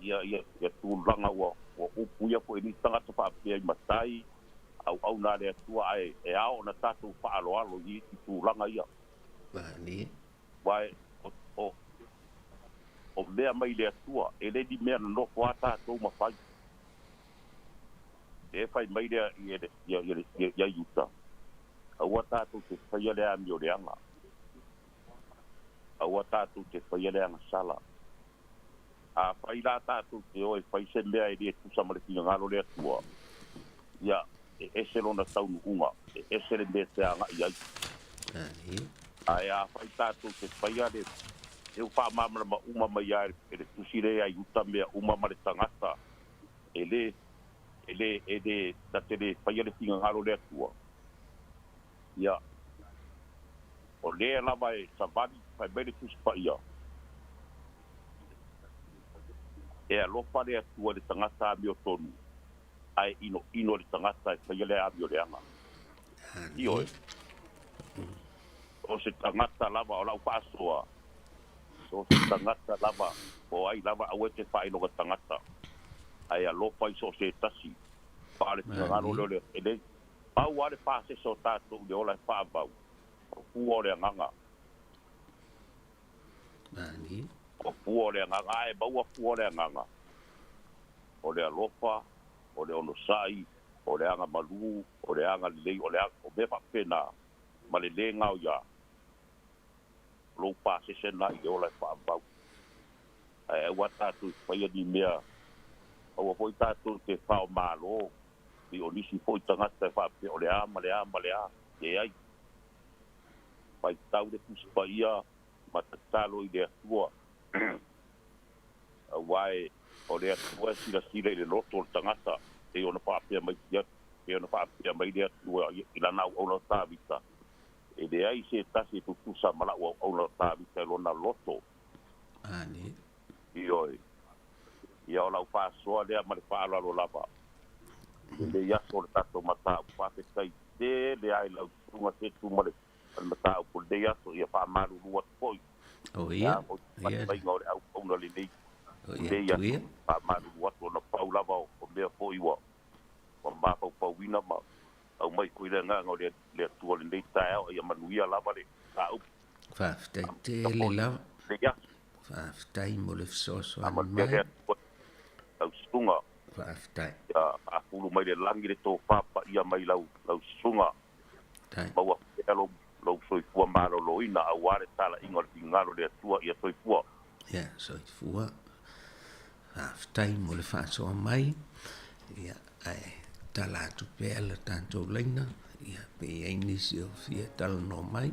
ia, ia, ia tulaga ua, ua upu ia foi i nisi tagata faapea i matai, auauna a le Atua, ae e ao ona tatou faaaloalo i isi tulaga ia. Aua e, o, o, o mea mai le Atua, e le ni mea nonofo a tatou ma fai. E fai mai lea i ia, ia, ia Iuta, aua tatou te faia le amioleaga, aua tatou te faia le agasala. Afai la tatou te o e fai se mea e le tusa ma le finagalo o le Atua, ia, e ese lona taunuuga, e ese le mea e te agai ai. Ae afai tatou te faia le e ua faamalamalama uma mai lava e le Tusi lea ia Iuta mea uma ma le tagata e le e le e le na te le faia le finagalo o le Atua, ia, o lea lava e savali, fai mai le Tusi Paia, E alofa le Atua i le tagata amiotonu, ae inoino i le tagata e faia le amioleaga. Ioe. O se tagata lava o lau faasoa, so o se tagata lava, po o ai lava, aua e te faailoga tagata, ae alofa i so o se tasi. Fa o le finagalo lea o le, e le, pau lava le pasese o tatou i le ola e faavau, o fua o le agaga. O fua o le agaga, a e maua fua o le agaga, o le alofa, o le onosai, o le aga malu, o le aga lelei, o le aga, o mea faapena, ma le lē gaoia, o lou pasese lena i le ola e faavau. Ae aua tatou i faia ni mea, aua foi tatou te faomalo pei o nisi foi tagata e faapea o le a ma le a ma le a, leai. Faitau le Tusi Paia ma tatalo i le Atua, aua e o le Atua e silasila i le loto o le tagata, pei ona faapea mai pei ona faapea mai le Atua i lana auauna o Tavita, E leai se tasi e tutusa ma la'u auauna o Tavita i lona loto. Ioe. Ia o lau faasoa lea ma le faaaloalo lava i lenei aso o le tatou mataupu. Faafetai tele lava i lau susuga Setu ma le mataupu lenei aso ia faamalulu atu foi. O ia. Ia. Maiga o le auauna lenei. O ia atu ia. Faamalulu atu ona pau lava o mea foi ua mafaufauina ma aumai foi le agaga o le Atua lenei taeao ia manuia lava le mataupu. Faafetai tele lava. Faafetai mo le fesoasoani mai. Lau susuga. Faafetai. Ia faafulu mai le lagi le tofā paia mai lau susuga. Maua pea lou soifua maloloina auā le talaiga o le finagalo o le Atua ia soifua. Ia soifua. Faafetai mo le faasoa mai. Ia ae tala atu pea le tatou laina. Ia pe i ai nisi o fia talanoa mai.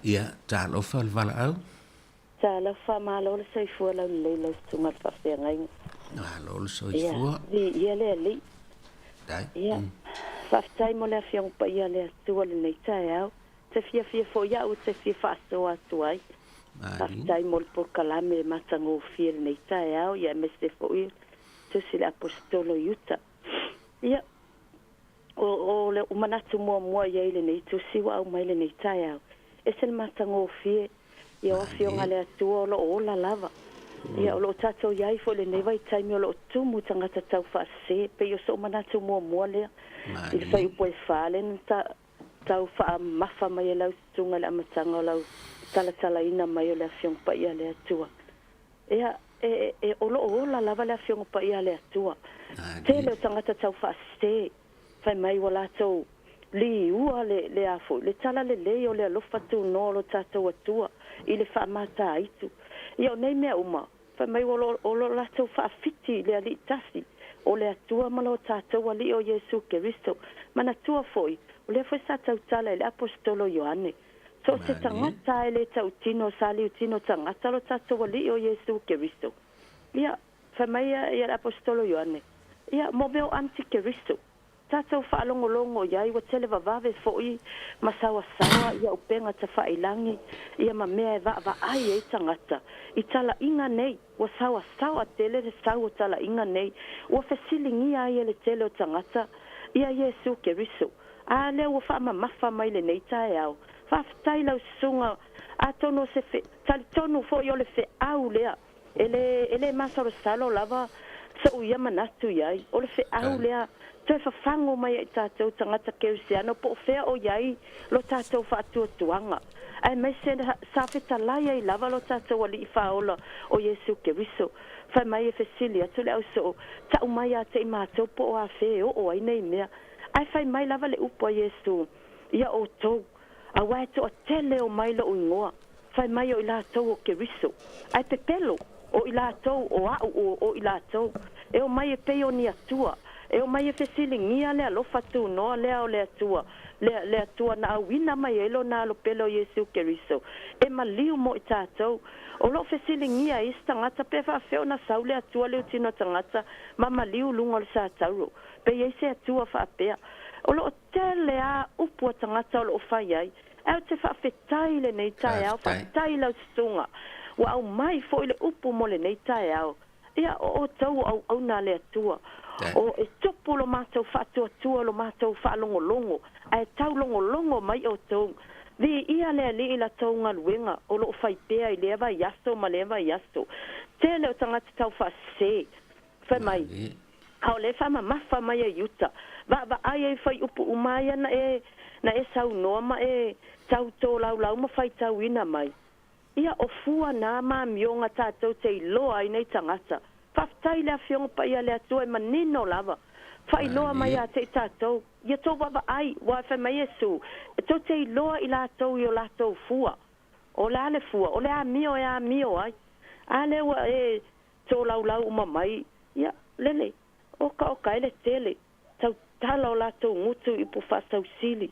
Ia, talofa le valaau. Talofa, malo le soifua laulelei lau susuga i le faafeagaiga. Malo le soifua. Ia, viia le Alii. Dai. Ia, faafetai mo le Afioga Paia a le Atua i lenei taeao. Te fiafia foi au te fia faasoa atu ai. Faafetai mo le polokalame matagofie i lenei taeao, ia aemaise foi tusi le Aposetolo i uta. Ia, o le manatu muamua i ai lenei tusi ua aumai lenei taeao. Ese le matagofie, ia o Afioga a le Atua o loo ola lava. Ia o loo tatou iai foi lenei vaitaimi o loo tumu tagata taufaasese, pei o so'u manatu muamua lea i le fuaiupu e 4 lea na tau faamamafa mai e lau susuga i le amataga o lau talatalaina mai o le Afioga Paia a le Atua. Ia, e o loo ola lava le Afioga Paia a le Atua. Tele o tagata taufaasese fai mai ua latou liua le a foi le tala lelei o le alofa tunoa o lo tatou Atua i le faamataitu. Ia o nei mea uma, fai mai ua o lo latou faafiti i le Alii tasi, o le Atua ma lo tatou Alii o Iesu Keriso. Manatua foi, o lea foi sa tautala i le Aposetolo Ioane, so o se tagata e le tautino sa liutino tagata lo tatou Alii o Iesu Keriso. Ia, fai mai ia le Aposetolo Ioane, ia, mo mea o antikeriso, tatou faalogologo i ai ua tele vavave foi ma saoasaoa ia upega tafailangi ia ma mea e vaavaai ai tagata i talaiga nei ua saoasaoa tele le sau o talaiga nei ua fesiligia ai e le tele o tagata ia Iesu Keriso. A lea ua faamamafa mai lenei taeao. Faafetai lau susuga, atonu o se talitonu foi o le feau lea e le masalosalo lava so'u ia manatu i ai. O le feau lea toe fafago mai ai tatou tagata kerisiano po o fea o i ai lo tatou faatuatuaga, aemaise sa fetalai ai lava lo tatou Alii Faaola o Iesu Keriso. Fai mai e fesili atu le ausoo, ta'u mai ia te i matou po o afea e oo ai nei mea. Ae fai mai lava le upu a Iesu, ia outou, auā e toatele o mai lo'u igoa, fai mai o i latou o Keriso, ae pepelo o i latou o a'u o i latou, e omai e pei o ni Atua, e omai e fesiligia le alofa tunoa lea o le Atua, le Atua na auina mai ai lona Alo pele o Iesu Keriso, e maliu mo i tatou. O loo fesiligia ai isi tagata pe faafefea ona sau le Atua le utino tagata ma maliu luga o le satauro, pe i ai se Atua faapea. O loo tele a upu a tagata o loo fai ai, ae ou te faafetai lenei taeao, faafetai lau susuga ua aumai foi le upu mo lenei taeao. Ia, o outou o auauna a le Atua, o e tupu lo matou faatuatua, lo matou faalogologo, ae taulogologo mai outou. Viia le Alii i la tou galuega o loo fai pea i lea vaiaso ma lea vaiaso. Tele o tagata taufaasese, fai mai. A o lea e faamamafa mai e Iuta, vaavaai ai fuaiupu uma ia na e, na e saunoa ma e tau tolaulau ma faitauina mai. Ia, o fua na ma amioga tatou te iloa ai nei tagata. Faafetai i le Afioga Paia a le Atua e manino lava. Faailoa mai ia te i tatou, ia tou vaavaai, aua e fai mai Iesu, e tou te iloa i latou i o latou fua. O le a le fua? O le amio e amio ai. A lea ua e tolaulau uma mai, ia, lele, okaoka ai le tele, tautala o latou gutu i upu faasausili,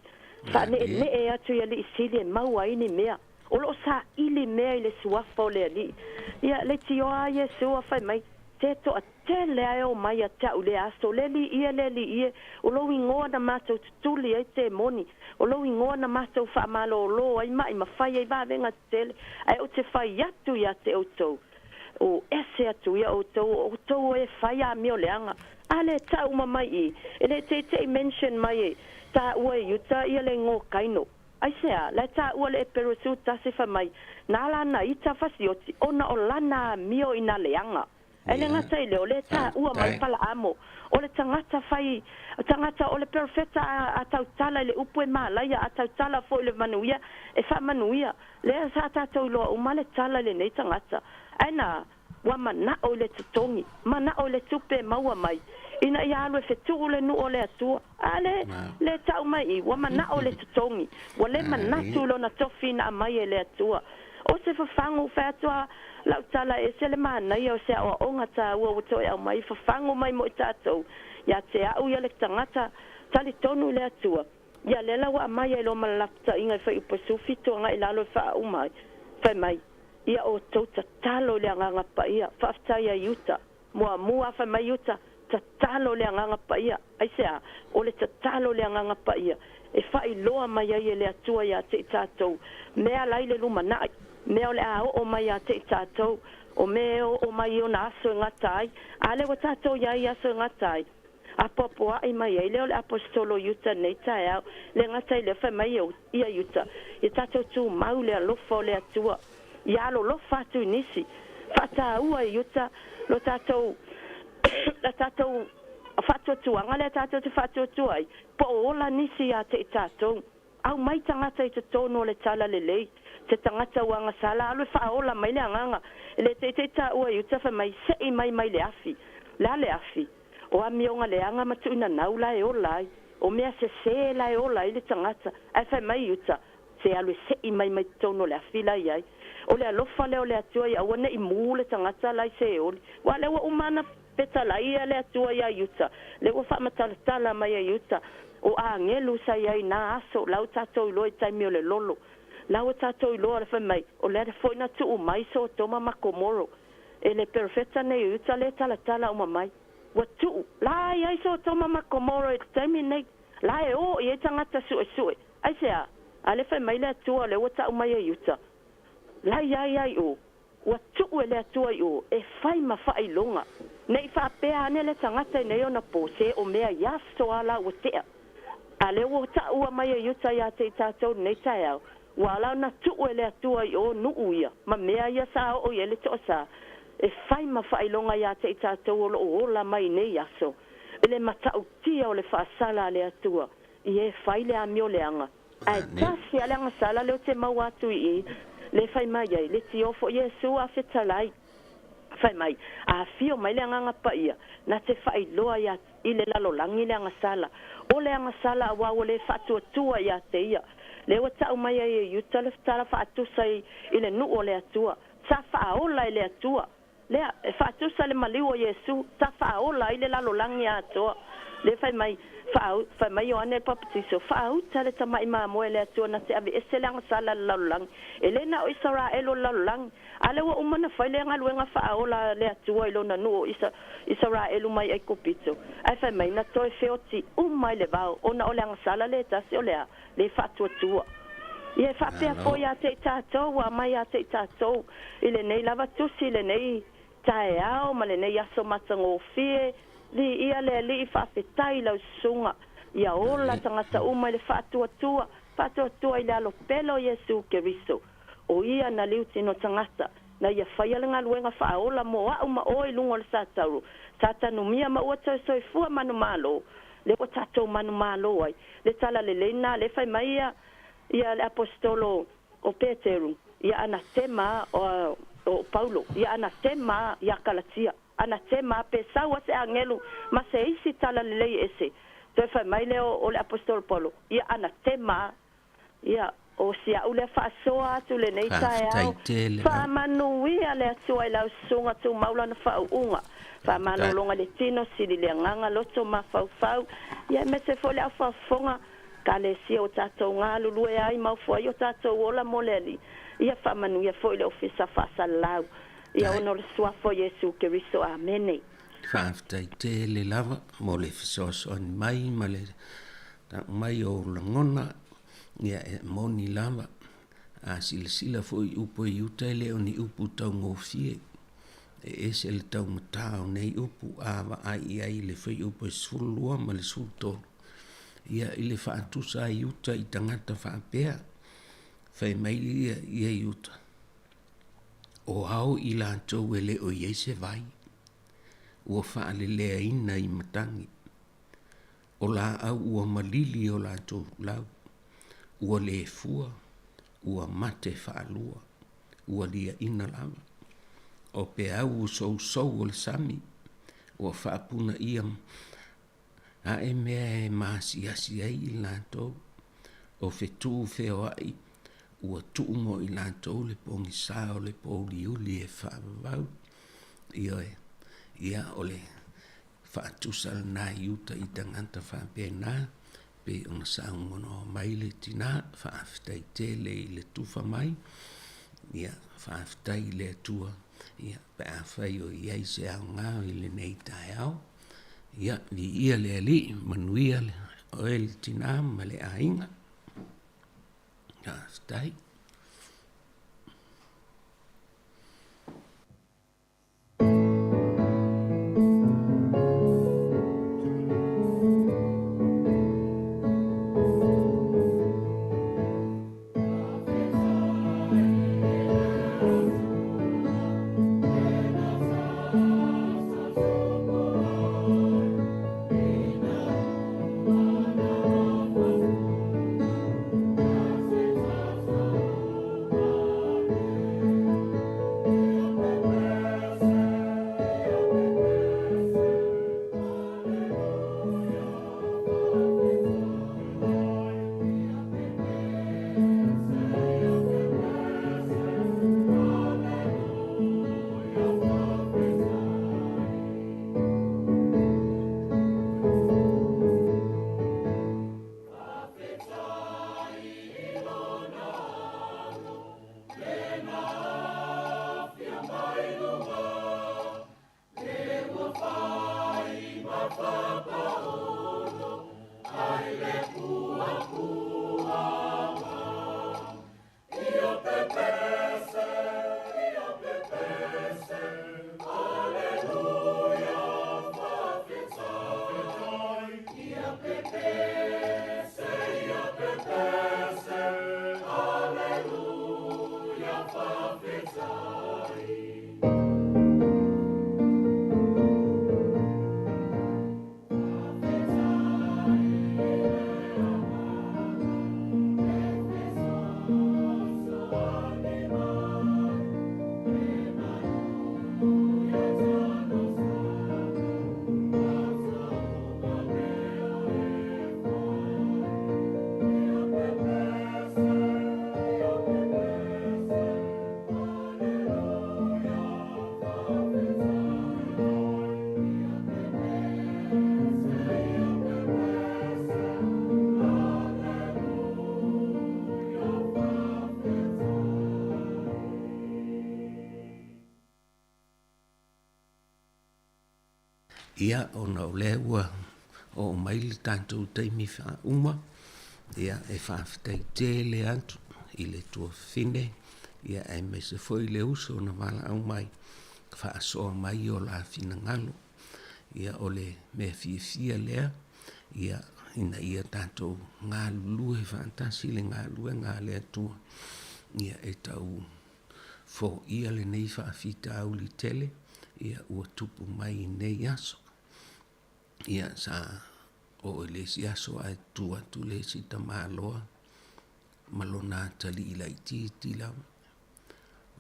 faaneenee atu i alii sili e maua ai ni mea. O lo o saili mea i le suafa o le Alii. Ia, leitioa a Iesu a fai mai, Se toatele a e omai ia te a'u i lea aso, le Alii e, le Alii e, o lou igoa na matou tutuli ai temoni, o lou igoa na matou faamalōlō ai maʻi ma fai ai vavega tetele, ae ou te fai atu ia te outou, o ese atu ia outou, o outou o e fai amio leaga. A le tau uma mai i, e le teitei mention mai e taua e Iuta ia le igoa Kaino. Aisea, la e taua le Eperusu tasi fai mai, na lana ita fasioti ona o lana amio i na leaga. Ae le gata i lea, o lea e taua mai Palaamo, o le tagata fai, tagata, o le perofeta a, a tautala i le upu e malaia, a tautala foi i le manuia, e faamanuia. Lea sa tatou iloa uma le tala i lenei tagata. Ae na, ua manao i le totogi, manao i le tupe e maua mai, ina ia alu e fetuu le nuu o le Atua. A le, le tau mai i, ua manao i le totogi, ua le manatu i lona tofi na aumai e le Atua. O se fafagu, fai atu a lau tala, e ese le manaia o se aoaoga taua ua toe aumai, fafagu mai mo i tatou, ia te au ia le tagata talitonu i le Atua. Ia lea la ua aumai ai loa ma le lapataiga i fuaiupu e 17 agai i lalo e faauma ai, fai mai, Ia outou tatalo i le Agaga Paia, faafetai ai Iuta. Muamua fai mai Iuta, tatalo i le Agaga Paia. Aisea? O le tatalo i le Agaga Paia e faailoa mai ai e le Atua ia te i tatou mea la i le lumanai, mea o le a oo mai ia te i tatou, o mea e oo mai i ona aso e gata ai. A lea ua tatou i ai i aso e gata ai. Apoapoai mai ai lea o le Aposetolo Iuta nei taeao, le gata i lea fai mai ia Iuta, ia tatou tumau le alofa o le Atua, ia alolofa atu i nisi. Faataua e Iuta lo tatou la tatou faatuatuaga lea tatou te faatuatua ai, po o ola nisi ia te i tatou. Aumai tagata i totonu o le tala lelei, se tagata ua agasala, alu e faaola mai le agaga. E le teitei taua i uta fai mai, Sei mai mai le afi. Le a le afi? O amioga leaga ma tuuinanau la e ola ai. O mea sesē la e ola ai le tagata. Ae fai mai i uta, Se alu e sei mai mai totonu o le afi la i ai. O le alofa lea o le Atua ia aua ne i mū le tagata la i Seoli. Ua lea ua uma ana petalaia le Atua iā Iuta, lea ua faamatalatala mai e Iuta, o agelu sa i ai na aso, la ua tatou iloa i taimi o le lolo. La ua tatou iloa le fai mai, o lea foi na tuu mai Sotoma ma Komoro e le perofeta nei o Iuta lea e talatala uma mai. Ua tuu, la i ai Sotoma ma Komoro i le taimi nei, la e o i ai tagata suesue. Aisea? A lea fai mai le Atua, lea ua tau mai e Iuta, la i ai ai o. Ua tuu e le Atua i o e fai ma faailoga, ne i faapea ane le tagata i nei ona po, se o mea i aso a la ua tea. A lea ua taua mai e Iuta ia te i tatou lenei taeao, ua ala ona tuu e le Atua i o nuu ia, ma mea ia sa oo i ai le toasa, e fai ma faailoga ia te i tatou o lo o ola mai i nei aso, i le matautia o le faasala a le Atua, i e fai le amioleaga. Ae tasi a le agasala lea ou te maua atu i i, le fai mai ai, le tiofo Iesu a fetalai, fai mai, a afio mai le Agaga Paia, na te faailoa ia i le lalolagi le agasala. O le agasala auā ua le faatuatua ia te ia. Lea ua tau mai ai e Iuta le tala faatusa i, i le nuu o le Atua, sa faaola e le Atua. Lea, e faatusa le maliu o Iesu, sa faaola ai le lalolagi atoa. Lea fai mai, faa, fai mai Ioane le Papatiso, Faauta le tama'i mamoe a le Atua na te aveese le agasala a le lalolagi. E le na o Isaraelu o le lalolagi. A lea ua uma na fai le galuega faaola a le Atua i lona nuu o Isa, Isaraelu mai Aikupito. Ae fai mai, na toe feoti uma i le vao, ona o le agasala le tasi o le a, le faatuatua. Ia e faapea foi ia te i tatou, ua aumai ia te i tatou i lenei lava tusi, i lenei taeao ma lenei aso matagofie, Viia le Alii, faafetai i lau susuga, ia ola tagata uma i le faatuatua, faatuatua i le alo pele o Iesu Keriso. O ia na liutino tagata, Na ia faia le galuega faaola mo a'u ma oe i luga o le satauro, sa tanumia ma ua toe soifua manumalo, lea ua tatou manumalo ai. Le talalelei lena lea e fai mai ia, ia le Aposetolo o Peteru, ia anatema o, o Paulo, ia anatema ia Kalatia, anatema pe sau a se agelu ma se isi talalelei ese. Toe fai mai lea o le Aposetolo Paulo, ia anatema Ia, o si a'u lea faasoa atu lenei taeao. Faamanuia le Atua i lau susuga tumau lana faauuga. Faamalologa i le tino, sili le agaga, loto mafaufau, ia aemaise foi le aufaafofoga Ekalesia ua tatou galulue ai ma ofo ai o tatou ola mo le Alii. Ia faamanuia foi le Ofisa Faasalalau, ia ona o le Suafa o Iesu Keriso. Amene. Faafetai tele lava mo le fesoasoani mai ma le tau mai o ou lagona. Ia, e moni lava, a silasila foi i upu e i uta e le o ni upu taugofie. E ese le taugata o nei upu a vaai i ai i le fuaiupu e 12 ma le 13. Ia, i le faatusa ai uta i tagata faapea, fai mai ia, ia i uta, o ao i latou e le o i ai se vai, ua faaleleaina i matagi. O laau ua malili o latou lau, ua le fua, ua mate faalua, ua liaina lava. O peau sousou o le sami, ua faapunaia ae mea e maasiasi ai i latou, o fetu feoai ua tuu mo i latou le pogisa o le pouliuli e faavavau. Ioe, ia o le faatusa lena i uta i tagata faapena, pei ona saunoa mai le tina, faafetai tele i le tufa mai, ia faafetai i le Atua, ia pe afai o i ai se aoga i lenei taeao, ia viia le Alii, manuia oe le tina ma le aiga. Faafetai. Ia, ona o lea ua oo mai le tatou taimi faauma, ia, e faafetai tele atu i le tuafafine, ia, aemaise foi le uso na valaau mai, faasoa mai o la finagalo. Ia, o le mea fiafia lea, ia, ina ia tatou galulue faatasi i le galuega a le Atua, ia, e tau. foia lenei faafitauli tele ia ua tupu mai i nei aso. Ia sa oo i le isi aso ae tu atu le isi tamaloa ma lona atalii laitiiti lava.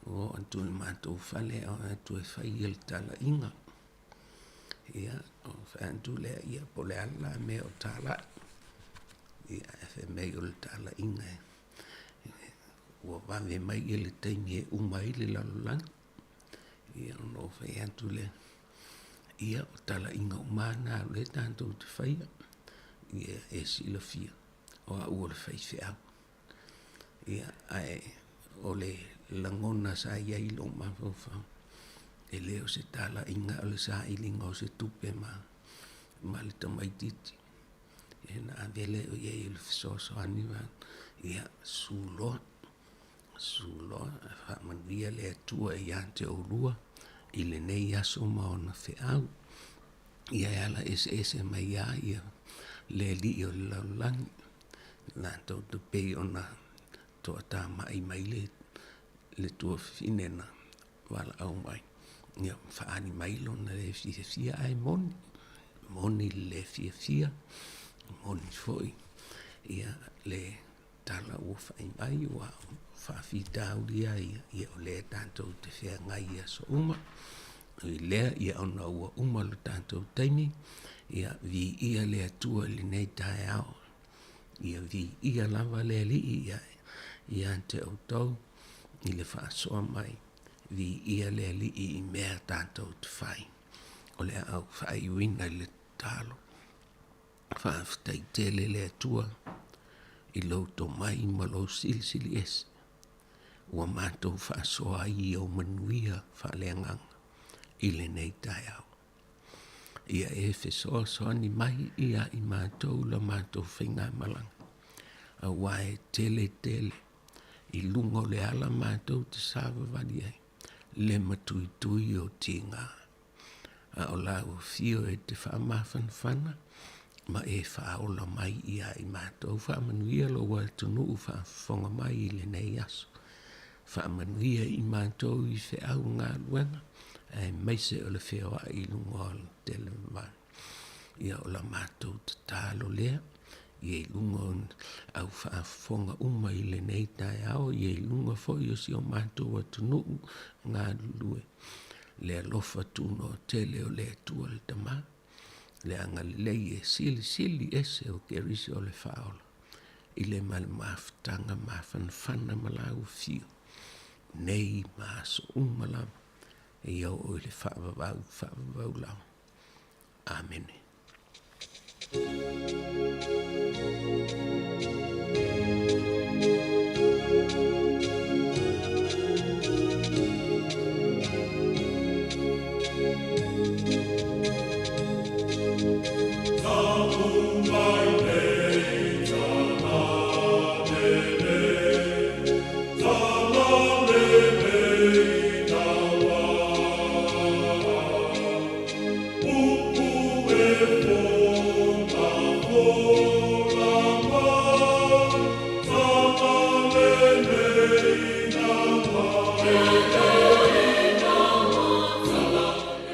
Ua oo atu i le matou fale ae o atu e fai le talaiga. Ia, ona fai atu lea, ia po o le a la mea o talai. Ia, ae fai mai o le talaiga ua vave mai le taimi e uma ai le lalolagi. Ia ona ou fai atu lea, ia o talaiga uma lava na o lea tatou te faia. Ia e silafia, o au o le faifeau. Ia ae o le lagona sa i ai i lou mafaufau, e le o se talaiga o le sailiga o se tupe ma ma le tamaitiiti. Ia na ave lea i ai o le fesoasoani ma ia susu loa, susu loa faamanuia le Atua ia te oulua i lenei aso ma ona feau. Ia e ala eseese mai lava ia le alii o le lalolagi, latou te pei ona toatamai mai le le tuafafine na valaau mai, ia faaali mai lona le fiafia ae moni, moni le le fiafia, moni foi ia le tala ua fai mai ua faafitauli lava ia, ia o lea tatou te feagai i aso uma. I lea, ia ona ua uma lo tatou taimi, ia viia le Atua i lenei taeao. Ia viia lava le Alii ia, ia te outou i le faasoa mai. Viia le Alii i mea tatou te fai. O le a ou faaiuina i le tatalo. Faafetai tele le Atua i lou tomai ma lou silisili ese ua matou faasoa ai i ou manuia faaleagaga i lenei taeao. Ia e fesoasoani mai ia i matou la matou faigamalaga, aua e tele tele i luga o le ala matou te savavali ai le matuitui o tiga. A o lau afio e te faamafanafana ma e faaola mai ia i matou. Faamanuia lou atunuu faafofoga mai i lenei aso. Faamanuia i matou i feau galuega aemaise o le feoai i luga o le televavave. Ia o la matou tatalo lea ia i luga o au faafofoga uma i lenei taeao, ia i luga foi o si o matou atunuu galulue. Le alofa tunoa tele o le Atua le Tama, le agalelei e silisili ese o Keriso o le Faaola, i le ma le mafutaga mafanafana ma lau afio, nei ma aso uma lava, e ia oo i le faavavau faavavau lava. Amene.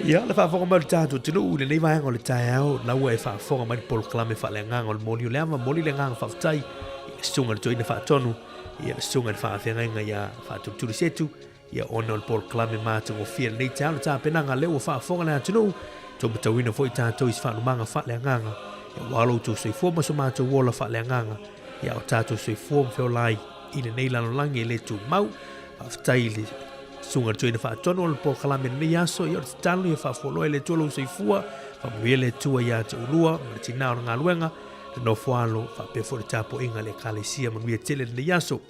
Ia, le faafofoga mai o le tatou atunuu i lenei vaega o le taeao, la ua e faafofoga mai le polokalame faaleagaga o le moli o le ava, momoli le agaga faafetai i le susuga i le toeaina faatonu, ia le susuga i le faafeagaiga ia Faatulituli Setu, Ia ona o le polokalame matagofie lenei taeao le tapenaga lea ua faafofoga le atunuu, tou matauina foi tatou i se faalumaga faaleagaga, ia aua lo outou soifua ma so matou ola faaleagaga, ia o tatou soifua ma feola ai i lenei lalolagi e le tumau. Faafetai i le susuga i le toeaina faatonu o le polokalame lenei aso, ia o le tatalo ia faafualoa e le Atua lou soifua, faamanuia le Atua ia te oulua ma le tina o le galuega, le nofo alo, faapea foi le tapuaiga a le Ekalesia. Manuia tele lenei aso.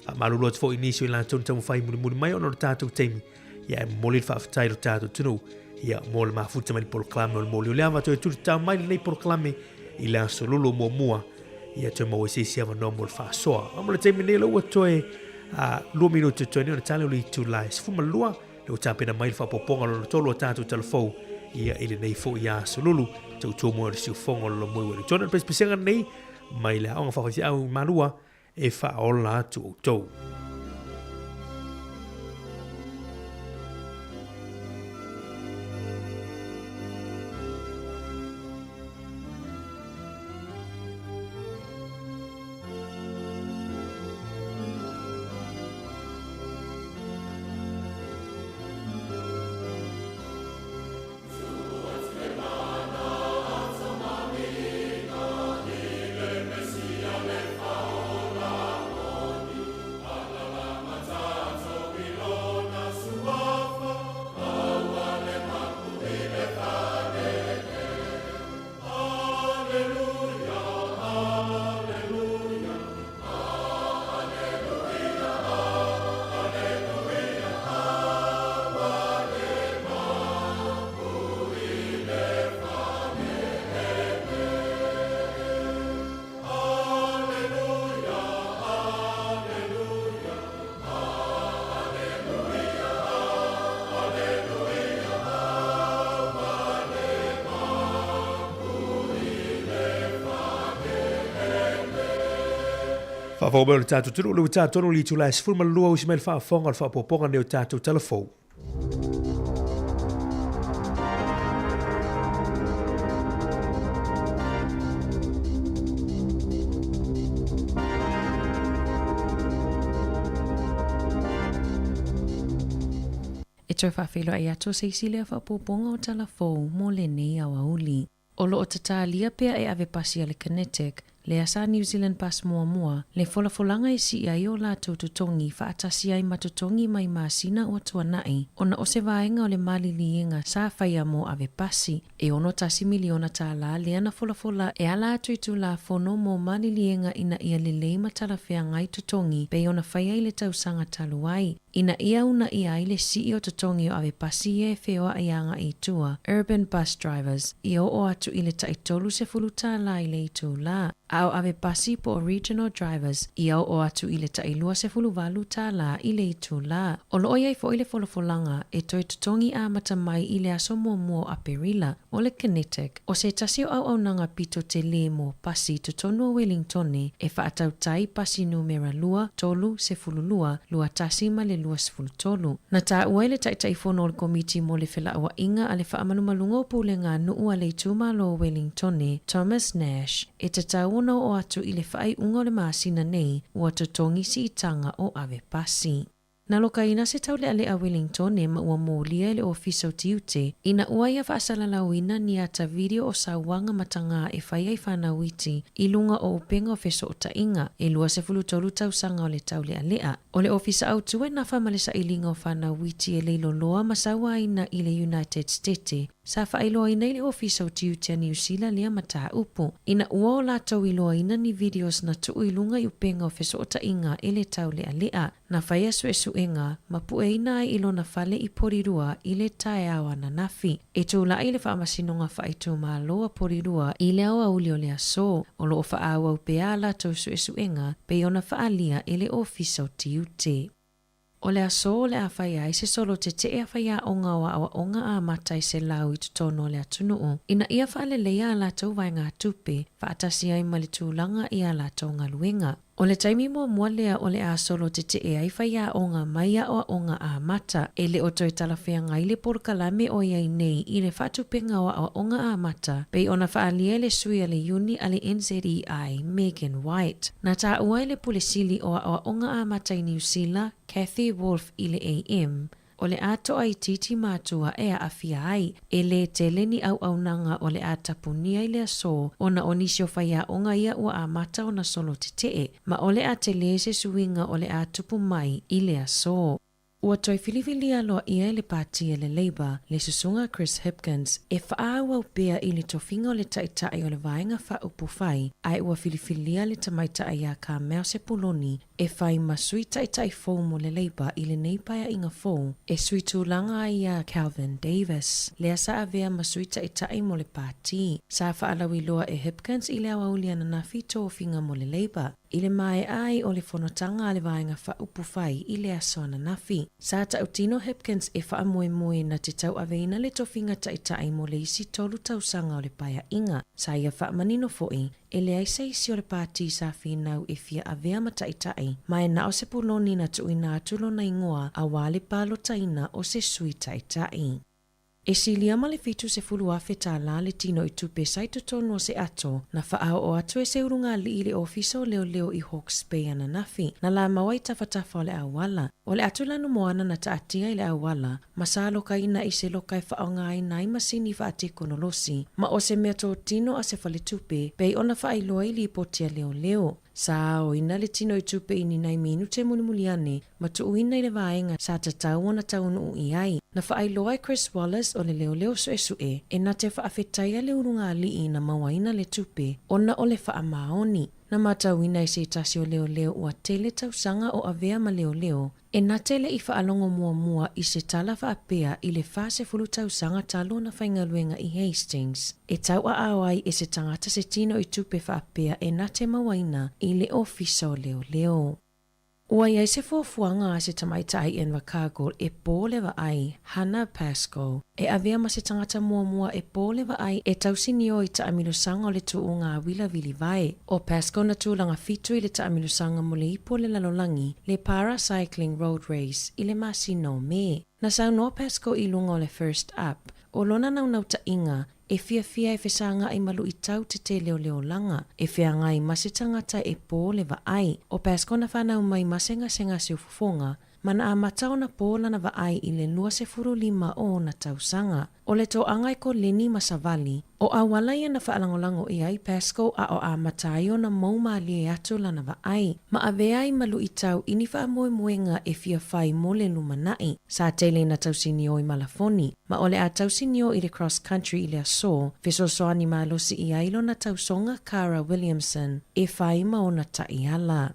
Faamalulu atu foi i nisi o i latou na taumafai mulimuli mai ona o le tatou taimi, ia ae momoli le faafetai i lo tatou atunuu ia mo le mafuta mai le polokalame o le moli o le ava. Toe tulitatau mai lenei polokalame i le aso lolo muamua, ia toe maua ai se isi avanoa mo le faasoa. A mo le taimi nei, o lea ua toe 2 minute toe nei ona tali o le itula e 12, lea ua tapena mai le faaopoopoga lona tolu o tatou talafou ia i lenei foi aso lulu. Tautua moe o le siufofoga o le Lomoi Ueligitone. O le pesepesega lenei mai le aoga faafaifeau i Malua e faaola atu outou. Faafofoga mai o le tatou atunuu, le ua ta tonu i le itula e 12 usi mai le faafofoga o le faaopoopoga nei o tatou tala fou. E toe faafeiloai atu o se isi lea faaopoopoga o tala fou mo lenei aoauli. O lo o tatalia pea e ave pasi a le Kinetic, lea sa New Zealand Bus muamua, le folafolaga e sii ai o latou totogi faatasi ai ma totogi mai masina ua tuanai, ona o se vaega o le maliliega sa faia mo ave pasi. E $61 miliona tālā lea na folafola e ala atu i Tulafono mo maliliega ina ia lelei ma talafeagai totogi pei ona faia i le tausaga talu ai. Ina ia uunaia ai le sii o totogi o ave pasi ia e feoai agai i tua, urban bus drivers, ia oo atu i le tai $30 i le itulā, a o ave pasi po o regional drivers, ia oo atu i le tai $28 i le itulā. O lo o i ai foi le folafolaga e toe totogi amata mai i le aso muamua o Aperila, O le Kinetic, o se tasi o auaunaga pito telē mo pasi i totonu o Welingtone e faatautai pasi numera 2, 3, 12, 21 ma le 23. Na taua e le Taitaifono o le Komiti mo le Felauaiga a le Faamalumaluga o Pulega a Nuu a le Itumalo o Welingtone, Thomas Nash, e tatau ona oo atu i le faaiuga o le masina nei ua totogi siitaga o ave pasi. Na lokaina se taulealea Welingtone ma ua molia e le Ofisa o Tiute ina ua ia faasalalauina ni ata video o sauaga matagā e fai ai fanau iti i luga o upega o fesootaiga e 23 tausaga o le taulealea. O le Ofisa Autu e nafa ma le sailiga o fanau iti e leiloloa ma sauaina i le United Stete sa faailoaina i le Ofisa o Tiute a Niu Sila lea mataupu ina ua o latou iloaina ni videos na tuu i luga i upega o fesootaiga e le taulealea. Na faia suesuega ma pueina ai i lona fale i Porirua i le taeao ananafi. E tulai le Faamasinoga Faaitumalo a Porirua i le aoauli o le aso. O lo o faaauau pea a latou suesuega pei ona faaalia e le Ofisa o Tiute. O le aso o le a faia ai se solo tetee a faiaoga o aoaoga amata i 100 i totonu o le atunuu ina ia faaleleia a latou vaegatupe faatasi ai ma le tulaga i a latou galuega. O le taimi muamua lea o le a solo tetee ai faiaoga mai aoaoga amata, e le o toe talafeagai le polokalame o i ai nei i le faatupega o aoaoga amata, pei ona faaalia e le sui a le iuni a le NZEI, Megan White. Na taua e le Pule Sili o Aoaoga Amata i Niu Sila, Cathy Wolfe i le AM, O le a toaitiiti matua e aafia ai, e lē tele ni auaunaga o le a tapunia i le aso ona o nisi o faiaoga ia ua amata ona solo tetee, ma o le a telē se suiga o le a tupu mai i le aso. Ua toe filifilia loa ʻia e le Pāti a le Labour le Susuga Chris Hipkins e faaauau pea i le tofiga o le Taitai o le Vaega Faaupufai, ae ua filifilia le tamaitai ia Carmel Sepuloni e fai ma sui taitai fou mo le Labour i lenei paeaiga fou, e sui tulaga ai iā Kelvin Davis, lea sa avea ma sui taitai mo le pātī. Sa faalauiloa e Hipkins i le aoauli ananafi tofiga mo le Labour, i le maea ai o le fonotaga a le Vaega Faaupufai i le aso ananafi. Sa tautino Hipkins e faamoemoe na te tauaveina le tofiga taitai mo le isi 3 tausaga o le paeaiga. Sa ia faamanino foi, E leai se isi o le pātī sa finau e fia avea ma taitai, ma e na o se puloni na tuuina atu lona igoa auā le palotaina o se sui taitai. E silia ma le $70,000 le tinoitupe sa i totonu o se ato na faaoo atu e se ulugalii i le Ofisa o Leoleo i Hawke's Bay ananafi, na lamau ai i tafatafa o le auala. O le atu lanumoana na taatia i le auala, ma sa lokaina i se loka e faaaogaina ai masini faatekonolosi, ma o se meatotino a se faletupe, pei ona faailoa i lipoti a leoleo. Sa aoina le tinoitupe i ni nai minute mulimuli ane ma tuuina i le vaega sa tatau ona taunuu i ai. Na faailoa e Chris Wallace o le leoleo suesue e na te faafetaia le ulugalii na mauaina le tupe ona o le faamaoni. Na matauina e se tasi o leoleo ua tele tausaga o avea ma leoleo, e na te le i faalogo muamua i se tala faapea i le 40 tausaga talu ona faigaluega i Hastings, e tauaao ai e se tagata se tinoitupe faapea e na te mauaina i le Ofisa o Leoleo. Ua i ai se fuafuaga a se tamaitai i Invercargill e pō le vaai, Hannah Pascoe, e avea ma se tagata muamua e pō le vaai e tausinio i taamilosaga o le tuuga a uila vilivae. ʻO Pascoe na tulaga fitu i le taamilosaga mo le ipu o le lalolagi, le Para Cycling Road Race, i le masina o Me. Na saunoa Pascoe i luga o le First Up, ʻo lona naunautai e fiafia e fesagaʻi ma luʻitau tetele o le olaga, e feagai ma se tagata e pō le vaai. ʻO Pascoe na fanau mai ma se gasegase o fofoga, ma na amata ona pō lana vaai i le 25 o ona tausaga. ʻO le toaga e koleni ma savali, ʻo auala ia na faalagolago ʻia ai Pascoe a o amata ai ona mou mālie atu lana vaai, ma avea ai ma luʻitau i ni faamoemoega e fia fai mo le lumanaʻi. Sa tele na tausinio i malafoni, ma o le a tausinio i le cross country i le asō, fesoasoani malosi ʻia ai lona tausoga Cara Williamson e fai ma ona taʻiala.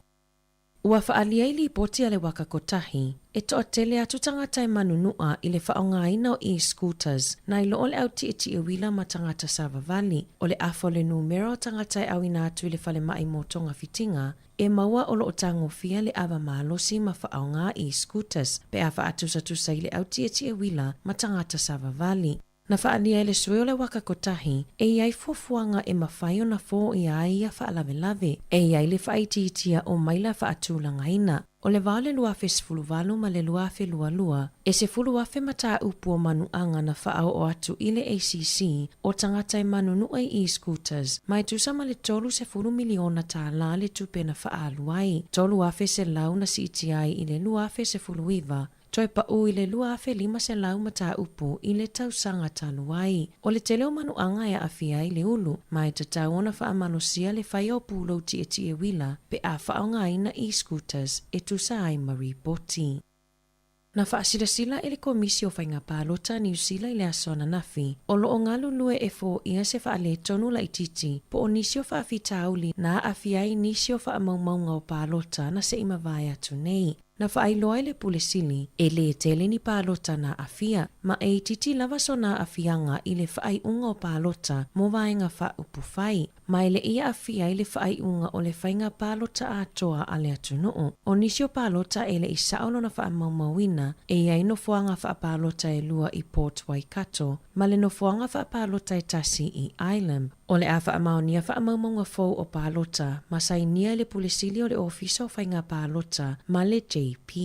Ua faaalia i lipoti a le Waka Kotahi, e toatele atu tagata e manunuʻa i le faaaogaina o e-scooters nai lo o le au tiʻetiʻe uila ma tagata savavali. ʻO le afa o le numera o tagata e ʻauina atu i le falemaʻi mo togafitiga, e maua o loo tagofia le ava malosi ma faaaoga e-scooters pe a faatusatusa i le au tiʻetiʻe uila ma tagata savavali. Na faaalia e le sui o le Waka Kotahi, e i ai fuafuaga e mafai ona foia ai ia faalavelave, e i ai le faaitiitia o maila faatulagaina. ʻO le wā o le 2018 ma le 2022, e 10,000 mataupu o manuʻaga na faaoo atu i le ACC o tagata e manunuʻa i e-scooters, ma e tusa ma le 30 miliona tālā le tupe na faaalu ai, 3,100 na siitia ai i le 2019, Toe paʻū i le 2,500 mataupu i le tausaga talu ai. ʻO le tele o manuʻaga e aafia ai le ulu, ma e tatau ona faamalosia le faia o pulou tiʻetiʻe uila pe a faaaogaina e-scooters e tusa ai ma ripoti. Na faasilasila e le Komisi o Faiga Palota a Niu Sila i le aso ananafi, o loo galulue e foia se faaletonu laitiiti po o nisi o faafitauli na aafia ai nisi o faamaumauga o palota na se i mavae atu nei. Na faailoa e le Pule Sili, e lē tele ni palota na aafia, ma e itiiti lava sona aafiaga i le faaiuga o palota mo vaega faaupufai, ma e leʻi aafia i le faaiuga o le faiga palota atoa a le atunuu. ʻO nisi o palota e leʻi sao lona faamaumauina, e i ai nofoaga faapalota e lua i Port Waikato, ma le nofoaga faapalota e tasi i Ilam. ʻO le a faamaonia faamaumauga fou o palota ma sainia e le Pule Sili o le Ofisa o Faiga Palota ma le JP.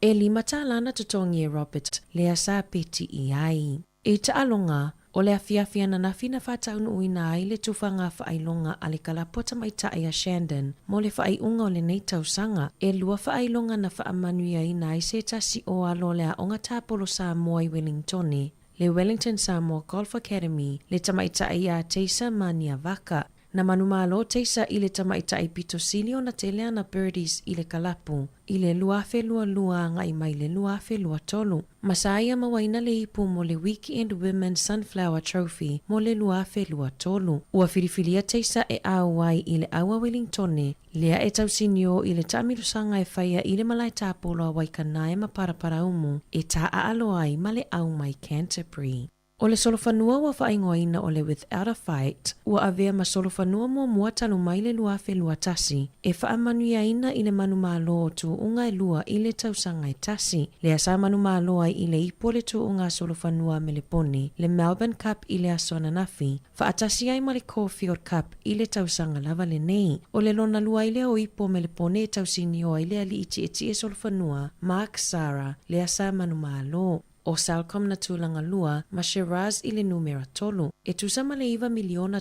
E $5 na totogi e Robert lea sa peti i ai. I taaloga, o le afiafi ananafi na faataunuuina ai le tufaga faailoga a le kalapu a tamaitai a Shandon mo le faaiuga o lenei tausaga. E lua faailoga na faamanuiaina ai se tasi o alo o le Aoga Tapolo Samoa i Welingtone, le Wellington Samoa Golf Academy, le tamaitai iā Taser Maniavaka. Na manumalo Taser i le tamaitai pito sili ona tele ana birdies i le kalapu i le 2022 agai mai le 2023. Ma sa ia mauaina le ipu mo le Weekend Women's Sunflower Trophy mo le 2023. Ua filifilia Taser e ʻau ai i le ʻau a Wellingtone, lea e tausinio i le taamilosaga e faia i le malae tapolo a Waikanae ma Paraparaumu e taaalo ai ma le ʻau mai Canterbury. ʻO le solofanua ua faaigoaina ʻo le Without a Fight, ua avea ma solofanua muamua talu mai le 2021, e faamanuiaina i le manumalo o tuuga e lua i le tausaga e tasi. Lea sa manumalo ai i le ipu o le tuuga a solofanua a Melepone, le Melbourne Cup i le aso ananafi, faatasi ai ma le Caulfield Cup i le tausaga lava lenei. ʻO le lona lua ai lea o ipu o Melepone e tausinio ai le aliʻi tiʻetiʻe solofanua, Mark Zahra, lea sa manumalo. ʻO Celcom na tulaga lua ma Shiraz i le numera tolu. E tusa ma le $9 miliona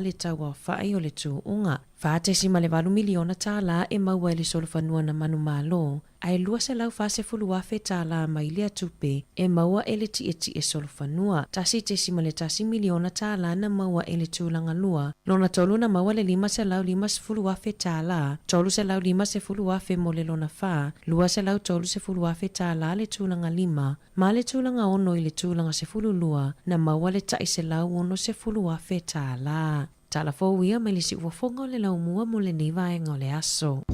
le tau aofaʻi o le tuuga. $4.8 miliona e maua e le solofanua na manumalo, a e $240,000 mai lea tupe e maua e le tiʻetiʻe solofanua. $1.1 miliona na maua e le tulaga lua, lona tolu na maua le $550,000, $350,000 mo le lona fā, $230,000 le tulaga lima, ma le tulaga ono i le tulaga 12 na maua le $160,000. Tala fou ia mai le siufofoga o le laumua mo lenei vaega o le aso.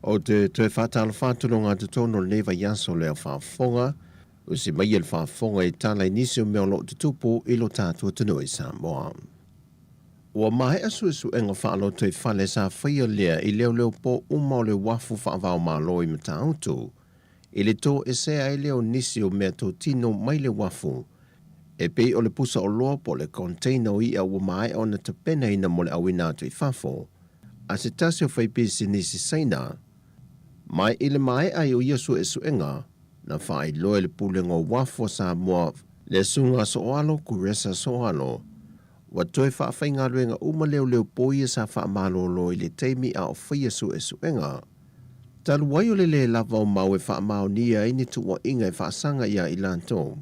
Ou te toe faatalofa atu loga totonu o lenei vaiaso o le ao faafofoga, usi maia le faafofoga e tala i nisi o mea o lo o tutupu i lo tatou atunuu i Samoa. Ua maea suesuega faalotoifale sa faia lea i leoleopō uma o le uafu faava-o-Malo i Matautu, i le toesea ai lea o nisi o mea totino mai le uafu, e pei o le pusa oloa po o le container o i'a ua maea ona tapenaina mo le auina atu i fafo a se tasi o faipisinisi Saina. Mai i le maea ai o ia suesuega, na faailoa e le Pulega o Uafu a Samoa le Susuga Sooalo Kuresa Sooalo, ua toe faafaigaluega uma leoleopō ia sa faamalolo i le taimi a o faia suesuega. Talu ai o le lē lava o mau e faamaonia ai ni tuuaiga e faasaga iā i latou,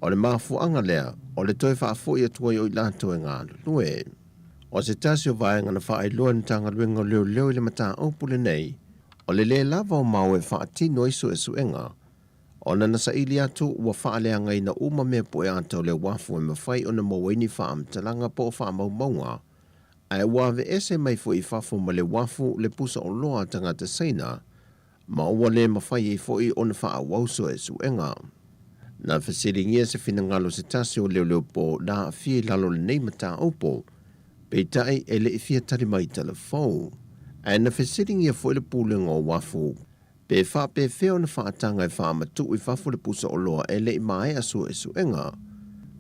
o le mafuaaga lea o le toe faafoi atu ai o i latou e galulue. O se tasi o vaega na faailoa e le Matagaluega o Leoleo i le mataupu lenei, o le lē lava o mau e faatino ai suesuega, ona na saili atu ua faaleagaina uma mea pueata o le uafu e mafai ona maua ai ni faamatalaga po o faamaumauga, ae ua aveese mai foi i fafo ma le uafu le pusa oloa a tagata Saina, ma ua le mafai ai foi ona faaauau suesuega. Na fesiligia se finagalo o se tasi o leoleopō na aafia i lalo o lenei mataupu, peitai e le i fia tali mai i telefou. Ae na fesiligia foi le Pulega o Uafu pe faapefea ona faataga e faamatuu i fafo le pusa oloa e le i maea suesuega.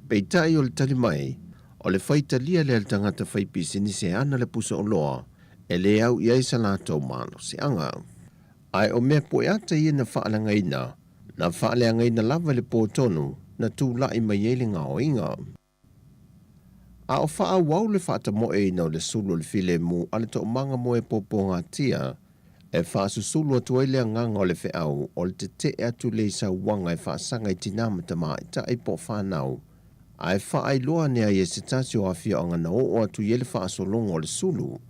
Peitai o le tali mai, o le faitalia lea a le tagata faipisinisi e ana le pusa oloa e le au i ai sa latou malosiaga. Ae o mea pueata ia na faaleagaina, na faaleagaina lava i le pō tonu na tulai mai ai le gaoiga. A o faaauau le faatamoeina o le sulu o le filemu a le toomaga moe pōpōgatia, e faasusulu atu ai le agaga o le feau o le tetee atu lea i sauaga e faasaga i tinā ma tamaitai po o fanau, ae faailoa ane ai e se tasi o afioaga na oo atu i ai le faasologa o le sulu,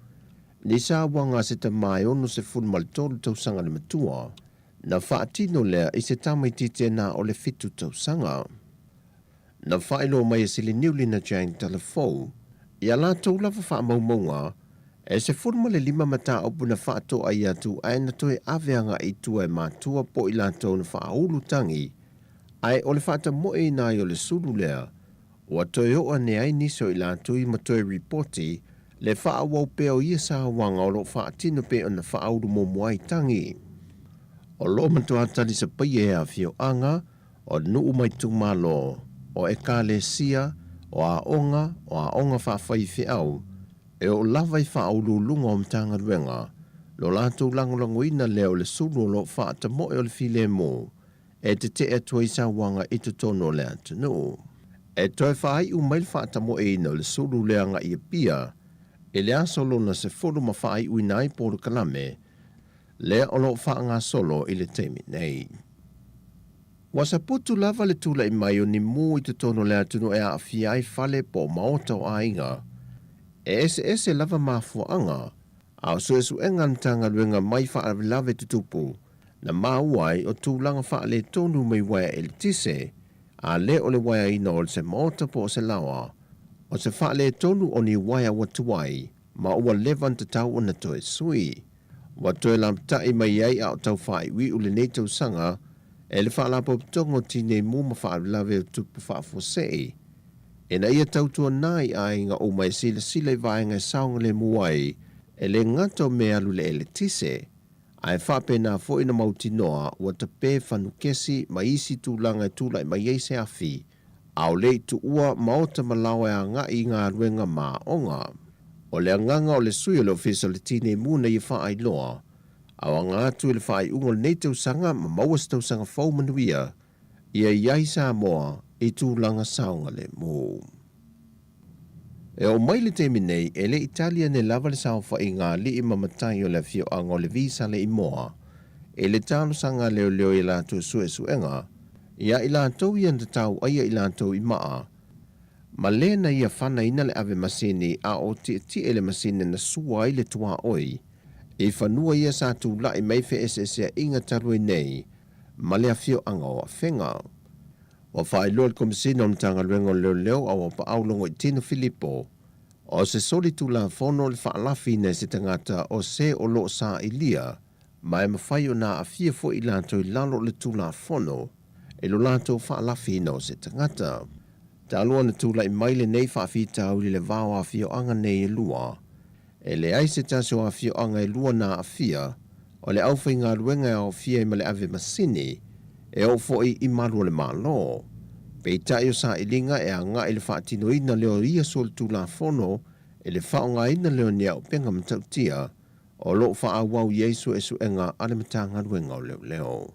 ni sauaga a se tamā e 63 tausaga le matua, na faatino lea i se tamaitiiti e na o le fitu tausaga. Na faailoa mai e Siliniulina Jane Talafou i a latou lava faamaumauga e 15 mataupu na faatoai atu ae na toe ave agai i tua e matua po o i latou na faaulu tagi ae o le faatamoeina ai o le sulu lea ua toe oo ane ai nisi o i latou i ma toe ripoti le faaauau pea o ia sauaga o lo o faatino pei ona faaulu muamua ai tagi. O lo o matua talisapaia e afioaga o nuu ma itumalo, o ekalesia, o aoga, o aoga faafaifeau, e oo lava i faauluuluga o Matagaluega, lo latou lagolagoina lea o le sulu o lo o faatamoe o le filemu e tetee atu ai sauaga i totonu o le atunuu. E toe faaiu mai le faatamoeina o le sulu lea agai i Apia i le aso lona 10 ma faaiuina ai polokalame lea o lo o faagasolo i le taimi nei. Ua saputu lava le tulai mai o ni mū i totonu o le atunuu e aafia ai fale po o maota o aiga. E eseese lava mafuaaga, a o suesuega a le Matagaluega mai faalavelave tutupu na maua ai o tulaga faaletonu mai uaea eletise, a le o le uaeaina o se maota po o se laoa, o se faaletonu o ni uaea ua tuai ma ua leva ona tatau ona toe sui. Ua toe lapata'i mai ai a o tau faaiuiu lenei tausaga e le Faalapotopotoga o Tinei Mu ma Faalavelave o Tupu Faafuasei ina ia tautuana i aiga uma e silasila i vaega e saogalemu ai e le gata o mea alu i le eletise ae faapena foi ona mautinoa ua tape fanukesi ma isi tulaga e tulai mai ai se afi ʻAʻole i tuua maota ma laoa e agai i galuega ma aoga. O le agaga o le sui o le Ofisa o le Tinei Mu na ia faailoa, a o aga atu i le faaiuga o lenei tausaga ma maua se tausaga fou manuia ia i ai Samoa i tulaga saogalemu. E oo mai le taimi nei, e le i tali ane lava le saofaiga a alii ma matai o le afioaga o Levi Saleimoa i le talosaga a leoleo i a latou suesuega iā i latou ia na tauaia i latou i maa ma le na ia fanaina le ave masini a o tietie le masini na sua ai le tuaoi i fanua ia sa tulai mai feeseeseaiga talu ai nei ma le afioaga o Afega. Ua faailoa le Komesina o Matagaluega o Leoleo a Uapaau Logoitino Filipo, o se solitulafono le faalafiina e se tagata o se o lo o sailia ma e mafai ona aafia foi i latou i lalo o le Tulafono i lo latou faalafiina o se tagata. Talu ona tulai mai lenei faafitauli i le va o afioaga nei e lua, e leai se tasi o afioaga e lua na aafia o le aufaigaluega e aofia ai ma le ave masini e oo foi i malu o le Malo. Peitai o sailiga e agai i le faatinoina lea o ia solitulafono i le faaaogaina lea o ni auupega matautia o lo o faaauau i ai suesuega a le Matagaluega o Leoleo.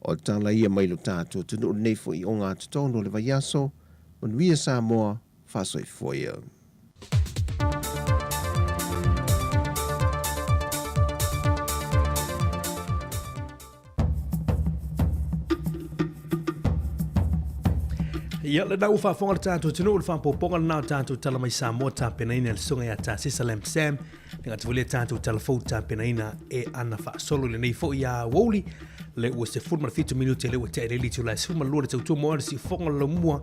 O tala ia mai lo tatou atunuu lenei foi ogatotonu o le vaiaso, manuia Samoa, faasoifua ia. Ia, lena ua faafofoga le tatou atunuu, le faapopoga lena o tatou tala mai Samoa tapenaina e le susuga ia Tasisa Lamb Sam. Le gata foi lea tatou tala fou tapenaina e ana faasolo i lenei foi aoauli. Le ua 17 minute le ua tea i le itula e 12 le tautua mo le siufofoga o le laumua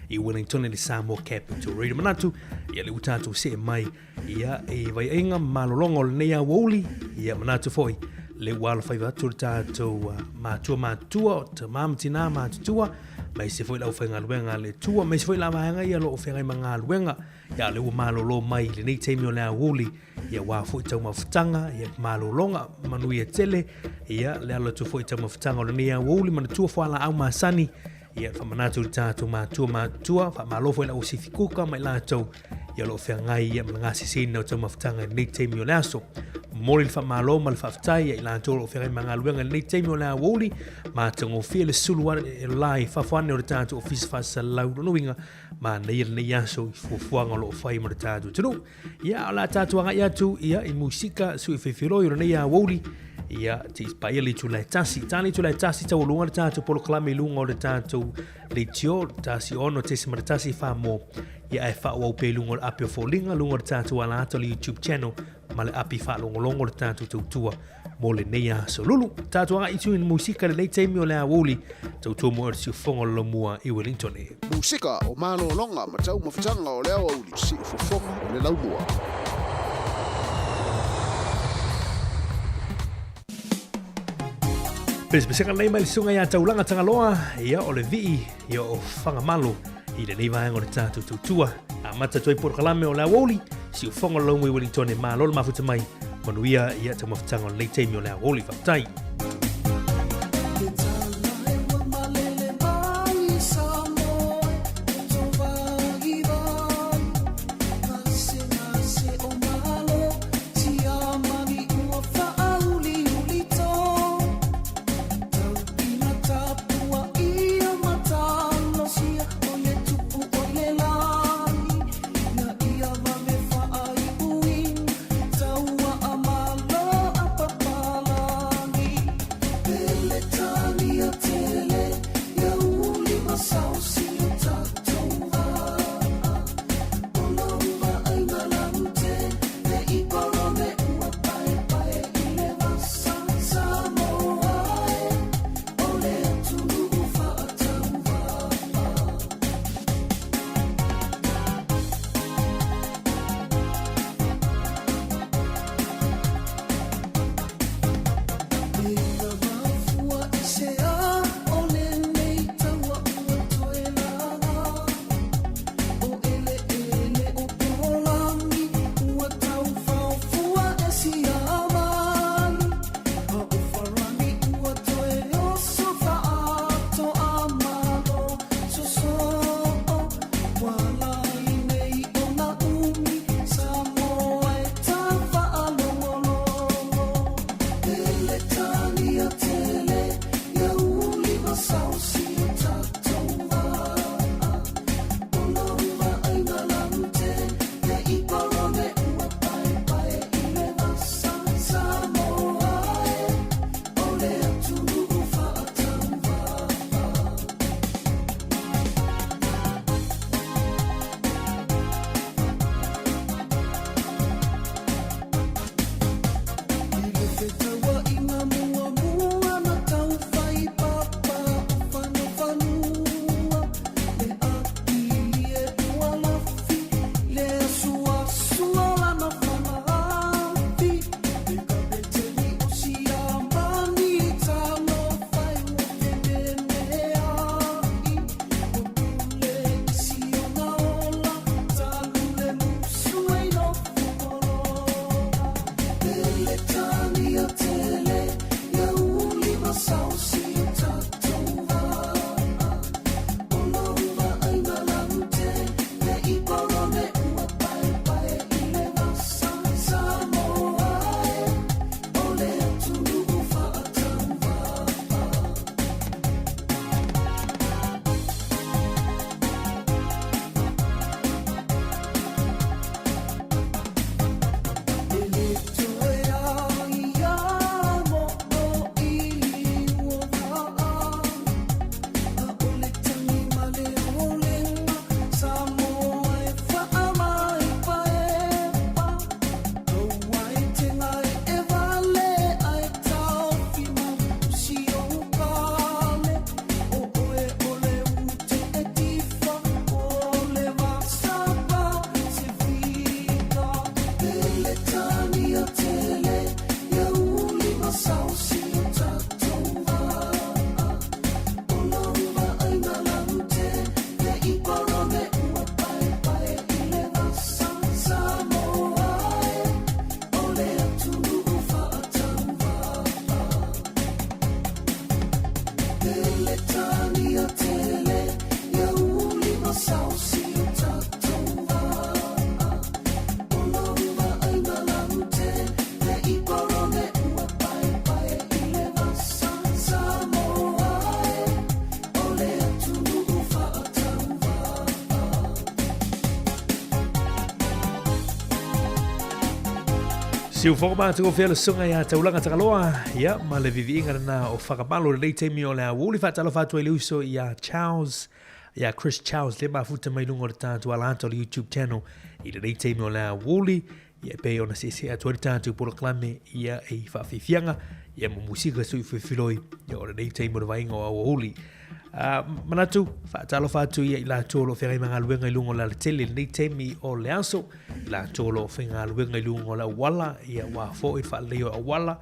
i Wellington i le Samoa Capital Radio. Manatu, ia le ua tatou see mai ia i vaiaiga ma malologa o lenei aoauli. Ia manatu foi le ua alofaiva atu le tatou matua matua o tama ma tina matutua, aemaise foi le aufaigaluega a le Atua, aemaise foi la vaega ia o lo o feagai ma galuega. Ia le ua malolo mai i lenei taimi o le aoauli, ia aua foi taumafataga, ia malologa manuia tele, ia le alo atu foi taumafataga o lenei aoauli, manatua fualaau masani, ia faamanatu i le tatou matua matutua, faamalo foi i le au sifi kuka ma i latou ia o lo o feagai ia ma le gasesina o taumafataga i lenei taimi o le aso. Momoli le faamalo ma le faafetai ia i latou o lo o feagai ma galuega i lenei taimi o le aoauli, matagofie le sulu la i fafo ane o le tatou Ofisa Faasalalau Lona uiga, manaia lenei aso i fuafuaga o lo o fai mo le tatou atunuu. Ia, o le a tatou agai atu ia, i musika sui fefeloi o lenei aoauli. Ia, te i paia le itula e tasi. Tā le itula e tasi, taualuga le tatou polokalame i luga o le tatou leitio, 16.1 wha Ia, ae faaauau pea i luga o le api o foliga, luga o le tatou ala ata o le YouTube channel, ma le api faalogologo o le tatou tautua mo lenei aso. Lulu, tatou agai i tui musika lenei taimi o le aoauli, tautua mo le siufofoga o le laumua i Wellington. Musika o malologa ma taumafataga o le aoauli, siufofoga o le laumua. Pesepesega nei mai le susuga ia Taulaga Tagaloa, ia o le vii, ia o Fagamalo, i lenei vaega o le tatou tautua. Amata atu ai polokalame o le aoauli, siufofoga o le laumua i Wellington, malo le mafuta mai, manuia ia taumafataga o lenei taimi o le aoauli. Faafetai. Siufogo matagofie le susuga ia Taulaga Tagaloa, ia, ma le viviiga lena o Fagamalo i lenei taimi o le aoauli. Faatalofa atu ai le uso ia Charles, ia Chris Charles le mafuta mai luga o le tatou ala ata o le YouTube channel i lenei taimi o le aoauli, ia, e pei ona seesee atu ai le tatou polokalame, ia, i faafiafiaga, ia, ma musika suifilofiloi, ia, o lenei taimi o le vaaiga o aoauli. Manatu, faatalofa atu ia i latou o lo o feagai ma galuega i luga o le alatele i lenei taimi o le aso, i latou o lo o faigaluega i luga o le auala, ia aua foi le faaleleia o auala,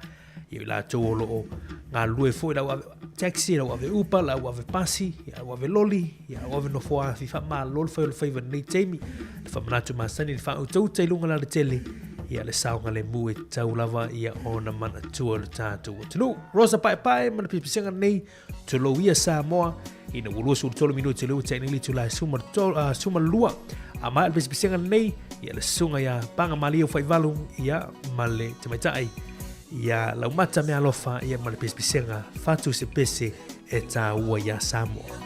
ia i latou o lo o galulue foi lau ave taxi, lau ave Uber, lau ave pasi, ia lau ave loli, ia lau ave nofoa afi, faamalo le fai o le faiva i lenei taimi, le faamanatu masani, le faautauta i luga o le alatele, ia le saogalemu e tatau lava ia ona manatua le tatou atunuu. Rosa Paepae ma le pisapisiga lenei. Tulou ia Samoa, ina ua 23 minute lea ua tea nei le itula e 12. A maea le pisapisiga lenei, ia le susuga ia Paga Malie o Faivalu, ia ma le tamaitai ia Laumata Mealofa, ia ma le pisapisiga Fatu se pese e tāua iā Samoa.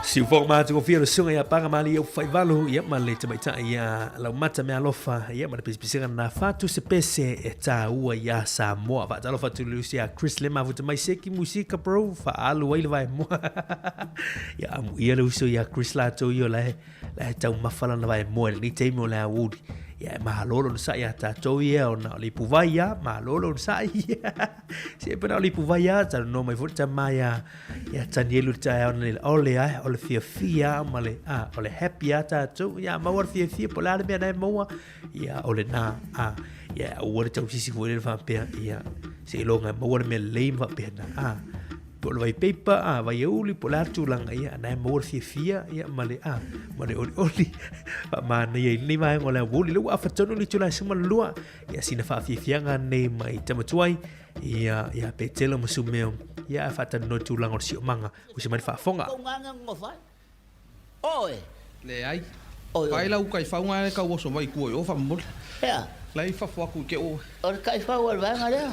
Siufoga matagofie o le susuga ia Pagamalie Upufaivalu, ia ma le tamaitai ia Laumata Mealofa, ia ma le pisipisiga na fatu se pese e tāua iā Samoa. Faatalofa atu i le usi ia Chris le mafuta mai seki musika bro, faaalu ai le vaemoa. Ia amuia le uso ia Chris latou ia o la e la e taumafa lana vaemoa i lenei taimi o le aoauli. Ia e malo le onosai iā tatou ia ona o le ipuvai ia, malo le onosai. Se pe na o le ipuvai ia, talanoa mai foi le tama ia Ia Tanielu le taeao nei o le ai o le fiafia ma le a o le happy a tātou ia maua le fiafia po o le a le mea na e maua ia o lena a ia aua le tausisi foi le faapea ia seiloga e maua le mea lelei ma faapena a po o le vai peipa a vai auli po o le a le tulaga ia na e maua le fiafia ia ma le a ma le olioli faamanaia i lenei vaega o le aoauli lea ua afa tonu le itula e 12 ia sina faafiafiaga nei mai Tamatuai Ia, ia Petelo ma Sumeo, ia ae faatalanoa i tulaga o le siomaga, usi mai le faafofoga. Oe. Leai. Pai lau kaifauga e tau oso mai i tua i o faamolemole. Ea. La i fafo atu i ke oe. O le kaifau o le vaega lea.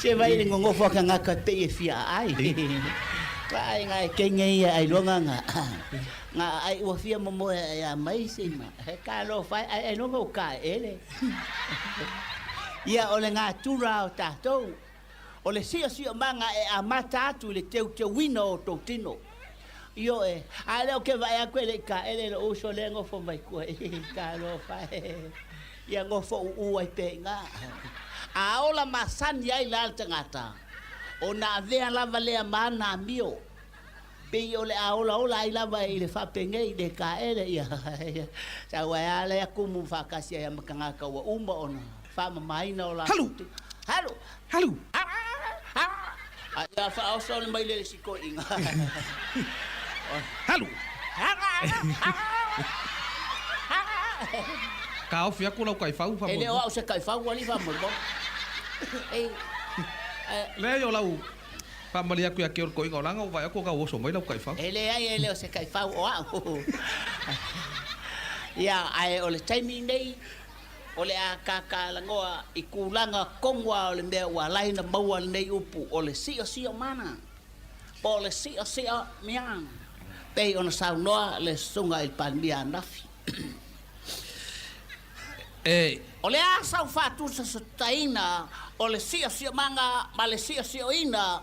Se vai i le nonofo a tagata e pei e fia aai. Vaai nga e kenge ia ailoga nga nga aai ua fia momoe ae a mai se ma. He talofa e ai ailoga u ka ele. Ia o le gatura o tatou, o le siosiomaga e amata atu i le teuteuina o outou tino. Ioe, a lea ou te vaai atu e le i taele lou uso lea e nofo mai tua i talofa e, ia nofo uu ai pea i ina. A ola masani ai la le tagata, ona avea lava lea ma ana amio. Pei o le a olaola ai lava i le faapenei le taele ia sau ai a lea kumu faatasi ai ma tagata ua uma ona faamamaina o latou tino. Halu! Halu! A ia faaoso le mai le isi toeaina. Halu! Taofi atu lau taifau faamolemole. E le o au se taifau alii faamolemole. Leai o lau Faamalie atu ia te oe le toeaina o laga ua vaai atu o tau oso mai lau taifau. E leai e le o se taifau o au. Ia, ae o le taimi nei, o le a kakalanoa i tulaga tonu lava o le mea ua ala ai ona maua lenei upu o le siosiomana, po o le siosio mea, pei ona saunoa le Susuga i le Palemia ananafi. E. O le a sau faatusatusaina o le siosiomaga ma le siosioina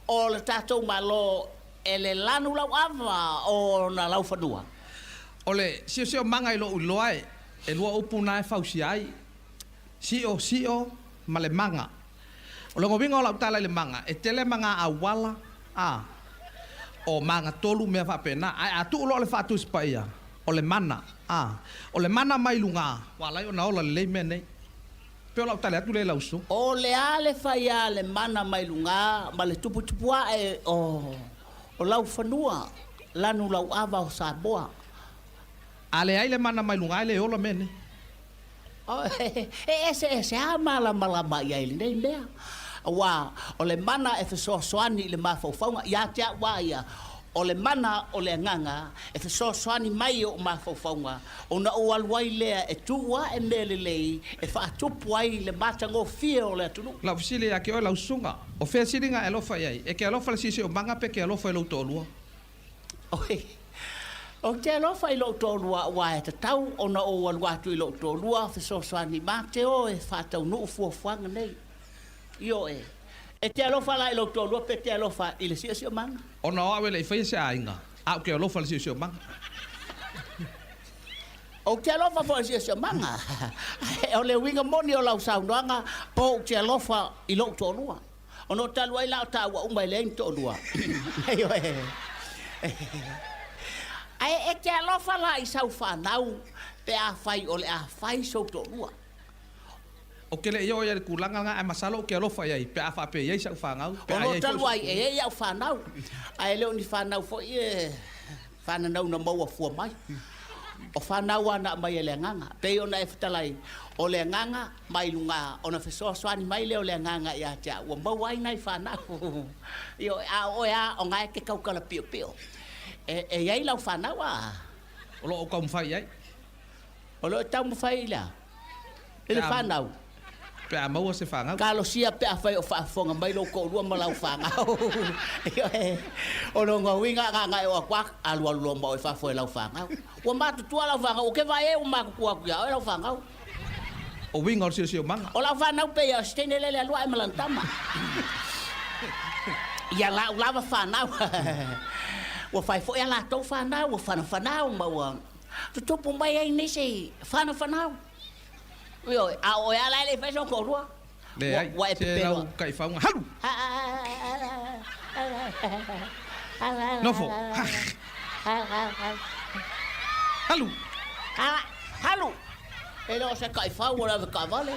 o le tatou Malo e le lanu lauava o ona laufanua? O le siosiomaga i lou iloa e lua upu na e fausia ai, sio, sio, ma le maga. O le uiga o lau tala i le maga, e tele maga auala, a, o magatolu mea faapena. Ae a tuu loa le faatusi paia, o le mana, a, o le mana mai luga, ua ala ai ona ola lelei mea nei. Pei o lau tali atu lea i lau uso. O le a le fai a le mana mai luga ma le tuputupu ae o laufanua lanu lauava o Samoa. A leai le mana mai luga e le ola mea nei. E eseese lava malamalama i ai i lenei mea, aua o le mana e fesoasoani i le mafaufauga, ia te au lava ia, o le mana o le agaga e fesoasoani mai i ou mafaufauga, ona ou alu ai lea e tuu ae mea lelei e faatupu ai le matagofie o le atunuu. Lau fesili ia te oe lau susuga, o fea siliga e alofa i ai? E te alofa i le siosiomaga pe te alofa i lou toalua? Oi, ou te alofa i lou toalua aua e tatau ona ou alu atu i lou toalua fesoasoani ma te o e faataunuu fuafuaga nei. Ioe, e te alofa la i lou toalua pe te alofa i le siosiomaga? Ona o au e le i faia se aiga, a ou te alofa i le siosiomaga. Ou te alofa foi i le siosiomaga. O le uiga moni o lau saunoaga, ou te alofa i lou toalua. Ona o talu ai la o taua uma e leai ni toalua. Ioe. Ae e te alofa la i sau fanau pe afai o le a fai sou toalua. Ou te le i oo i ai i le tulaga lena, ae masalo ou te alofa i ai pe a faapea e i ai sau fanau, pe a i ai foi Ona o talu ai e i ai au fanau, ae le o ni fanau foi e fananau na maua fua mai. O fanau lava na aumai e le Agaga. Pei ona e fetalai, o le Agaga mai luga, ona fesoasoani mai lea o le Agaga ia te au, ua maua ai nai fanau. Ioe, a o oe lava, o na e te tautala piopio. E, e i ai lau fanau a? O lo o ou taumafai i ai. O lo o taumafai i le a? I le fanau. Pe a maua se fanau. Talosia pe afai o faafofoga mai lou toalua ma lau fanau. Ioe. O lona uiga ana ana e oo atu a alualu loa ma oe i fafo e lau fanau. Ua matutua lau fanau, ou te vaai ai ua matutua atu ia oe lau fanau. O uiga o le siosiomaga. O lau fanau pei o se teine lele alua ae ma lana tama. Ia lau lava fanau. Ua fai foi a latou fanau, ua fanafanau ma ua tutupu mai ai nisi fanafanau. Ioe, a o oe lava la e le i fai sou toalua. Leai, Ua e se pepelo. lau taifauga, halu! Nofo, halu! Halu! E le o se taifau o le avetaavale.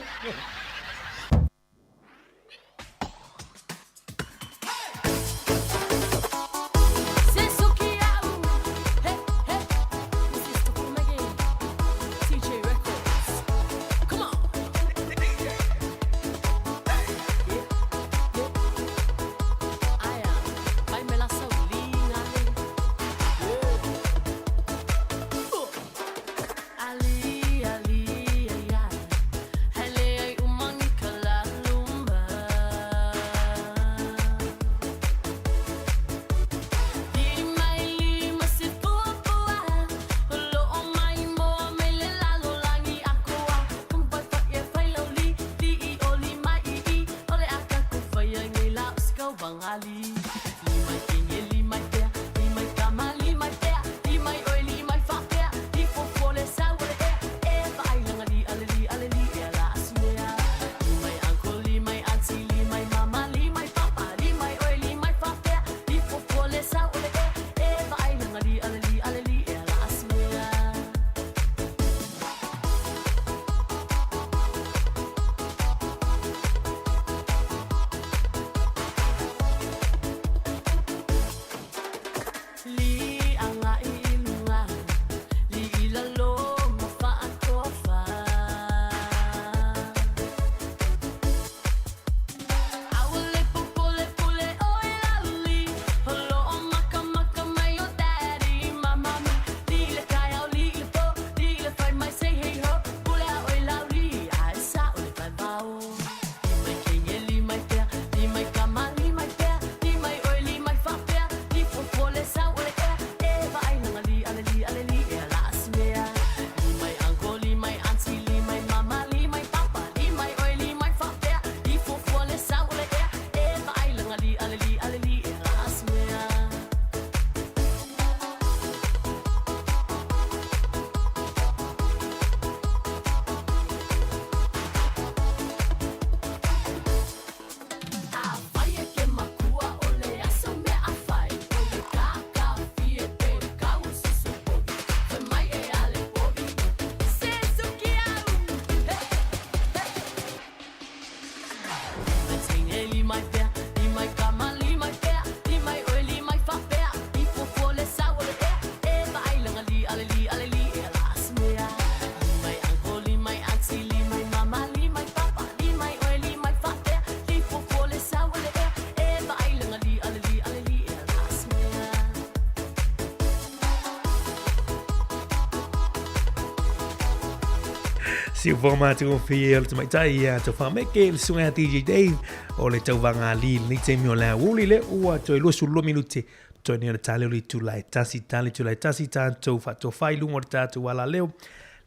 Siufoga matagofie o le tamaitai ia Tofaameke le susuga ia DJ Dave o le tauvaga alii i lenei taimi o le aoauli le ua toe 22 minute toe nei o le tale o le itula e tasi tale itula e tasi tatou faatofa i luga o le tatou alaleo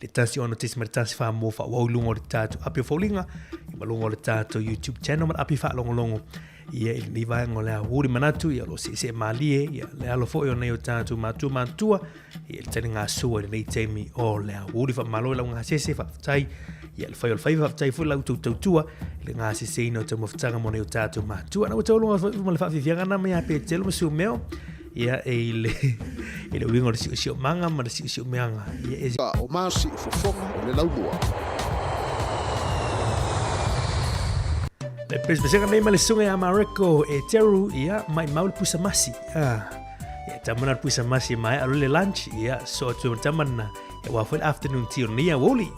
le 1 6.1 wha mō wha i luga o le tatou api o foliga i ma luga o le tatou YouTube channel ma le api whaalongolongo ia i lenei vaega o le aoauli manatu ia o lo o seesee malie ia le alo foi o nei o tatou matua matua ia le taligasua i lenei taimi o le aoauli faamalo i lau gasese faafetai ia le fai o le faiva faafetai foi lau tou tautua i le gaseseina o taumafataga mo nei o tatou matua na ua tauluga foi ma le faafiafiaga na mai ia Petelo ma Siumeo ia e i le i le uiga o le siosiomaga ma le siosiomeaga ia e O Masi o Fofoga o le Laumua. Le pesepesega nei ma le susuga ia Mareko e Teru ia maimau le pusa masi. Ah. Ia tamana le pusa masi mai alo le lunch ia so atu ma tamana ia wa foi le afternoon tea o nia woli.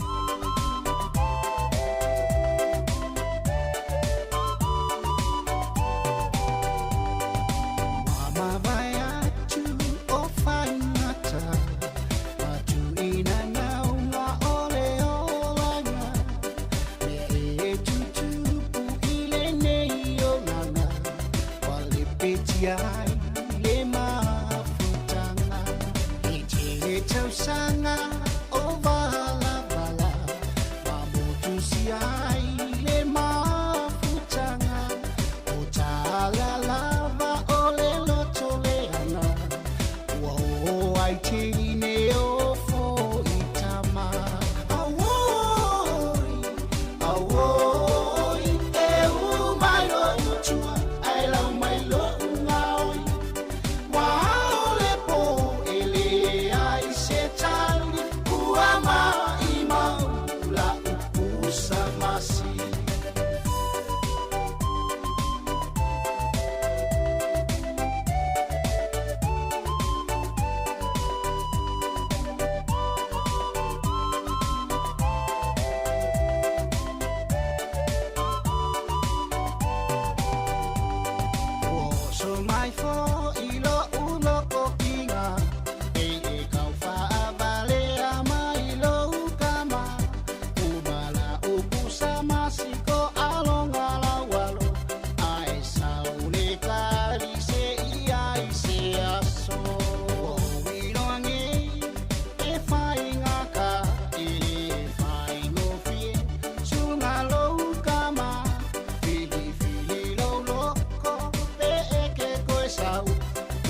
tapetia ai le mafutaga. E tele tausaga o valavala ma motusia ai le mafutaga. O tala lava o le loto leaga ua oo ai teine o fo'i tama. Auoi, auoi, e umai lo'u tua ae lau mai lo'u gaoi. Ua ao le po e leai se tali ua maʻimau la'u pusa masi. Ua oso mai fo'i lo'u lokokiga e e kaufaʻavalea mai lou kama. Uma la'u pusa masiko aloga laualo ae sau le kali seia i se aso. Ua ou iloa nei e faigaka e lē faigofie suga lou kama. Filifili lou loko pe e ke koe sau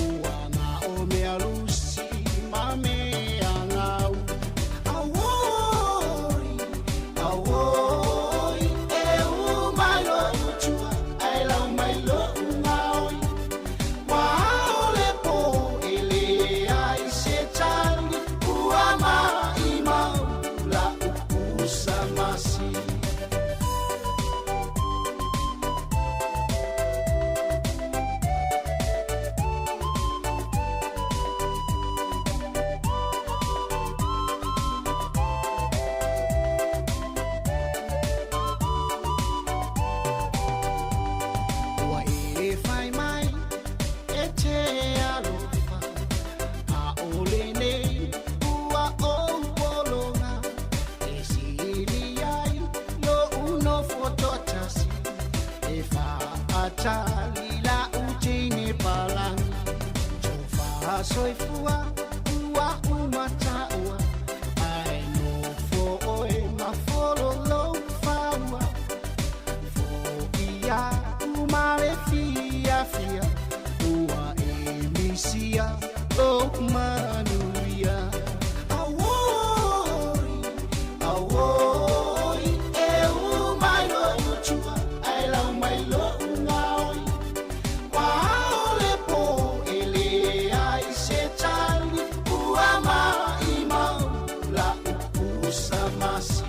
ua na o mea lusi ma mea gau. Auoi, auoi, e umai lo'u tua ae lau mai lo'u gaoi. Ua ao le po e leai se tali ua maʻimau la'u pusa masi. Ua e fai mai e te alofa ʻaʻole nei ua ou pologa e sili ai loʻu nofo toʻatasi e faʻatali laʻu teine palagi. Tofa soifua ua uma taʻua ae nofo ʻoe ma fololou faua. Foʻi aku ma le fiafia ua e misia lou manuia. Auoi, auoi, e umai loʻu tua ae lau mai loʻu gaoi. Ua ao le po e leai se tali ua maʻimau la'u pusa masi.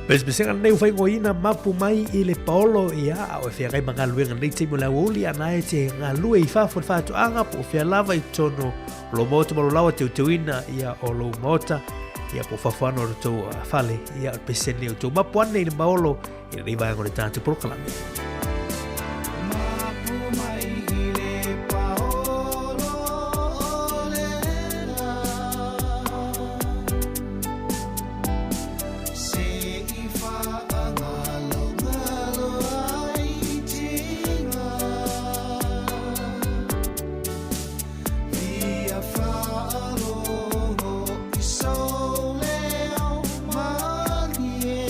Pesepesega lenei ua faaigoaina mapu mai i le paolo ia a o e feagai ma galuega lenei taimi o le aoauli ana e te galue i fafo i le faatoaga po o fea lava i totonu o lou maota ma lou lawa teuteuina ia o lou maota ia po o fafo ana o le tou fale ia o le pesene o tou mapu ane i le maolo i lenei vaega o le tatou polokalame. Mapu mai i le paolo o le la. Se i whaangalongalo ai tinga. Via whaalogo i sou leo malie.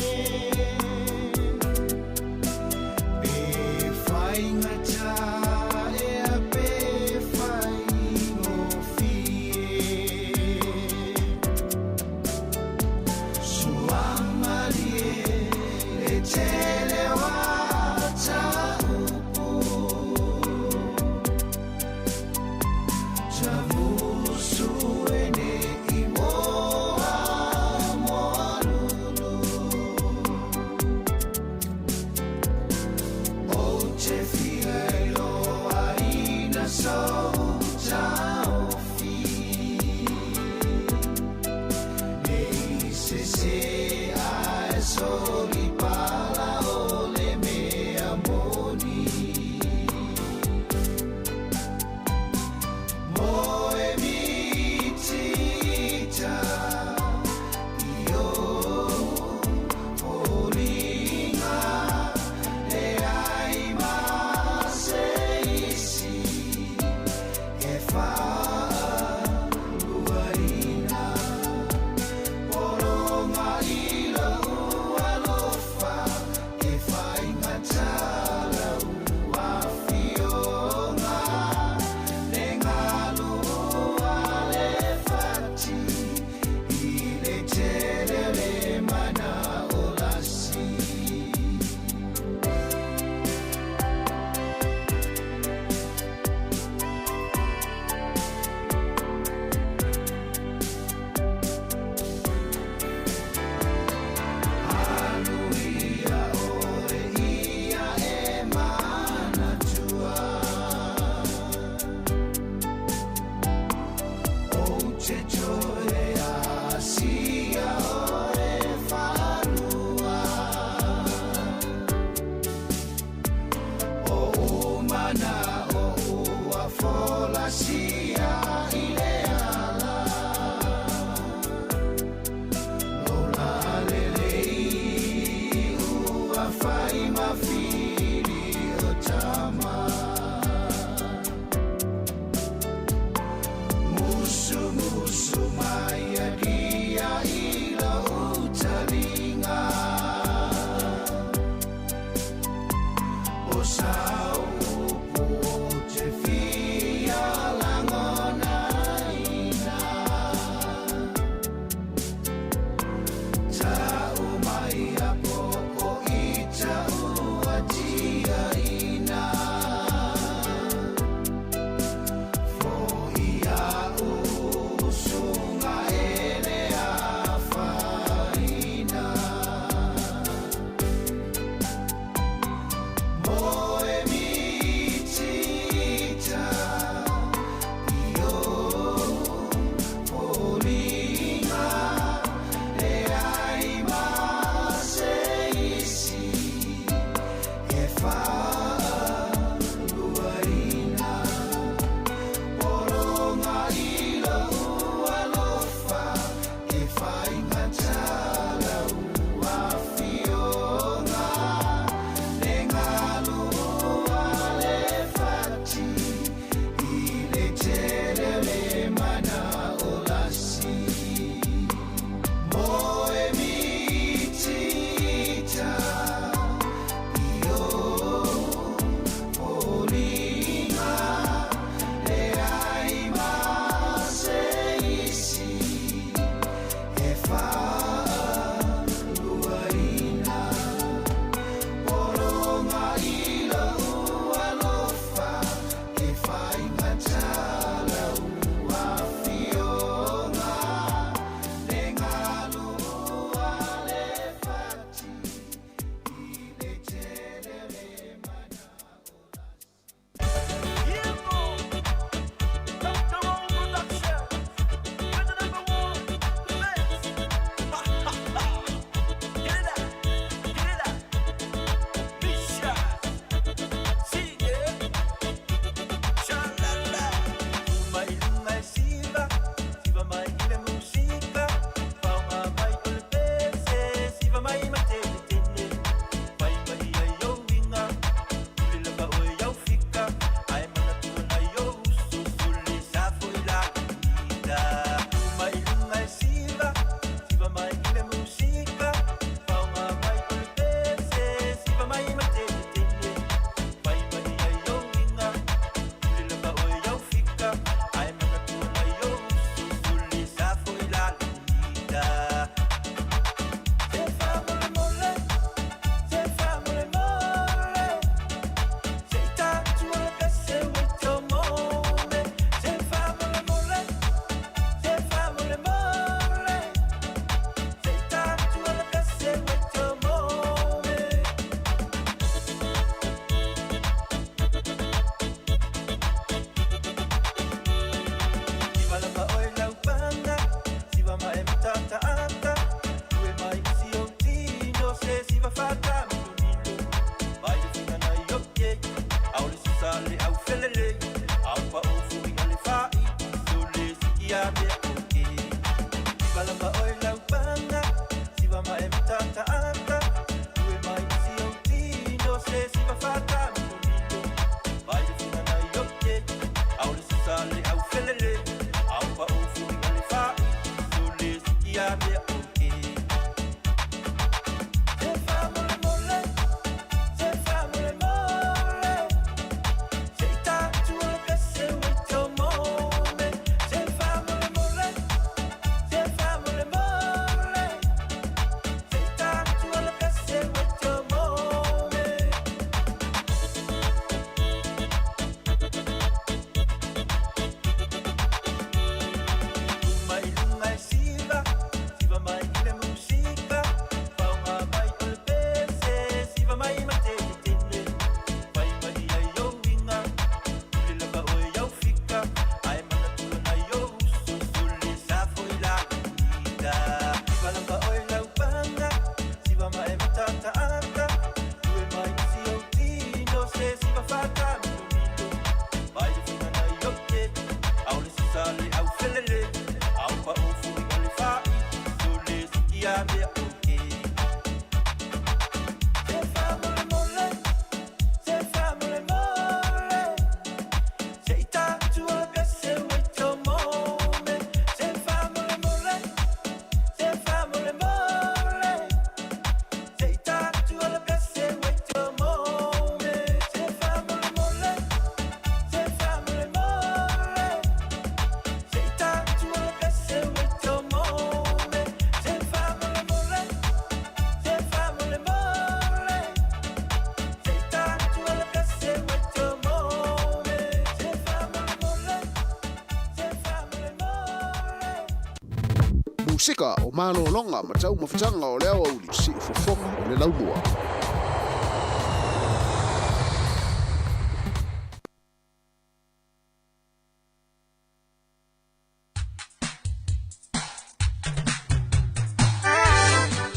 Musika o malologa ma taumafataga o le aoauli siufofoga o le laumua.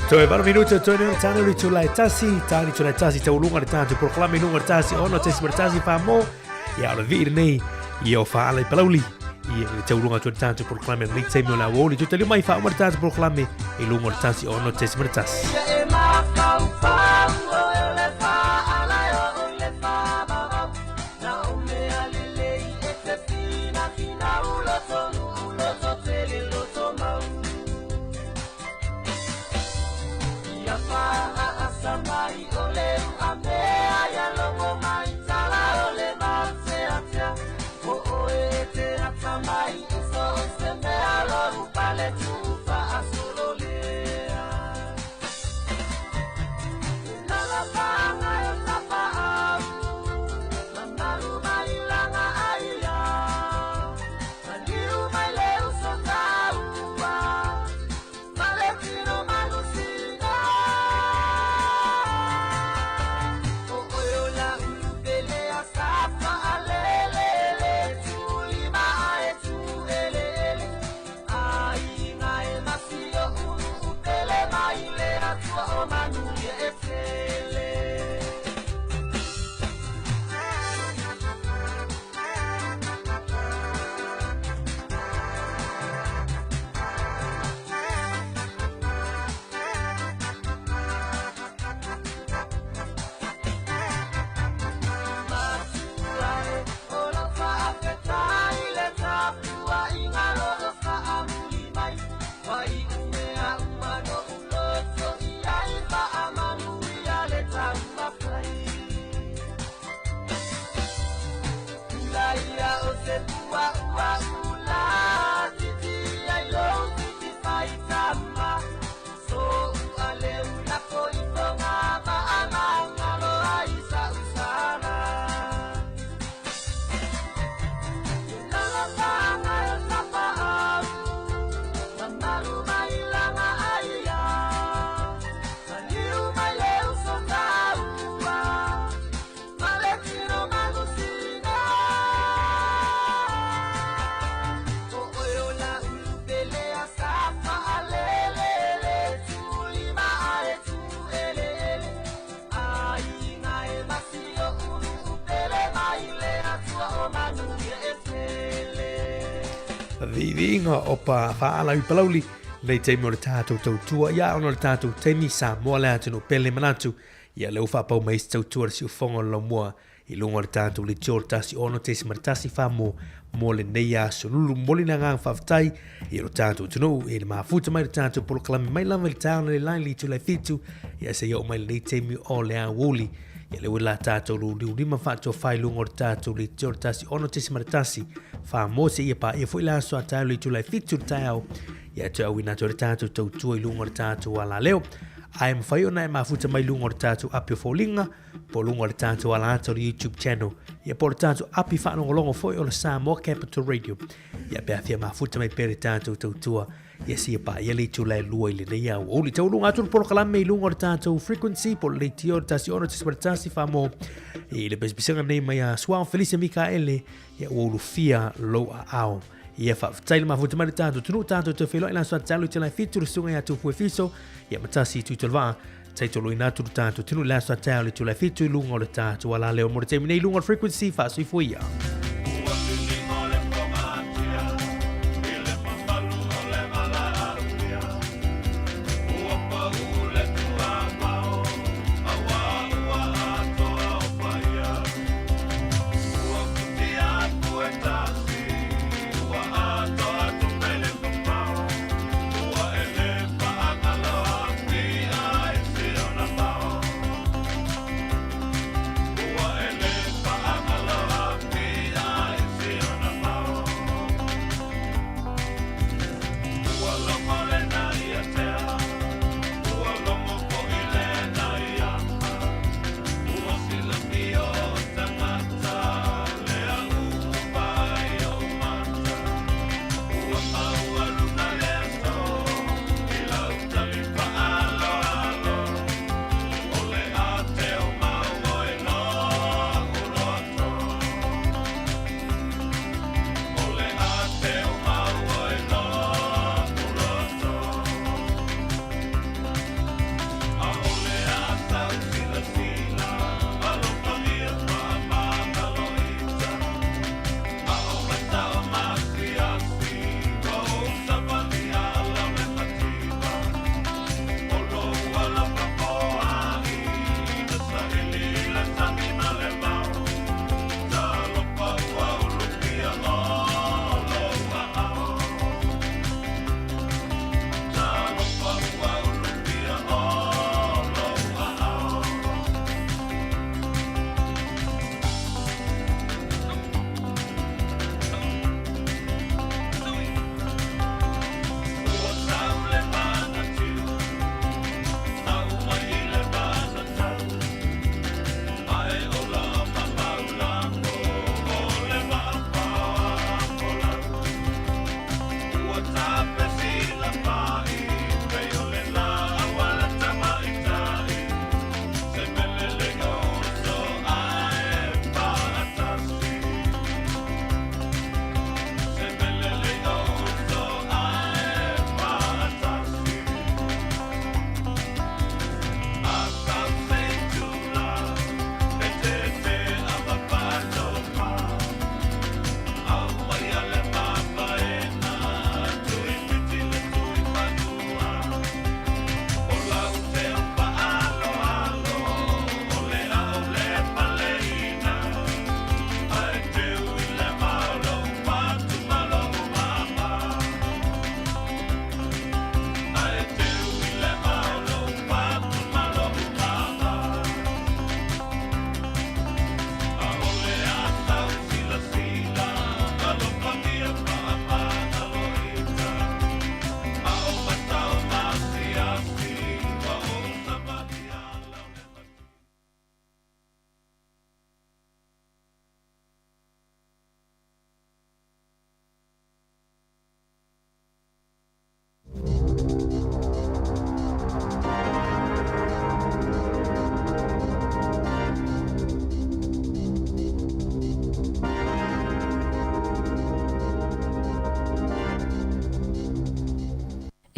Toe valu minuta toe nei tane uri tū lai tasi, tane tū lai tasi, te ulunga le tātu proklame lunga le tasi, ono tesi le tasi wha mō, ia o le vii nei, ia o whaala i palauli, ia le te ulunga tu le tātu proklame nei taimi o la woli, tu te lima i wha uma le tātu proklame, i lunga le tasi, ono tesi le tasi. Viiviiga o pa whaala i Palauli, nei taimi o le tātou tautua, ia ona o le tātou taimi Samoa le atunuu pele manatu, ia lea ua faapau mai isi tautua le siufofoga o le laumua. i luga o le tatou leitio o le 16.14 mo mo lenei aso lulu. Momoli le agaga faafetai i lo tatou atunuu i le mafuta mai le tatou polokalame mai lava i le taeao analeila i le itula e 7 ia seia oo mai lenei taimi o le aoauli. Ia lea ua la tatou liuliu lima faatoafai i luga o le tatou leitio o le 16.1 fa mo seia paia foi le aso a taeao i le itula e 7 le taeao ia toe auina atu ai le tatou tautua i luga o le tatou alaleo. Ae mafai ona e mafuta mai luga o le tatou api o foliga po o luga o le tatou ala ata o le YouTube channel, ia po o le tatou api faalogologo foi o le Samoa Capital Radio. Ia pe a fia mafuta mai pea le tatou tautua, ia sia paia le itula e 2 i lenei aoauli. Taualuga atu le polokalame i luga o le tatou frequency po o le leitio o le 16.1 fa mo i le pesepesega nei mai a Suao Felice Mikaele, ia ua ulufia lou aao. Ia faafetai le mafuta mai le tatou atunuu, tatou toe feiloai le aso a tatalo i te lai 7 le susuga ia Tupu Efiso, ia matasi i Tuitolevaa, taitoloina atu le tatou atunuu i le aso a taeao i le itula e 7 i luga o le tatou alaleo mo le taimi nei i luga o le frequency faasoifua ia.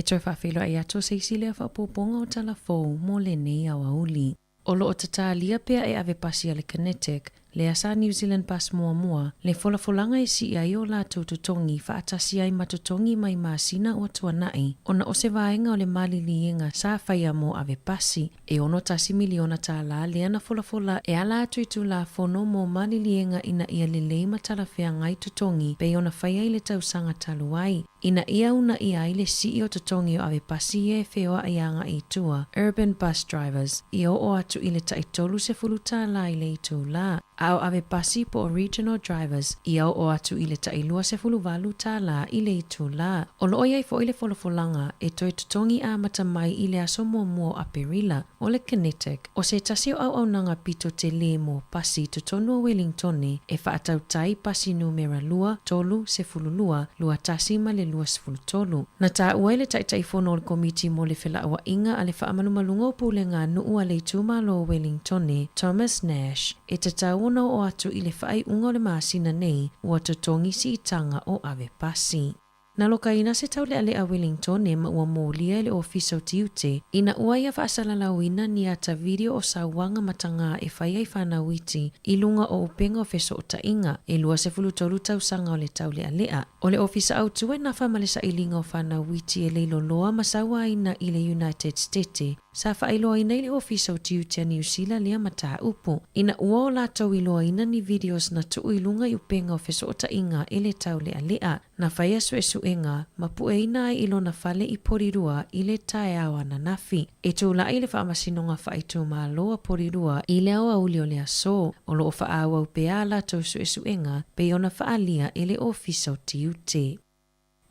E toe faafeiloai atu o se isi lea faaopoopoga o tala fou mo lenei aoauli. O lo o tatalia pea e ave pasi a le Kinetic. Lea sa New Zealand Bus muamua, le folafolaga e sii ai o latou totogi faatasi ai ma totogi mai masina ua tuanai, ona o se vaega o le maliliega sa faia mo ave pasi, e $61 miliona tālā lea na folafola e ala atu i Tulafono mo maliliega ina ia lelei ma talafeagai totogi pei ona faia i le tausaga talu ai. Ina ia uunaia ai le sii o totogi o ave pasi ia e feoai agai i tua, urban bus drivers, ia oo atu i le tai $30 i le itulā, a o ave pasi po o regional drivers, ia oo atu i le tai $28 i le itulā. O lo o i ai foi le folafolaga e toe totogi amata mai i le aso muamua o Aperila, o le Kinetic, o se tasi o auaunaga pito telē mo pasi i totonu o Welingtone e faatautai pasi numera 2, 3, 12, 21 ma le 23. Na taua e le Taitaifono o le Komiti mo le Felauaiga a le Faamalumaluga o Pulega a Nuu a le Itumalo o Welingtone, Thomas Nash, e tatau ona oo atu i le faaiuga o le masina nei ua totogi siitaga o ave pasi. Na lokaina se taulealea Welingtone ma ua molia e le Ofisa o Tiute ina ua ia faasalalauina ni ata video o sauaga matagā e fai ai fanau iti i luga o upega o fesootaiga e 23 tausaga o le taulealea. O le Ofisa Autu e nafa ma le sailiga o fanau iti e leiloloa ma sauaina i le United Stete sa faailoaina i le Ofisa o Tiute a Niu Sila lea mataupu ina ua o latou iloaina ni videos na tuu i luga i upega o fesootaiga e le taulealea. Na faia suesuega ma pueina ai i lona fale i Porirua i le taeao ananafi. E tulai le Faamasinoga Faaitumalo a Porirua i le aoauli o le aso. O lo o faaauau pea a latou suesuega pei ona faaalia e le Ofisa o Tiute.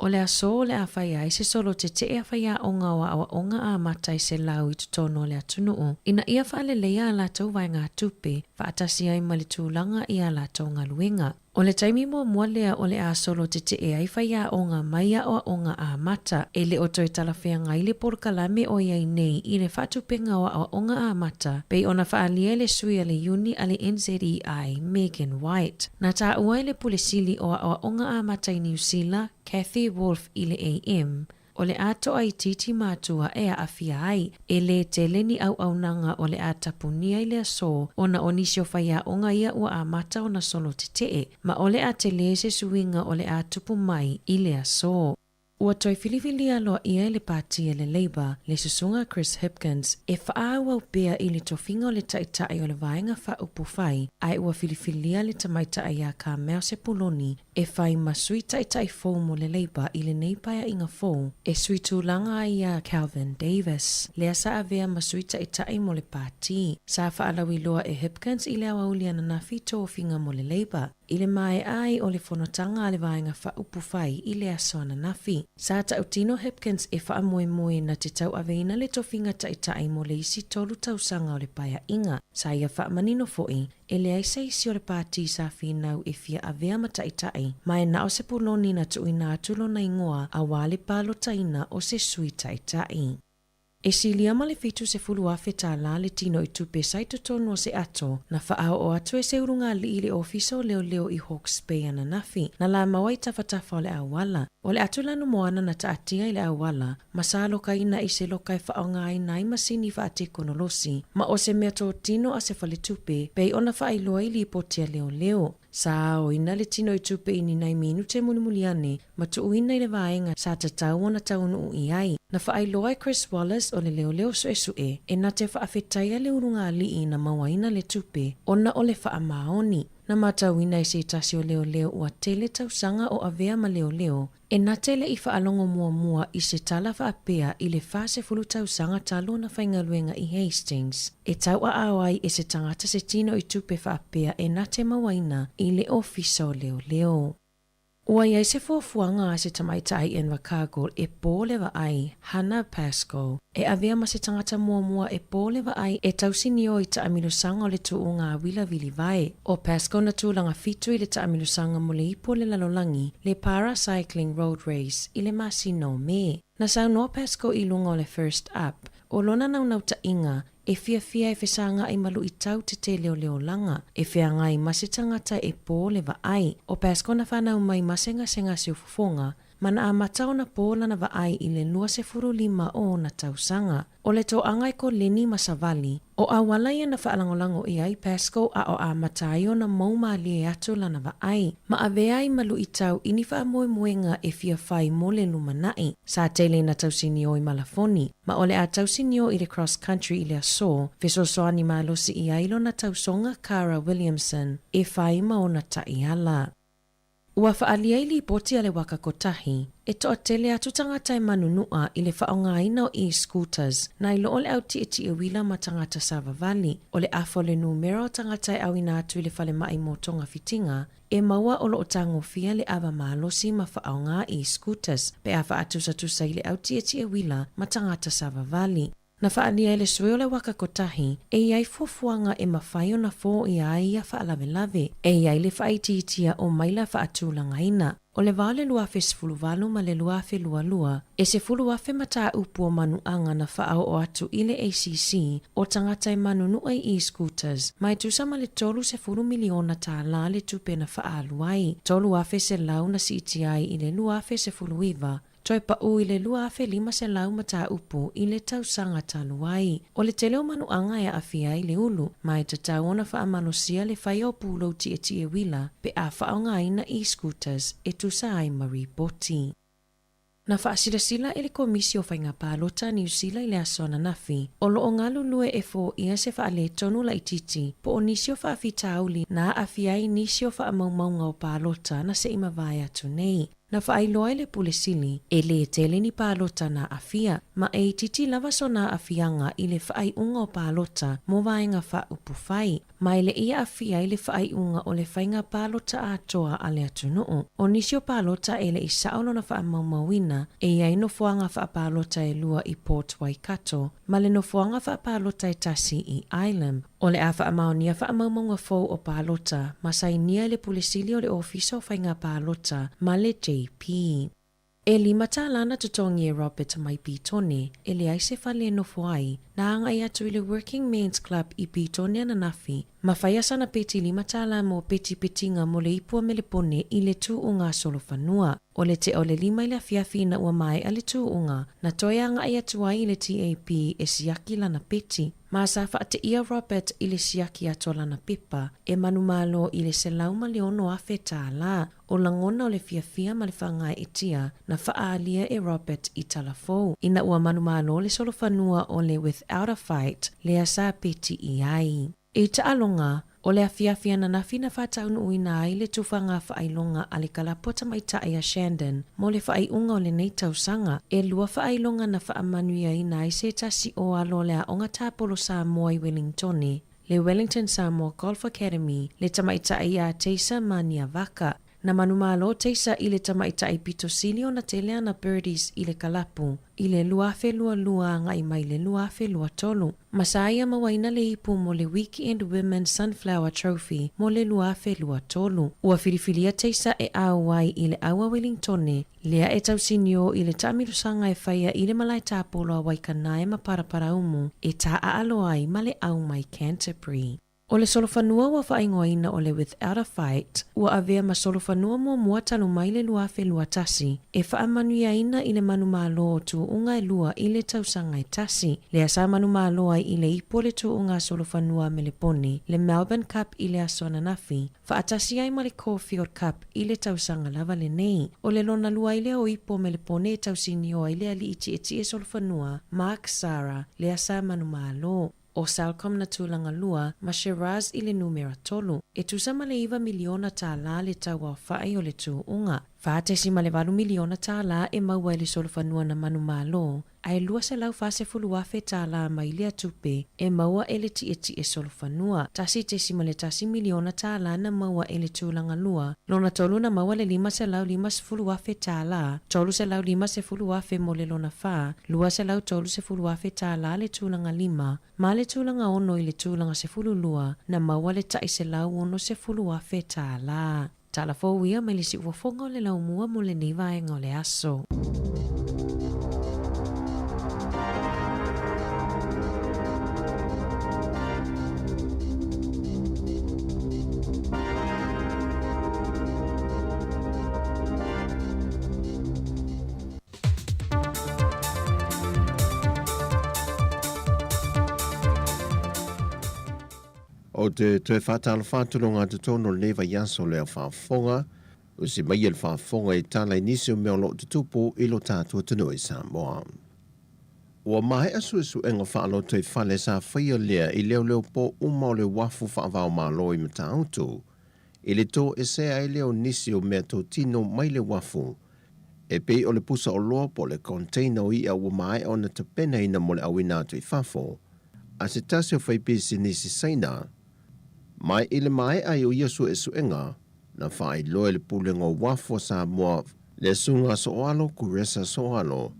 O le aso o le a faia ai se solo tetee a faiaoga o aoaoga amata i 100 i totonu o le atunuu ina ia faaleleia a latou vaegatupe faatasi ai ma le tulaga i a latou galuega. O le taimi muamua lea o le a solo tetee ai faiaoga mai aoaoga amata, e le o toe talafeagai le polokalame o i ai nei i le faatupenga o aoaoga amata, pei ona faaalia e le sui a le iuni a le NZEI, Megan White. Na taua e le Pule Sili o Aoaoga Amata i Niu Sila, Cathy Wolfe i le AM, O le a toaitiiti matua e aafia ai, e lē tele ni auaunaga o le a tapunia i le aso ona o nisi o faiaoga ia ua amata ona solo tetee, ma o le a telē se suiga o le a tupu mai i le aso. Ua toe filifilia loa ʻia e le Pāti a le Labour le Susuga Chris Hipkins e faaauau pea i le tofiga o le Taitai o le Vaega Faaupufai, ae ua filifilia le tamaitai iā Carmel Sepuloni e fai ma sui taitai fou mo le Labour i lenei paeaiga fou, e sui tulaga ai iā Kelvin Davis, lea sa avea ma sui taitai mo le pāti. Sa faalauiloa e Hipkins i le aoauli ananafi tofiga mo le Labour, i le maea ai o le fonotaga a le Vaega Faaupufai i le aso ananafi. Sa tautino Hipkins e faamoemoe na te tauaveina le tofiga taitai mo le isi tolu tausaga o le paeaiga. Sa ia faamanino foi, E leai se isi o le pāti sa finau e fia avea ma taitai, ma e na o se puloni na tuuina atu lona igoa aua le palotaina o se sui taitai. E silia ma le $70,000 tālā le tino i tupe sa i totonu o se ato na faaoo atu e se ulugalii i le Ofisa o Leoleo i Hawke's Bay ananafi, na lamau ai tafatafa o le auala. O le atu lanu moana na taatia i le auala, ma sa lokaina i se loka e faaaogaina ai masini faatekonolosi, ma o se mea totino a se faletupe, pei ona faailoa i lipoti a leoleo. Sa aoina le tino i tupe i ni nai minute mulimuli ane ma tuuina i le vaega sa tatau ona taunuu i ai. Na faailoa e Chris Wallace o le leoleo suesue e na te faafetaia le ulugalii na mauaina le tupe ona o le faamaoni. Na matauina e se tasi o leoleo ua tele tausaga o avea ma leoleo, e na te le i faalogo muamua i se tala faapea i le 40 tausaga talu ona faigaluega i Hastings, e tauaao ai e se tagata se tino i tupe faapea e na te mauaina i le ofisa o leoleo. Ua i ai se fuafuaga a se tamaitai Invercargill e pō le vaai, Hannah Pascoe, e avea ma se tagata muamua e pō le vaai e tausinio i taamilosaga o le tuuga wilawili vae. ʻO Pascoe na tulaga fitu i le taamilosaga mo le ipu o le lalolagi, le Para Cycling Road Race, i le masina o Me. Na saunoa Pascoe i luga o le First Up, ʻo lona naunautai e fiafia e fesagai ma luitau te tele o le olaga, e feagai ma se tagata e pō le vaai. ʻO Pascoe na fanau mai ma se gasegase o fofoga, ma na amata ona pō lana vaai i le 25 o ona tausaga. O le toaga e koleni ma savali, o auala ia na faalagolago i ai Pascoe a o amata ai ona mou mālie atu lana vaai, ma avea ai ma luitau i ni faamoemoega e fia fai mo le lumanai. Sa tele ina tausinio i malafoni, ma o le a tausinio i le cross country i le aso, fesoasoani malosi i ai lona tausoga Cara Williamson e fai ma ona taiala. Ua faaalia i lipoti a le Waka Kotahi, e toatele atu tagata e manunua i le faaaogaina o e-scooters nai lo o le au tietie uila ma tagata savavali. O le afa o le numera o tagata e auina atu i le falemai mo togafitiga, e maua o lo o tagofia le ava malosi ma faaaoga e-scooters pe a faatusatusa i le au tietie uila ma tagata savavali. Na faaalia e le sui o le Waka Kotahi, e i ai fuafuaga e mafai ona foia ai ia faalavelave, e i ai le faaitiitia o maila faatulagaina. O le va o le 2018 ma le 2022, e 10,000 mataupu o manuaga na faaoo atu i le ACC o tagata e manunua i e-scooters, ma e tusa ma le $30 miliona tālā le tupe na faaalu ai, 3,100 na siitia ai i le 2019. Toe paʻu i le 2,500 mataupu i le tausaga talu ai. O le tele o manuaga e aafia ai le ulu, ma e tatau ona faamalosia le faia o pulou tietie uila pe a faaaogaina e-scooters e tusa ai ma ripoti. Na faasilasila e le Komisi o Faiga Palota a Niu Sila i le aso ananafi, o lo o galulue e foia se faaletonu laitiiti po o nisi o faafitauli na aafia ai nisi o faamaumauga o palota na se i mavae atu nei. Na faailoa e le Pule Sili, e lē tele ni palota na aafia, ma e itiiti lava sona aafiaga i le faaiuga o palota mo vaega faaupufai, ma e leʻi aafia i le faaiuga o le faiga palota atoa a le atunuu. O nisi o palota e leʻi sao lona faamaumauina, e i ai nofoaga faapalota e lua i Port Waikato, ma le nofoaga faapalota e tasi i Ilam. O le a faamaonia faamaumauga fou o palota ma sainia e le Pule Sili o le Ofisa o Faiga Palota ma le JP. E $5 na totogi e Robert mai Petone, e leai se fale e nofo ai, na agai atu i le Working Men's Club i Petone ananafi, ma faia sana peti $5 mo petipetiga mo le ipu a Melepone i le tuuga solofanua. O le tea o le 5 i le afiafi ina ua maea le tuuga, na toe agai atu ai i le TAB e siaki lana peti. Ma sa faateia Robert i le siaki atu a lana pepa e manumalo i le $106,000. O lagona o le fiafia ma le faagaeetia na faaalia e Robert i tala fou ina ua manumalo le solofanua o le Without a Fight lea sa peti i ai. I taaloga, o le afiafi ananafi na faataunuuina ai le tufaga faailoga a le kalapu a tamaitai a Shandon mo le faaiuga o lenei tausaga. E lua faailoga na faamanuiaina ai se tasi o alo o le aoga tapolo Samoa i Welingtone, le Wellington Samoa Golf Academy, le tamaitai ia Taser Maniavaka. Na manumalo Taser i le tamaitai pito sili ona tele ana birdies i le kalapu i le 2022 agai mai le 2023. Ma sa ia mauaina le ipu mo le Weekend Women's Sunflower Trophy mo le 2023. Ua filifilia Taser e auai i le au a Wellingtone, lea e tausinio i le taamilosaga e faia i le malae tapolo a Waikanae ma Paraparaumu e taaalo ai ma le au mai Canterbury. O le solofanua ua faaigoaina o le Without a Fight, ua avea ma solofanua muamua talu mai le 2021, e faamanuiaina i le manumalo o tuuga e lua i le tausaga e tasi. Lea sa manumalo ai i le ipu o le tuuga solofanua a Melepone, le Melbourne Cup i le aso ananafi, faatasi ai ma le Caulfield Cup i le tausaga lava lenei. O le lona lua ai lea o ipu o Melepone e tausinio ai le alii tietie solofanua, Mark Zahra, lea sa manumalo. O Celcom na tulaga lua ma Shiraz i le numera tolu. E tusa ma le $9 miliona le tau aofai o le tuuga. $4.8 miliona e maua e le solofanua na manumalo, ae $240,000 mai lea tupe e maua e le tietie solofanua. $1.1 miliona na maua e le tulaga lua, lona tolu na maua le $550,000, $350,000 mo le lona fa, $230,000 le tulaga lima, ma le tulaga ono i le tulaga 12 na maua le tai $160,000. Tala fou ia mai le siufofoga o le laumua mo lenei vaega o le aso. Ou te toe faatalofa atu loga totonu o lenei vaiaso o le ao faafofoga, usi mai e le faafofoga i tala i nisi o mea o lo o tutupu i lo tatou atunuu i Samoa. Ua maea suesuega faalotoifale sa faia lea i leoleopō uma o le uafu faava-o-Malo i Matautu, i le toesea ai lea o nisi o mea totino mai le uafu, e pei o le pusa oloa po o le container o i'a ua maea ona tapenaina mo le auina atu i fafo a se tasi o faipisinisi Saina. Mai i le maea ai o ia suesuega, na faailoa e le Pulega o Uafu a Samoa le Susuga Soalo Kuresa Soalo,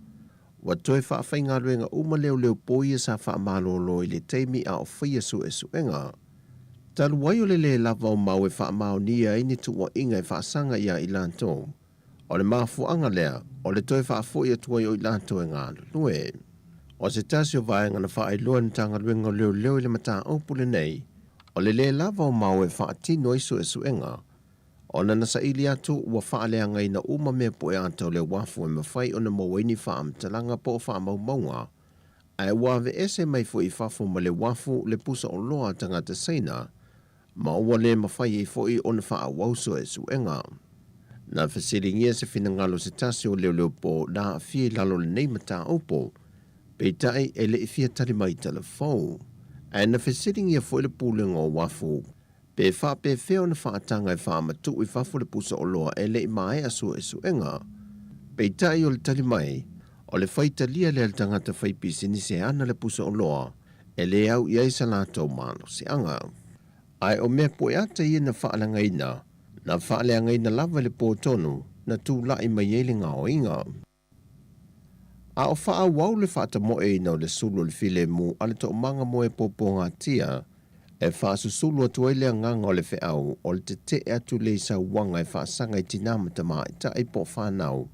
ua toe faafaigaluega uma leoleopō ia sa faamalolo i le taimi a o faia suesuega. Talu ai o le lē lava o mau e faamaonia ai ni tuuaiga e faasaga iā i latou, o le mafuaaga lea o le toe faafoi atu ai o i latou e galulue. O se tasi o vaega na faailoa e le Matagaluega o Leoleo i le mataupu lenei, o le lē lava o mau e faatino ai suesuega, ona na saili atu ua faaleagaina uma mea pueata o le uafu e mafai ona maua ai ni faamatalaga po o faamaumauga, ae ua aveese mai foi i fafo ma le uafu le pusa oloa a tagata Saina, ma ua le mafai ai foi ona faaauau suesuega. Na fesiligia se finagalo o se tasi o leoleopō na aafia i lalo o lenei mataupu, peitai e le i fia tali mai i telefou. Ae na fesiligia foi le Pulega o Uafu pe faapefea ona faataga e faamatuu i fafo le pusa oloa e le i maea suesuega. Peitai o le tali mai, o le faitalia lea a le tagata faipisinisi e ana le pusa oloa e le au i ai sa latou malosiaga. Ae o mea pueata ia na faaleagaina, na faaleagaina lava i le pō tonu na tulai mai ai le gaoiga. A o faaauau le faatamoeina o le sulu o le filemu a le toomaga moe pōpōgatia, e faasusulu atu ai le agaga o le feau o le tetee atu lea i sauaga e faasaga i tinā ma tamaitai po o fanau,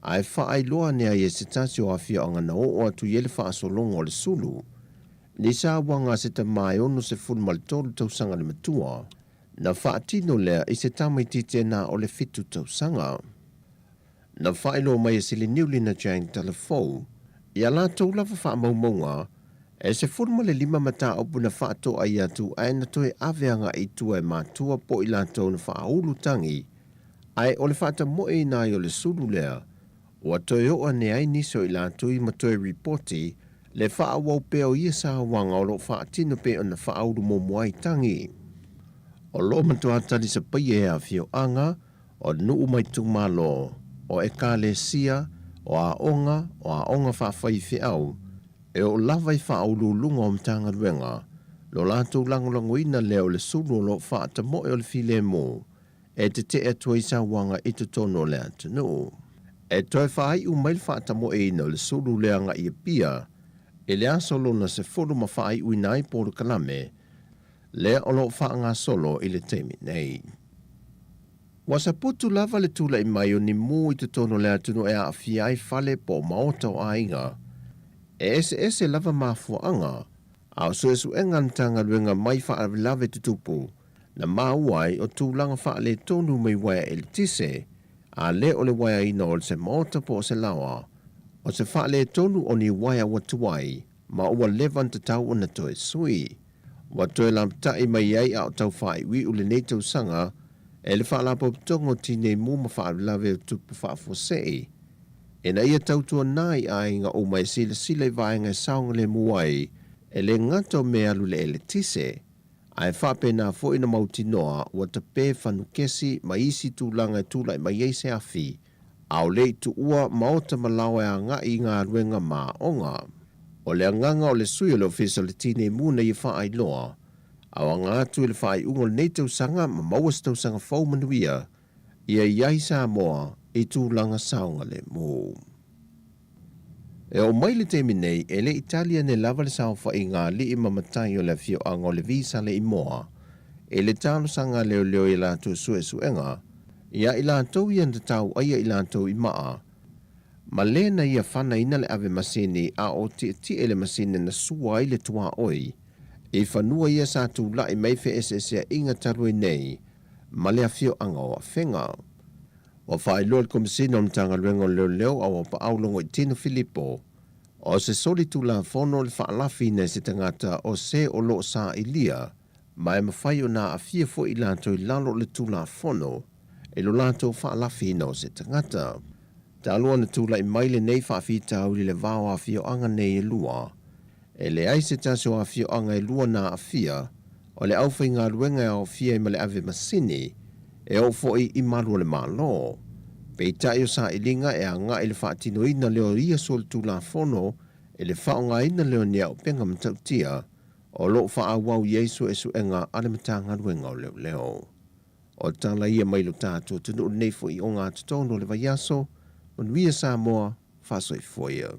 ae faailoa ane ai e se tasi o afioaga na oo atu i ai le faasologa o le sulu, ni sauaga a se tamā e 63 tausaga le matua, na faatino lea i se tamaitiiti e na o le fitu tausaga. Na faailoa mai e Siliniulina Jane Talafou i a latou lava faamaumauga e 15 mataupu na faatoai atu ae na toe ave agai i tua e matua po o i latou na faaulu tagi ae o le faatamoeina ai o le sulu lea ua toe oo ane ai nisi o i latou i ma toe ripoti le faaauau pea o ia sauaga o lo o faatino pei ona faaulu muamua ai tagi. O lo o matua talisapaia e afioaga o nuu ma itumalo, o ekalesia, o aoga, o aoga faafaifeau, e oo lava i faauluuluga o Matagaluega, lo latou lagolagoina lea o le sulu o lo o faatamoe o le filemu e tetee atu ai sauaga i totonu o le atunuu. E toe faaiu mai le faatamoeina o le sulu lea agai i Apia i le aso lona 10 ma faaiuina ai polokalame lea o lo o faagasolo i le taimi nei. Ua saputu lava le tulai mai o ni mū i totonu o le atunuu e aafia ai fale po o maota o aiga. E eseese lava mafuaaga, a o suesuega a le Matagaluega mai faalavelave tutupu na maua ai o tulaga faaletonu mai uaea eletise, a le o le uaeaina o se maota po o se laoa, o se faaletonu o ni uaea ua tuai ma ua leva ona tatau ona toe sui. Ua toe lapata'i mai ai a o tau faaiuiu lenei tausaga e le Faalapotopotoga o Tinei Mu ma Faalavelave o Tupu Faafuasei ina ia tautuana i aiga uma e silasila i vaega e saogalemu ai e le gata o mea alu i le eletise ae faapena foi ona mautinoa ua tape fanukesi ma isi tulaga e tulai mai ai se afi ʻAʻole i tuua maota ma laoa e agai i galuega ma aoga. O le agaga o le sui o le Ofisa o le Tinei Mu na ia faailoa, a o aga atu i le faaiuga o lenei tausaga ma maua se tausaga fou manuia ia i ai Samoa i tulaga saogalemu. E oo mai le taimi nei, e le i tali ane lava le saofaiga a alii ma matai o le afioaga o Levi Saleimoa i le talosaga a leoleo i a latou suesuega iā i latou ia na tatau ai i latou i maa ma le na ia fanaina le ave masini a o tietie le masini na sua ai le tuaoi i fanua ia sa tula'i mai feeseesea'iga talu ai nei ma le afioaga o Afega. Ua faailoa e le Komesina o le Matagaluega o Leoleo Auaupaau Logoitino Filipo, o se solitulafono le faalafiina e se tagata o se o lo o sailia ma e mafai ona aafia foi i latou i lalo o le Tulafono i lo latou faalafiina o se tagata. Talu ona tulai mai lenei faafitauli i le va o afioaga nei e lua, e leai se tasi o afioaga e lua na aafia o le aufaigaluega e aofia ai ma le ave masini e oo foi i malu o le Malo. Peitai o sailiga e agai i le faatinoina lea o ia solitulafono i le faaaogaina lea o ni auupega matautia o lo o faaauau i ai suesuega a le Matagaluega o Leoleo. O tala ia mai lo tatou atunuu lenei foi ogatotonu o le vaiaso. Manuia Samoa, faasoifua ia.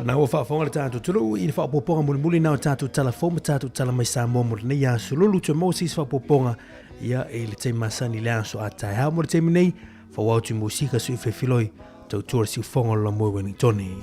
Na ua faafofoga le tatou atunuu i le faaopoopoga mulimuli na o tatou tala fou ma tatou tala mai Samoa mo lenei aso lulu toe maua se isi faaopoopoga ia i le taimi masani i le aso a taeao mo le taimi nei fauao tu musika sui fefiloi tautua le siufoga o le lamoe Wellingtone.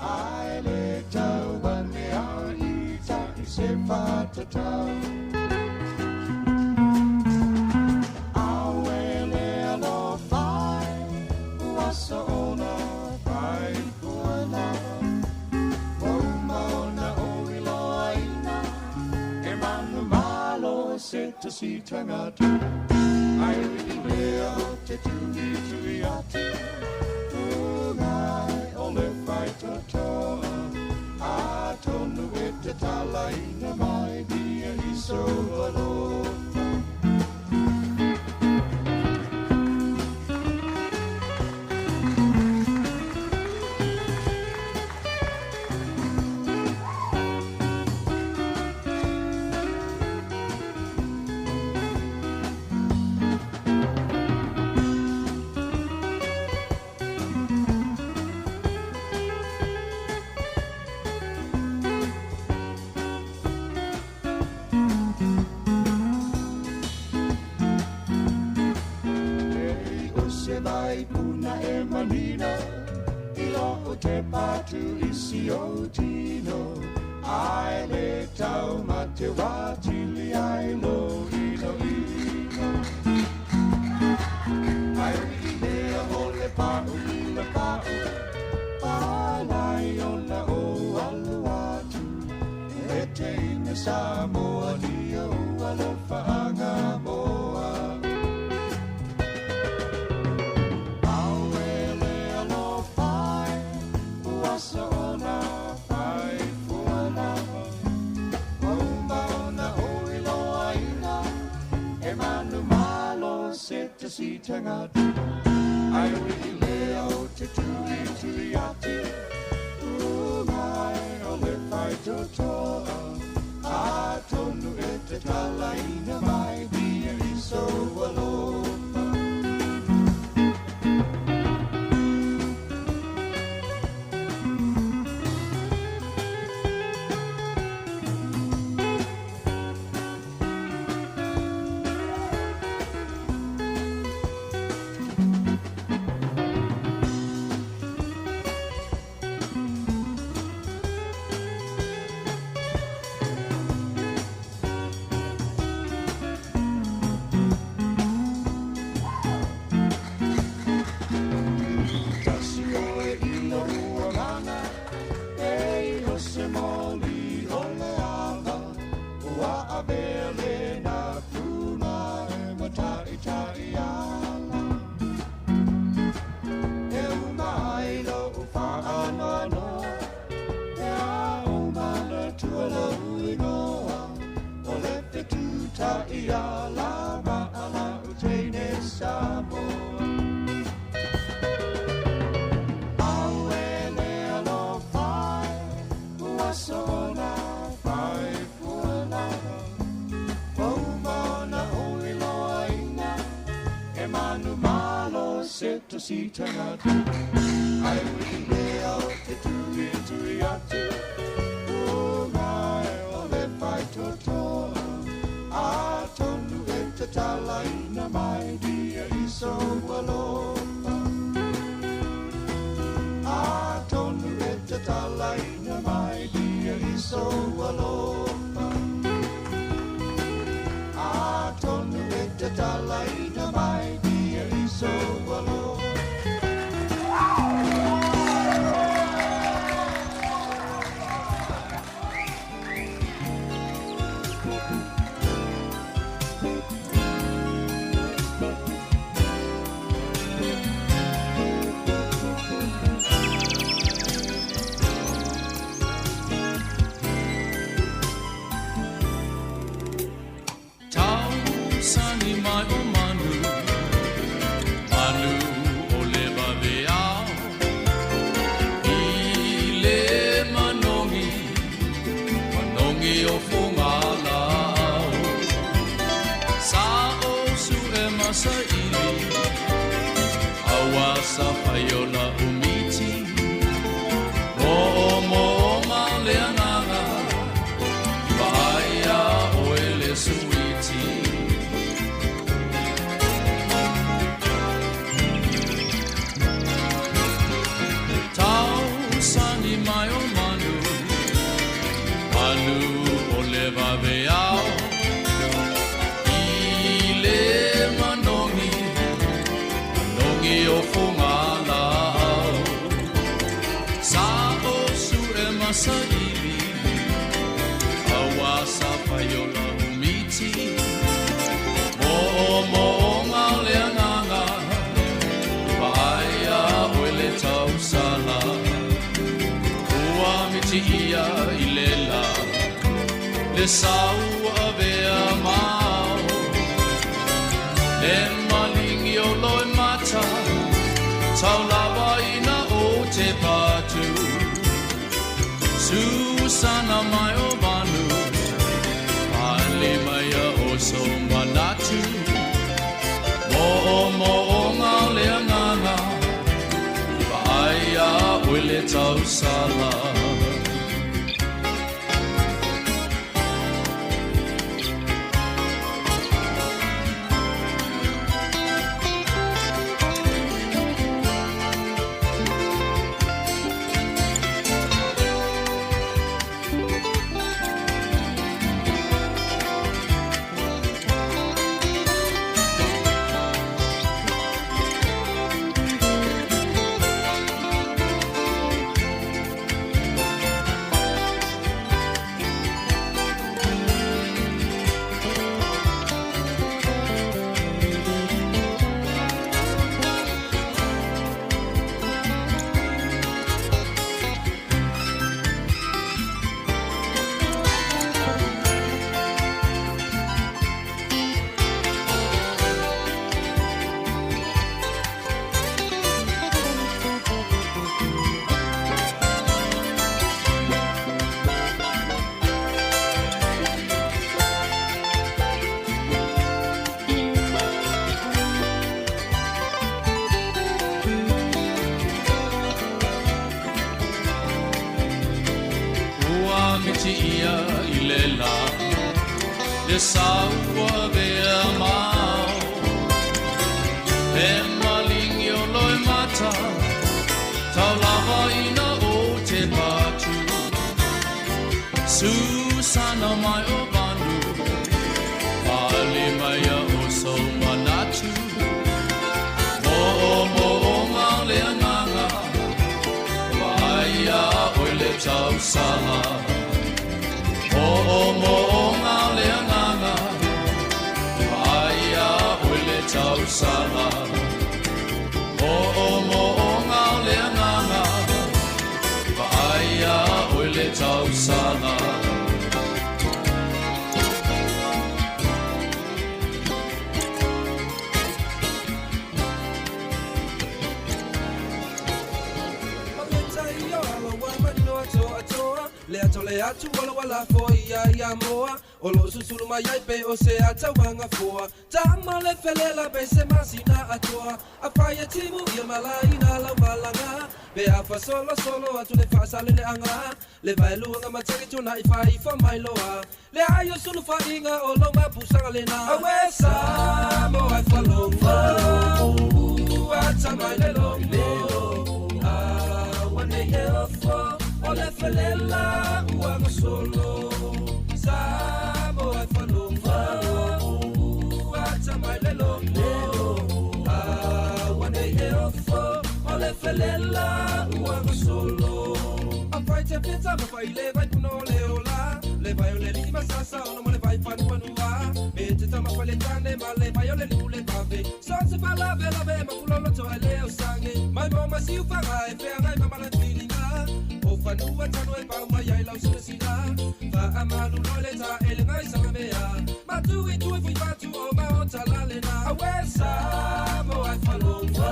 sou alofa. Atonu e tatalaina mai ia i sou alofa. Tausani mai o manu, manu o le vaveao. I le manogi, manogi o fugalao. Sa o su e masaili, aua sa faiola umiti. Mo o mo o ma le agaga, i vaaia oe le suiti. Tausani mai o manu, manu o le vaveao. I le manogi, manogi o fugalao. Sa o su e masaili, aua sa faiola umiti. Mo o mo o ngā le agaga, vaaia oe le tausala. Ua miti ia i le la, le sau avea mao. Le malingi o loe mata, tau lava ina o te patu. Susana mai o manu, pale mai a o so manatu. Mo o mo o ngā le agaga, i vaaia oe le tausala. Ua miti ia i le la, le sau avea mao. E malingi o loe mata, tau lava ina o te patu. Susana mai o manu, pale mai a o so manatu. Mo o mo o ngā le agaga, vaaia oe le tausala. Mo o mo o ngā le agaga, vaaia oe le tausala. Mo o mo o ngā le agaga, vaaia oe le tausala. Le ato le atu wala wala fo ia ia moa. O lo susulu mai ai pe o se atauanga foa. Tama le felela pe se masina atoa. A whaia timu ia malaina lau malanga. Pe a fa solo solo atu le whaasale le anga. Le vaeluanga mataki tuna i whai fa mai loa. Le aio sulu whainga o lo mapusanga le na. Awe sa mo ai whalonga. Ua tamai le longo. A wane e ofo. O le felela ua gasolo Samoa e falogo Ua tamai le logo A ua nei e ofo O le felela ua gasolo Afai te pita ma fai le vai puno le ola Le vai o le liki masasa ono mo le vai fanuanua Me te tama fa le tane ma le vai o le liku le pave So se fa la ve la ve ma pulolo to ele o sange Mai mo ma siu fanga e fea ngai ma mala tuilinga O fanua tanu e pau mai ai lau sina sina Fa amalu lo le ta ele ngai sanga mea Matu i tui fui fatu o ma o talalena Awe Samoa ai falogo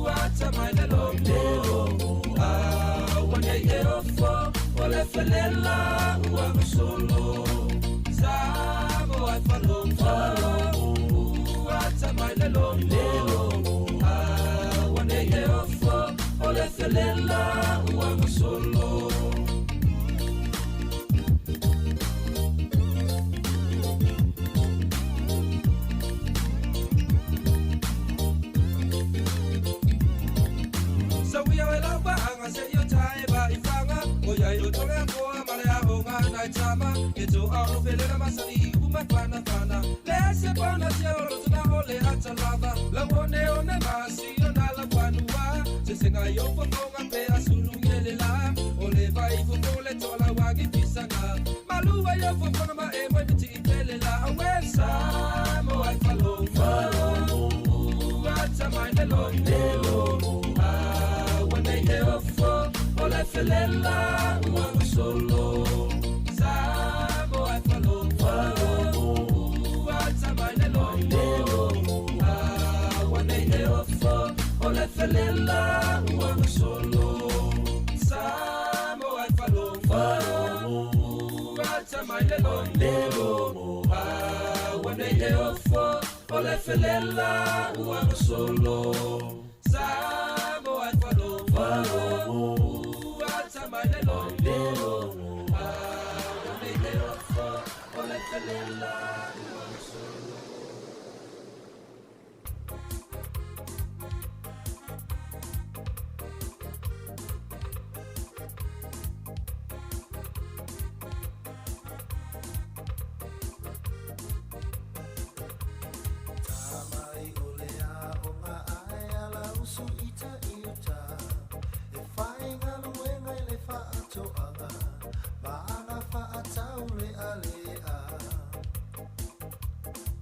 Ua tamai le logo A ua nei e ofo O le felela ua gasolo Samoa ai falogo Ua tamai le logo A ua nei e ofo O le felela ua gasolo Sa wia e lau paanga se i o tae ba i whanga O iai o tole a koa ma le a o ngā nai tama E tō ao no felela masani i upu mawhana whana Le se pauna tia o roto na o le ata lava Lau one o ne masi o nā la whanua Se senga i o whakonga pe a sulu ngele la O le vai fofo le toa la wangi pisanga Malua i o fofonga ma e moi miti i pele la Awe Samoa ai falogo Ua tamai le logo A ua nei e ofo O le felela ua gasolo Samoa ai falogo Ua tamai le logo A ua nei e ofo O le felela ua gasolo Samoa ai falogo Ua tamai le logo A ua nei e ofo O le felela ua gasolo Samoa ai falogo Ua tamai le logo A ua nei e ofo O le felela ua gasolo Tamai o le a o ngā ae ala usu ita i uta E whai ngaluenga i le whaatoanga Ma anga whaatau le a le a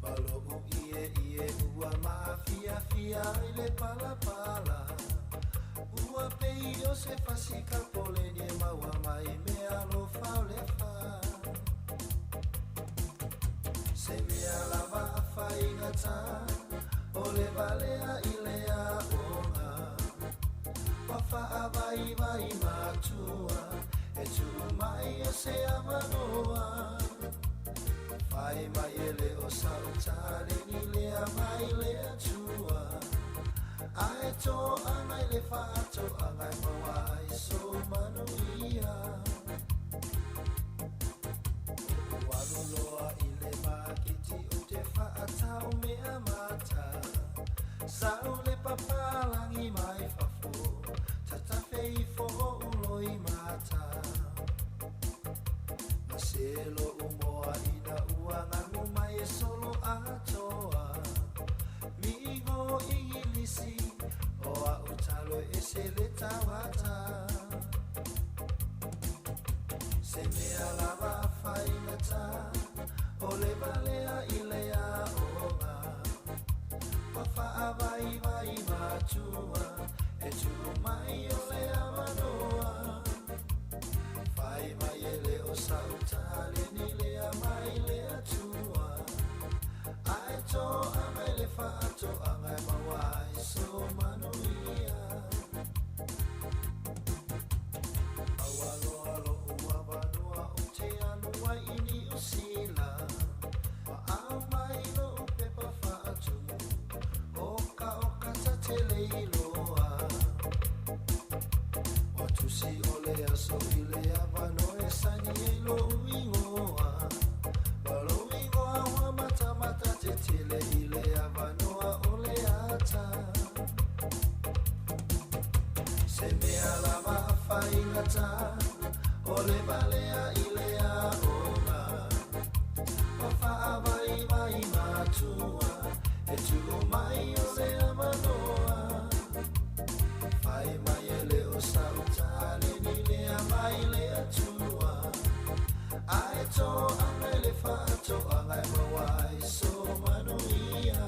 Malo u ie ie ua maafia fia i le palapala Ua pei o se fasika pole ni e maua mai me alofa o le fa Se mea lava a whaingata O le valea i le aoga Wa whaavai vai matua E tū mai o se avanoa Whai mai ele o sautare ni lea mai le atua Ae tō angai le whaato angai maua ai so manuia Walu loa i le maketi o te whaatau mea mata Sau le papalangi mai fafo Tatafe i fo o uloi mata Maselo umoa ina ua ngangu mai e solo atoa Migo ingilisi o a utalo e se le tawata Se mea lava a whaingata O le valea i le aoga Wa whaavai vai matua E tū mai o le avanoa Whai mai ele o sautale ni lea mai le atua Ae tō angai le whaato angai maua ai so manuia Aua loa lo ua vanua o te anua i ni usila Wa au mai lo upepa whaatumu O ka o ka tatele i loa O tusi o le aso i le avano e sani e lo uingoa Wa lo uingoa wa mata mata te tele i le avanoa o le ata Se mea lava a faigata o le valea i le aoga Ua faavaivai matua e tuu mai o le avanoa Fai mai e le o sau taleni lea mai le Atua Ae toaga i le faatoaga e maua ai so manuia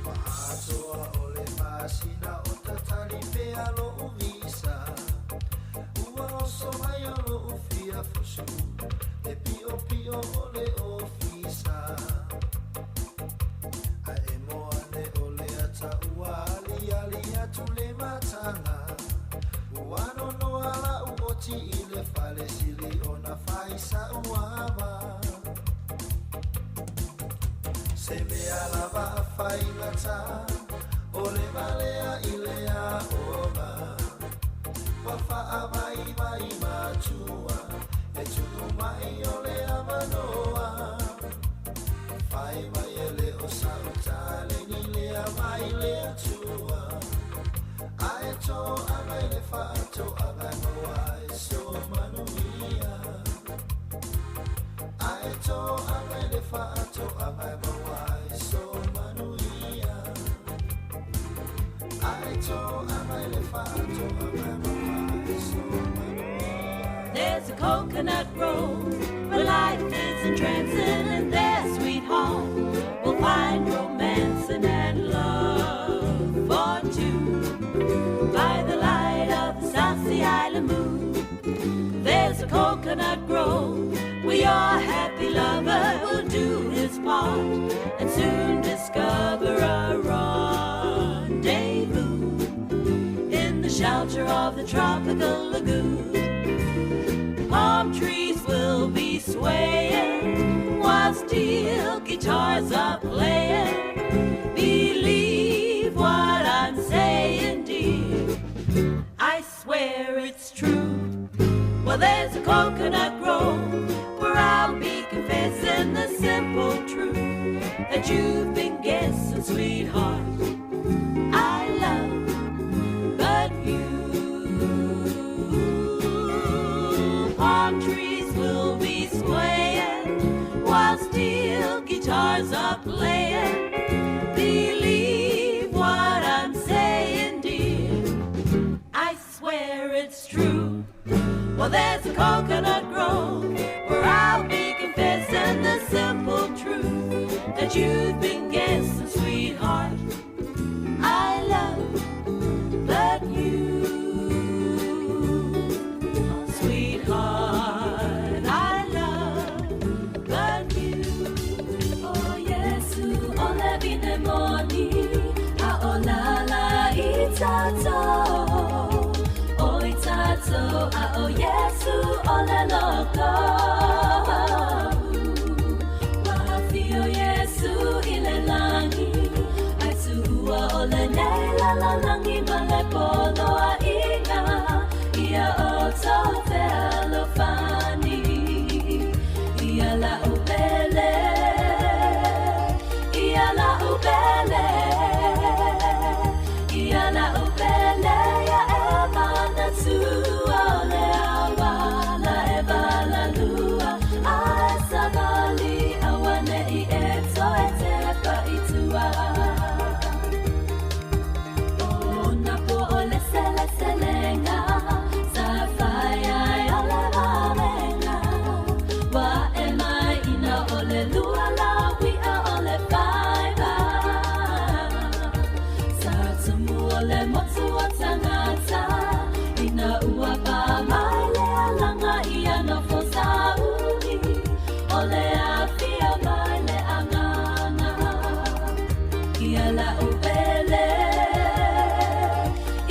Ua atoa o le masina o tatali pea lo'u visa Ua oso mai o lo'u fia fusu Le pi'opi'o o le ofisa Ae emo ane o le ata ua aliali atu le mataga Ua nonoa la'u oti i le fale sili ona fai sa'u ava Se mea lava a faigata o le valea i le aoga Ua faavaivai matua e tuu mai o le avanoa Fai mai e le o sau taleni lea mai le Atua Ae toaga i le faatoaga e maua ai so manuia Ae toaga i le faatoaga e maua ai so manuia Ae toaga i le faatoaga e maua ai so manuia There's a coconut grove where life is entrancing, and there, sweetheart, we'll find romancing and love for two. By the light of the South Sea Island moon, there's a coconut grove where your happy lover will do his part and soon discover a rendezvous in the shelter of the tropical lagoon. Palm trees will be swaying while steel guitars are playing. Believe what I'm saying, dear. I swear it's true. Well, there's a coconut grove where I'll be confessing the simple truth that you've been guessing, sweetheart. I love but you. Palm trees will be swaying while steel guitars are playing. Believe what I'm saying, dear. I swear it's true. Well, there's a coconut grove where I'll be confessing the simple truth that you've been guessing, sweetheart. I love but you, sweetheart. I love but you. O Iesu, o le vine moni, a o la la i tatou. O i tatou, a o Iesu, o le loko. Ua afio Iesu i le lagi, ai tuua o lenei lalolagi ma le poloaiga. Ia outou fealofani, ia la'u pele, ia la'u pele, ia la'u pele, ia e manatua o le auala e valalua, ae savali auane'i e toe tepa i tua. O na po o le seleselega, sa fai ai o le vavenga. Ua e mai ina o le lua la uia o le faiva. Sa tumu o le motu o tagata, ina ua pa mai le alaga ia nofo sauli. O le afia mai le agaga. Ia la'u pele,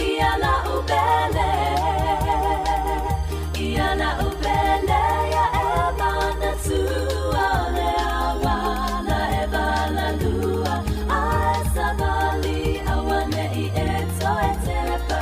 ia la'u pele, ia la'u pele, ia e manatua o le auala e valalua, ae savali auane'i e toe tepa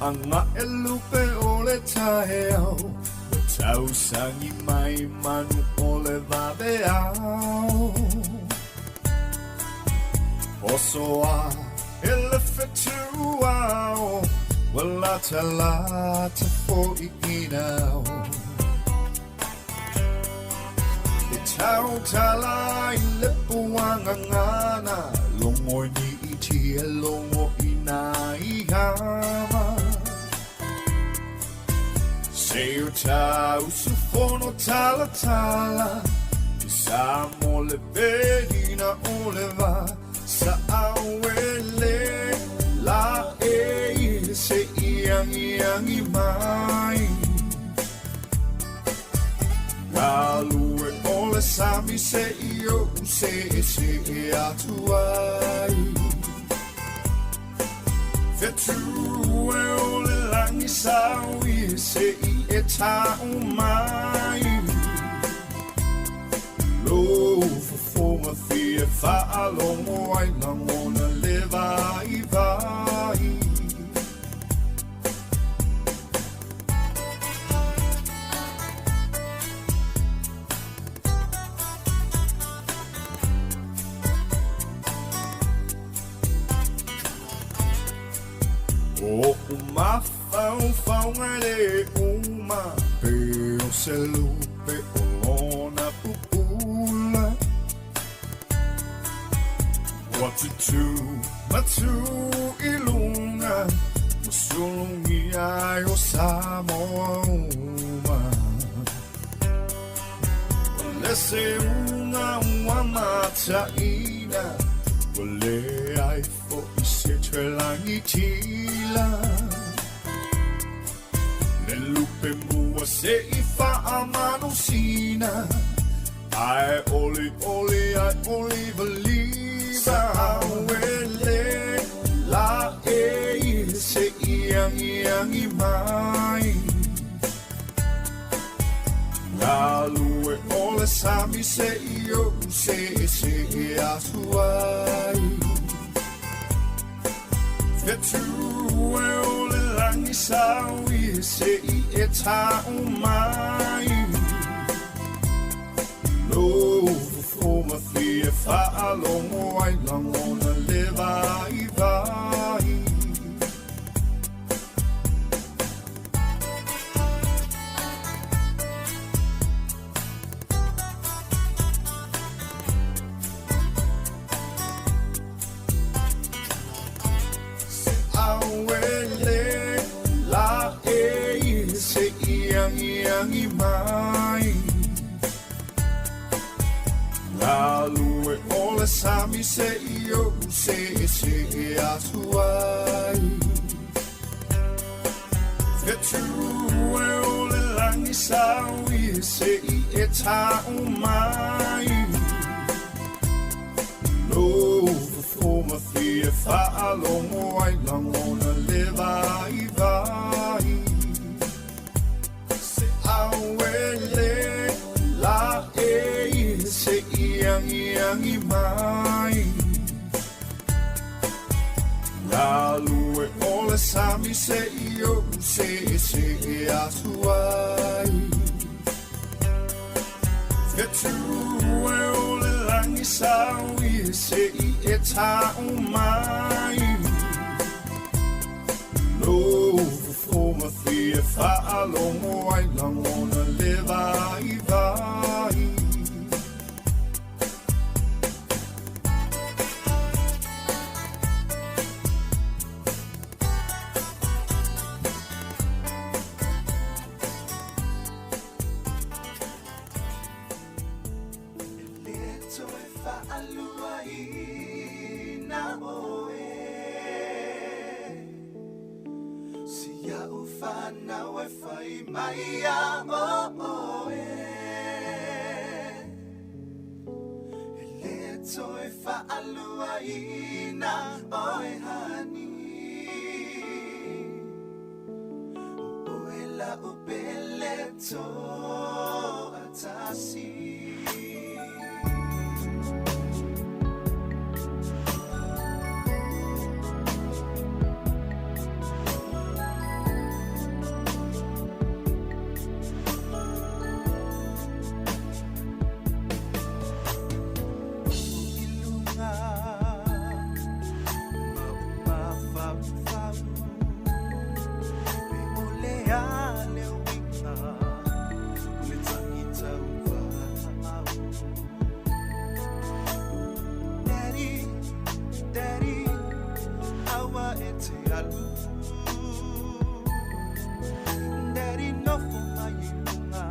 Aga e lupe o le taeao Ua tausagi mai manu o le vaveao Osoa e le fetuao Ua latalata fo'i inao E tautala i le puagagana Logo i niiti e logo i nā ihama Se o tausufono talatala I sa mo le velina o le va Sa auele la e i se i agiagi mai Galue o le sami se i ou se'ese'e atu ai Fetu e o le lagi saui se i e ta'u mai Lou fofoga fia fa'alogo ai lagona le vaivai O o'u mafaufauga e lē uma Pe o se lupe o lona pupula Ua tutū matū i luga Ua sulugia ai o Samoa uma O le seuga ua mataʻina Ua leai fo'i se toe lagitila Le lupe mua se'i fa'amalosina Ae olioli ae olivaliva Auele la e i se'i agiagi mai Galue o le sami se'i ou se'ese'e atu ai Fetu e o le lagi saui se'i e ta'u mai Lou fofoga fia fa'alogo ai lagona le vaivai Se auele la e i se'i agiagi mai Galue o le sami se'i ou se'ese'e atu ai Fetu e o le lagi saui se'i e ta'u mai Lou fofoga fia fa'alogo ai lagona le vaivai Se auele la e i se'i agiagi mai Galue o le sami se'i ou se'ese'e atu ai Fetu e o le lagi saui se'i e ta'u mai Lou fofoga fia fa'alogo ai lagona le vaivai E lē toe fa'aluaina oe Si a'u fanau e fai mai ia oe E lē toe fa'aluaina oe hani O oe la'u pele to'atasi alu. Daddy nofo mai i luga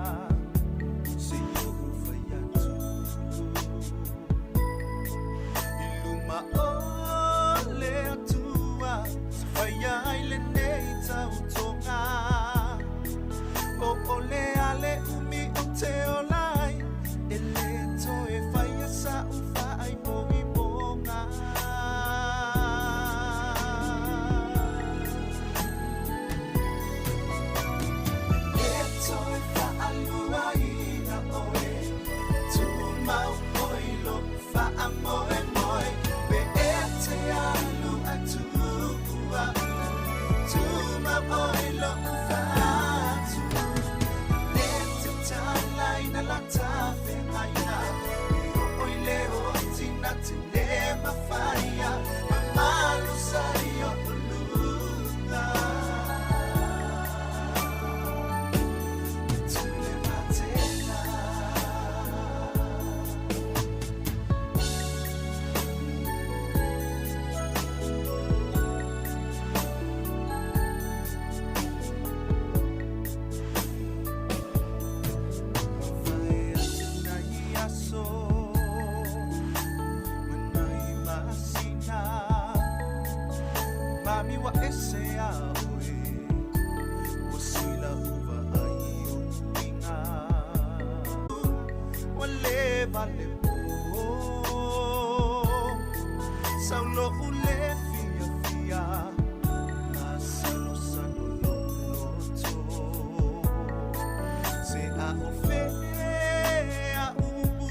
se i ou fai atu. I luma o le Atua sa faia ai lenei tautoga. O o le a le umi ou te ola ai, e lē toe faia sa'u fa'aimoimoga. E lē toe fa'aluaina oe, tumau oe i lo'u fa'amoemoe. Pe e te alu ae tu'u a'u, tumau oe i lo'u fatu. E lē tatalaina lata feagaiga, e oo i le oti na te lē mafaia, mamalu sa i o'u luga. Tule matega. Fae atu nai aso ma nai masina, mami ua ese iā oe, ua sui lau vaai i ou uiga. Ua leva le pō, sau lo'u le fiafia, masalosalo lo'u loto. Se a o fea upu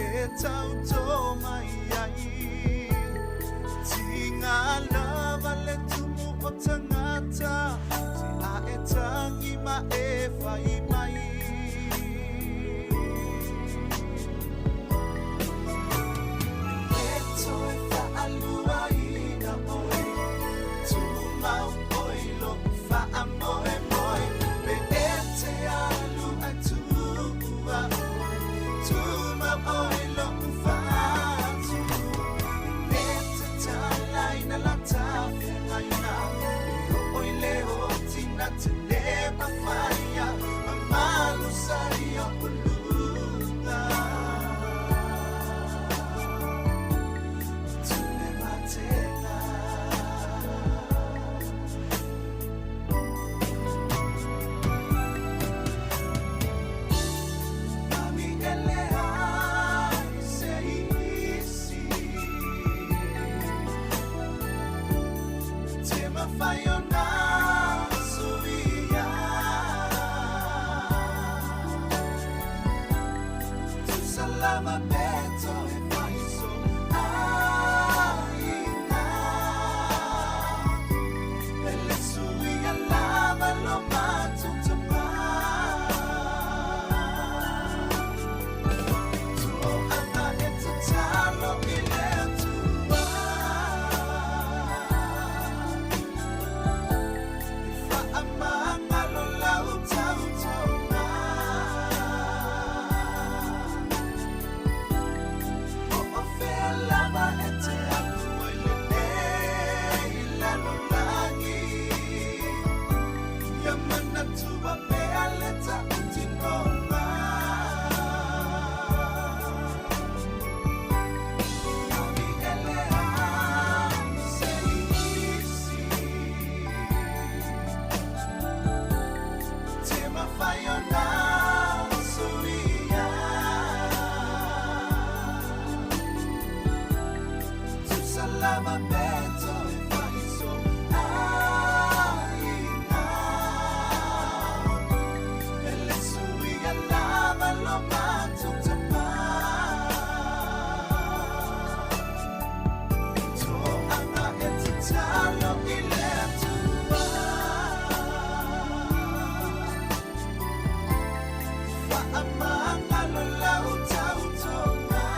e tautō mai ai, tiga lava le tumu o tagata, se a e tagi ma e fai mai. E lē toe fa'aluaina oe, tumau oe i lo'u fa'amoemoe. Pe e te alu ae tu'u a'u, tumau oe i lo'u fatu. E lē tatalaina lata feagaiga, e oo i le oti na te lē mafaia, mamalu sa i o'u luga. Tule matega. Mami e leai se isi te mafai ona suia. Tusa lava pe toe fai so aiga, e lē suia lava lo matou tamā. To'aga e tatalo i le Atua, e fa'amagalo lau tautoga. O o fea lava e te alu ai lenei lalolagi, ia manatua pea le ta'utinoga. Mami e leai se isi te mafai ona suia. Tusa lava pe toe fai so aiga, e lē suia lava lo matou tamā. To'aga e tatalo i le Atua, fa'amagalo lau tautoga.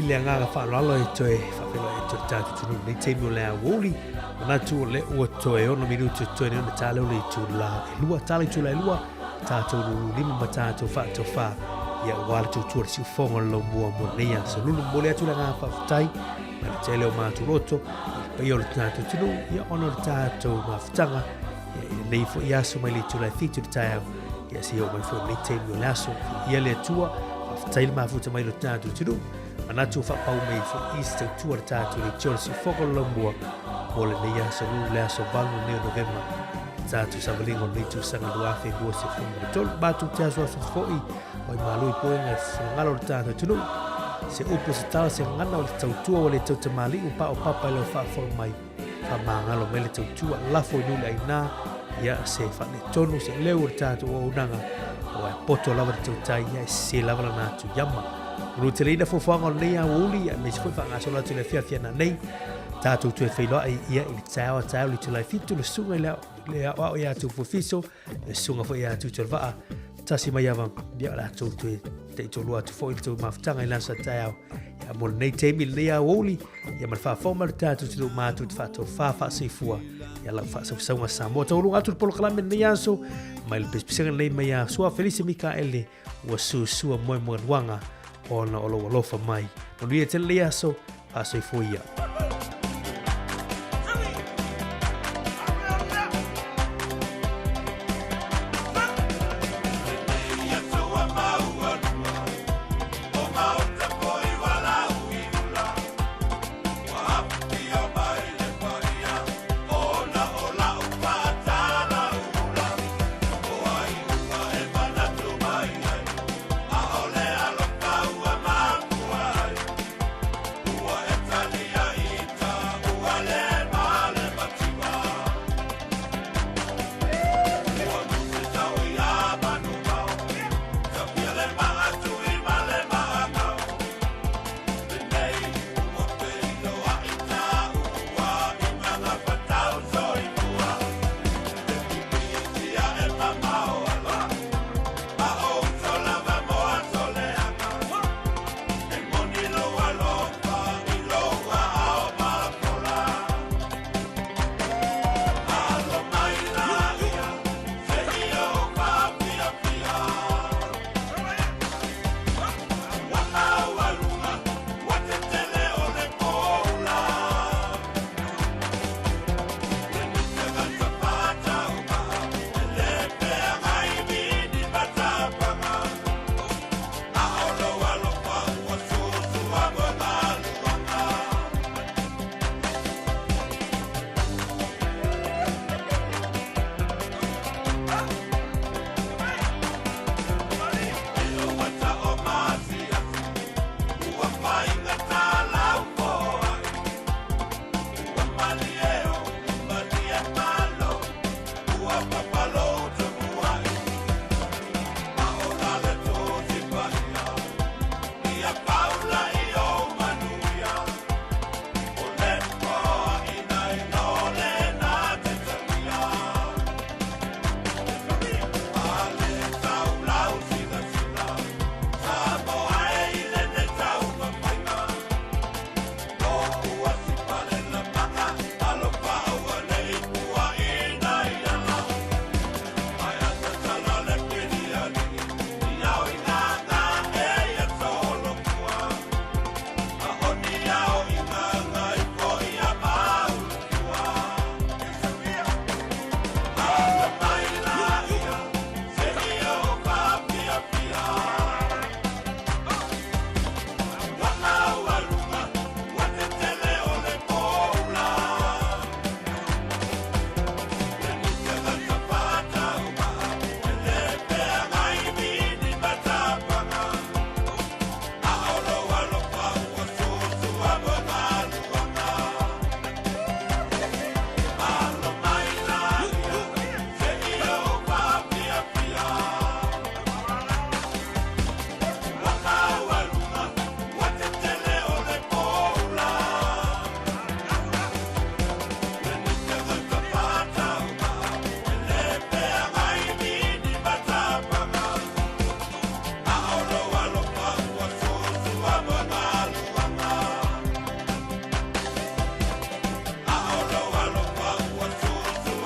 le agaga faaaloalo e toe faafeiloai atu i le tatou atunuu i lenei taimi o le aoauli. Manatu o lea ua toe 6 minute o totoe nei ona ta lea o le itula e 2, ta le itula e 2, tatou lululima ma tatou faatofa ia aua le tautua le siufofoga o le laumua mo lenei aso. Lulu, momoli atu le agaga faafetai mai le tele o matou loto i le paia o le tatou atunuu ia ona o le tatou mafutaga ia i lenei foi aso mai le itula e 7 i le taeao ia seia oo mai foi i lenei taimi o le aso. Viia le Atua, faafetai le mafuta mai lo tatou atunuu. Manatu ua faapau mai foi i se tautua le tatou leitio le siufofoga o le laumua mo lenei aso lulu le aso 8 lenei o Novema tatou savaliga o lenei tausaga 2023. Matou te asuasu foi o i malo i poega i finagalo o le tatou atunuu. Se upu, se tala, se gagana o le tautua ua le tautamaliu pao papa i lau faafofoga mai. Faamagalo mai le tautua, lafo i nuu le aina, ia se faaletonu, se leu o le tatou auaunaga, aua e poto lava le tautai, ia e sese lava lana atu iama. Ua teleina fuafuaga o lenei aoauli, aemaise foi faagasolo atu i le afiafi ana nei, tatou toe feiloai ia i le taeao a taeao i le itula e 7, le susuga i le aoao ia Tupu Fiso, le susuga foi ia Tutualevaa, tasi mai ava, ia o le a tou toe taitolua atu foi i le tou mafutaga i le aso a taeao. Ia mo lenei taimi, lenei aoauli, ia ma le faafofoga mai o le tatou atunuu matou te faatofa faasoifua ia lau faasausauga Samoa. Taualuga atu le polokalame lenei aso mai le pesepesega lenei mai ia Sua Felise Mikaele ua susua moemoenuaga ona o lou alofa mai. Manuia tele lenei aso, faasoifua ia.